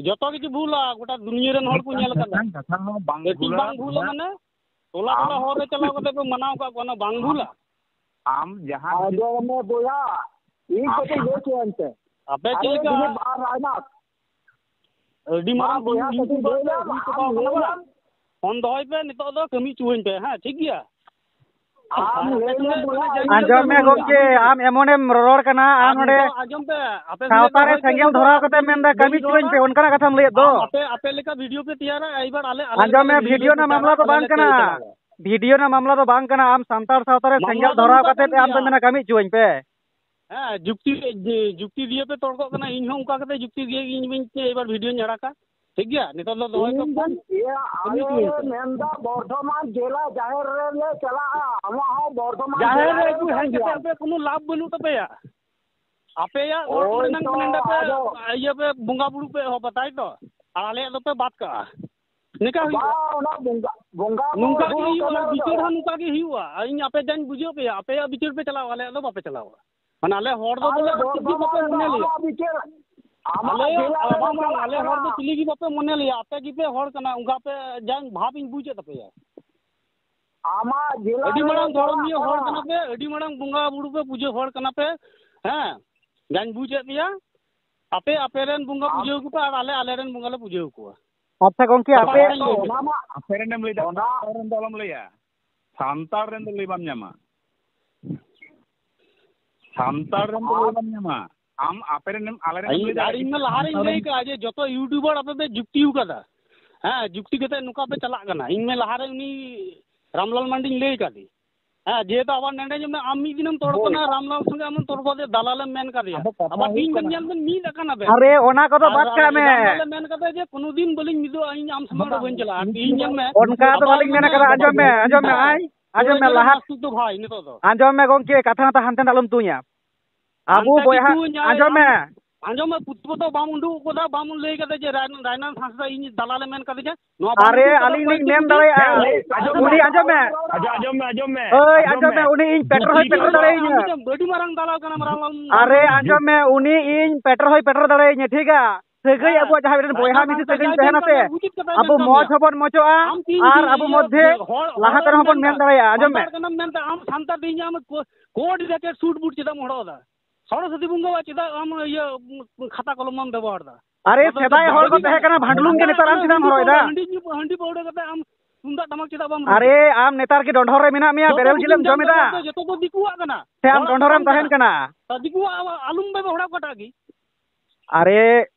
ᱡᱚᱛᱚ ᱠᱤᱪᱷᱩ ᱵᱷᱩᱞᱟ, ᱜᱚᱴᱟ ᱫᱩᱱᱤᱭᱟᱹ ᱨᱮᱱ ᱦᱚᱲ ᱠᱚ ᱧᱮᱞ ᱠᱟᱫᱟ᱾ ᱢᱤᱫᱴᱟᱝ ᱠᱟᱛᱷᱟ ᱦᱚᱸ ᱵᱟᱝ ᱠᱟᱹᱴᱤᱡ ᱵᱷᱩᱞᱟ, ᱵᱟᱝ ᱵᱷᱩᱞᱟ ᱵᱷᱩᱞᱟ᱾ ᱢᱟᱱᱮ? ᱴᱚᱞᱟ ᱴᱚᱞᱟ ᱟᱢ ᱦᱚᱨ ᱨᱮ ᱪᱟᱞᱟᱣ ᱠᱟᱛᱮ ᱯᱮ ᱢᱟᱱᱟᱣ ᱠᱟᱜ ᱠᱚᱣᱟ, ᱚᱱᱟ ᱵᱟᱝ ᱵᱷᱩᱞᱟ? ᱟᱢ ᱡᱟᱦᱟᱸ ᱟᱸᱡᱚᱢ ᱢᱮ ᱵᱚᱭᱦᱟ, ᱤᱧ ᱟᱢ ᱠᱟᱹᱴᱤᱡ ᱞᱟᱹᱭ ᱦᱚᱪᱚᱭᱟᱹᱧ ᱯᱮ᱾ ᱟᱯᱮ ᱪᱮᱫ ᱟᱨᱮ ᱞᱮᱠᱟ? ᱫᱤᱞᱤᱯ ᱟᱨ ᱨᱟᱭᱱᱟᱛᱷ᱾ ᱟᱹᱰᱤ ᱢᱟᱨᱟᱝ ᱢᱟ ᱵᱚᱭᱦᱟ ᱵᱩᱨᱩ ᱠᱟᱹᱴᱤᱡ ᱞᱟᱹᱭ ᱞᱮᱢ, ᱦᱩᱭ ᱪᱟᱵᱟᱣ ᱟᱢ ᱠᱟᱱᱟ ᱞᱟᱹᱭ ᱵᱟᱝ? ᱞᱮᱢ᱾ ᱯᱷᱳᱱ ᱫᱚᱦᱚᱭ ᱯᱮ, ᱱᱤᱛᱚᱜ ᱫᱚ ᱠᱟᱹᱢᱤ ᱦᱚᱪᱚᱣᱟᱹᱧ ᱯᱮ, ᱦᱮᱸ, ᱴᱷᱤᱠ ᱜᱮᱭᱟ? ᱟᱢ ᱟᱨ ᱟᱯᱮ ᱞᱟᱹᱭ ᱥᱚᱸᱜᱮ ᱞᱮᱢ ᱵᱚᱭᱦᱟ, ᱢᱟᱱᱮ ᱤᱧ ᱡᱟᱹᱱᱤᱡ ᱟᱸᱡᱚᱢ ᱢᱮ ᱠᱟᱹᱢᱤ ᱜᱚᱢᱠᱮ, ᱦᱩᱭᱩᱜᱼᱟ᱾ ᱟᱢ ᱮᱢᱚᱱᱮᱢ ᱨᱚᱲ ᱠᱟᱱᱟ, ᱟᱨ ᱟᱢ ᱱᱚᱰᱮ ᱱᱤᱛᱚᱜ ᱟᱸᱡᱚᱢ ᱯᱮ, ᱟᱯᱮ ᱥᱚᱸᱜᱮ ᱥᱟᱶᱛᱟ ᱨᱮ ᱫᱚᱦᱚᱭ ᱯᱮ, ᱥᱮᱸᱜᱮᱞ ᱤᱧ ᱫᱚ ᱫᱷᱚᱨᱟᱣ ᱠᱟᱛᱮ ᱢᱮᱱᱫᱟ ᱠᱟᱹᱢᱤ ᱵᱟᱹᱧ ᱦᱚᱪᱚᱣᱟᱹᱧ ᱨᱚᱲᱟ᱾ ᱯᱮ, ᱚᱱᱠᱟᱱᱟᱜ ᱠᱟᱛᱷᱟᱢ ᱞᱟᱹᱭᱮᱫ ᱫᱚ᱾ ᱟᱢ ᱟᱯᱮ, ᱟᱯᱮ ᱞᱮᱠᱟ ᱵᱷᱤᱰᱤᱭᱳ ᱯᱮ ᱛᱮᱭᱟᱨᱟ, ᱮᱭᱵᱟᱨ ᱟᱞᱮ, ᱟᱞᱮ ᱟᱸᱡᱚᱢ ᱞᱮᱠᱟ ᱢᱮ, ᱵᱷᱤᱰᱤᱭᱳ ᱵᱷᱤᱰᱤᱭᱳ ᱨᱮᱱᱟᱜ ᱛᱮᱭᱟᱨᱟ, ᱢᱟᱢᱞᱟ ᱫᱚ ᱟᱞᱮ ᱵᱟᱝ ᱞᱮ ᱠᱟᱱᱟ᱾ ᱛᱮᱭᱟᱨᱟ᱾ ᱵᱷᱤᱰᱤᱭᱳ ᱨᱮᱱᱟᱜ ᱢᱟᱢᱞᱟ ᱫᱚ ᱵᱟᱝ ᱠᱟᱱᱟ, ᱟᱢ ᱥᱟᱱᱛᱟᱲ ᱥᱟᱶᱛᱟ ᱨᱮ ᱢᱟᱢᱞᱟ ᱥᱮᱸᱜᱮᱞ ᱫᱚ ᱫᱷᱚᱨᱟᱣ ᱱᱚᱝᱠᱟ ᱠᱟᱛᱮ ᱠᱟᱱ ᱟᱢ ᱜᱮᱭᱟ᱾ ᱫᱚᱢ ᱢᱮᱱᱟ ᱠᱟᱹᱢᱤ ᱦᱚᱪᱚᱣᱟᱹᱧ ᱯᱮ᱾ ᱦᱮᱸ, ᱡᱩᱠᱛᱤ, ᱡᱩᱠᱛᱤ ᱫᱤᱭᱮ ᱯᱮ ᱛᱚᱨᱠᱚᱜ ᱠᱟᱱᱟ, ᱤᱧ ᱦᱚᱸ ᱚᱱᱠᱟ ᱠᱟᱛᱮ ᱡᱩᱠᱛᱤ ᱫᱤᱭᱮ ᱤᱧ ᱵᱟᱹᱧ ᱮᱵᱟᱨ ᱵᱷᱤᱰᱤᱭᱳᱧ ᱟᱲᱟᱜᱟ, ᱴᱷᱤᱠ ᱜᱮᱭᱟ? ᱱᱤᱛᱚᱜ ᱫᱚ ᱫᱚᱦᱚᱭ ᱤᱧ ᱯᱮ ᱫᱚᱧ ᱯᱷᱳᱱ, ᱤᱭᱟᱹ, ᱠᱟᱹᱢᱤ ᱟᱞᱮ ᱦᱚᱪᱚᱭ ᱯᱮ᱾ ᱢᱮᱱᱫᱟ ᱵᱚᱨᱫᱷᱚᱢᱟᱱ ᱡᱮᱞᱟ ᱡᱟᱦᱮᱨ ᱨᱮᱞᱮ ᱪᱟᱞᱟᱜᱼᱟ, ᱟᱢᱟᱜ ᱦᱚᱸ ᱵᱚᱨᱫᱷᱚᱢᱟᱱ ᱡᱟᱦᱮᱨ ᱡᱮᱞᱟ ᱨᱮ ᱨᱮ ᱮᱠᱴᱩ ᱠᱟᱱ ᱦᱮᱡ ᱠᱟᱛᱮ ᱜᱮᱭᱟ᱾ ᱟᱯᱮ ᱠᱳᱱᱳ ᱞᱟᱵᱷ ᱵᱟᱹᱱᱩᱜ ᱛᱟᱯᱮᱭᱟ᱾ ᱟᱯᱮᱭᱟᱜ ᱨᱳᱰ ᱳᱭ ᱢᱮᱱᱟᱜ ᱛᱚ, ᱱᱚᱰᱮ ᱯᱮ ᱟᱫᱚ ᱤᱭᱟᱹ ᱯᱮ ᱵᱚᱸᱜᱟ ᱵᱩᱨᱩ ᱯᱮ ᱮᱦᱚᱵᱟ, ᱛᱟᱭ ᱛᱚ? ᱟᱨ ᱟᱞᱮᱭᱟᱜ ᱫᱚᱯᱮ ᱵᱟᱫ ᱠᱟᱜᱼᱟ᱾ ᱱᱤᱝᱠᱟ ᱦᱩᱭᱩᱜᱼᱟ᱾ ᱵᱟᱝ, ᱚᱱᱟ ᱵᱚᱸᱜᱟ, ᱵᱚᱸᱜᱟ ᱱᱚᱝᱠᱟ ᱵᱩᱨᱩ ᱜᱮ ᱠᱟᱱᱟ ᱦᱩᱭᱩᱜᱼᱟ, ᱛᱚ᱾ ᱵᱤᱪᱟᱹᱨ ᱦᱚᱸ ᱱᱚᱝᱠᱟ ᱜᱮ ᱦᱩᱭᱩᱜᱼᱟ᱾ ᱤᱧ ᱟᱯᱮ ᱡᱟᱧ ᱵᱩᱡᱷᱟᱹᱣ ᱯᱮᱭᱟ, ᱟᱯᱮᱭᱟᱜ ᱵᱤᱪᱟᱹᱨ ᱯᱮ ᱪᱟᱞᱟᱣᱟ, ᱟᱞᱮᱭᱟᱜ ᱫᱚ ᱵᱟᱯᱮ ᱪᱟᱞᱟᱣᱟ᱾ ᱢᱟᱱᱮ ᱟᱞᱮ ᱦᱚᱲ ᱫᱚ ᱟᱨ ᱵᱚᱞᱮ ᱵᱚ-, ᱪᱮᱫ ᱜᱮ ᱵᱟᱯᱮ ᱵᱟᱵᱟ, ᱢᱚᱱᱮ ᱞᱮᱭᱟ᱾ ᱟᱢᱟᱜ ᱵᱤᱪᱟᱹᱨ ᱟᱞᱮ, ᱟᱢᱟᱜ ᱵᱟᱝ, ᱵᱟᱝ, ᱪᱟᱞᱟᱜ ᱟᱞᱮ ᱦᱚᱲ ᱫᱚ ᱠᱟᱱᱟ᱾ ᱪᱤᱞᱤ ᱜᱮ ᱵᱟᱯᱮ ᱢᱚᱱᱮ ᱞᱮᱭᱟ, ᱟᱯᱮ ᱜᱮᱯᱮ ᱦᱚᱲ ᱠᱟᱱᱟ, ᱚᱱᱠᱟ ᱯᱮ ᱡᱟᱧ ᱵᱷᱟᱵᱽ ᱤᱧ ᱵᱩᱡᱮᱫ ᱛᱟᱯᱮᱭᱟ᱾ ᱟᱢᱟᱜ ᱡᱮᱞᱟ ᱟᱹᱰᱤ ᱨᱮ ᱢᱟᱨᱟᱝ ᱪᱟᱞᱟᱜ ᱫᱷᱚᱨᱚᱢᱤᱭᱟᱹ ᱦᱚᱲ ᱠᱟᱱᱟ᱾ ᱠᱟᱱᱟ ᱯᱮ, ᱟᱹᱰᱤ ᱢᱟᱨᱟᱝ ᱵᱚᱸᱜᱟ ᱵᱩᱨᱩ ᱯᱮ ᱯᱩᱡᱟᱹ ᱦᱚᱲ ᱠᱟᱱᱟ ᱯᱮ, ᱦᱮᱸ, ᱡᱟᱧ ᱵᱩᱡᱮᱫ ᱯᱮᱭᱟ᱾ ᱟᱯᱮ ᱟᱯᱮ ᱨᱮᱱ ᱵᱚᱸᱜᱟ ᱟᱢ ᱯᱩᱡᱟᱹ ᱠᱚᱯᱮ ᱟᱨ ᱟᱞᱮ ᱟᱞᱮ ᱨᱮᱱ ᱵᱚᱸᱜᱟ ᱞᱮ ᱯᱩᱡᱟᱹ ᱠᱚᱣᱟ᱾ ᱟᱪᱪᱷᱟ ᱜᱚᱝᱠᱮ, ᱟᱯᱮ ᱵᱟᱠᱷᱟᱡ ᱫᱚ ᱚᱱᱟ ᱢᱟ ᱟᱯᱮ ᱨᱮᱱᱮᱢ ᱞᱟᱹᱭ ᱫᱟ, ᱚᱱᱟ ᱥᱟᱱᱛᱟᱲ ᱨᱮᱱ ᱫᱚ ᱟᱞᱚᱢ ᱞᱟᱹᱭᱟ᱾ ᱥᱟᱱᱛᱟᱲ ᱨᱮᱱ ᱫᱚ ᱞᱟᱹᱭ ᱵᱟᱢ ᱧᱟᱢᱟ᱾ ᱥᱟᱱᱛᱟᱲ ᱨᱮᱱ ᱫᱚ ᱞᱟᱹᱭ ᱟᱢ ᱵᱟᱢ ᱧᱟᱢᱟ᱾ ᱟᱢ ᱟᱯᱮ ᱨᱮᱱᱮᱢ, ᱟᱞᱮ ᱨᱮᱱᱮᱢ ᱤᱧ, ᱞᱟᱹᱭ ᱫᱟ, ᱟᱨ ᱤᱧ ᱢᱟ ᱞᱟᱦᱟ ᱨᱮᱧ ᱥᱟᱱᱛᱟᱲ ᱞᱟᱹᱭ ᱨᱮᱱ ᱠᱟᱜᱼᱟ ᱡᱮ ᱡᱚᱛᱚ YouTuber ᱟᱯᱮ ᱯᱮ ᱡᱩᱠᱛᱤ ᱟᱠᱟᱫᱟ᱾ ᱦᱮᱸ, ᱡᱩᱠᱛᱤ ᱠᱟᱛᱮ ᱱᱚᱝᱠᱟ ᱯᱮ ᱪᱟᱞᱟᱜ ᱠᱟᱱᱟ᱾ ᱤᱧ ᱢᱟ ᱞᱟᱦᱟ ᱨᱮ ᱩᱱᱤ ᱨᱟᱢᱞᱟᱞ ᱢᱟᱱᱰᱤᱧ ᱞᱟᱹᱭ ᱠᱟᱫᱮ᱾ ᱦᱮᱸ, ᱡᱮᱦᱮᱛᱩ ᱟᱵᱟᱨ ᱱᱚᱰᱮ ᱧᱮᱞ ᱢᱮ, ᱟᱢ ᱢᱤᱫ ᱫᱤᱱᱮᱢ ᱛᱚᱲ ᱦᱳᱭ᱾ ᱠᱟᱱᱟ, ᱨᱟᱢᱞᱟᱞ ᱥᱚᱸᱜᱮ ᱟᱢᱮᱢ ᱛᱚᱲ ᱠᱟᱫᱮᱭᱟ, ᱫᱟᱞᱟᱞᱮᱢ ᱢᱮᱱ ᱠᱟᱫᱮᱭᱟ᱾ ᱟᱫᱚ ᱠᱟᱛᱷᱟ ᱟᱵᱟᱨ ᱦᱩᱭᱩᱜ ᱛᱤᱦᱤᱧ ᱵᱮᱱ ᱠᱟᱱᱟ᱾ ᱧᱮᱞ ᱵᱮᱱ ᱢᱤᱫ ᱟᱠᱟᱱᱟ ᱵᱮᱱ᱾ ᱟᱨᱮ, ᱚᱱᱟ ᱠᱚᱫᱚ ᱟᱨ ᱵᱟᱫ ᱠᱟᱜ ᱢᱮ᱾ ᱨᱟᱢᱞᱟᱞᱮ ᱢᱮᱱ ᱠᱟᱫᱟ ᱡᱮ ᱠᱳᱱᱳ ᱫᱤᱱ ᱵᱟᱹᱞᱤᱧ ᱢᱤᱫᱚᱜᱼᱟ, ᱤᱧ ᱟᱢ ᱥᱟᱢᱟᱝ ᱨᱮ ᱵᱟᱹᱧ ᱪᱟᱞᱟᱜᱼᱟ᱾ ᱟᱨ ᱛᱤᱦᱤᱧ ᱧᱮᱞ ᱢᱮ, ᱚᱱᱠᱟ ᱫᱚ ᱟᱵᱟᱨ ᱵᱟᱹᱞᱤᱧ ᱢᱮᱱ ᱢᱟᱱᱮ ᱠᱟᱫᱟ, ᱟᱸᱡᱚᱢ ᱢᱮ, ᱟᱸᱡᱚᱢ ᱢᱮ, ᱟᱭ᱾ ᱟᱸᱡᱚᱢ ᱢᱮ, ᱡᱳᱨᱮ ᱡᱳᱨᱮ ᱞᱟᱦᱟ᱾ ᱢᱟᱥᱛᱩᱠ ᱫᱚ ᱵᱷᱟᱭ ᱱᱤᱛᱚᱜ ᱫᱚ᱾ ᱟᱸᱡᱚᱢ ᱢᱮ ᱜᱚᱝᱠᱮ, ᱠᱟᱛᱷᱟ ᱢᱟᱛᱚ ᱦᱟᱱᱛᱮ ᱱᱟᱛᱮ ᱟᱞᱚᱢ ᱛᱩᱧᱟ᱾ ᱟᱵᱚ ᱦᱟᱱᱛᱮ ᱵᱚᱭᱦᱟ, ᱠᱤᱪᱷᱩ ᱧᱟᱭ ᱟᱸᱡᱚᱢ ᱢᱮ᱾ ᱟᱢ ᱟᱸᱡᱚᱢ ᱢᱮ, ᱯᱩᱛᱷᱤ ᱯᱚᱛᱚᱵ ᱵᱟᱢ ᱩᱰᱩᱠ ᱠᱟᱫᱟ, ᱵᱟᱢ ᱞᱟᱹᱭ ᱠᱟᱫᱟ ᱡᱮ ᱨᱟᱭ-, ᱨᱟᱭᱱᱟᱛᱷ ᱦᱟᱸᱥᱫᱟ ᱤᱧ ᱫᱟᱞᱟᱞᱮ ᱢᱮᱱ ᱠᱟᱫᱤᱧᱟ᱾ ᱱᱚᱣᱟ ᱵᱟᱢ ᱟᱨᱮ, ᱩᱰᱩᱠ ᱠᱟᱫᱟ, ᱟᱹᱞᱤᱧ ᱚᱠᱚᱭ ᱞᱤᱧ ᱢᱮᱱ ᱪᱮᱫ ᱫᱟᱲᱮᱭᱟᱜᱼᱟ᱾ ᱩᱱᱤ ᱟᱸᱡᱚᱢ ᱢᱮ᱾ ᱟᱪᱪᱷᱟ, ᱟᱸᱡᱚᱢ ᱢᱮ, ᱟᱸᱡᱚᱢ ᱢᱮ, ᱦᱳᱭ, ᱟᱸᱡᱚᱢ ᱟᱸᱡᱚᱢ ᱢᱮ᱾ ᱢᱮ, ᱩᱱᱤ ᱤᱧ ᱯᱮᱴᱨᱳᱞ ᱦᱚᱸᱭ ᱯᱮᱴᱨᱳᱞ ᱫᱟᱲᱮᱭᱟᱹᱧᱟ᱾ ᱟᱢ ᱢᱤᱫᱴᱮᱱ ᱟᱹᱰᱤ ᱢᱟᱨᱟᱝ ᱫᱟᱞᱟᱞ ᱠᱟᱱᱟᱢ, ᱨᱟᱢᱞᱟᱞ ᱢᱟᱱᱰᱤ᱾ ᱟᱨᱮ, ᱟᱸᱡᱚᱢ ᱢᱮ, ᱩᱱᱤ ᱤᱧ ᱯᱮᱴᱨᱳᱞ ᱦᱚᱸᱭ ᱯᱮᱴᱨᱳᱞ ᱫᱟᱲᱮᱭᱟᱹᱧᱟ, ᱴᱷᱤᱠ ᱜᱮᱭᱟ? ᱥᱟᱹᱜᱟᱹᱭ ᱦᱮᱸ᱾ ᱟᱵᱚᱣᱟᱜ ᱡᱟᱦᱟᱸ ᱢᱤᱫᱴᱮᱱ ᱵᱚᱭᱦᱟ ᱨᱟᱭᱱᱟᱛᱷ ᱢᱤᱥᱤ ᱦᱟᱸᱥᱫᱟ ᱥᱟᱹᱜᱟᱹᱭ ᱡᱟᱭᱜᱟ ᱛᱟᱦᱮᱱᱟ ᱥᱮ, ᱠᱟᱱᱟ, ᱩᱪᱤᱛ ᱠᱟᱛᱷᱟᱭ ᱟᱵᱚ ᱢᱮᱱ ᱠᱟᱜ ᱢᱚᱡᱽ ᱢᱮᱭᱟ᱾ ᱦᱚᱸᱵᱚᱱ ᱢᱚᱡᱚᱜᱼᱟ, ᱟᱢ ᱛᱤᱦᱤᱧ ᱟᱨ ᱡᱩᱫᱤ ᱟᱵᱚ ᱤᱭᱟᱹ ᱢᱚᱫᱽᱫᱷᱮ ᱦᱚᱲ, ᱞᱟᱦᱟ ᱦᱚᱲᱮᱢ ᱠᱚᱨᱮ ᱦᱚᱸᱵᱚᱱ ᱢᱮᱱᱫᱟ, ᱢᱮᱱ ᱫᱟᱲᱮᱭᱟᱜᱼᱟ᱾ ᱟᱸᱡᱚᱢ ᱢᱮ᱾ ᱥᱟᱱᱛᱟᱲ ᱠᱟᱱᱟᱢ ᱢᱮᱱᱫᱟ, ᱟᱢ ᱥᱟᱱᱛᱟᱲ ᱛᱤᱦᱤᱧ ᱟᱢ ᱠᱳ-, ᱠᱳᱰ ᱡᱮᱠᱮᱴ ᱥᱩᱴ ᱵᱩᱴ ᱪᱮᱫᱟᱜ ᱮᱢ ᱦᱚᱨᱚᱜ ᱮᱫᱟ? ᱥᱚᱨᱚᱥᱚᱛᱤ ᱵᱚᱸᱜᱟᱣᱟᱜ ᱪᱮᱫᱟᱜ ᱟᱢ ᱤᱭᱟᱹ ᱠᱷᱟᱛᱟ ᱠᱚᱞᱚᱢ ᱵᱟᱢ ᱵᱮᱵᱚᱦᱟᱨ ᱮᱫᱟ? ᱟᱨᱮ, ᱟᱫᱚ ᱥᱮᱫᱟᱭ ᱦᱚᱲ ᱠᱚ ᱦᱟᱺᱰᱤ ᱛᱟᱦᱮᱸ ᱠᱟᱱᱟ, ᱵᱷᱟᱸᱰᱞᱩᱢ ᱜᱮ ᱱᱮᱛᱟᱨ ᱟᱢ ᱦᱟᱺᱰᱤ ᱪᱮᱫᱟᱜ ᱮᱢ ᱦᱚᱨᱚᱜ ᱯᱟᱹᱣᱨᱟᱹ, ᱮᱫᱟ? ᱦᱟᱺᱰᱤ ᱧᱩ, ᱦᱟᱺᱰᱤ ᱯᱟᱹᱣᱨᱟᱹ ᱠᱟᱛᱮ ᱟᱢ ᱛᱩᱢᱫᱟᱜ ᱴᱟᱢᱟᱠ ᱪᱮᱫᱟᱜ ᱵᱟᱢ ᱨᱩᱭ ᱟᱨᱮ, ᱮᱫᱟ? ᱟᱢ ᱱᱮᱛᱟᱨ ᱠᱤ ᱰᱚᱸᱰᱷᱚᱨ ᱨᱮ ᱢᱮᱱᱟᱜ ᱢᱮᱭᱟ, ᱡᱚᱛᱚ ᱵᱮᱨᱮᱞ ᱠᱤᱪᱷᱩᱢ ᱡᱤᱞᱮᱢ ᱡᱚᱢ ᱡᱚᱢ ᱮᱫᱟ? ᱮᱫᱟ, ᱡᱚᱛᱚ ᱠᱚ ᱫᱤᱠᱩᱣᱟᱜ ᱠᱟᱱᱟ᱾ ᱥᱮ ᱟᱢ ᱦᱚᱲᱟᱜ ᱰᱚᱸᱰᱷᱚᱨ ᱨᱮᱢ ᱠᱟᱱᱟ᱾ ᱛᱟᱦᱮᱸᱱ ᱠᱟᱱᱟ? ᱟᱨ ᱫᱤᱠᱩᱣᱟᱜ ᱟᱞᱚᱢ ᱵᱮᱵᱚᱦᱟᱨᱟ ᱚᱠᱟᱴᱟᱜ ᱜᱮ᱾ ᱟᱨᱮ,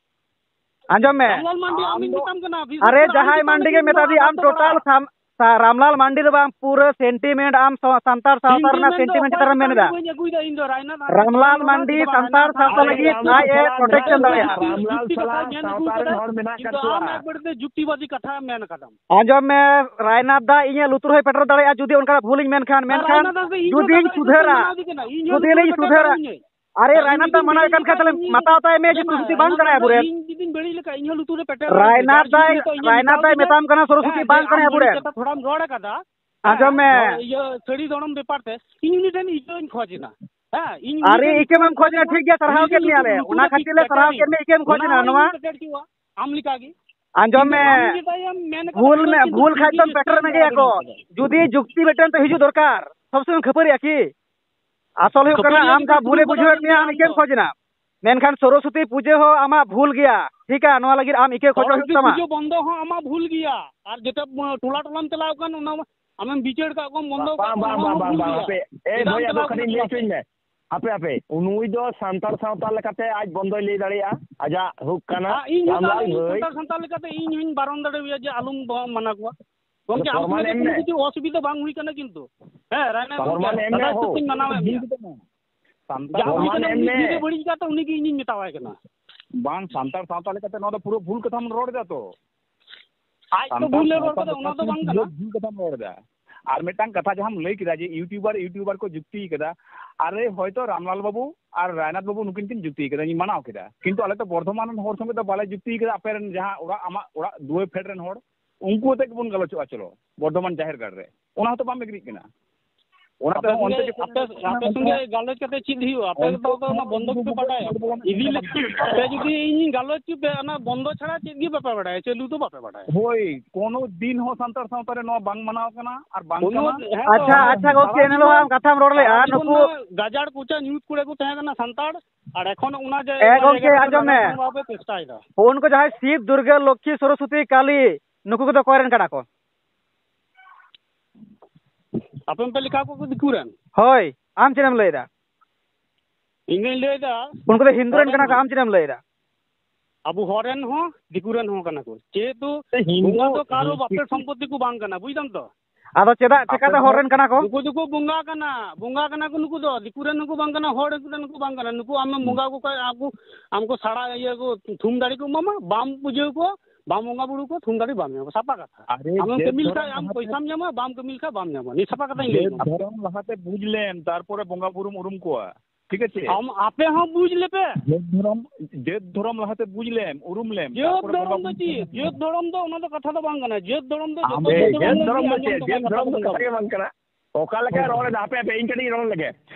ᱟᱸᱡᱚᱢ ᱢᱮ᱾ ᱨᱟᱢᱞᱟᱞ ᱢᱟᱱᱰᱤ, ᱟᱢᱤᱧ ᱢᱮᱛᱟᱢ ᱠᱟᱱᱟ, ᱵᱤᱥᱮᱥ ᱟᱨᱮ, ᱠᱚᱨᱮ ᱟᱢ ᱡᱟᱦᱟᱸᱭ ᱪᱮᱛᱟᱱ ᱨᱮ ᱢᱟᱱᱰᱤ ᱜᱮ ᱤᱧ ᱢᱮᱛᱟ ᱫᱚ ᱫᱤᱭᱟ, ᱟᱢ ᱟᱫᱚ ᱴᱳᱴᱟᱞ ᱯᱟᱲᱦᱟᱜ᱾ ᱥᱟᱢ-, ᱥᱟ-, ᱨᱟᱢᱞᱟᱞ ᱢᱟᱱᱰᱤ ᱫᱚ ᱵᱟᱝ, ᱯᱩᱨᱟᱹ ᱥᱮᱱᱴᱤᱢᱮᱱᱴ ᱟᱢ ᱥᱚ-, ᱥᱟᱱᱛᱟᱲ ᱥᱟᱶᱛᱟ ᱨᱮᱱᱟᱜ ᱥᱮᱱᱴᱤᱢᱮᱱᱴ ᱫᱚ ᱥᱮᱱᱴᱤᱢᱮᱱᱴ ᱚᱠᱚᱭ ᱪᱮᱛᱟᱱ ᱨᱮᱢ ᱦᱚᱸ ᱢᱮᱱ ᱵᱟᱝ ᱮᱫᱟ᱾ ᱵᱟᱹᱧ ᱟᱹᱜᱩᱭᱮᱫᱟ ᱤᱧ ᱫᱚ, ᱨᱟᱭᱱᱟ ᱫᱚ ᱨᱟᱢᱞᱟᱞ ᱵᱟᱝ ᱢᱟᱱᱰᱤ ᱫᱚ ᱵᱟᱝ, ᱥᱟᱱᱛᱟᱲ ᱨᱟᱭᱱᱟ ᱥᱟᱶᱛᱟ ᱫᱚ ᱞᱟᱹᱜᱤᱫ ᱵᱟᱝ, ᱟᱡ ᱮ ᱨᱟᱭᱱᱟ ᱯᱨᱚᱴᱮᱠᱥᱚᱱ ᱫᱚ ᱫᱟᱲᱮᱭᱟᱜᱼᱟ᱾ ᱡᱩᱠᱛᱤ ᱨᱟᱢᱞᱟᱞ ᱠᱟᱛᱷᱟ ᱥᱟᱞᱟᱜ ᱢᱮᱱ ᱟᱹᱜᱩ ᱥᱟᱶᱛᱟ ᱨᱮᱱ ᱠᱟᱫᱟ, ᱦᱚᱲ ᱢᱮᱱᱟᱜ ᱠᱤᱱᱛᱩ ᱟᱠᱟᱫ ᱟᱢ ᱠᱚᱣᱟ᱾ ᱮᱠᱵᱟᱨ ᱛᱮ ᱡᱩᱠᱛᱤᱵᱟᱫᱤ ᱠᱟᱛᱷᱟ ᱢᱮᱱ ᱠᱟᱫᱟᱢ᱾ ᱟᱸᱡᱚᱢ ᱢᱮ, ᱨᱟᱭᱱᱟ ᱫᱟ, ᱤᱧᱟᱹᱜ ᱞᱩᱛᱩᱨ ᱦᱚᱸᱭ ᱯᱮᱴᱮᱨ ᱫᱟᱲᱮᱭᱟᱜᱼᱟ ᱡᱩᱫᱤ ᱚᱱᱠᱟᱱᱟᱜ ᱵᱷᱩᱞᱤᱧ ᱢᱮᱱ ᱠᱷᱟᱱ, ᱟᱨ ᱢᱮᱱᱠᱷᱟᱱ ᱨᱟᱭᱱᱟ ᱫᱟ ᱥᱮ ᱤᱧ ᱦᱚᱸ ᱡᱩᱫᱤᱧ ᱠᱟᱛᱷᱟ ᱥᱩᱫᱷᱟᱹᱨᱟ, ᱢᱟᱱᱟᱣ ᱜᱮ ᱠᱟᱱᱟ, ᱤᱧ ᱦᱚᱸ ᱡᱩᱫᱤ ᱞᱩᱛᱩᱨ ᱞᱤᱧ ᱯᱮᱴᱮᱨ ᱥᱩᱫᱷᱟᱹᱨᱟ, ᱫᱟᱲᱮᱭᱟᱹᱧᱟᱹ᱾ ᱟᱨᱮ, ᱟᱨ ᱨᱟᱭᱱᱟᱛ ᱤᱧ ᱫᱟ ᱢᱟᱱᱟᱣᱮ ᱠᱟᱱ ᱠᱷᱟᱡ ᱛᱟᱦᱞᱮ ᱤᱧ ᱢᱟᱛᱟᱣ ᱛᱟᱭ ᱢᱮ ᱡᱮ ᱟᱸᱡᱚᱢ ᱢᱮ, ᱥᱚᱨᱚᱥᱚᱛᱤ ᱵᱟᱝ ᱨᱟᱭᱱᱟᱛ ᱠᱟᱱᱟᱭ ᱫᱚ ᱟᱵᱚᱨᱮᱱ᱾ ᱤᱧ ᱡᱩᱫᱤᱧ ᱵᱟᱹᱲᱤᱡ ᱞᱮᱠᱷᱟᱡ, ᱤᱧ ᱦᱚᱸ ᱞᱩᱛᱩᱨ ᱨᱮ ᱯᱮᱴᱮᱨ ᱨᱟᱭᱱᱟᱛ ᱨᱮ ᱫᱟᱭ, ᱡᱩᱫᱤ ᱨᱟᱭᱱᱟᱛ ᱱᱤᱛᱚᱜ ᱫᱟᱭ ᱤᱧ ᱢᱮᱛᱟᱣ ᱢᱮᱛᱟᱢ ᱠᱟᱱᱟ ᱥᱚᱨᱚᱥᱚᱛᱤ ᱦᱮᱸ, ᱵᱟᱝ ᱡᱮ ᱠᱟᱱᱟᱭ ᱟᱢ ᱟᱵᱚᱨᱮᱱ᱾ ᱡᱮᱴᱟ ᱛᱷᱚᱲᱟᱢ ᱨᱚᱲ ᱟᱠᱟᱫᱟ, ᱟᱸᱡᱚᱢ ᱢᱮ᱾ ᱦᱮᱸ, ᱤᱭᱟᱹ, ᱥᱟᱹᱲᱤ ᱫᱚᱲᱚᱢ ᱵᱮᱯᱟᱨ ᱛᱮ ᱤᱧ ᱩᱱᱤ ᱴᱷᱮᱱ ᱤᱠᱟᱹᱧ ᱠᱷᱚᱡᱽ ᱮᱱᱟ᱾ ᱦᱮᱸ, ᱤᱧ ᱩᱱᱤ ᱟᱨᱮ, ᱴᱷᱮᱱ ᱤᱠᱟᱹ ᱢᱟᱢ ᱠᱷᱚᱡᱽ ᱮᱱᱟ, ᱴᱷᱤᱠ ᱜᱮᱭᱟ, ᱥᱟᱨᱦᱟᱣ ᱩᱱᱤ ᱠᱮᱫ ᱡᱩᱫᱤ ᱢᱮᱭᱟ ᱞᱮ, ᱞᱩᱛᱩᱨ ᱚᱱᱟ ᱨᱮ ᱠᱷᱟᱹᱛᱤᱨ ᱞᱮ ᱯᱮᱴᱮᱨ ᱥᱟᱨᱦᱟᱣ ᱠᱮᱫ ᱢᱮᱭᱟ, ᱤᱠᱟᱹᱢ ᱠᱷᱚᱡᱽ ᱚᱱᱟ ᱮᱱᱟ, ᱦᱚᱸ ᱱᱚᱣᱟ ᱤᱧ ᱯᱮᱴᱮᱨ ᱦᱚᱪᱚᱣᱟ, ᱟᱢ ᱞᱮᱠᱟ ᱜᱮ᱾ ᱟᱸᱡᱚᱢ ᱠᱤᱱᱛᱩ ᱢᱮ, ᱟᱢ ᱡᱮᱴᱟᱭᱮᱢ ᱢᱮᱱ ᱠᱟᱫᱟ, ᱵᱷᱩᱞ ᱚᱱᱟ ᱢᱮ, ᱠᱤᱱᱛᱩ ᱵᱷᱩᱞ ᱠᱷᱟᱡ ᱡᱩᱫᱤ ᱫᱚᱢ ᱯᱮᱴᱮᱨ ᱡᱩᱫᱤ ᱢᱮ ᱜᱮᱭᱟ ᱠᱚ᱾ ᱡᱩᱫᱤ ᱡᱩᱠᱛᱤ ᱢᱤᱫᱴᱮᱱ ᱛᱚ ᱦᱤᱡᱩᱜ ᱫᱚᱨᱠᱟᱨ, ᱥᱚᱵ ᱥᱚᱢᱚᱭ ᱠᱷᱟᱹᱯᱟᱹᱨᱤᱜᱼᱟ ᱠᱤ? ᱟᱥᱚᱞ ᱦᱩᱭᱩᱜ ᱠᱟᱱᱟ, ᱠᱷᱟᱹᱯᱟᱹᱨᱤᱭᱟᱹ ᱟᱢ ᱡᱟᱦᱟᱸ ᱵᱷᱩᱞᱮ ᱵᱩᱡᱷᱟᱹᱣᱮᱫ ᱢᱮᱭᱟ, ᱟᱢ ᱤᱠᱟᱹᱢ ᱠᱷᱚᱡᱽ ᱮᱱᱟ᱾ ᱢᱮᱱᱠᱷᱟᱱ ᱥᱚᱨᱚᱥᱚᱛᱤ ᱯᱩᱡᱟᱹ ᱦᱚᱸ ᱟᱢᱟᱜ ᱵᱷᱩᱞ ᱜᱮᱭᱟ, ᱴᱷᱤᱠᱟ? ᱱᱚᱣᱟ ᱞᱟᱹᱜᱤᱫ ᱟᱢ ᱤᱠᱟᱹ ᱠᱷᱚᱡᱚᱜ ᱦᱩᱭᱩᱜ ᱥᱚᱨᱚᱥᱚᱛᱤ ᱛᱟᱢᱟ᱾ ᱯᱩᱡᱟᱹ ᱵᱚᱱᱫᱚ ᱦᱚᱸ ᱟᱢᱟᱜ ᱵᱷᱩᱞ ᱜᱮᱭᱟ, ᱟᱨ ᱡᱮᱴᱟ, ᱩ, ᱴᱚᱞᱟ ᱴᱚᱞᱟᱢ ᱪᱟᱞᱟᱣ ᱠᱟᱱ, ᱚᱱᱟ ᱟᱢᱮᱢ ᱵᱤᱪᱟᱹᱨ ᱠᱟᱜ ᱠᱚᱣᱟᱢ ᱵᱚᱱᱫᱚ ᱵᱟᱝ, ᱠᱟᱜ ᱵᱟᱝ, ᱠᱚᱣᱟᱢ, ᱵᱟᱝ, ᱚᱱᱟ ᱵᱟᱝ, ᱦᱚᱸ ᱵᱟᱝ, ᱵᱷᱩᱞ ᱵᱟᱝ, ᱜᱮᱭᱟ᱾ ᱦᱟᱯᱮ᱾ ᱮ ᱪᱮᱫᱟᱜ ᱵᱷᱟᱹᱭ, ᱮᱢ ᱟᱫᱚ ᱪᱟᱞᱟᱣ ᱠᱷᱟᱹᱞᱤ ᱠᱟᱱᱟ ᱞᱟᱹᱭ ᱠᱞᱟᱥ ᱦᱚᱪᱚᱧ ᱨᱮ? ᱢᱮ᱾ ᱦᱟᱯᱮ, ᱦᱟᱯᱮ, ᱩᱱᱩᱭ ᱫᱚ ᱥᱟᱱᱛᱟᱲ ᱥᱟᱶᱛᱟ ᱞᱮᱠᱟᱛᱮ ᱟᱡ ᱵᱚᱱᱫᱚᱭ ᱞᱟᱹᱭ ᱫᱟᱲᱮᱭᱟᱜᱼᱟ, ᱟᱡᱟᱜ ᱦᱚᱠ ᱠᱟᱱᱟ᱾ ᱟᱨ ᱤᱧ ᱦᱚᱸ ᱨᱟᱢᱞᱟᱞ ᱛᱟᱦᱞᱮ ᱵᱷᱟᱹᱭ᱾ ᱥᱟᱱᱛᱟᱲ ᱥᱟᱶᱛᱟ ᱞᱮᱠᱟᱛᱮ ᱤᱧ ᱦᱚᱸᱧ ᱵᱟᱨᱚᱱ ᱫᱟᱲᱮᱣᱟᱭᱟ ᱡᱮ ᱟᱞᱚᱢ ᱵᱚ-, ᱢᱟᱱᱟ ᱠᱚᱣᱟ᱾ ᱜᱚᱢᱠᱮ, ᱟᱫᱚ ᱟᱢ ᱯᱨᱚᱢᱟᱱ ᱥᱚᱸᱜᱮ ᱫᱚ ᱮᱢ ᱠᱳᱱᱳ ᱢᱮ᱾ ᱠᱤᱪᱷᱩ ᱚᱥᱩᱵᱤᱫᱷᱟ ᱵᱟᱝ ᱦᱩᱭ ᱠᱟᱱᱟ ᱠᱤᱱᱛᱩ᱾ ᱦᱮᱸ, ᱨᱟᱭᱱᱟ ᱜᱚᱢᱠᱮ, ᱯᱨᱚᱢᱟᱱ ᱮᱢ ᱢᱮ ᱫᱟᱫᱟ ᱦᱳ᱾ ᱥᱟᱹᱛ ᱤᱧ ᱢᱟᱱᱟᱣᱮᱫ ᱢᱮᱭᱟ᱾ ᱥᱟᱱᱛᱟᱲ ᱡᱟᱦᱟᱸ ᱦᱩᱭ ᱯᱨᱚᱢᱟᱱ ᱠᱟᱱᱟ, ᱮᱢ ᱩᱱᱤ ᱢᱮ᱾ ᱡᱩᱫᱤ ᱵᱟᱹᱲᱤᱡ ᱠᱟᱛᱮ ᱩᱱᱤ ᱜᱮ ᱤᱧᱤᱧ ᱢᱮᱛᱟᱣᱟᱭ ᱠᱟᱱᱟ᱾ ᱵᱟᱝ, ᱥᱟᱱᱛᱟᱲ ᱥᱟᱶᱛᱟ ᱞᱮᱠᱟᱛᱮ ᱱᱚᱣᱟ ᱫᱚ ᱯᱩᱨᱟᱹ ᱵᱷᱩᱞ ᱠᱟᱛᱷᱟᱢ ᱨᱚᱲ ᱮᱫᱟ ᱛᱚ᱾ ᱟᱡ ᱛᱚ ᱥᱟᱱᱛᱟᱲ ᱵᱷᱩᱞᱮ ᱨᱚᱲ ᱥᱟᱶᱛᱟ ᱠᱟᱫᱟ, ᱚᱱᱟ ᱫᱚ ᱞᱮᱠᱟᱛᱮ ᱵᱟᱝ ᱯᱩᱨᱟᱹ ᱠᱟᱱᱟ᱾ ᱵᱷᱩᱞ ᱠᱟᱛᱷᱟᱢ ᱨᱚᱲ ᱮᱫᱟ᱾ ᱟᱨ ᱢᱤᱫᱴᱟᱝ ᱠᱟᱛᱷᱟ ᱡᱟᱦᱟᱸᱢ ᱞᱟᱹᱭ ᱠᱮᱫᱟ ᱡᱮ YouTuber, YouTuber ᱠᱚ ᱡᱩᱠᱛᱤ ᱠᱟᱫᱟ, ᱟᱨᱮ ᱦᱚᱭᱛᱚ ᱨᱟᱢᱞᱟᱞ ᱵᱟᱹᱵᱩ ᱟᱨ ᱨᱟᱭᱱᱟᱛ ᱵᱟᱹᱵᱩ ᱱᱩᱠᱤᱱ ᱠᱤᱱ ᱡᱩᱠᱛᱤ ᱠᱟᱫᱟ, ᱤᱧ ᱢᱟᱱᱟᱣ ᱠᱮᱫᱟ, ᱠᱤᱱᱛᱩ ᱟᱞᱮ ᱛᱚ ᱵᱚᱨᱫᱷᱚᱢᱟᱱ ᱨᱮᱱ ᱦᱚᱲ ᱥᱚᱸᱜᱮ ᱫᱚ ᱵᱟᱞᱮ ᱡᱩᱠᱛᱤ ᱠᱟᱫᱟ, ᱟᱯᱮ ᱨᱮᱱ ᱡᱟᱦᱟᱸ ᱚᱲᱟᱜ, ᱟᱢᱟᱜ ᱚᱲᱟᱜ ᱫᱩᱣᱟᱹᱨ ᱯᱷᱮᱰ ᱨᱮᱱ ᱦᱚᱲ, ᱩᱱᱠᱩ ᱟᱛᱮ ᱜᱮᱵᱚᱱ ᱜᱟᱞᱚᱪᱚᱜᱼᱟ, ᱪᱚᱞᱚ ᱵᱚᱨᱫᱷᱚᱢᱟᱱ ᱡᱟᱦᱮᱨ ᱜᱟᱲ ᱨᱮ, ᱚᱱᱟ ᱦᱚᱸᱛᱚ ᱵᱟᱢ ᱮᱜᱽᱨᱤᱜ ᱠᱟᱱᱟ᱾ ᱚᱱᱟᱛᱮ ᱟᱯᱮ ᱚᱱᱛᱮ ᱥᱚᱸᱜᱮ, ᱡᱚᱠᱷᱚᱱ ᱟᱯᱮ, ᱟᱯᱮ ᱥᱚᱸᱜᱮ ᱜᱟᱞᱚᱪ ᱠᱟᱛᱮ ᱪᱮᱫ ᱦᱩᱭᱩᱜᱼᱟ? ᱟᱯᱮ ᱚᱱᱛᱮ ᱫᱚ ᱚᱱᱟ ᱵᱚᱱᱫᱚ ᱜᱮᱯᱮ ᱵᱟᱰᱟᱭᱟ? ᱤᱫᱤ ᱞᱮᱠᱷᱟᱱ ᱟᱯᱮ ᱡᱩᱫᱤ ᱤᱧᱤᱧ ᱜᱟᱞᱚᱪ ᱦᱚᱪᱚ ᱯᱮᱭᱟ, ᱚᱱᱟ ᱵᱚᱱᱫᱚ ᱪᱷᱟᱲᱟ ᱪᱮᱫ ᱜᱮ ᱵᱟᱯᱮ ᱵᱟᱰᱟᱭᱟ, ᱪᱟᱹᱞᱩ ᱫᱚ ᱵᱟᱯᱮ ᱵᱟᱰᱟᱭᱟ᱾ ᱦᱳᱭ, ᱠᱳᱱᱳ ᱫᱤᱱ ᱦᱚᱸ ᱥᱟᱱᱛᱟᱲ ᱥᱟᱶᱛᱟ ᱨᱮ ᱱᱚᱣᱟ ᱵᱟᱝ ᱢᱟᱱᱟᱣ ᱠᱟᱱᱟ ᱟᱨ ᱵᱟᱝ ᱠᱳᱱᱳ, ᱠᱟᱱᱟ᱾ ᱦᱮᱸ ᱛᱚ, ᱟᱪᱪᱷᱟ, ᱟᱪᱪᱷᱟ ᱜᱚᱢᱠᱮ, ᱥᱟᱨᱟ ᱮᱱᱦᱤᱞᱳᱜ ᱡᱤᱵᱚᱱ, ᱟᱢ ᱠᱟᱛᱷᱟᱢ ᱨᱚᱲ ᱞᱮᱜᱼᱟ, ᱥᱟᱨᱟ ᱡᱤᱵᱚᱱ ᱱᱩᱠᱩ ᱢᱟ ᱜᱟᱡᱟᱲ ᱠᱚᱪᱟ ᱧᱩᱛ ᱠᱚᱲᱟ ᱠᱚ ᱛᱟᱦᱮᱸ ᱠᱟᱱᱟ ᱥᱟᱱᱛᱟᱲ, ᱟᱨ ᱮᱠᱷᱚᱱ ᱚᱱᱟ ᱡᱮ, ᱮ ᱚᱱᱟ ᱜᱚᱢᱠᱮ, ᱡᱟᱭᱜᱟ ᱨᱮ ᱟᱸᱡᱚᱢ ᱢᱮ᱾ ᱞᱟᱜᱟᱣ ᱠᱟᱱᱟ, ᱵᱟᱯᱮ ᱪᱮᱥᱴᱟᱭᱮᱫᱟ᱾ ᱩᱱᱠᱩ ᱡᱟᱦᱟᱸᱭ ᱥᱤᱵ ᱫᱩᱨᱜᱟᱹ ᱞᱚᱠᱠᱷᱤ ᱥᱚᱨᱚᱥᱚᱛᱤ ᱠᱟᱞᱤ, ᱱᱩᱠᱩ ᱠᱚᱫᱚ ᱚᱠᱚᱭ ᱨᱮᱱ ᱠᱟᱱᱟ ᱠᱚ? ᱟᱯᱮ ᱯᱮ ᱞᱮᱠᱷᱟ ᱠᱚᱣᱟ ᱫᱤᱠᱩ ᱨᱮᱱ? ᱦᱳᱭ, ᱟᱢ ᱪᱮᱫ ᱮᱢ ᱞᱟᱹᱭᱫᱟ? ᱤᱧ ᱫᱚᱧ ᱞᱟᱹᱭᱫᱟ, ᱩᱱᱠᱩ ᱫᱚ ᱦᱤᱱᱫᱩ ᱨᱮᱱ ᱦᱚᱲ ᱠᱟᱱᱟ ᱨᱮᱱ ᱠᱚ, ᱦᱚᱸ᱾ ᱟᱢ ᱪᱮᱫ ᱮᱢ ᱞᱟᱹᱭᱫᱟ? ᱟᱵᱚ ᱦᱚᱲ ᱨᱮᱱ ᱦᱚᱸ, ᱫᱤᱠᱩ ᱨᱮᱱ ᱦᱚᱸ ᱠᱟᱱᱟ ᱠᱚ᱾ ᱡᱮᱦᱮᱛᱩ ᱦᱤᱱᱫᱩ, ᱵᱚᱸᱜᱟ ᱫᱚ ᱠᱟᱨᱚ ᱦᱤᱱᱫᱩ᱾ ᱵᱟᱯᱮᱨ ᱥᱚᱢᱯᱚᱛᱛᱤ ᱠᱚ ᱵᱟᱝ ᱠᱟᱱᱟ, ᱵᱩᱡ ᱫᱟᱢ ᱛᱚ? ᱟᱫᱚ ᱪᱮᱫᱟᱜ, ᱟᱯᱮ ᱪᱮᱠᱟᱛᱮ ᱦᱚᱲ ᱨᱮᱱ ᱠᱟᱱᱟ ᱠᱚ? ᱱᱩᱠᱩ ᱫᱚᱠᱚ ᱵᱚᱸᱜᱟ ᱠᱟᱱᱟ, ᱵᱚᱸᱜᱟ ᱠᱟᱱᱟ ᱠᱚ ᱱᱩᱠᱩ ᱫᱚ, ᱫᱤᱠᱩ ᱨᱮᱱ ᱦᱚᱸᱠᱚ ᱵᱟᱝ ᱠᱟᱱᱟ, ᱦᱚᱲ ᱨᱮᱱ ᱦᱚᱸᱠᱚ ᱵᱟᱝ ᱠᱟᱱᱟ᱾ ᱱᱩᱠᱩ ᱟᱢᱮᱢ ᱵᱚᱸᱜᱟ ᱠᱚ ᱠᱷᱟᱡ ᱟᱠᱚ, ᱟᱢ ᱠᱚ ᱥᱟᱲᱟ ᱤᱭᱟᱹ ᱠᱚ ᱛᱷᱩᱢ ᱫᱟᱲᱮ ᱠᱚ ᱮᱢᱟᱢᱟ, ᱵᱟᱢ ᱯᱩᱡᱟᱹ ᱠᱚ, ᱵᱟᱢ ᱵᱚᱸᱜᱟ ᱵᱩᱨᱩ ᱠᱚ, ᱛᱷᱩᱢ ᱫᱟᱲᱮ ᱵᱟᱢ ᱧᱟᱢᱟ, ᱥᱟᱯᱟ ᱠᱟᱛᱷᱟ᱾ ᱟᱨᱮ, ᱟᱢᱮᱢ ᱡᱟᱹᱛ ᱠᱟᱹᱢᱤ ᱞᱮᱠᱷᱟᱡ ᱫᱷᱚᱨᱚᱢ ᱟᱢ ᱞᱟᱦᱟᱛᱮ, ᱯᱚᱭᱥᱟᱢ ᱧᱟᱢᱟ, ᱵᱟᱢ ᱠᱟᱹᱢᱤ ᱞᱮᱠᱷᱟᱡ ᱵᱟᱢ ᱧᱟᱢᱟ, ᱱᱤᱭᱟᱹ ᱥᱟᱯᱟ ᱠᱟᱛᱷᱟᱧ ᱞᱟᱹᱭ ᱡᱟᱹᱛ ᱟᱢᱟ᱾ ᱫᱷᱚᱨᱚᱢ ᱞᱟᱦᱟᱛᱮ ᱵᱩᱡᱽ ᱞᱮᱢ, ᱛᱟᱨᱯᱚᱨᱮ ᱵᱚᱸᱜᱟ ᱵᱩᱨᱩᱢ ᱩᱨᱩᱢ ᱠᱚᱣᱟ᱾ ᱴᱷᱤᱠ ᱟᱪᱷᱮ? ᱟᱢ, ᱟᱯᱮ ᱦᱚᱸ ᱵᱩᱡᱽ ᱞᱮᱯᱮ᱾ ᱡᱟᱹᱛ ᱫᱷᱚᱨᱚᱢ, ᱡᱟᱹᱛ ᱫᱷᱚᱨᱚᱢ ᱞᱟᱦᱟᱛᱮ ᱵᱩᱡᱽ ᱞᱮᱢ, ᱩᱨᱩᱢ ᱞᱮᱢ, ᱡᱟᱹᱛ ᱛᱟᱨᱯᱚᱨᱮ ᱫᱷᱚᱨᱚᱢ ᱵᱚᱸᱜᱟ ᱫᱚ ᱵᱩᱨᱩ ᱪᱮᱫ? ᱢᱮ᱾ ᱡᱟᱹᱛ ᱫᱷᱚᱨᱚᱢ ᱫᱚ ᱚᱱᱟ ᱫᱚ ᱠᱟᱛᱷᱟ ᱫᱚ ᱵᱟᱝ ᱠᱟᱱᱟ᱾ ᱡᱟᱹᱛ ᱫᱷᱚᱨᱚᱢ ᱫᱚ ᱟᱢ ᱡᱚᱛᱚ ᱮᱭ, ᱡᱟᱹᱛ ᱡᱟᱹᱛ ᱫᱷᱚᱨᱚᱢ ᱫᱷᱚᱨᱚᱢ ᱫᱚ ᱜᱮ ᱪᱮᱫ? ᱟᱸᱡᱚᱢ ᱡᱟᱹᱛ ᱫᱷᱚᱨᱚᱢ ᱫᱚ ᱠᱟᱛᱷᱟ ᱜᱮ ᱵᱟᱝ ᱠᱟᱱᱟ᱾ ᱚᱠᱟ ᱞᱮᱠᱟᱭ ᱨᱚᱲ ᱮᱫᱟ, ᱦᱟᱯᱮ, ᱦᱟᱯᱮ, ᱤᱧ ᱠᱟᱹᱴᱤᱡ ᱨᱚᱲ ᱞᱮᱜᱮ᱾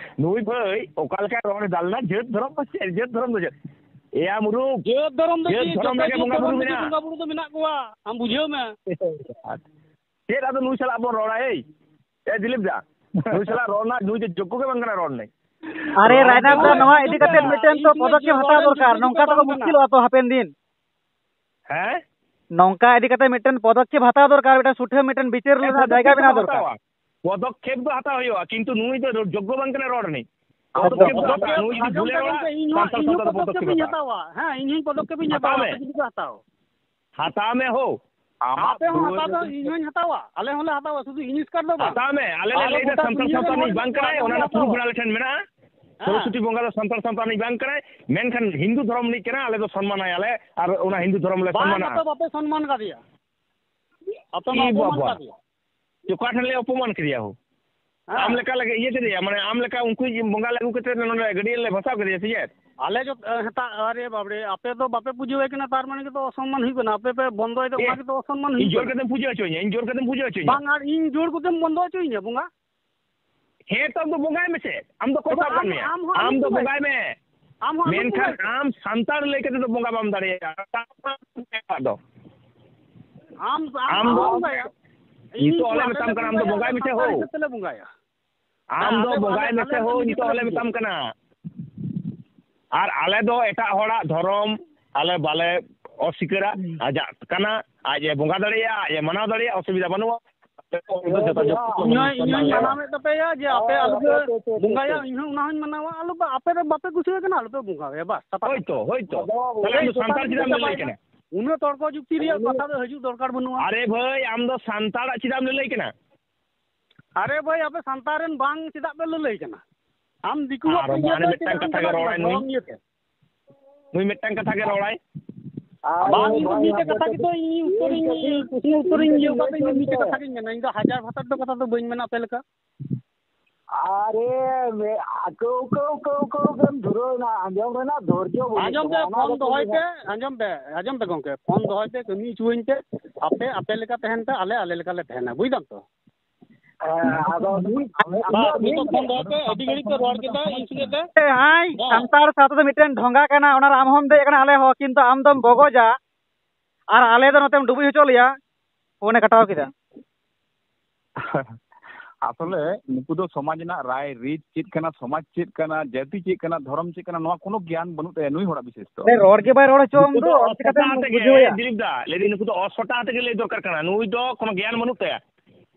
ᱱᱩᱭ ᱵᱷᱟᱹᱭ ᱚᱠᱟ ᱞᱮᱠᱟᱭ ᱨᱚᱲ ᱮᱫᱟ, ᱞᱟᱹᱭᱫᱟ, "ᱡᱟᱹᱛ ᱫᱷᱚᱨᱚᱢ ᱫᱚ ᱪᱮᱫ? ᱡᱟᱹᱛ ᱫᱷᱚᱨᱚᱢ ᱫᱚ ᱪᱮᱫ?" ᱮᱭᱟ ᱢᱩᱨᱩ, ᱡᱟᱹᱛ ᱫᱷᱚᱨᱚᱢ ᱫᱚ ᱡᱟᱹᱛ ᱪᱮᱫ? ᱫᱷᱚᱨᱚᱢ ᱡᱚᱛᱚ ᱨᱮᱜᱮ ᱵᱚᱸᱜᱟ ᱫᱷᱚᱨᱚᱢ ᱵᱩᱨᱩ ᱨᱮᱜᱮ ᱢᱮᱱᱟᱜᱼᱟ᱾ ᱵᱚᱸᱜᱟ ᱵᱩᱨᱩ ᱫᱚ ᱢᱮᱱᱟᱜ ᱠᱚᱣᱟ, ᱟᱢ ᱵᱩᱡᱷᱟᱹᱣ ᱢᱮ᱾ ᱪᱮᱫ ᱟᱫᱚ ᱱᱩᱭ ᱥᱟᱞᱟᱜ ᱵᱚᱱ ᱨᱚᱲᱟ? ᱮᱭ, ᱮ ᱫᱤᱞᱤᱯ ᱫᱟ, ᱱᱩᱭ ᱥᱟᱞᱟᱜ ᱨᱚᱲ ᱨᱮᱱᱟᱜ, ᱱᱩᱭ ᱫᱚ ᱡᱳᱜᱽᱜᱚ ᱜᱮ ᱵᱟᱝ ᱠᱟᱱᱟ ᱨᱚᱲ ᱨᱤᱱᱤᱡ᱾ ᱟᱨᱮ ᱨᱚᱲ ᱨᱟᱭᱱᱟ ᱫᱟ, ᱱᱚᱣᱟ ᱤᱫᱤ ᱠᱟᱛᱮ ᱢᱤᱫᱴᱮᱱ ᱛᱚ ᱯᱚᱫᱚᱠᱷᱮᱯ ᱦᱟᱛᱟᱣ ᱫᱚᱨᱠᱟᱨ, ᱱᱚᱝᱠᱟ ᱛᱮᱠᱚ ᱢᱩᱥᱠᱤᱞᱚᱜᱼᱟ ᱛᱚ ᱦᱟᱯᱮᱱ ᱫᱤᱱ᱾ ᱦᱮᱸ? ᱱᱚᱝᱠᱟ ᱤᱫᱤ ᱠᱟᱛᱮ ᱢᱤᱫᱴᱮᱱ ᱯᱚᱫᱚᱠᱷᱮᱯ ᱦᱟᱛᱟᱣ ᱫᱚᱨᱠᱟᱨ, ᱢᱤᱫᱴᱮᱱ ᱥᱩᱴᱷᱟᱹ ᱢᱤᱫᱴᱮᱱ ᱵᱤᱪᱟᱹᱨ ᱦᱮᱸ, ᱨᱮᱱᱟᱜ ᱡᱟᱭᱜᱟ ᱯᱚᱫᱚᱠᱷᱮᱯ ᱵᱮᱱᱟᱣ ᱫᱚ ᱫᱚᱨᱠᱟᱨ᱾ ᱦᱟᱛᱟᱣᱟ᱾ ᱯᱚᱫᱚᱠᱷᱮᱯ ᱫᱚ ᱦᱟᱛᱟᱣ ᱦᱩᱭᱩᱜᱼᱟ, ᱠᱤᱱᱛᱩ ᱱᱩᱭ ᱫᱚ ᱡᱳᱜᱽᱜᱚ ᱵᱟᱝ ᱠᱟᱱᱟ ᱨᱚᱲ ᱨᱤᱱᱤᱡ᱾ ᱯᱚᱫᱚᱠᱷᱮᱯ ᱫᱚ ᱦᱟᱛᱟᱣᱟ, ᱱᱩᱭ ᱡᱩᱫᱤ ᱵᱷᱩᱞᱮ ᱨᱚᱲᱟ, ᱤᱧ ᱦᱚᱸ, ᱥᱟᱱᱛᱟᱲ ᱤᱧ ᱦᱚᱸ ᱥᱟᱶᱛᱟ ᱫᱚ ᱯᱚᱫᱚᱠᱷᱮᱯ ᱯᱚᱫᱚᱠᱷᱮᱯ ᱤᱧ ᱦᱟᱛᱟᱣᱟ᱾ ᱦᱟᱛᱟᱣᱟ᱾ ᱦᱮᱸ, ᱤᱧ ᱦᱚᱸᱧ ᱯᱚᱫᱚᱠᱷᱮᱯ ᱤᱧ ᱦᱟᱛᱟᱣᱟ, ᱦᱟᱛᱟᱣ ᱢᱮ᱾ ᱟᱯᱮ ᱡᱩᱫᱤ ᱯᱮ ᱦᱟᱛᱟᱣᱟ᱾ ᱦᱟᱛᱟᱣ ᱢᱮ ᱦᱳ᱾ ᱟᱢᱟᱜ ᱟᱯᱮ ᱦᱚᱸ ᱯᱩᱨᱟᱹ ᱦᱟᱛᱟᱣ ᱫᱚ ᱤᱧ ᱦᱚᱸᱧ ᱦᱟᱛᱟᱣᱟ, ᱟᱞᱮ ᱦᱚᱸᱞᱮ ᱦᱟᱛᱟᱣᱟ, ᱥᱩᱫᱷᱩ ᱤᱧ ᱮᱥᱠᱟᱨ ᱫᱚ ᱵᱟᱝ᱾ ᱦᱟᱛᱟᱣ ᱢᱮ, ᱟᱞᱮ ᱞᱮ ᱟᱨᱚ ᱞᱟᱹᱭ ᱫᱟ ᱜᱚᱴᱟ ᱥᱟᱱᱛᱟᱲ ᱫᱩᱱᱤᱭᱟᱹ ᱨᱮᱱ ᱥᱟᱶᱛᱟ ᱦᱚᱲ ᱨᱤᱱᱤᱡ ᱢᱮᱱᱟᱜ ᱵᱟᱝ ᱠᱚᱣᱟ, ᱠᱟᱱᱟᱭ, ᱟᱞᱮ ᱚᱱᱟ ᱦᱚᱸᱞᱮ ᱨᱮᱱᱟᱜ ᱯᱩᱨᱩᱯ ᱦᱟᱛᱟᱣᱟ᱾ ᱢᱮᱱᱟᱜ ᱞᱮ ᱴᱷᱮᱱ ᱢᱮᱱᱟᱜᱼᱟ᱾ ᱦᱮᱸ᱾ ᱥᱚᱨᱚᱥᱚᱛᱤ ᱵᱚᱸᱜᱟ ᱫᱚ ᱥᱟᱱᱛᱟᱲ ᱥᱟᱶᱛᱟ ᱨᱤᱱᱤᱡ ᱵᱟᱝ ᱠᱟᱱᱟᱭ, ᱢᱮᱱᱠᱷᱟᱱ ᱦᱤᱱᱫᱩ ᱫᱷᱚᱨᱚᱢ ᱨᱤᱱᱤᱡ ᱠᱟᱱᱟᱭ, ᱟᱞᱮ ᱫᱚ ᱥᱚᱱᱢᱟᱱᱟᱭᱟᱞᱮ ᱟᱨ ᱚᱱᱟ ᱦᱤᱱᱫᱩ ᱫᱷᱚᱨᱚᱢ ᱞᱮ ᱵᱟᱝ, ᱥᱚᱱᱢᱟᱱᱟ᱾ ᱟᱯᱮ ᱵᱟᱯᱮ ᱥᱚᱱᱢᱟᱱ ᱠᱟᱫᱮᱭᱟ, ᱟᱯᱮ ᱢᱟ ᱤ ᱚᱯᱚᱢᱟᱱ ᱵᱟᱵᱟ᱾ ᱠᱟᱫᱮᱭᱟ᱾ ᱚᱠᱟ ᱴᱷᱮᱱ ᱞᱮ ᱚᱯᱚᱢᱟᱱ ᱠᱮᱫᱮᱭᱟ ᱦᱳ? ᱦᱮᱸ᱾ ᱟᱢ ᱞᱮᱠᱟ ᱞᱮ ᱤᱭᱟᱹ ᱠᱮᱫᱮᱭᱟ, ᱢᱟᱱᱮ ᱟᱢ ᱞᱮᱠᱟ ᱩᱱᱠᱩ ᱵᱚᱸᱜᱟ ᱞᱮ ᱟᱹᱜᱩ ᱠᱟᱛᱮ ᱱᱚᱰᱮ ᱜᱟᱹᱰᱭᱟᱹ ᱨᱮᱞᱮ ᱵᱷᱟᱥᱟᱣ ᱠᱮᱫᱮᱭᱟ ᱥᱮ ᱪᱮᱫ? ᱟᱞᱮ ᱡᱚᱛ-, ᱦᱮᱸ, ᱛᱟ-, ᱟᱨᱮ ᱵᱟᱵᱨᱮ, ᱟᱯᱮ ᱫᱚ ᱵᱟᱯᱮ ᱯᱩᱡᱟᱹᱣᱟᱭ ᱠᱟᱱᱟ, ᱛᱟᱨ ᱢᱟᱱᱮ ᱜᱮᱛᱚ ᱚᱥᱚᱱᱢᱟᱱ ᱦᱩᱭᱩᱜ ᱠᱟᱱᱟ᱾ ᱟᱯᱮ ᱯᱮ ᱵᱚᱱᱫᱚᱭ ᱫᱚ, ᱮ, ᱚᱱᱟ ᱜᱮᱛᱚ ᱚᱥᱚᱱᱢᱟᱱ ᱤᱧ ᱦᱩᱭᱩᱜ ᱡᱳᱨ ᱠᱟᱱᱟ᱾ ᱠᱟᱛᱮᱢ ᱯᱩᱡᱟᱹ ᱦᱚᱪᱚᱧᱟ, ᱤᱧ ᱡᱳᱨ ᱠᱟᱛᱮᱢ ᱯᱩᱡᱟᱹ ᱦᱚᱪᱚᱧᱟ᱾ ᱵᱟᱝ, ᱟᱨ ᱤᱧ ᱡᱳᱨ ᱠᱟᱛᱮᱢ ᱵᱚᱱᱫᱚ ᱦᱚᱪᱚᱧᱟ, ᱵᱚᱸᱜᱟ? ᱦᱮᱸ, ᱛᱚ ᱟᱢ ᱫᱚ ᱵᱚᱸᱜᱟᱭ ᱢᱮᱥᱮ, ᱟᱢ ᱫᱚ ᱠᱚᱭ ᱛᱚᱵᱮ ᱥᱟᱵ ᱠᱟᱜ ᱟᱢ, ᱢᱮᱭᱟ, ᱟᱢ ᱦᱚᱸ ᱟᱢ ᱫᱚ ᱟᱞᱚᱢ ᱵᱚᱸᱜᱟᱭ ᱢᱮ᱾ ᱟᱢ ᱦᱚᱸ ᱟᱞᱚᱢ ᱢᱮᱱᱠᱷᱟᱱ ᱵᱚᱸᱜᱟᱭᱟ᱾ ᱟᱢ ᱥᱟᱱᱛᱟᱲ ᱞᱟᱹᱭ ᱠᱟᱛᱮ ᱫᱚ ᱵᱚᱸᱜᱟ ᱵᱟᱢ ᱫᱟᱲᱮᱭᱟᱜᱼᱟ᱾ ᱟᱢ, ᱟᱢ ᱟᱢ ᱫᱚ ᱟᱞᱚᱢ ᱵᱚᱸᱜᱟᱭᱟ᱾ ᱱᱤᱛᱚᱜ ᱤᱧ ᱚᱞᱮ ᱟᱞᱮ ᱢᱮᱛᱟᱢ ᱠᱟᱱᱟ, ᱟᱢ ᱫᱚ ᱵᱚᱸᱜᱟᱭᱟ, ᱵᱚᱸᱜᱟᱭ ᱟᱞᱮ ᱢᱮᱥᱮ ᱥᱟᱱᱛᱟᱲ ᱦᱳ᱾ ᱦᱤᱥᱟᱹᱵ ᱛᱮᱞᱮ ᱵᱚᱸᱜᱟᱭᱟ᱾ ᱟᱢ ᱦᱮᱸ, ᱫᱚ ᱟᱞᱮ, ᱵᱚᱸᱜᱟᱭ ᱟᱞᱮ, ᱢᱮᱥᱮ ᱟᱞᱮ ᱦᱳ, ᱨᱮᱱ ᱱᱤᱛᱚᱜ ᱜᱤᱫᱽᱨᱟᱹ ᱚᱞᱮ ᱯᱤᱫᱽᱨᱟᱹ᱾ ᱢᱮᱛᱟᱢ ᱠᱟᱱᱟ᱾ ᱟᱨ ᱟᱞᱮ ᱫᱚ ᱮᱴᱟᱜ ᱦᱚᱲᱟᱜ ᱫᱷᱚᱨᱚᱢ ᱟᱞᱮ ᱵᱟᱞᱮ ᱚᱥᱤᱠᱟᱹᱨᱟ᱾ ᱦᱩᱸ᱾ ᱟᱡᱟᱜ ᱠᱟᱱᱟ, ᱟᱡ ᱮ ᱵᱚᱸᱜᱟ ᱫᱟᱲᱮᱭᱟᱜᱼᱟ, ᱟᱡ ᱮ ᱢᱟᱱᱟᱣ ᱫᱟᱲᱮᱭᱟᱜᱼᱟ, ᱚᱥᱩᱵᱤᱫᱷᱟ ᱵᱟᱹᱱᱩᱜᱼᱟ᱾ ᱤᱧ ᱦᱚᱸ, ᱤᱧ ᱦᱚᱸᱧ ᱢᱟᱱᱟᱣᱮᱫ ᱛᱟᱯᱮᱭᱟ ᱡᱮ ᱟᱯᱮ ᱟᱞᱚᱯᱮ ᱵᱚᱸᱜᱟᱭᱟ, ᱤᱧ ᱦᱚᱸ ᱚᱱᱟ ᱦᱚᱸᱧ ᱢᱟᱱᱟᱣᱟ, ᱟᱞᱚᱯᱮ, ᱟᱯᱮ ᱫᱚ ᱵᱟᱯᱮ ᱠᱩᱥᱤᱭᱟᱜ ᱠᱟᱱᱟ, ᱟᱞᱚᱯᱮ ᱵᱚᱸᱜᱟᱭᱟ, ᱵᱟᱥ, ᱪᱟᱵᱟ ᱦᱳᱭ ᱠᱟᱛᱷᱟ᱾ ᱛᱚ, ᱦᱳᱭ ᱛᱚ᱾ ᱛᱟᱦᱞᱮ ᱟᱢ ᱫᱚ ᱥᱟᱱᱛᱟᱲ ᱪᱮᱫᱟᱜ ᱮᱢ ᱞᱟᱹᱞᱟᱹᱭ ᱠᱟᱱᱟ? ᱩᱱᱟᱹᱜ ᱛᱚᱨᱠᱚ ᱡᱩᱠᱛᱤ ᱨᱮᱭᱟᱜ ᱠᱟᱛᱷᱟ ᱫᱚ ᱦᱤᱡᱩᱜ ᱫᱚᱨᱠᱟᱨ ᱵᱟᱹᱱᱩᱜᱼᱟ᱾ ᱟᱨᱮ ᱵᱷᱟᱹᱭ, ᱟᱢ ᱫᱚ ᱥᱟᱱᱛᱟᱲᱟᱜ ᱪᱮᱫᱟᱜ ᱮᱢ ᱞᱟᱹᱞᱟᱹᱭ ᱠᱟᱱᱟ? ᱟᱨᱮ ᱵᱷᱟᱹᱭ, ᱟᱯᱮ ᱥᱟᱱᱛᱟᱲ ᱨᱮᱱ ᱵᱟᱝ ᱪᱮᱫᱟᱜ ᱯᱮ ᱞᱟᱹᱞᱟᱹᱭ ᱠᱟᱱᱟ? ᱟᱢ ᱫᱤᱠᱩᱣᱟᱜ ᱟᱨ ᱯᱮ ᱤᱭᱟᱹ ᱢᱟᱱᱮ ᱫᱚ ᱪᱮᱫ ᱢᱤᱫᱴᱟᱝ ᱮᱢ ᱠᱟᱛᱷᱟ ᱜᱮ ᱪᱟᱞᱟᱜ ᱨᱚᱲᱟᱭ ᱠᱟᱱᱟ ᱱᱩᱭ᱾ ᱫᱷᱚᱨᱚᱢ ᱤᱭᱟᱹ ᱛᱮ? ᱱᱩᱭ ᱢᱤᱫᱴᱟᱝ ᱠᱟᱛᱷᱟ ᱜᱮ ᱨᱚᱲᱟᱭ᱾ ᱟᱨ ᱵᱟᱝ, ᱤᱧ ᱫᱚ ᱢᱤᱫᱴᱮᱡ ᱠᱟᱛᱷᱟ ᱜᱮᱛᱚ, ᱤᱧ ᱩᱛᱛᱚᱨᱤᱧ, ᱠᱩᱠᱞᱤ ᱩᱛᱛᱚᱨᱤᱧ ᱤᱭᱟᱹ ᱠᱟᱛᱮ ᱤᱧ ᱫᱚ ᱢᱤᱫᱴᱮᱡ ᱠᱟᱛᱷᱟ ᱜᱤᱧ ᱢᱮᱱᱟ, ᱤᱧ ᱫᱚ ᱦᱟᱡᱟᱨ ᱵᱷᱟᱥᱟ ᱫᱚ ᱠᱟᱛᱷᱟ ᱫᱚ ᱵᱟᱹᱧ ᱢᱮᱱᱟ ᱟᱯᱮ ᱞᱮᱠᱟ᱾ ᱟᱨᱮ ᱢᱮ-, ᱟᱹᱠᱟᱹᱣ, ᱟᱹᱠᱟᱹᱣ, ᱟᱹᱠᱟᱹᱣ, ᱟᱹᱠᱟᱹᱣ ᱜᱮᱢ ᱫᱷᱩᱨᱟᱹᱣ ᱮᱱᱟ᱾ ᱟᱸᱡᱚᱢ ᱨᱮᱱᱟᱜ ᱫᱷᱳᱨᱡᱚ ᱵᱟᱹᱱᱩᱜ ᱟᱸᱡᱚᱢ ᱯᱮ, ᱛᱟᱢᱟ᱾ ᱚᱱᱟ ᱯᱷᱳᱱ ᱫᱚ ᱫᱚᱦᱚᱭ ᱯᱮ, ᱟᱸᱡᱚᱢ ᱯᱮ, ᱟᱸᱡᱚᱢ ᱯᱮ ᱜᱚᱢᱠᱮ, ᱯᱷᱳᱱ ᱫᱚᱦᱚᱭ ᱯᱮ, ᱠᱟᱹᱢᱤ ᱦᱚᱪᱚᱣᱟᱹᱧ ᱯᱮ, ᱟᱯᱮ ᱟᱯᱮ ᱞᱮᱠᱟ ᱛᱟᱦᱮᱱ ᱯᱮ, ᱟᱞᱮ ᱟᱞᱮ ᱞᱮᱠᱟ ᱞᱮ ᱛᱟᱦᱮᱱᱟ, ᱵᱩᱡᱽ ᱫᱟᱢ ᱛᱚ? ᱦᱮᱸ, ᱟᱫᱚ ᱢᱤᱫ, ᱵᱟᱥ, ᱟᱫᱚ ᱢᱤᱫ ᱢᱤᱫ ᱯᱷᱳᱱ ᱫᱚᱦᱚᱭ ᱯᱮ, ᱟᱹᱰᱤ ᱜᱷᱟᱹᱲᱤᱡ ᱯᱮ ᱨᱚᱲ ᱠᱮᱫᱟ ᱤᱧ ᱥᱚᱸᱜᱮ ᱛᱮ᱾ ᱮ, ᱦᱟᱭ, ᱵᱟᱥ᱾ ᱥᱟᱱᱛᱟᱲ ᱥᱟᱶᱛᱟ ᱫᱚ ᱢᱤᱫᱴᱮᱱ ᱰᱷᱚᱸᱜᱟ ᱠᱟᱱᱟ, ᱚᱱᱟ ᱨᱮ ᱟᱢ ᱦᱚᱸᱢ ᱫᱮᱡ ᱟᱠᱟᱱᱟ, ᱟᱞᱮ ᱦᱚᱸ, ᱠᱤᱱᱛᱩ ᱟᱢ ᱫᱚᱢ ᱵᱚᱜᱚᱡᱟ ᱟᱨ ᱟᱞᱮ ᱫᱚ ᱱᱚᱛᱮᱢ ᱰᱩᱵᱩᱡ ᱦᱚᱪᱚ ᱞᱮᱭᱟ᱾ ᱯᱷᱳᱱᱮ ᱠᱟᱴᱟᱣ ᱠᱮᱫᱟ᱾ ᱟᱥᱚᱞᱮ ᱱᱩᱠᱩ ᱫᱚ ᱥᱚᱢᱟᱡᱽ ᱨᱮᱱᱟᱜ ᱨᱟᱭ ᱨᱤᱛ ᱪᱮᱫ ᱠᱟᱱᱟ, ᱥᱚᱢᱟᱡᱽ ᱪᱮᱫ ᱠᱟᱱᱟ, ᱡᱟᱹᱛᱤ ᱪᱮᱫ ᱠᱟᱱᱟ, ᱫᱷᱚᱨᱚᱢ ᱪᱮᱫ ᱠᱟᱱᱟ, ᱱᱚᱣᱟ ᱠᱳᱱᱳ ᱜᱮᱭᱟᱱ ᱵᱟᱹᱱᱩᱜ ᱛᱟᱭᱟ ᱱᱩᱭ ᱦᱚᱲᱟᱜ ᱵᱤᱥᱮᱥ ᱫᱚ᱾ ᱮ, ᱨᱚᱲ ᱜᱮ ᱵᱟᱭ ᱨᱚᱲ ᱦᱚᱪᱚᱣᱟᱢ ᱱᱩᱠᱩ ᱫᱚ, ᱫᱚ ᱟᱨ ᱪᱤᱠᱟᱹᱛᱮᱢ ᱚᱥᱯᱟᱛᱟ ᱟᱛᱮ ᱜᱮ, ᱵᱩᱡᱷᱟᱹᱣᱮᱭᱟ? ᱫᱤᱞᱤᱯ ᱫᱟ, ᱞᱟᱹᱭ ᱫᱟᱹᱧ ᱱᱩᱠᱩ ᱫᱚ ᱚᱥᱯᱟᱛᱟ ᱟᱛᱮ ᱜᱮ ᱞᱟᱹᱭ ᱫᱚᱨᱠᱟᱨ ᱠᱟᱱᱟ᱾ ᱱᱩᱭ ᱫᱚ ᱠᱳᱱᱳ ᱜᱮᱭᱟᱱ ᱵᱟᱹᱱᱩᱜ ᱛᱟᱭᱟ᱾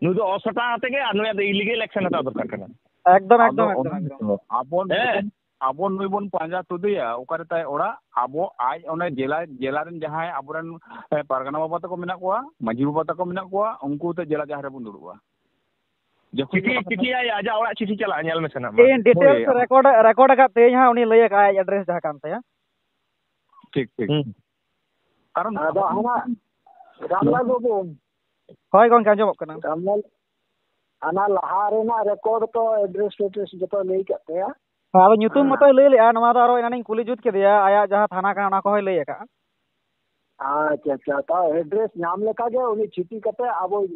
ᱱᱩᱭ ᱫᱚ ᱚᱥᱯᱟᱛᱟ ᱟᱛᱮ ᱜᱮ, ᱟᱨ ᱱᱩᱭᱟᱜ ᱫᱚ illegal action ᱦᱟᱛᱟᱣ ᱫᱚᱨᱠᱟᱨ ᱠᱟᱱᱟ᱾ ᱮᱠᱫᱚᱢ, ᱟᱫᱚ ᱮᱠᱫᱚᱢ, ᱮᱠᱫᱚᱢ, ᱚᱱᱟ ᱮᱠᱫᱚᱢ᱾ ᱜᱮᱛᱚ, ᱟᱵᱚ ᱦᱮᱸ᱾ ᱟᱵᱚ ᱱᱩᱭ ᱵᱚᱱ ᱯᱟᱸᱡᱟ ᱛᱩᱫᱮᱭᱟ, ᱚᱠᱟᱨᱮ ᱛᱟᱭ ᱚᱲᱟᱜ? ᱟᱵᱚ ᱟᱡ ᱚᱱᱮ ᱡᱮᱞᱟ, ᱡᱮᱞᱟ ᱨᱮᱱ ᱡᱟᱦᱟᱸᱭ ᱟᱵᱚᱨᱮᱱ, ᱮ, ᱯᱟᱨᱜᱟᱱᱟ ᱵᱟᱵᱟ ᱛᱟᱠᱚ ᱢᱮᱱᱟᱜ ᱠᱚᱣᱟ, ᱢᱟᱹᱡᱷᱤ ᱵᱟᱵᱟ ᱛᱟᱠᱚ ᱢᱮᱱᱟᱜ ᱠᱚᱣᱟ, ᱩᱱᱠᱩ ᱛᱮ ᱡᱮᱞᱟ ᱡᱟᱦᱮᱨ ᱨᱮᱵᱚᱱ ᱫᱩᱲᱩᱵᱼᱟ᱾ ᱡᱚᱠᱷᱚᱱ ᱪᱤᱴᱷᱤ, ᱠᱟᱛᱷᱟ ᱪᱤᱴᱷᱤ ᱟᱭ, ᱟᱡᱟᱜ ᱚᱲᱟᱜ ᱪᱤᱴᱷᱤ ᱪᱟᱞᱟᱜᱼᱟ, ᱧᱮᱞ ᱢᱮᱥᱮ ᱱᱟᱜ ᱢᱟ᱾ ᱤᱧ details ᱦᱳᱭ᱾ Record, record ᱟᱠᱟᱫ ᱛᱤᱧ ᱦᱟᱸᱜ, ᱩᱱᱤ ᱞᱟᱹᱭ ᱟᱠᱟᱫ ᱟᱭ address ᱡᱟᱦᱟᱸ ᱠᱟᱱ ᱛᱟᱭᱟ᱾ ᱴᱷᱤᱠ, ᱴᱷᱤᱠ᱾ ᱦᱩᱸ᱾ ᱠᱟᱨᱚᱱ ᱟᱫᱚ ᱦᱟᱱᱟ ᱨᱟᱢᱞᱟᱞ ᱵᱟᱹᱵᱩ᱾ ᱦᱳᱭ ᱜᱚᱝᱠᱮ, ᱟᱸᱡᱚᱢᱚᱜ ᱠᱟᱱᱟ᱾ ᱨᱟᱢᱞᱟᱞ, ᱦᱟᱱᱟ ᱞᱟᱦᱟ ᱨᱮᱱᱟᱜ record ᱠᱚ, address ᱯᱷᱮᱰᱨᱮᱥ ᱡᱚᱛᱚ ᱞᱟᱹᱭ ᱠᱟᱫ ᱛᱟᱭᱟ᱾ ᱦᱮᱸ, ᱟᱫᱚ ᱧᱩᱛᱩᱢ ᱦᱮᱸ᱾ ᱢᱟᱛᱚᱭ ᱞᱟᱹᱭ ᱞᱮᱜᱼᱟ, ᱱᱚᱣᱟ ᱫᱚ ᱟᱨᱚ ᱮᱱᱟᱱᱤᱧ ᱠᱩᱞᱤ ᱡᱩᱛ ᱠᱮᱫᱮᱭᱟ, ᱟᱭᱟᱜ ᱡᱟᱦᱟᱸ ᱛᱷᱟᱱᱟ ᱠᱟᱱᱟ ᱚᱱᱟ ᱠᱚᱦᱚᱸᱭ ᱞᱟᱹᱭ ᱟᱠᱟᱜᱼᱟ᱾ ᱟᱪᱪᱷᱟ, ᱟᱪᱪᱷᱟ, ᱛᱟᱣ address ᱧᱟᱢ ᱞᱮᱠᱟ ᱜᱮ ᱩᱱᱤ ᱪᱷᱤᱴᱤ ᱠᱟᱛᱮ ᱟᱵᱚ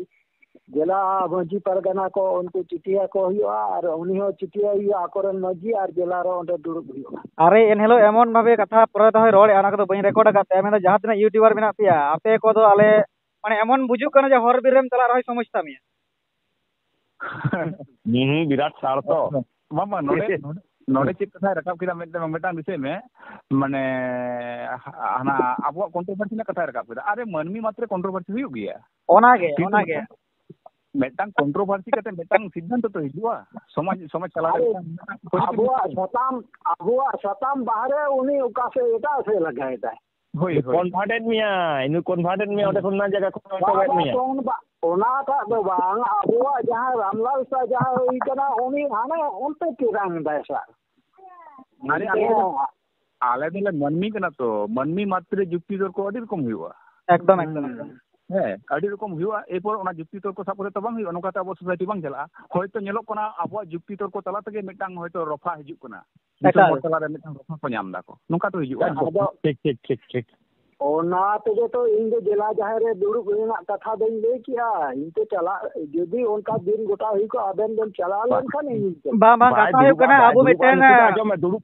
ᱡᱮᱞᱟ ᱢᱟᱹᱡᱷᱤ ᱯᱟᱨᱜᱟᱱᱟ ᱠᱚ ᱩᱱᱠᱩ ᱪᱤᱴᱷᱤ ᱟᱠᱚ ᱦᱩᱭᱩᱜᱼᱟ ᱟᱨ ᱩᱱᱤ ᱦᱚᱸ ᱪᱤᱴᱷᱤ ᱟᱭ ᱦᱩᱭᱩᱜᱼᱟ ᱟᱠᱚᱨᱮᱱ ᱢᱟᱹᱡᱷᱤ ᱟᱨ ᱡᱮᱞᱟ ᱨᱮ ᱚᱸᱰᱮ ᱫᱩᱲᱩᱵ ᱦᱩᱭᱩᱜᱼᱟ᱾ ᱟᱨᱮ ᱮᱱᱦᱤᱞᱳᱜ ᱮᱢᱚᱱ ᱵᱷᱟᱵᱮ ᱠᱟᱛᱷᱟ ᱯᱚᱨᱮ ᱫᱚᱦᱚᱭ ᱨᱚᱲᱮᱜᱼᱟ, ᱚᱱᱟ ᱠᱚᱫᱚ ᱵᱟᱹᱧ record ᱟᱠᱟᱫ ᱛᱟᱭᱟ, ᱢᱮᱱᱫᱟ ᱡᱟᱦᱟᱸ ᱛᱤᱱᱟᱹᱜ YouTuber ᱢᱮᱱᱟᱜ ᱯᱮᱭᱟ ᱟᱯᱮ ᱠᱚᱫᱚ ᱟᱞᱮ ᱢᱟᱱᱮ ᱮᱢᱚᱱ ᱵᱩᱡᱩᱜ ᱠᱟᱱᱟ ᱡᱮ ᱦᱚᱨ ᱵᱤᱨ ᱨᱮᱢ ᱪᱟᱞᱟᱜ ᱨᱮᱦᱚᱸᱭ ᱥᱚᱢᱚᱥᱥᱟ ᱢᱮᱭᱟ᱾ ᱦᱩᱸ, ᱦᱩᱸ, ᱵᱤᱨᱟᱴ ᱥᱟᱲ ᱛᱚ᱾ ᱵᱟᱝ, ᱵᱟᱝ, ᱱᱚᱰᱮ, ᱱᱚᱰᱮ, ᱱᱚᱰᱮ ᱪᱮᱫ ᱠᱟᱛᱷᱟᱭ ᱨᱟᱠᱟᱵ ᱠᱮᱫᱟ, ᱢᱤᱫᱴᱟᱝ, ᱢᱤᱫᱴᱟᱝ ᱫᱤᱥᱟᱹᱭ ᱢᱮ, ᱢᱟᱱᱮ, ᱦᱟᱱᱟ ᱟᱵᱚᱣᱟᱜ controversy ᱨᱮᱱᱟᱜ ᱠᱟᱛᱷᱟᱭ ᱨᱟᱠᱟᱵ ᱠᱮᱫᱟ᱾ ᱟᱨᱮ, ᱢᱟᱹᱱᱢᱤ ᱢᱟᱛᱨᱮ controversy ᱦᱩᱭᱩᱜ ᱜᱮᱭᱟ᱾ ᱚᱱᱟᱜᱮ, ᱠᱤᱱᱛᱩ ᱚᱱᱟᱜᱮ᱾ ᱢᱤᱫᱴᱟᱝ controversy ᱠᱟᱛᱮ ᱢᱤᱫᱴᱟᱝ ᱥᱤᱫᱽᱫᱷᱟᱱᱛᱚ ᱛᱚ ᱦᱤᱡᱩᱜᱼᱟ, ᱥᱚᱢᱟᱡᱽ, ᱥᱚᱢᱟᱡᱽ ᱛᱟᱞᱟᱨᱮ ᱟᱨᱮ, ᱢᱤᱫᱴᱟᱝ, ᱢᱤᱫᱴᱟᱝ ᱯᱚᱨᱤᱵᱮᱥ ᱟᱵᱚᱣᱟᱜ ᱥᱤᱨᱡᱚᱱᱚᱜᱼᱟ᱾ ᱥᱟᱛᱟᱢ, ᱟᱵᱚᱣᱟᱜ ᱥᱟᱛᱟᱢ ᱵᱟᱦᱨᱮ ᱩᱱᱤ ᱚᱠᱟ ᱥᱮᱫ ᱮᱴᱟᱜ ᱥᱮᱫ ᱞᱟᱜᱟᱭᱮᱫᱟᱭ᱾ ᱦᱳᱭ, ᱦᱳᱭ᱾ Convert ᱮᱫ ᱢᱮᱭᱟᱭ, ᱱᱩᱭ convert ᱮᱫ ᱢᱮᱭᱟ, ᱚᱸᱰᱮ ᱠᱷᱚᱱ ᱚᱱᱟ ᱡᱟᱭᱜᱟ ᱠᱷᱚᱱ ᱵᱟᱝ, ᱚᱪᱚᱜ ᱮᱫ ᱵᱟᱝ, ᱢᱮᱭᱟ᱾ ᱚᱱᱟ ᱵᱟ-, ᱚᱱᱟᱴᱟᱜ ᱫᱚ ᱵᱟᱝ, ᱟᱵᱚᱣᱟᱜ ᱡᱟᱦᱟᱸ ᱨᱟᱢᱞᱟᱞ ᱥᱟᱦ ᱡᱟᱦᱟᱸ ᱦᱩᱭ ᱠᱟᱱᱟ, ᱩᱱᱤ ᱦᱟᱱᱮ ᱚᱱᱛᱮ ᱴᱮᱨᱟᱝ ᱮᱫᱟᱭ ᱥᱟᱨ᱾ ᱟᱨᱮ, ᱟᱞᱮ ᱫᱚ, ᱦᱮᱸ᱾ ᱟᱞᱮ ᱫᱚᱞᱮ ᱢᱟᱹᱱᱢᱤ ᱠᱟᱱᱟ ᱛᱚ, ᱢᱟᱹᱱᱢᱤ ᱢᱟᱛᱨᱮ ᱡᱩᱠᱛᱤ ᱛᱚᱨᱠᱚ ᱟᱹᱰᱤ ᱨᱚᱠᱚᱢ ᱦᱩᱭᱩᱜᱼᱟ᱾ ᱮᱠᱫᱚᱢ, ᱮᱠᱫᱚᱢ, ᱦᱩᱸ᱾ ᱮᱠᱫᱚᱢ᱾ ᱦᱮᱸ, ᱟᱹᱰᱤ ᱨᱚᱠᱚᱢ ᱦᱩᱭᱩᱜᱼᱟ᱾ ᱮᱨᱯᱚᱨ ᱚᱱᱟ ᱡᱩᱠᱛᱤ ᱛᱚᱨᱠᱚ ᱥᱟᱵ ᱠᱟᱛᱮ ᱛᱚ ᱵᱟᱝ ᱦᱩᱭᱩᱜᱼᱟ, ᱱᱚᱝᱠᱟᱛᱮ ᱟᱵᱚ ᱥᱳᱥᱟᱭᱴᱤ ᱵᱟᱝ ᱪᱟᱞᱟᱜᱼᱟ᱾ ᱦᱚᱭᱛᱚ ᱧᱮᱞᱚᱜ ᱠᱟᱱᱟ ᱟᱵᱚᱣᱟᱜ ᱡᱩᱠᱛᱤ ᱛᱚᱨᱠᱚ ᱛᱟᱞᱟ ᱛᱮᱜᱮ ᱢᱤᱫᱴᱟᱝ ᱦᱚᱭᱛᱚ ᱨᱚᱯᱷᱟ ᱦᱤᱡᱩᱜ ᱠᱟᱱᱟ, ᱫᱤᱥᱚᱢ ᱮᱠᱟᱞ᱾ ᱦᱚᱲ ᱛᱟᱞᱟᱨᱮ ᱢᱤᱫᱴᱟᱝ ᱨᱚᱯᱷᱟ ᱠᱚ ᱧᱟᱢ ᱫᱟᱠᱚ, ᱱᱚᱝᱠᱟ ᱛᱚ ᱦᱤᱡᱩᱜᱼᱟ᱾ ᱟᱫᱚ ᱴᱷᱤᱠ, ᱴᱷᱤᱠ, ᱴᱷᱤᱠ, ᱴᱷᱤᱠ᱾ ᱚᱱᱟ ᱛᱮᱜᱮ ᱛᱚ ᱤᱧ ᱫᱚ ᱡᱮᱞᱟ ᱡᱟᱦᱮᱨ ᱨᱮ ᱫᱩᱲᱩᱵ ᱨᱮᱱᱟᱜ ᱠᱟᱛᱷᱟ ᱫᱚᱧ ᱞᱟᱹᱭ ᱠᱮᱜᱼᱟ᱾ ᱤᱧ ᱛᱚ ᱪᱟᱞᱟᱜ, ᱡᱩᱫᱤ ᱚᱱᱠᱟ ᱫᱤᱱ ᱜᱚᱴᱟ ᱦᱩᱭ ᱠᱚᱜᱼᱟ, ᱟᱵᱮᱱ ᱵᱮᱱ ᱪᱟᱞᱟᱣ ᱵᱟ-, ᱞᱮᱱᱠᱷᱟᱱ ᱤᱧ ᱪᱟᱞᱟᱜᱼᱟ᱾ ᱵᱟᱝ, ᱵᱟᱝ, ᱵᱟᱭ ᱠᱟᱛᱷᱟ ᱦᱩᱭᱩᱜ ᱫᱩᱲᱩᱵᱼᱟ, ᱠᱟᱱᱟ, ᱵᱟᱭ ᱟᱵᱚ ᱫᱩᱲᱩᱵᱼᱟ, ᱢᱤᱫᱴᱮᱱ, ᱱᱤᱛᱚᱜ ᱫᱚ ᱟᱸᱡᱚᱢ ᱢᱮ, ᱫᱩᱲᱩᱵ᱾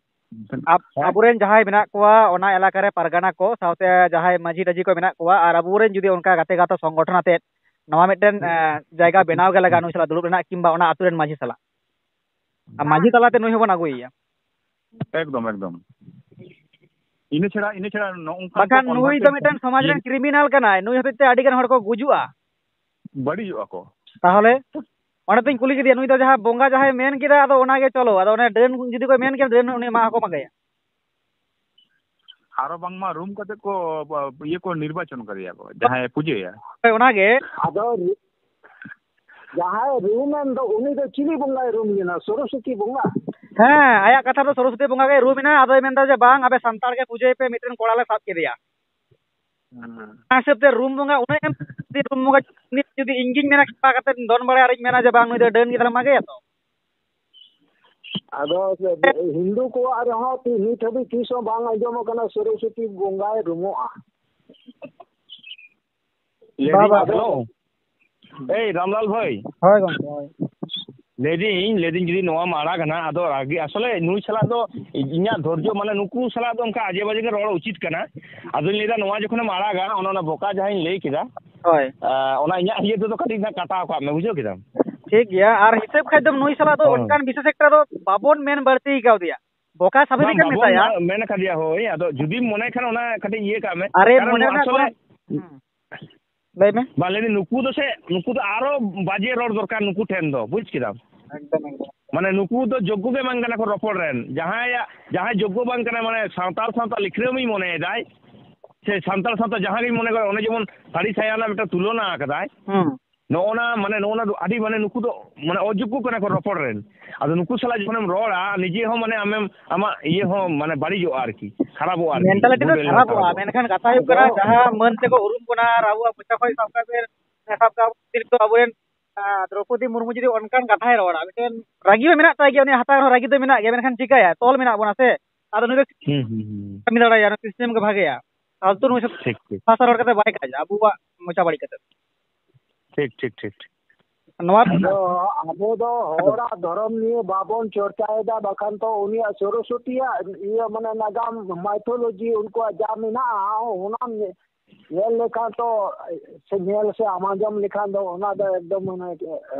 ᱟᱵ-, ᱦᱮᱸ? ᱟᱵᱚᱨᱮᱱ ᱡᱟᱦᱟᱸᱭ ᱢᱮᱱᱟᱜ ᱠᱚᱣᱟ ᱚᱱᱟ ᱮᱞᱟᱠᱟ ᱨᱮ ᱯᱟᱨᱜᱟᱱᱟ ᱠᱚ, ᱥᱟᱶᱛᱮ ᱡᱟᱦᱟᱸᱭ ᱢᱟᱹᱡᱷᱤ ᱴᱟᱹᱡᱷᱤ ᱠᱚ ᱢᱮᱱᱟᱜ ᱠᱚᱣᱟ, ᱟᱨ ᱟᱵᱚᱨᱮᱱ ᱡᱩᱫᱤ ᱚᱱᱠᱟ ᱜᱟᱛᱮ ᱜᱟᱶᱛᱟ ᱥᱚᱝᱜᱚᱴᱷᱚᱱ ᱟᱛᱮᱫ ᱱᱚᱣᱟ ᱢᱤᱫᱴᱮᱱ, ᱮᱸ, ᱡᱟᱭᱜᱟ ᱵᱮᱱᱟᱣ ᱜᱮ ᱞᱟᱜᱟᱜᱼᱟ ᱱᱩᱭ ᱥᱟᱞᱟᱜ ᱫᱩᱲᱩᱵ ᱨᱮᱱᱟᱜ, ᱠᱤᱝᱵᱟ ᱚᱱᱟ ᱟᱛᱳ ᱨᱮᱱ ᱢᱟᱹᱡᱷᱤ ᱥᱟᱞᱟᱜ᱾ ᱟᱨ ᱢᱟᱹᱡᱷᱤ ᱛᱟᱞᱟᱛᱮ ᱱᱩᱭ ᱦᱚᱸᱵᱚᱱ ᱟᱹᱜᱩᱭᱮᱭᱟ᱾ ᱮᱠᱫᱚᱢ, ᱮᱠᱫᱚᱢ᱾ ᱤᱱᱟᱹ ᱪᱷᱟᱲᱟ, ᱤᱱᱟᱹ ᱪᱷᱟᱲᱟ ᱱᱚᱜᱼᱚ ᱱᱚᱝᱠᱟᱱ ᱵᱟᱠᱷᱟᱱ ᱠᱚ ᱱᱩᱭ ᱫᱚ conversation ᱢᱤᱫᱴᱮᱱ ᱥᱚᱢᱟᱡᱽ ᱨᱮᱱ ᱤᱭᱟᱹ ᱠᱨᱤᱢᱤᱱᱟᱞ ᱠᱟᱱᱟᱭ, ᱱᱩᱭ ᱦᱚᱛᱮᱡ ᱛᱮ ᱟᱹᱰᱤ ᱜᱟᱱ ᱦᱚᱲ ᱠᱚ ᱜᱩᱡᱩᱜᱼᱟ᱾ ᱵᱟᱹᱲᱤᱡᱚᱜᱼᱟ ᱠᱚ᱾ ᱛᱟᱦᱚᱞᱮ ᱚᱸᱰᱮ ᱫᱚᱧ ᱠᱩᱞᱤ ᱠᱮᱫᱮᱭᱟ, ᱱᱩᱭ ᱫᱚ ᱡᱟᱦᱟᱸ ᱵᱚᱸᱜᱟ ᱡᱟᱦᱟᱸᱭ ᱢᱮᱱ ᱠᱮᱫᱟ, ᱟᱫᱚ ᱚᱱᱟᱜᱮ ᱪᱚᱞᱚ, ᱟᱫᱚ ᱚᱱᱮ ᱰᱟᱹᱱ ᱡᱩᱫᱤ ᱠᱚ ᱢᱮᱱ ᱠᱮᱫᱟ, ᱰᱟᱹᱱ ᱩᱱᱤ ᱢᱟ ᱦᱚᱸᱠᱚ ᱢᱟᱜᱮᱭᱟ᱾ ᱟᱨᱚ ᱵᱟᱝᱢᱟ ᱨᱩᱢ ᱠᱟᱛᱮ ᱠᱚ, ᱤᱭᱟᱹ ᱠᱚ ᱱᱤᱨᱵᱟᱪᱚᱱ ᱠᱟᱫᱮᱭᱟ ᱠᱚ, ᱡᱟᱦᱟᱸᱭ ᱯᱩᱡᱟᱹᱭᱟ᱾ ᱦᱳᱭ, ᱚᱱᱟᱜᱮ᱾ ᱟᱫᱚ ᱨᱩ-, ᱡᱟᱦᱟᱸᱭ ᱨᱩᱢ ᱮᱱ ᱫᱚ, ᱩᱱᱤ ᱫᱚ ᱪᱤᱞᱤ ᱵᱚᱸᱜᱟᱭ ᱨᱩᱢ ᱞᱮᱱᱟ? ᱥᱚᱨᱚᱥᱚᱛᱤ ᱵᱚᱸᱜᱟ? ᱦᱮᱸ, ᱟᱭᱟᱜ ᱠᱟᱛᱷᱟ ᱫᱚ ᱥᱚᱨᱚᱥᱚᱛᱤ ᱵᱚᱸᱜᱟ ᱜᱮᱭ ᱨᱩᱢ ᱮᱱᱟ᱾ ᱟᱫᱚᱭ ᱢᱮᱱᱫᱟ ᱡᱮ, "ᱵᱟᱝ, ᱟᱯᱮ ᱥᱟᱱᱛᱟᱲ ᱜᱮ ᱯᱩᱡᱟᱹᱭ ᱯᱮ, ᱢᱤᱫᱴᱮᱱ ᱠᱚᱲᱟ ᱞᱮ ᱥᱟᱵ ᱠᱮᱫᱮᱭᱟ᱾" ᱦᱮᱸ᱾ ᱚᱱᱟ ᱦᱤᱥᱟᱹᱵ ᱛᱮ ᱨᱩᱢ ᱵᱚᱸᱜᱟ, ᱩᱱᱟᱹᱜ ᱮᱢ ᱡᱩᱫᱤ ᱨᱩᱢ ᱵᱚᱸᱜᱟ, ᱩᱱᱤ ᱡᱩᱫᱤ ᱤᱧ ᱜᱤᱧ ᱢᱮᱱᱟ ᱠᱷᱟᱯᱟ ᱠᱟᱛᱮ ᱫᱚᱱ ᱵᱟᱲᱟᱭᱟ ᱟᱨᱤᱧ ᱢᱮᱱᱟ ᱡᱮ, "ᱵᱟᱝ, ᱱᱩᱭ ᱫᱚ ᱰᱟᱹᱱ ᱜᱮ", ᱛᱟᱦᱞᱮ ᱢᱟᱜᱮᱭᱟ ᱛᱚ᱾ ᱟᱫᱚ ᱦᱤᱱᱫᱩ ᱠᱚᱣᱟᱜ ᱨᱮᱦᱚᱸ ᱛᱤ-, ᱱᱤᱛ ᱦᱟᱹᱵᱤᱡ ᱛᱤᱥ ᱦᱚᱸ ᱵᱟᱝ ᱟᱸᱡᱚᱢ ᱟᱠᱟᱱᱟ ᱥᱚᱨᱚᱥᱚᱛᱤ ᱵᱚᱸᱜᱟᱭ ᱨᱩᱢᱩᱜᱼᱟ᱾ ᱞᱟᱹᱭᱫᱟᱹᱧ, ᱵᱟᱵᱟ᱾ ᱦᱮᱞᱳ᱾ ᱮᱭ ᱨᱟᱢᱞᱟᱞ ᱵᱷᱟᱹᱭ᱾ ᱦᱳᱭ ᱜᱚᱢᱠᱮ, ᱦᱳᱭ᱾ ᱞᱟᱹᱭᱫᱟᱹᱧ, ᱞᱟᱹᱭᱫᱟᱹᱧ ᱡᱩᱫᱤ ᱱᱚᱣᱟ ᱢᱟᱲᱟᱝ ᱠᱟᱱᱟ, ᱟᱫᱚ ᱨᱟᱹᱜᱤ, ᱟᱥᱚᱞᱮ ᱱᱩᱭ ᱥᱟᱞᱟᱜ ᱫᱚ ᱤᱧᱟᱹᱜ ᱫᱷᱳᱨᱡᱚ, ᱢᱟᱱᱮ ᱱᱩᱠᱩ ᱥᱟᱞᱟᱜ ᱫᱚ ᱚᱱᱠᱟ ᱟᱡᱮ ᱵᱟᱡᱮ ᱜᱮ ᱨᱚᱲ ᱩᱪᱤᱛ ᱠᱟᱱᱟ᱾ ᱟᱫᱚᱧ ᱞᱟᱹᱭᱫᱟ ᱱᱚᱣᱟ ᱡᱚᱠᱷᱚᱱᱮᱢ ᱟᱲᱟᱜᱟ, ᱚᱱᱟ, ᱚᱱᱟ ᱵᱚᱠᱟ ᱡᱟᱦᱟᱸᱧ ᱞᱟᱹᱭ ᱠᱮᱫᱟ, ᱦᱳᱭ᱾ ᱟᱸ, ᱚᱱᱟ ᱤᱧᱟᱹᱜ ᱤᱭᱟᱹ ᱛᱮᱫᱚ ᱠᱟᱹᱴᱤᱡ ᱱᱟᱜ ᱠᱟᱴᱟᱣ ᱠᱟᱜ ᱢᱮ, ᱵᱩᱡᱷᱟᱹᱣ ᱠᱮᱫᱟᱢ? ᱴᱷᱤᱠ ᱜᱮᱭᱟ, ᱟᱨ ᱦᱤᱥᱟᱹᱵ ᱠᱷᱟᱡ ᱫᱚ ᱱᱩᱭ ᱥᱟᱞᱟᱜ ᱫᱚ ᱦᱳᱭ᱾ ᱚᱱᱠᱟᱱ ᱵᱤᱥᱮᱥ ᱮᱠᱴᱟ ᱫᱚ ᱵᱟᱵᱚᱱ ᱢᱮᱱ ᱵᱟᱹᱲᱛᱤ ᱠᱟᱣᱫᱮᱭᱟ, ᱵᱚᱠᱟ ᱥᱟᱵᱤ ᱵᱟᱝ, ᱞᱮᱠᱟᱢ ᱵᱟᱵᱚᱱ ᱢᱮᱛᱟᱭᱟ᱾ ᱢᱮ-, ᱢᱮᱱ ᱠᱟᱫᱮᱭᱟ, ᱦᱳᱭ, ᱟᱫᱚ ᱡᱩᱫᱤᱢ ᱢᱚᱱᱮ ᱠᱷᱟᱱ ᱚᱱᱟ ᱠᱟᱹᱴᱤᱡ ᱤᱭᱟᱹ ᱠᱟᱜ ᱢᱮ᱾ ᱟᱨᱮ ᱠᱟᱨᱚᱱ ᱢᱚᱱᱮ ᱨᱮᱱᱟᱜ ᱟᱥᱚᱞᱮ ᱠᱳᱱᱳ, ᱦᱩᱸ᱾ ᱞᱟᱹᱭ ᱢᱮ᱾ ᱵᱟᱝ, ᱞᱟᱹᱭ ᱫᱟᱹᱧ, ᱱᱩᱠᱩ ᱫᱚ ᱥᱮ, ᱱᱩᱠᱩ ᱫᱚ ᱟᱨᱚ ᱵᱟᱡᱮ ᱨᱚᱲ ᱫᱚᱨᱠᱟᱨ ᱱᱩᱠᱩ ᱴᱷᱮᱱ ᱫᱚ, ᱵᱩᱡᱽ ᱠᱮᱫᱟᱢ? ᱮᱠᱫᱚᱢ, ᱮᱠᱫᱚᱢ᱾ ᱢᱟᱱᱮ, ᱱᱩᱠᱩ ᱫᱚ ᱡᱳᱜᱽᱜᱚ ᱜᱮ ᱵᱟᱝ ᱠᱟᱱᱟ ᱠᱚ ᱨᱚᱯᱚᱲ ᱨᱮᱱ᱾ ᱡᱟᱦᱟᱸᱭᱟᱜ, ᱡᱟᱦᱟᱸᱭ ᱡᱳᱜᱽᱜᱚ ᱵᱟᱝ ᱠᱟᱱᱟ, ᱢᱟᱱᱮ, ᱥᱟᱱᱛᱟᱲ ᱥᱟᱶᱛᱟ ᱞᱤᱠᱷᱨᱟᱹᱢᱤ ᱢᱚᱱᱮᱭᱮᱫᱟᱭ, ᱥᱮ ᱥᱟᱱᱛᱟᱲ ᱥᱟᱶᱛᱟ ᱡᱟᱦᱟᱸ ᱜᱮᱧ ᱢᱚᱱᱮ ᱠᱚᱨᱮ, ᱚᱱᱮ ᱡᱮᱢᱚᱱ ᱥᱟᱹᱲᱤ ᱥᱟᱭᱟ ᱨᱮᱱᱟᱜ ᱢᱤᱫᱴᱟᱝ ᱛᱩᱞᱚᱱᱟ ᱟᱠᱟᱫᱟᱭ, ᱦᱩᱸ᱾ ᱱᱚᱜᱼᱚ ᱱᱟ ᱢᱟᱱᱮ ᱱᱚᱜᱼᱚ ᱱᱟ ᱫᱚ ᱟᱹᱰᱤ ᱢᱟᱱᱮ ᱱᱩᱠᱩ ᱫᱚ ᱢᱟᱱᱮ ᱚᱡᱳᱜᱽᱜᱚ ᱠᱟᱱᱟ ᱠᱚ ᱨᱚᱯᱚᱲ ᱨᱮᱱ᱾ ᱟᱫᱚ ᱱᱩᱠᱩ ᱥᱟᱞᱟᱜ ᱡᱚᱠᱷᱚᱱᱮᱢ ᱨᱚᱲᱟ, ᱱᱤᱡᱮ ᱦᱚᱸ ᱢᱟᱱᱮ ᱟᱢᱮᱢ, ᱟᱢᱟᱜ ᱤᱭᱟᱹ ᱦᱚᱸ ᱢᱟᱱᱮ ᱵᱟᱹᱲᱤᱡᱚᱜᱼᱟ ᱟᱨᱠᱤ, ᱠᱷᱟᱨᱟᱯᱚᱜᱼᱟ ᱟᱨᱠᱤ᱾ ᱢᱮᱱᱴᱟᱞᱤᱴᱤ ᱫᱚ ᱢᱚᱰᱮᱞ ᱠᱷᱟᱨᱟᱯᱚᱜᱼᱟ, ᱠᱷᱟᱨᱟᱯᱚᱜᱼᱟ᱾ ᱢᱮᱱᱠᱷᱟᱱ ᱠᱟᱛᱷᱟ ᱦᱩᱭᱩᱜ ᱠᱟᱱᱟ, ᱟᱫᱚ ᱡᱟᱦᱟᱸ ᱢᱟᱹᱱ ᱛᱮᱠᱚ ᱩᱨᱩᱢ ᱵᱚᱱᱟ ᱟᱨ ᱟᱵᱚᱣᱟᱜ ᱢᱚᱪᱟ ᱠᱷᱚᱱ ᱥᱟᱵ ᱠᱟᱜ ᱵᱮᱱ, ᱥᱟᱵ ᱠᱟᱜ ᱵᱚᱱ ᱱᱤᱛᱚᱜ ᱟᱵᱚᱨᱮᱱ, ᱟᱸ, ᱫᱨᱚᱯᱚᱫᱤ ᱢᱩᱨᱢᱩ ᱡᱩᱫᱤ ᱚᱱᱠᱟᱱ ᱠᱟᱛᱷᱟᱭ ᱨᱚᱲᱟ, ᱢᱤᱫᱴᱮᱱ ᱨᱟᱹᱜᱤ ᱦᱚᱸ ᱢᱮᱱᱟᱜ ᱛᱟᱭ ᱜᱮᱭᱟ, ᱩᱱᱤᱭᱟᱜ ᱦᱟᱛᱟᱝ ᱨᱮᱦᱚᱸ ᱨᱟᱹᱜᱤ ᱫᱚ ᱢᱮᱱᱟᱜ ᱜᱮᱭᱟ, ᱢᱮᱱᱠᱷᱟᱱ ᱪᱤᱠᱟᱹᱭᱟ, ᱛᱚᱞ ᱢᱮᱱᱟᱜ ᱵᱚᱱᱟ ᱥᱮ᱾ ᱟᱫᱚ ᱱᱩᱭ ᱫᱚ ᱦᱩᱸ, ᱦᱩᱸ, ᱦᱩᱸ᱾ ᱠᱟᱹᱢᱤ ᱫᱟᱲᱮᱭᱟᱜᱼᱟ, ᱱᱩᱭ ᱥᱤᱥᱴᱮᱢ ᱜᱮ ᱵᱷᱟᱜᱮᱭᱟ᱾ ᱯᱷᱟᱞᱛᱩ ᱱᱩᱭ ᱥᱟᱛᱮ ᱴᱷᱤᱠ, ᱴᱷᱤᱠ᱾ ᱵᱷᱟᱥᱟ ᱨᱚᱲ ᱠᱟᱛᱮ ᱵᱟᱭ ᱠᱟᱡᱟ ᱟᱵᱚᱣᱟᱜ ᱢᱚᱪᱟ ᱵᱟᱹᱲᱤᱡ ᱠᱟᱛᱮ᱾ ᱴᱷᱤᱠ, ᱴᱷᱤᱠ, ᱴᱷᱤᱠ, ᱴᱷᱤᱠ᱾ ᱱᱚᱣᱟ ᱟᱫᱚ ᱟᱵᱚ ᱫᱚ ᱟᱫᱚ ᱦᱚᱲᱟᱜ ᱫᱷᱚᱨᱚᱢ ᱱᱤᱭᱮ ᱵᱟᱵᱚᱱ ᱪᱚᱨᱪᱟᱭᱮᱫᱟ, ᱵᱟᱠᱷᱟᱱ ᱛᱚ ᱩᱱᱤᱭᱟᱜ ᱥᱚᱨᱚᱥᱚᱛᱤᱭᱟᱜ ᱤᱭᱟᱹ ᱢᱟᱱᱮ ᱱᱟᱜᱟᱢ, ᱢᱟᱭᱛᱷᱳᱞᱚᱡᱤ, ᱩᱱᱠᱩᱣᱟᱜ ᱡᱟ ᱢᱮᱱᱟᱜᱼᱟ, ᱚᱱᱟ ᱧᱮ-, ᱧᱮᱞ ᱞᱮᱠᱷᱟᱱ ᱛᱚ ᱥᱮ ᱧᱮᱞ ᱥᱮ ᱟᱸᱡᱚᱢ ᱞᱮᱠᱷᱟᱱ ᱫᱚ ᱚᱱᱟ ᱫᱚ ᱮᱠᱫᱚᱢ ᱢᱟᱱᱮ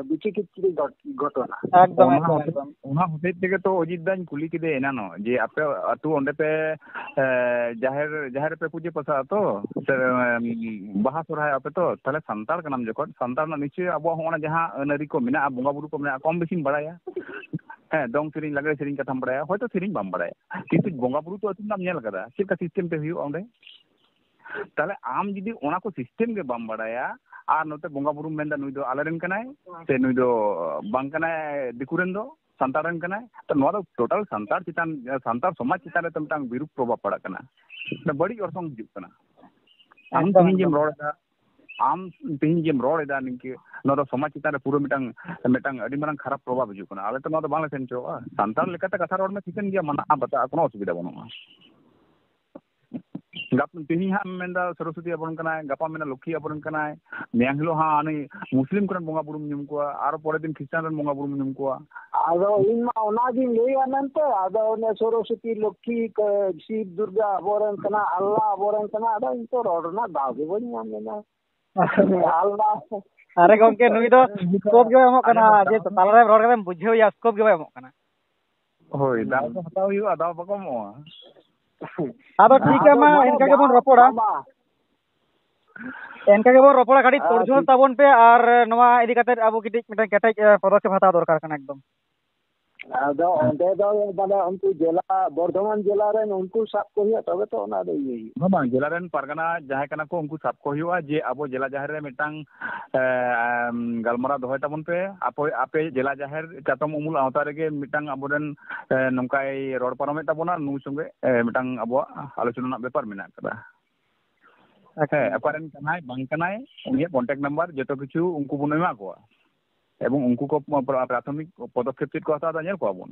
ᱵᱤᱪᱤᱠᱤᱪᱪᱷᱤᱨ ᱜᱷᱚᱴ-, ᱜᱷᱚᱴᱚᱱᱟ᱾ ᱮᱠᱫᱚᱢ, ᱚᱱᱟ ᱮᱠᱫᱚᱢ, ᱦᱚᱛᱮᱡ, ᱮᱠᱫᱚᱢ᱾ ᱚᱱᱟ ᱦᱚᱛᱮᱡ ᱛᱮᱜᱮ ᱛᱚ ᱚᱡᱤᱛ ᱫᱟᱧ ᱠᱩᱞᱤ ᱠᱮᱫᱮᱭᱟ ᱮᱱᱟᱱᱚᱜ, ᱡᱮ ᱟᱯᱮ ᱟᱹᱛᱩ ᱚᱸᱰᱮ ᱯᱮ, ᱮ, ᱡᱟᱦᱮᱨ, ᱡᱟᱦᱮᱨ ᱨᱮᱯᱮ ᱯᱩᱡᱟᱹ ᱯᱟᱥᱟᱜᱼᱟ ᱛᱚ, ᱥᱮ, ᱮᱢ, ᱵᱟᱦᱟ ᱥᱚᱨᱦᱟᱭ ᱟᱯᱮ ᱛᱚ, ᱛᱟᱦᱞᱮ ᱥᱟᱱᱛᱟᱲ ᱠᱟᱱᱟᱢ ᱡᱚᱠᱷᱚᱱ, ᱥᱟᱱᱛᱟᱲ ᱨᱮᱱᱟᱜ ᱱᱤᱥᱪᱚᱭ ᱟᱵᱚᱣᱟᱜ ᱦᱚᱸ ᱚᱱᱟ ᱡᱟᱦᱟᱸ ᱟᱹᱱ ᱟᱹᱨᱤ ᱠᱚ ᱢᱮᱱᱟᱜᱼᱟ, ᱵᱚᱸᱜᱟ ᱵᱩᱨᱩ ᱠᱚ ᱢᱮᱱᱟᱜᱼᱟ, ᱠᱚᱢ ᱵᱮᱥᱤᱢ ᱵᱟᱲᱟᱭᱟ᱾ ᱦᱮᱸ, ᱫᱚᱝ ᱥᱮᱨᱮᱧ, ᱞᱟᱜᱽᱲᱮ ᱥᱮᱨᱮᱧ ᱠᱟᱛᱷᱟᱢ ᱵᱟᱲᱟᱭᱟ, ᱦᱚᱭᱛᱳ ᱥᱮᱨᱮᱧ ᱵᱟᱢ ᱵᱟᱲᱟᱭᱟ, ᱠᱤᱱᱛᱩ ᱵᱚᱸᱜᱟ ᱵᱩᱨᱩ ᱛᱚ ᱟᱹᱛᱩ ᱨᱮᱱᱟᱜ ᱮᱢ ᱧᱮᱞ ᱠᱟᱫᱟ, ᱪᱮᱫ ᱞᱮᱠᱟ ᱥᱤᱥᱴᱮᱢ ᱛᱮ ᱦᱩᱭᱩᱜᱼᱟ ᱚᱸᱰᱮ? ᱛᱟᱦᱞᱮ ᱟᱢ ᱡᱩᱫᱤ ᱚᱱᱟ ᱠᱚ ᱥᱤᱥᱴᱮᱢ ᱜᱮ ᱵᱟᱢ ᱵᱟᱲᱟᱭᱟ, ᱟᱨ ᱱᱚᱛᱮ ᱵᱚᱸᱜᱟ ᱵᱩᱨᱩᱢ ᱢᱮᱱᱫᱟ ᱱᱩᱭ ᱫᱚ ᱟᱞᱮ ᱨᱮᱱ ᱠᱟᱱᱟᱭ, ᱥᱮ ᱱᱩᱭ ᱫᱚ ᱵᱟᱝ ᱠᱟᱱᱟᱭ ᱫᱤᱠᱩ ᱨᱮᱱ ᱫᱚ, ᱥᱟᱱᱛᱟᱲ ᱨᱮᱱ ᱠᱟᱱᱟᱭ, ᱛᱚ ᱱᱚᱣᱟ ᱫᱚ ᱴᱳᱴᱟᱞ ᱥᱟᱱᱛᱟᱲ ᱪᱮᱛᱟᱱ, ᱥᱟᱱᱛᱟᱲ ᱥᱚᱢᱟᱡᱽ ᱪᱮᱛᱟᱱ ᱨᱮ ᱛᱚ ᱢᱤᱫᱴᱟᱝ ᱵᱤᱨᱩᱯ ᱯᱨᱚᱵᱷᱟᱵᱽ ᱯᱟᱲᱟᱜ ᱠᱟᱱᱟ, ᱢᱤᱫᱴᱟᱝ ᱵᱟᱹᱲᱤᱡ ᱚᱨᱥᱚᱝ ᱦᱤᱡᱩᱜ ᱠᱟᱱᱟ᱾ ᱟᱢ ᱮᱠᱫᱚᱢ, ᱛᱮᱦᱮᱧ ᱡᱮᱢ ᱮᱠᱫᱚᱢ᱾ ᱨᱚᱲ ᱮᱫᱟ, ᱟᱢ ᱛᱮᱦᱮᱧ ᱡᱮᱢ ᱨᱚᱲ ᱮᱫᱟ ᱱᱤᱝᱠᱟᱹ, ᱱᱚᱣᱟ ᱫᱚ ᱥᱚᱢᱟᱡᱽ ᱪᱮᱛᱟᱱ ᱨᱮ ᱯᱩᱨᱟᱹ ᱢᱤᱫᱴᱟᱝ, ᱢᱤᱫᱴᱟᱝ ᱟᱹᱰᱤ ᱢᱟᱨᱟᱝ ᱠᱷᱟᱨᱟᱯ ᱯᱨᱚᱵᱷᱟᱵᱽ ᱦᱤᱡᱩᱜ ᱠᱟᱱᱟ᱾ ᱟᱞᱮ ᱛᱚ ᱱᱚᱣᱟ ᱫᱚ ᱵᱟᱝᱞᱮ ᱥᱮᱱ ᱦᱚᱪᱚᱣᱟᱜᱼᱟ᱾ ᱥᱟᱱᱛᱟᱲ ᱞᱮᱠᱟᱛᱮ ᱠᱟᱛᱷᱟ ᱨᱚᱲ ᱢᱮ, ᱴᱷᱤᱠᱟᱹᱱ ᱜᱮᱭᱟ, ᱢᱟᱱᱟᱜᱼᱟ, ᱵᱟᱛᱟᱜᱼᱟ, ᱠᱳᱱᱳ ᱚᱥᱩᱵᱤᱫᱷᱟ ᱵᱟᱹᱱᱩᱜᱼᱟ᱾ ᱜᱟᱯ-, ᱛᱮᱦᱮᱧ ᱦᱟᱸᱜ ᱮᱢ ᱢᱮᱱᱫᱟ ᱥᱚᱨᱚᱥᱚᱛᱤ ᱟᱵᱚᱨᱮᱱ ᱠᱟᱱᱟᱭ, ᱜᱟᱯᱟ ᱢᱮᱱᱟ ᱞᱚᱠᱠᱷᱤ ᱟᱵᱚᱨᱮᱱ ᱠᱟᱱᱟᱭ, ᱢᱮᱭᱟᱝ ᱦᱤᱞᱳᱜ ᱦᱟᱸᱜ ᱦᱟᱱᱤ ᱢᱩᱥᱞᱤᱢ ᱠᱚᱨᱮᱱ ᱵᱚᱸᱜᱟ ᱵᱩᱨᱩᱢ ᱧᱩᱢ ᱠᱚᱣᱟ, ᱟᱨᱚ ᱯᱚᱨᱮᱨ ᱫᱤᱱ ᱠᱷᱨᱤᱥᱴᱟᱱ ᱨᱮᱱ ᱵᱚᱸᱜᱟ ᱵᱩᱨᱩᱢ ᱧᱩᱢ ᱠᱚᱣᱟ᱾ ᱟᱫᱚ ᱤᱧ ᱢᱟ ᱚᱱᱟᱜᱤᱧ ᱞᱟᱹᱭᱟ ᱢᱮᱱᱛᱮ, ᱟᱫᱚ ᱚᱱᱮ ᱥᱚᱨᱚᱥᱚᱛᱤ, ᱞᱚᱠᱠᱷᱤ, ᱠᱚ-, ᱥᱤᱵ, ᱫᱩᱨᱜᱟ ᱟᱵᱚᱨᱮᱱ ᱠᱟᱱᱟ, ᱟᱞᱞᱟ ᱟᱵᱚᱨᱮᱱ ᱠᱟᱱᱟ, ᱟᱫᱚ ᱤᱧ ᱛᱚ ᱨᱚᱲ ᱨᱮᱱᱟᱜ ᱫᱟᱣ ᱜᱮ ᱵᱟᱹᱧ ᱧᱟᱢ ᱮᱫᱟ᱾ ᱟᱞᱞᱟ᱾ ᱟᱨᱮ ᱜᱚᱢᱠᱮ, ᱱᱩᱭ ᱫᱚ ᱥᱠᱳᱯ ᱜᱮ ᱵᱟᱭ ᱮᱢᱚᱜ ᱠᱟᱱᱟ, ᱡᱮ ᱛᱟᱞᱟᱨᱮ ᱨᱚᱲ ᱠᱟᱛᱮᱢ ᱵᱩᱡᱷᱟᱹᱣ ᱮᱭᱟ, ᱥᱠᱳᱯ ᱜᱮ ᱵᱟᱭ ᱮᱢᱚᱜ ᱠᱟᱱᱟ᱾ ᱦᱳᱭ, ᱫᱟᱣ ᱫᱚ ᱦᱟᱛᱟᱣ ᱦᱩᱭᱩᱜᱼᱟ, ᱫᱟᱣ ᱵᱟᱠᱚ ᱮᱢᱚᱜᱼᱟ᱾ ᱟᱫᱚ ᱴᱷᱤᱠ ᱜᱮᱭᱟ, ᱟᱫᱚ ᱢᱟ ᱵᱟᱵᱟ, ᱮᱱᱠᱟ ᱜᱮᱵᱚᱱ ᱨᱚᱯᱚᱲᱟ᱾ ᱵᱟᱵᱟ᱾ ᱮᱱᱠᱟ ᱜᱮᱵᱚᱱ ᱨᱚᱯᱚᱲᱟ, ᱠᱟᱹᱴᱤᱡ ᱟᱨ ᱛᱳᱲᱡᱷᱳᱲ ᱴᱷᱤᱠ᱾ ᱛᱟᱵᱚᱱ ᱯᱮ, ᱟᱨ ᱱᱚᱣᱟ ᱤᱫᱤ ᱠᱟᱛᱮ ᱟᱵᱚ ᱠᱟᱹᱴᱤᱡ ᱢᱤᱫᱴᱟᱝ ᱠᱮᱴᱮᱡ, ᱮ, ᱯᱚᱫᱚᱠᱷᱮᱯ ᱦᱟᱛᱟᱣ ᱫᱚᱨᱠᱟᱨ ᱠᱟᱱᱟ ᱮᱠᱫᱚᱢ᱾ ᱟᱫᱚ ᱚᱸᱰᱮ ᱫᱚ ᱢᱟᱱᱮ ᱩᱱᱠᱩ ᱡᱮᱞᱟ, ᱵᱚᱨᱫᱷᱚᱢᱟᱱ ᱡᱮᱞᱟ ᱨᱮᱱ ᱩᱱᱠᱩ ᱥᱟᱵ ᱠᱚ ᱦᱩᱭᱩᱜᱼᱟ, ᱛᱚᱵᱮ ᱛᱚ ᱚᱱᱟ ᱫᱚ ᱤᱭᱟᱹ ᱦᱩᱭᱩᱜᱼᱟ᱾ ᱵᱟᱝ, ᱵᱟᱝ, ᱡᱮᱞᱟ ᱨᱮᱱ ᱯᱟᱨᱜᱟᱱᱟ ᱡᱟᱦᱟᱸᱭ ᱠᱟᱱᱟ ᱠᱚ, ᱩᱱᱠᱩ ᱥᱟᱵ ᱠᱚ ᱦᱩᱭᱩᱜᱼᱟ, ᱡᱮ ᱟᱵᱚ ᱡᱮᱞᱟ ᱡᱟᱦᱮᱨ ᱨᱮ ᱢᱤᱫᱴᱟᱝ, ᱮ, ᱮᱢ, ᱜᱟᱞᱢᱟᱨᱟᱣ ᱫᱚᱦᱚᱭ ᱛᱟᱵᱚᱱ ᱯᱮ᱾ ᱟᱯᱮ, ᱟᱯᱮ ᱡᱮᱞᱟ ᱡᱟᱦᱮᱨ ᱪᱟᱛᱚᱢ ᱩᱢᱩᱞ ᱟᱣᱛᱟ ᱨᱮᱜᱮ ᱢᱤᱫᱴᱟᱝ ᱟᱵᱚᱨᱮᱱ, ᱮ, ᱱᱚᱝᱠᱟᱭ ᱨᱚᱲ ᱯᱟᱨᱚᱢᱮᱫ ᱛᱟᱵᱚᱱᱟ, ᱱᱩᱭ ᱥᱚᱸᱜᱮ, ᱮ, ᱢᱤᱫᱴᱟᱝ ᱟᱵᱚᱣᱟᱜ ᱟᱞᱳᱪᱚᱱᱟ ᱨᱮᱱᱟᱜ ᱵᱮᱯᱟᱨ ᱢᱮᱱᱟᱜ ᱟᱠᱟᱫᱟ᱾ ᱟᱪᱪᱷᱟ᱾ ᱦᱮᱸ, ᱚᱠᱟᱨᱮᱱ ᱠᱟᱱᱟᱭ, ᱵᱟᱝ ᱠᱟᱱᱟᱭ, ᱩᱱᱤᱭᱟᱜ contact number ᱡᱚᱛᱚ ᱠᱤᱪᱷᱩ ᱩᱱᱠᱩ ᱵᱚᱱ ᱮᱢᱟ ᱠᱚᱣᱟ᱾ ᱮᱵᱚᱝ ᱩᱱᱠᱩ ᱠᱚ ᱯᱨᱟ-, ᱯᱨᱟᱛᱷᱚᱢᱤᱠ ᱯᱚᱫᱚᱠᱷᱮᱯ ᱪᱮᱫ ᱠᱚ ᱦᱟᱛᱟᱣ ᱮᱫᱟ, ᱧᱮᱞ ᱠᱚᱣᱟ ᱵᱚᱱ᱾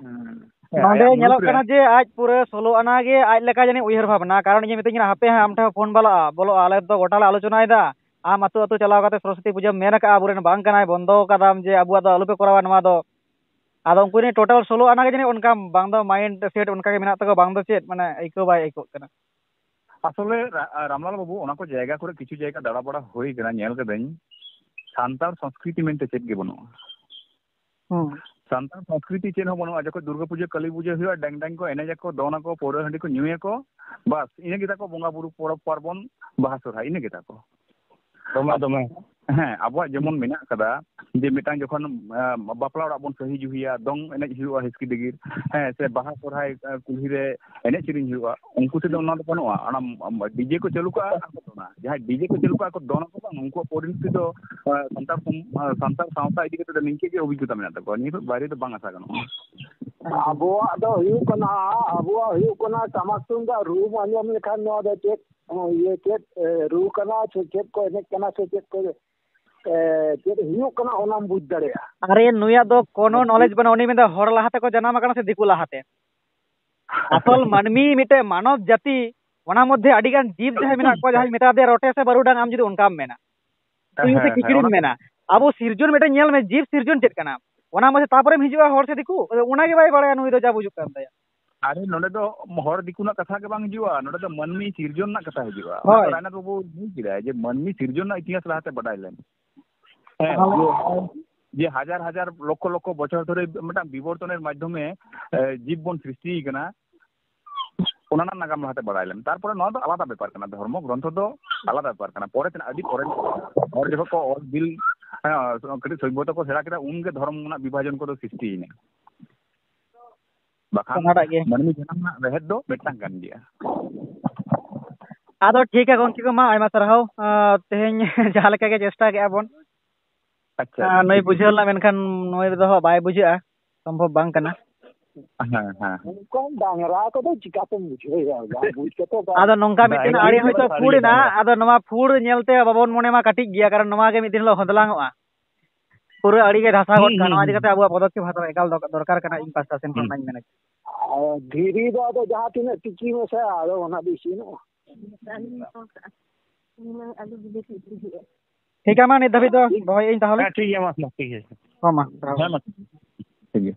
ᱦᱮᱸ, ᱱᱚᱰᱮ ᱟᱭᱟᱜ ᱧᱮᱞᱚᱜ ᱢᱩᱞᱩᱠ ᱨᱮ᱾ ᱠᱟᱱᱟ ᱡᱮ ᱟᱡ ᱯᱩᱨᱟᱹ ᱥᱳᱞᱳ ᱟᱱᱟ ᱜᱮ ᱟᱡ ᱞᱮᱠᱟ ᱡᱟᱹᱱᱤᱡ ᱩᱭᱦᱟᱹᱨ ᱵᱷᱟᱵᱽᱱᱟ, ᱠᱟᱨᱚᱱ ᱤᱧ ᱢᱮᱛᱟᱹᱧ ᱠᱟᱱᱟ, "ᱦᱟᱯᱮ ᱦᱟᱸᱜ ᱟᱢ ᱴᱷᱮᱱ ᱯᱷᱳᱱ ᱵᱟᱞᱟᱜᱼᱟ, ᱵᱚᱞᱚᱜᱼᱟ, ᱟᱞᱮ ᱫᱚ ᱜᱚᱴᱟ ᱞᱮ ᱟᱞᱳᱪᱚᱱᱟᱭᱮᱫᱟ, ᱟᱢ ᱟᱹᱛᱩ ᱟᱹᱛᱩ ᱪᱟᱞᱟᱣ ᱠᱟᱛᱮ ᱥᱚᱨᱚᱥᱚᱛᱤ ᱯᱩᱡᱟᱹᱢ ᱢᱮᱱ ᱟᱠᱟᱫᱼᱟ, ᱟᱵᱚᱨᱮᱱ ᱵᱟᱝ ᱠᱟᱱᱟᱭ, ᱵᱚᱱᱫᱚ ᱠᱟᱫᱟᱢ, ᱡᱮ ᱟᱵᱚᱣᱟᱜ ᱫᱚ ᱟᱞᱚᱯᱮ ᱠᱚᱨᱟᱣᱟ ᱱᱚᱣᱟ ᱫᱚ᱾" ᱟᱫᱚ ᱩᱱᱠᱩ ᱡᱟᱹᱱᱤᱡ ᱴᱳᱴᱟᱞ ᱥᱳᱞᱳ ᱟᱱᱟ ᱜᱮ ᱡᱟᱹᱱᱤᱡ ᱚᱱᱠᱟ ᱵᱟᱝ ᱫᱚ ᱢᱟᱭᱤᱱᱰ ᱥᱮᱴ ᱚᱱᱠᱟ ᱜᱮ ᱢᱮᱱᱟᱜ ᱛᱟᱠᱚᱣᱟ, ᱵᱟᱝ ᱫᱚ ᱪᱮᱫ, ᱢᱟᱱᱮ ᱟᱹᱭᱠᱟᱹᱣ ᱵᱟᱭ ᱟᱹᱭᱠᱟᱹᱜ ᱠᱟᱱᱟ᱾ ᱟᱥᱚᱞᱮ ᱨᱟ-, ᱨᱟᱢᱞᱟᱞ ᱵᱟᱹᱵᱩ, ᱚᱱᱟ ᱠᱚ ᱡᱟᱭᱜᱟ ᱠᱚᱨᱮ ᱠᱤᱪᱷᱩ ᱡᱟᱭᱜᱟ ᱫᱟᱬᱟ ᱵᱟᱲᱟ ᱦᱩᱭ ᱠᱟᱱᱟ, ᱧᱮᱞ ᱠᱟᱹᱫᱟᱹᱧ, ᱥᱟᱱᱛᱟᱲ ᱥᱚᱝᱥᱠᱨᱤᱛᱤ ᱢᱮᱱᱛᱮ ᱪᱮᱫ ᱜᱮ ᱵᱟᱹᱱᱩᱜᱼᱟ᱾ ᱦᱩᱸ᱾ ᱥᱟᱱᱛᱟᱲ ᱥᱚᱝᱥᱠᱨᱤᱛᱤ ᱪᱮᱫ ᱦᱚᱸ ᱵᱟᱹᱱᱩᱜᱼᱟ᱾ ᱡᱚᱠᱷᱚᱱ ᱫᱩᱨᱜᱟᱹ ᱯᱩᱡᱟᱹ, ᱠᱟᱹᱞᱤ ᱯᱩᱡᱟᱹ ᱦᱩᱭᱩᱜᱼᱟ, ᱰᱮᱝ ᱰᱮᱝ ᱠᱚ ᱮᱱᱮᱡ ᱟᱠᱚ, ᱫᱚᱱ ᱟᱠᱚ, ᱯᱟᱹᱣᱨᱟᱹ ᱦᱟᱺᱰᱤ ᱠᱚ ᱧᱩᱭᱟᱠᱚ, ᱵᱟᱥ, ᱤᱱᱟᱹ ᱜᱮᱛᱟ ᱠᱚ ᱵᱚᱸᱜᱟ ᱵᱩᱨᱩ, ᱯᱚᱨᱚᱵᱽ ᱯᱟᱨᱵᱚᱱ, ᱵᱟᱦᱟ ᱥᱚᱨᱦᱟᱭ, ᱤᱱᱟᱹ ᱜᱮᱛᱟ ᱠᱚ᱾ ᱫᱚᱢᱮ, ᱫᱚᱢᱮ᱾ ᱦᱮᱸ, ᱟᱵᱚᱣᱟᱜ ᱡᱮᱢᱚᱱ ᱢᱮᱱᱟᱜ ᱠᱟᱫᱟ ᱡᱮ ᱢᱤᱫᱴᱟᱝ ᱡᱚᱠᱷᱚᱱ, ᱮᱸ, ᱵᱟᱯᱞᱟ ᱚᱲᱟᱜ ᱵᱚᱱ ᱥᱟᱹᱦᱤ ᱡᱩᱦᱤᱭᱟ, ᱫᱚᱝ ᱮᱱᱮᱡ ᱦᱩᱭᱩᱜᱼᱟ ᱦᱤᱥᱠᱤ ᱰᱤᱜᱤᱨ, ᱦᱮᱸ, ᱥᱮ ᱵᱟᱦᱟ ᱥᱚᱨᱦᱟᱭ, ᱮᱸ, ᱠᱩᱞᱦᱤ ᱨᱮ ᱮᱱᱮᱡ ᱥᱮᱨᱮᱧ ᱦᱩᱭᱩᱜᱼᱟ, ᱩᱱᱠᱩ ᱥᱮᱫ ᱫᱚ ᱚᱱᱟ ᱫᱚ ᱵᱟᱹᱱᱩᱜᱼᱟ᱾ ᱚᱱᱟ, ᱟᱢ, ᱟᱢ, DJ ᱠᱚ ᱪᱟᱹᱞᱩ ᱠᱟᱜᱼᱟ ᱟᱨ ᱠᱚ ᱫᱚᱱᱟ᱾ ᱡᱟᱦᱟᱸᱭ DJ ᱠᱚ ᱪᱟᱹᱞᱩ ᱠᱟᱜᱼᱟ ᱠᱚ ᱫᱚᱱᱟ ᱠᱚ ᱵᱟᱝ, ᱩᱱᱠᱩᱣᱟᱜ ᱯᱚᱨᱤᱱᱚᱛᱤ ᱫᱚ, ᱮᱸ, ᱥᱟᱱᱛᱟᱲ ᱥᱚᱢ-, ᱮᱸ, ᱥᱟᱱᱛᱟᱲ ᱥᱟᱶᱛᱟ ᱤᱫᱤ ᱠᱟᱛᱮ ᱫᱚ ᱱᱤᱝᱠᱟᱹ ᱜᱮ ᱚᱵᱷᱤᱜᱽᱜᱚᱛᱟ ᱢᱮᱱᱟᱜ ᱛᱟᱠᱚᱣᱟ᱾ ᱱᱤᱭᱟᱹ ᱠᱷᱚᱱ ᱵᱟᱭᱨᱮ ᱫᱚ ᱵᱟᱝ ᱟᱥᱟ ᱜᱟᱱᱚᱜᱼᱟ᱾ ᱟᱵᱚᱣᱟᱜ ᱫᱚ ᱦᱩᱭᱩᱜ ᱠᱟᱱᱟ, ᱟᱵᱚᱣᱟᱜ ᱦᱩᱭᱩᱜ ᱠᱟᱱᱟ ᱴᱟᱢᱟᱠ ᱛᱩᱢᱫᱟᱜ ᱨᱩᱢ ᱟᱸᱡᱚᱢ ᱞᱮᱠᱷᱟᱱ ᱱᱚᱣᱟ ᱫᱚ ᱪᱮᱫ ᱦᱚᱸ, ᱤᱭᱟᱹ ᱪᱮᱫ, ᱮ, ᱨᱩ ᱠᱟᱱᱟ ᱥᱮ ᱪᱮᱫ ᱠᱚ ᱮᱱᱮᱡ ᱠᱟᱱᱟ ᱥᱮ ᱪᱮᱫ ᱠᱚ, ᱮ, ᱪᱮᱫ ᱦᱩᱭᱩᱜ ᱠᱟᱱᱟ ᱚᱱᱟᱢ ᱵᱩᱡᱽ ᱫᱟᱲᱮᱭᱟᱜᱼᱟ᱾ ᱟᱨᱮ, ᱱᱩᱭᱟᱜ ᱫᱚ ᱠᱳᱱᱳ knowledge ᱵᱟᱹᱱᱩᱜᱼᱟ᱾ ᱩᱱᱤ ᱢᱮᱱᱫᱟ ᱦᱚᱲ ᱞᱟᱦᱟ ᱛᱮᱠᱚ ᱡᱟᱱᱟᱢ ᱟᱠᱟᱱᱟ ᱥᱮ ᱫᱤᱠᱩ ᱞᱟᱦᱟᱛᱮ? ᱟᱥᱚᱞ ᱢᱟᱹᱱᱢᱤ ᱢᱤᱫᱴᱮᱡ ᱢᱟᱱᱚᱵ ᱡᱟᱹᱛᱤ, ᱚᱱᱟ ᱢᱚᱫᱽᱫᱷᱮ ᱟᱹᱰᱤ ᱜᱟᱱ ᱡᱤᱵᱽ ᱡᱟᱦᱟᱸᱭ ᱢᱮᱱᱟᱜ ᱠᱚᱣᱟ, ᱡᱟᱦᱟᱸᱭ ᱢᱮᱛᱟ ᱫᱮᱭᱟ ᱨᱚᱴᱮ ᱥᱮ ᱵᱟᱹᱨᱩᱰᱟᱝ, ᱟᱢ ᱡᱩᱫᱤ ᱚᱱᱠᱟᱢ ᱢᱮᱱᱟ, ᱛᱩᱭᱩ ᱥᱮ ᱦᱮᱸ, ᱦᱮᱸ, ᱠᱤᱥᱱᱤᱢ ᱚᱱᱟ ᱢᱮᱱᱟ, ᱟᱵᱚ ᱥᱤᱨᱡᱚᱱ ᱢᱤᱫᱴᱮᱱ ᱧᱮᱞ ᱢᱮ, ᱡᱤᱵᱽ ᱥᱤᱨᱡᱚᱱ ᱪᱮᱫ ᱠᱟᱱᱟ? ᱚᱱᱟ ᱢᱟᱥᱮ ᱛᱟᱯᱚᱨᱮᱢ ᱦᱤᱡᱩᱜᱼᱟ ᱦᱚᱲ ᱥᱮ ᱫᱤᱠᱩ, ᱚᱱᱟ ᱜᱮ ᱵᱟᱭ ᱵᱟᱲᱟᱭᱟ ᱱᱩᱭ ᱫᱚ ᱡᱟ ᱵᱩᱡᱩᱜ ᱠᱟᱱ ᱛᱟᱭᱟ᱾ ᱟᱨᱮ, ᱱᱚᱰᱮ ᱫᱚ ᱦᱚᱲ ᱫᱤᱠᱩ ᱨᱮᱱᱟᱜ ᱠᱟᱛᱷᱟ ᱜᱮ ᱵᱟᱝ ᱦᱤᱡᱩᱜᱼᱟ, ᱱᱚᱰᱮ ᱫᱚ ᱢᱟᱹᱱᱢᱤ ᱥᱤᱨᱡᱚᱱ ᱨᱮᱱᱟᱜ ᱠᱟᱛᱷᱟ ᱦᱤᱡᱩᱜᱼᱟ᱾ ᱚᱱᱟ ᱫᱚ ᱦᱳᱭ᱾ ᱨᱟᱭᱱᱟᱛᱷ ᱵᱟᱵᱩ ᱵᱩᱡᱽ ᱠᱮᱫᱟᱭ ᱡᱮ ᱢᱟᱹᱱᱢᱤ ᱥᱤᱨᱡᱚᱱ ᱨᱮᱱᱟᱜ ᱤᱛᱤᱦᱟᱥ ᱞᱟᱦᱟᱛᱮ ᱵᱟᱰᱟᱭ ᱞᱮᱢ᱾ ᱦᱮᱸ, ᱛᱟᱦᱚᱞᱮ ᱡᱮ, ᱡᱮ ᱦᱟᱡᱟᱨ ᱦᱟᱡᱟᱨ ᱞᱚᱠᱠᱷᱚ ᱞᱚᱠᱠᱷᱚ ᱵᱚᱪᱷᱚᱨ ᱫᱷᱚᱨᱮ ᱢᱤᱫᱴᱟᱝ ᱵᱤᱵᱚᱨᱛᱚᱱᱮᱨ ᱢᱟᱫᱽᱫᱷᱚᱢᱮ, ᱮ, ᱡᱤᱵᱽ ᱵᱚᱱ ᱥᱨᱤᱥᱴᱤ ᱠᱟᱱᱟ, ᱚᱱᱟ ᱨᱮᱱᱟᱜ ᱱᱟᱜᱟᱢ ᱞᱟᱦᱟᱛᱮ ᱵᱟᱲᱟᱭ ᱞᱮᱢ᱾ ᱛᱟᱨᱯᱚᱨᱮ ᱱᱚᱣᱟ ᱫᱚ ᱟᱞᱟᱫᱟ ᱵᱮᱯᱟᱨ ᱠᱟᱱᱟ, ᱫᱷᱚᱨᱢᱚ ᱜᱨᱚᱱᱛᱷᱚ ᱫᱚ ᱟᱞᱟᱫᱟ ᱵᱮᱯᱟᱨ ᱠᱟᱱᱟ᱾ ᱯᱚᱨᱮ ᱛᱮᱱᱟᱜ, ᱟᱹᱰᱤ ᱯᱚᱨᱮ ᱦᱚᱲ ᱡᱚᱠᱷᱚᱱ ᱠᱚ ᱚᱞ ᱵᱤᱞ ᱦᱮᱸ, ᱠᱟᱹᱴᱤᱡ ᱥᱚᱵᱽᱵᱷᱚᱛᱟ ᱠᱚ ᱥᱮᱬᱟ ᱠᱮᱫᱟ, ᱩᱱᱜᱮ ᱫᱷᱚᱨᱚᱢ ᱨᱮᱱᱟᱜ ᱵᱤᱵᱷᱟᱡᱚᱱ ᱠᱚᱫᱚ ᱥᱨᱤᱥᱴᱤᱭᱮᱱᱟ᱾ ᱵᱟᱠᱷᱟᱱ ᱚᱱᱟᱴᱟᱜ ᱜᱮ᱾ ᱢᱟᱹᱱᱢᱤ ᱡᱟᱱᱟᱢ ᱨᱮᱱᱟᱜ ᱨᱮᱦᱮᱫ ᱫᱚ ᱢᱤᱫᱴᱟᱝ ᱠᱟᱱ ᱜᱮᱭᱟ᱾ ᱟᱫᱚ ᱴᱷᱤᱠᱟ ᱜᱚᱢᱠᱮ ᱠᱚ, ᱢᱟ ᱟᱭᱢᱟ ᱥᱟᱨᱦᱟᱣ᱾ ᱟᱸ, ᱛᱮᱦᱮᱧ ᱡᱟᱦᱟᱸ ᱞᱮᱠᱟ ᱜᱮ ᱪᱮᱥᱴᱟ ᱠᱮᱜᱼᱟ ᱵᱚᱱ᱾ ᱟᱪᱪᱷᱟ, ᱟᱸ, ᱱᱩᱭ ᱴᱷᱤᱠ ᱵᱩᱡᱷᱟᱹᱣ ᱜᱮᱭᱟ᱾ ᱞᱮᱱᱟ, ᱢᱮᱱᱠᱷᱟᱱ ᱱᱩᱭ ᱫᱚ ᱦᱟᱸᱜ ᱵᱟᱭ ᱵᱩᱡᱷᱟᱹᱜᱼᱟ, ᱥᱚᱢᱵᱷᱚᱵ ᱵᱟᱝ ᱠᱟᱱᱟ᱾ ᱦᱮᱸ, ᱦᱮᱸ, ᱦᱮᱸ᱾ ᱩᱱᱠᱩ ᱰᱟᱝᱨᱟ ᱠᱚᱫᱚ ᱪᱤᱠᱟᱛᱮᱢ ᱵᱩᱡᱷᱟᱹᱣᱮᱭᱟ? ᱵᱟᱝ ᱵᱩᱡᱽ ᱠᱟᱛᱮ ᱵᱟᱝ᱾ ᱟᱫᱚ ᱱᱚᱝᱠᱟ ᱢᱤᱫᱴᱮᱱ ᱰᱟᱝᱨᱟ ᱟᱹᱲᱤ ᱠᱚᱫᱚ ᱦᱚᱭᱛᱳ ᱥᱟᱹᱲᱤ ᱯᱷᱩᱲ ᱮᱱᱟ, ᱰᱟᱝᱨᱟ᱾ ᱟᱫᱚ ᱱᱚᱣᱟ ᱯᱷᱩᱲ ᱧᱮᱞᱛᱮ ᱵᱟᱵᱚᱱ ᱢᱚᱱᱮ ᱢᱟ ᱠᱟᱹᱴᱤᱡ ᱜᱮᱭᱟ, ᱠᱟᱨᱚᱱ ᱱᱚᱣᱟ ᱜᱮ ᱢᱤᱫ ᱫᱤᱱ ᱦᱤᱞᱳᱜ ᱦᱚᱸᱫᱽᱞᱟᱝᱚᱜᱼᱟ᱾ ᱯᱩᱨᱟᱹ ᱟᱹᱲᱤ ᱜᱮ ᱫᱷᱟᱥᱟᱣ ᱜᱚᱫ ᱦᱩᱸ, ᱠᱟᱜᱼᱟ᱾ ᱦᱩᱸ, ᱱᱚᱣᱟ ᱤᱫᱤ ᱦᱩᱸ᱾ ᱠᱟᱛᱮ ᱟᱵᱚᱣᱟᱜ ᱯᱚᱫᱚᱠᱷᱮᱯ ᱦᱟᱛᱟᱣ ᱮᱠᱟᱞ ᱫᱚᱨ-, ᱫᱚᱨᱠᱟᱨ ᱠᱟᱱᱟ, ᱤᱧ ᱯᱟᱥᱴᱟ ᱥᱮᱱ ᱠᱷᱚᱱ ᱦᱩᱸ᱾ ᱚᱱᱟᱧ ᱢᱮᱱᱟ᱾ ᱟᱨ ᱫᱷᱤᱨᱤ ᱫᱚ ᱟᱫᱚ ᱡᱟᱦᱟᱸ ᱛᱤᱱᱟᱹᱜ ᱛᱤᱠᱤ ᱢᱮᱥᱟ, ᱟᱫᱚ ᱚᱱᱟ ᱫᱚ ᱤᱥᱤᱱᱚᱜᱼᱟ᱾ ᱴᱷᱤᱠ ᱜᱮᱭᱟ, ᱢᱟ ᱱᱤᱛ ᱫᱷᱟᱹᱵᱤᱡ ᱫᱚ ᱫᱚᱦᱚᱭᱮᱫ ᱟᱹᱧ ᱛᱟᱦᱚᱞᱮ᱾ ᱦᱮᱸ, ᱴᱷᱤᱠ ᱜᱮᱭᱟ, ᱢᱟ, ᱢᱟ, ᱴᱷᱤᱠ ᱜᱮᱭᱟ᱾ ᱦᱚᱸ, ᱢᱟ, ᱡᱚᱦᱟᱨ᱾ ᱦᱮᱸ, ᱢᱟ, ᱴᱷᱤᱠ ᱜᱮᱭᱟ᱾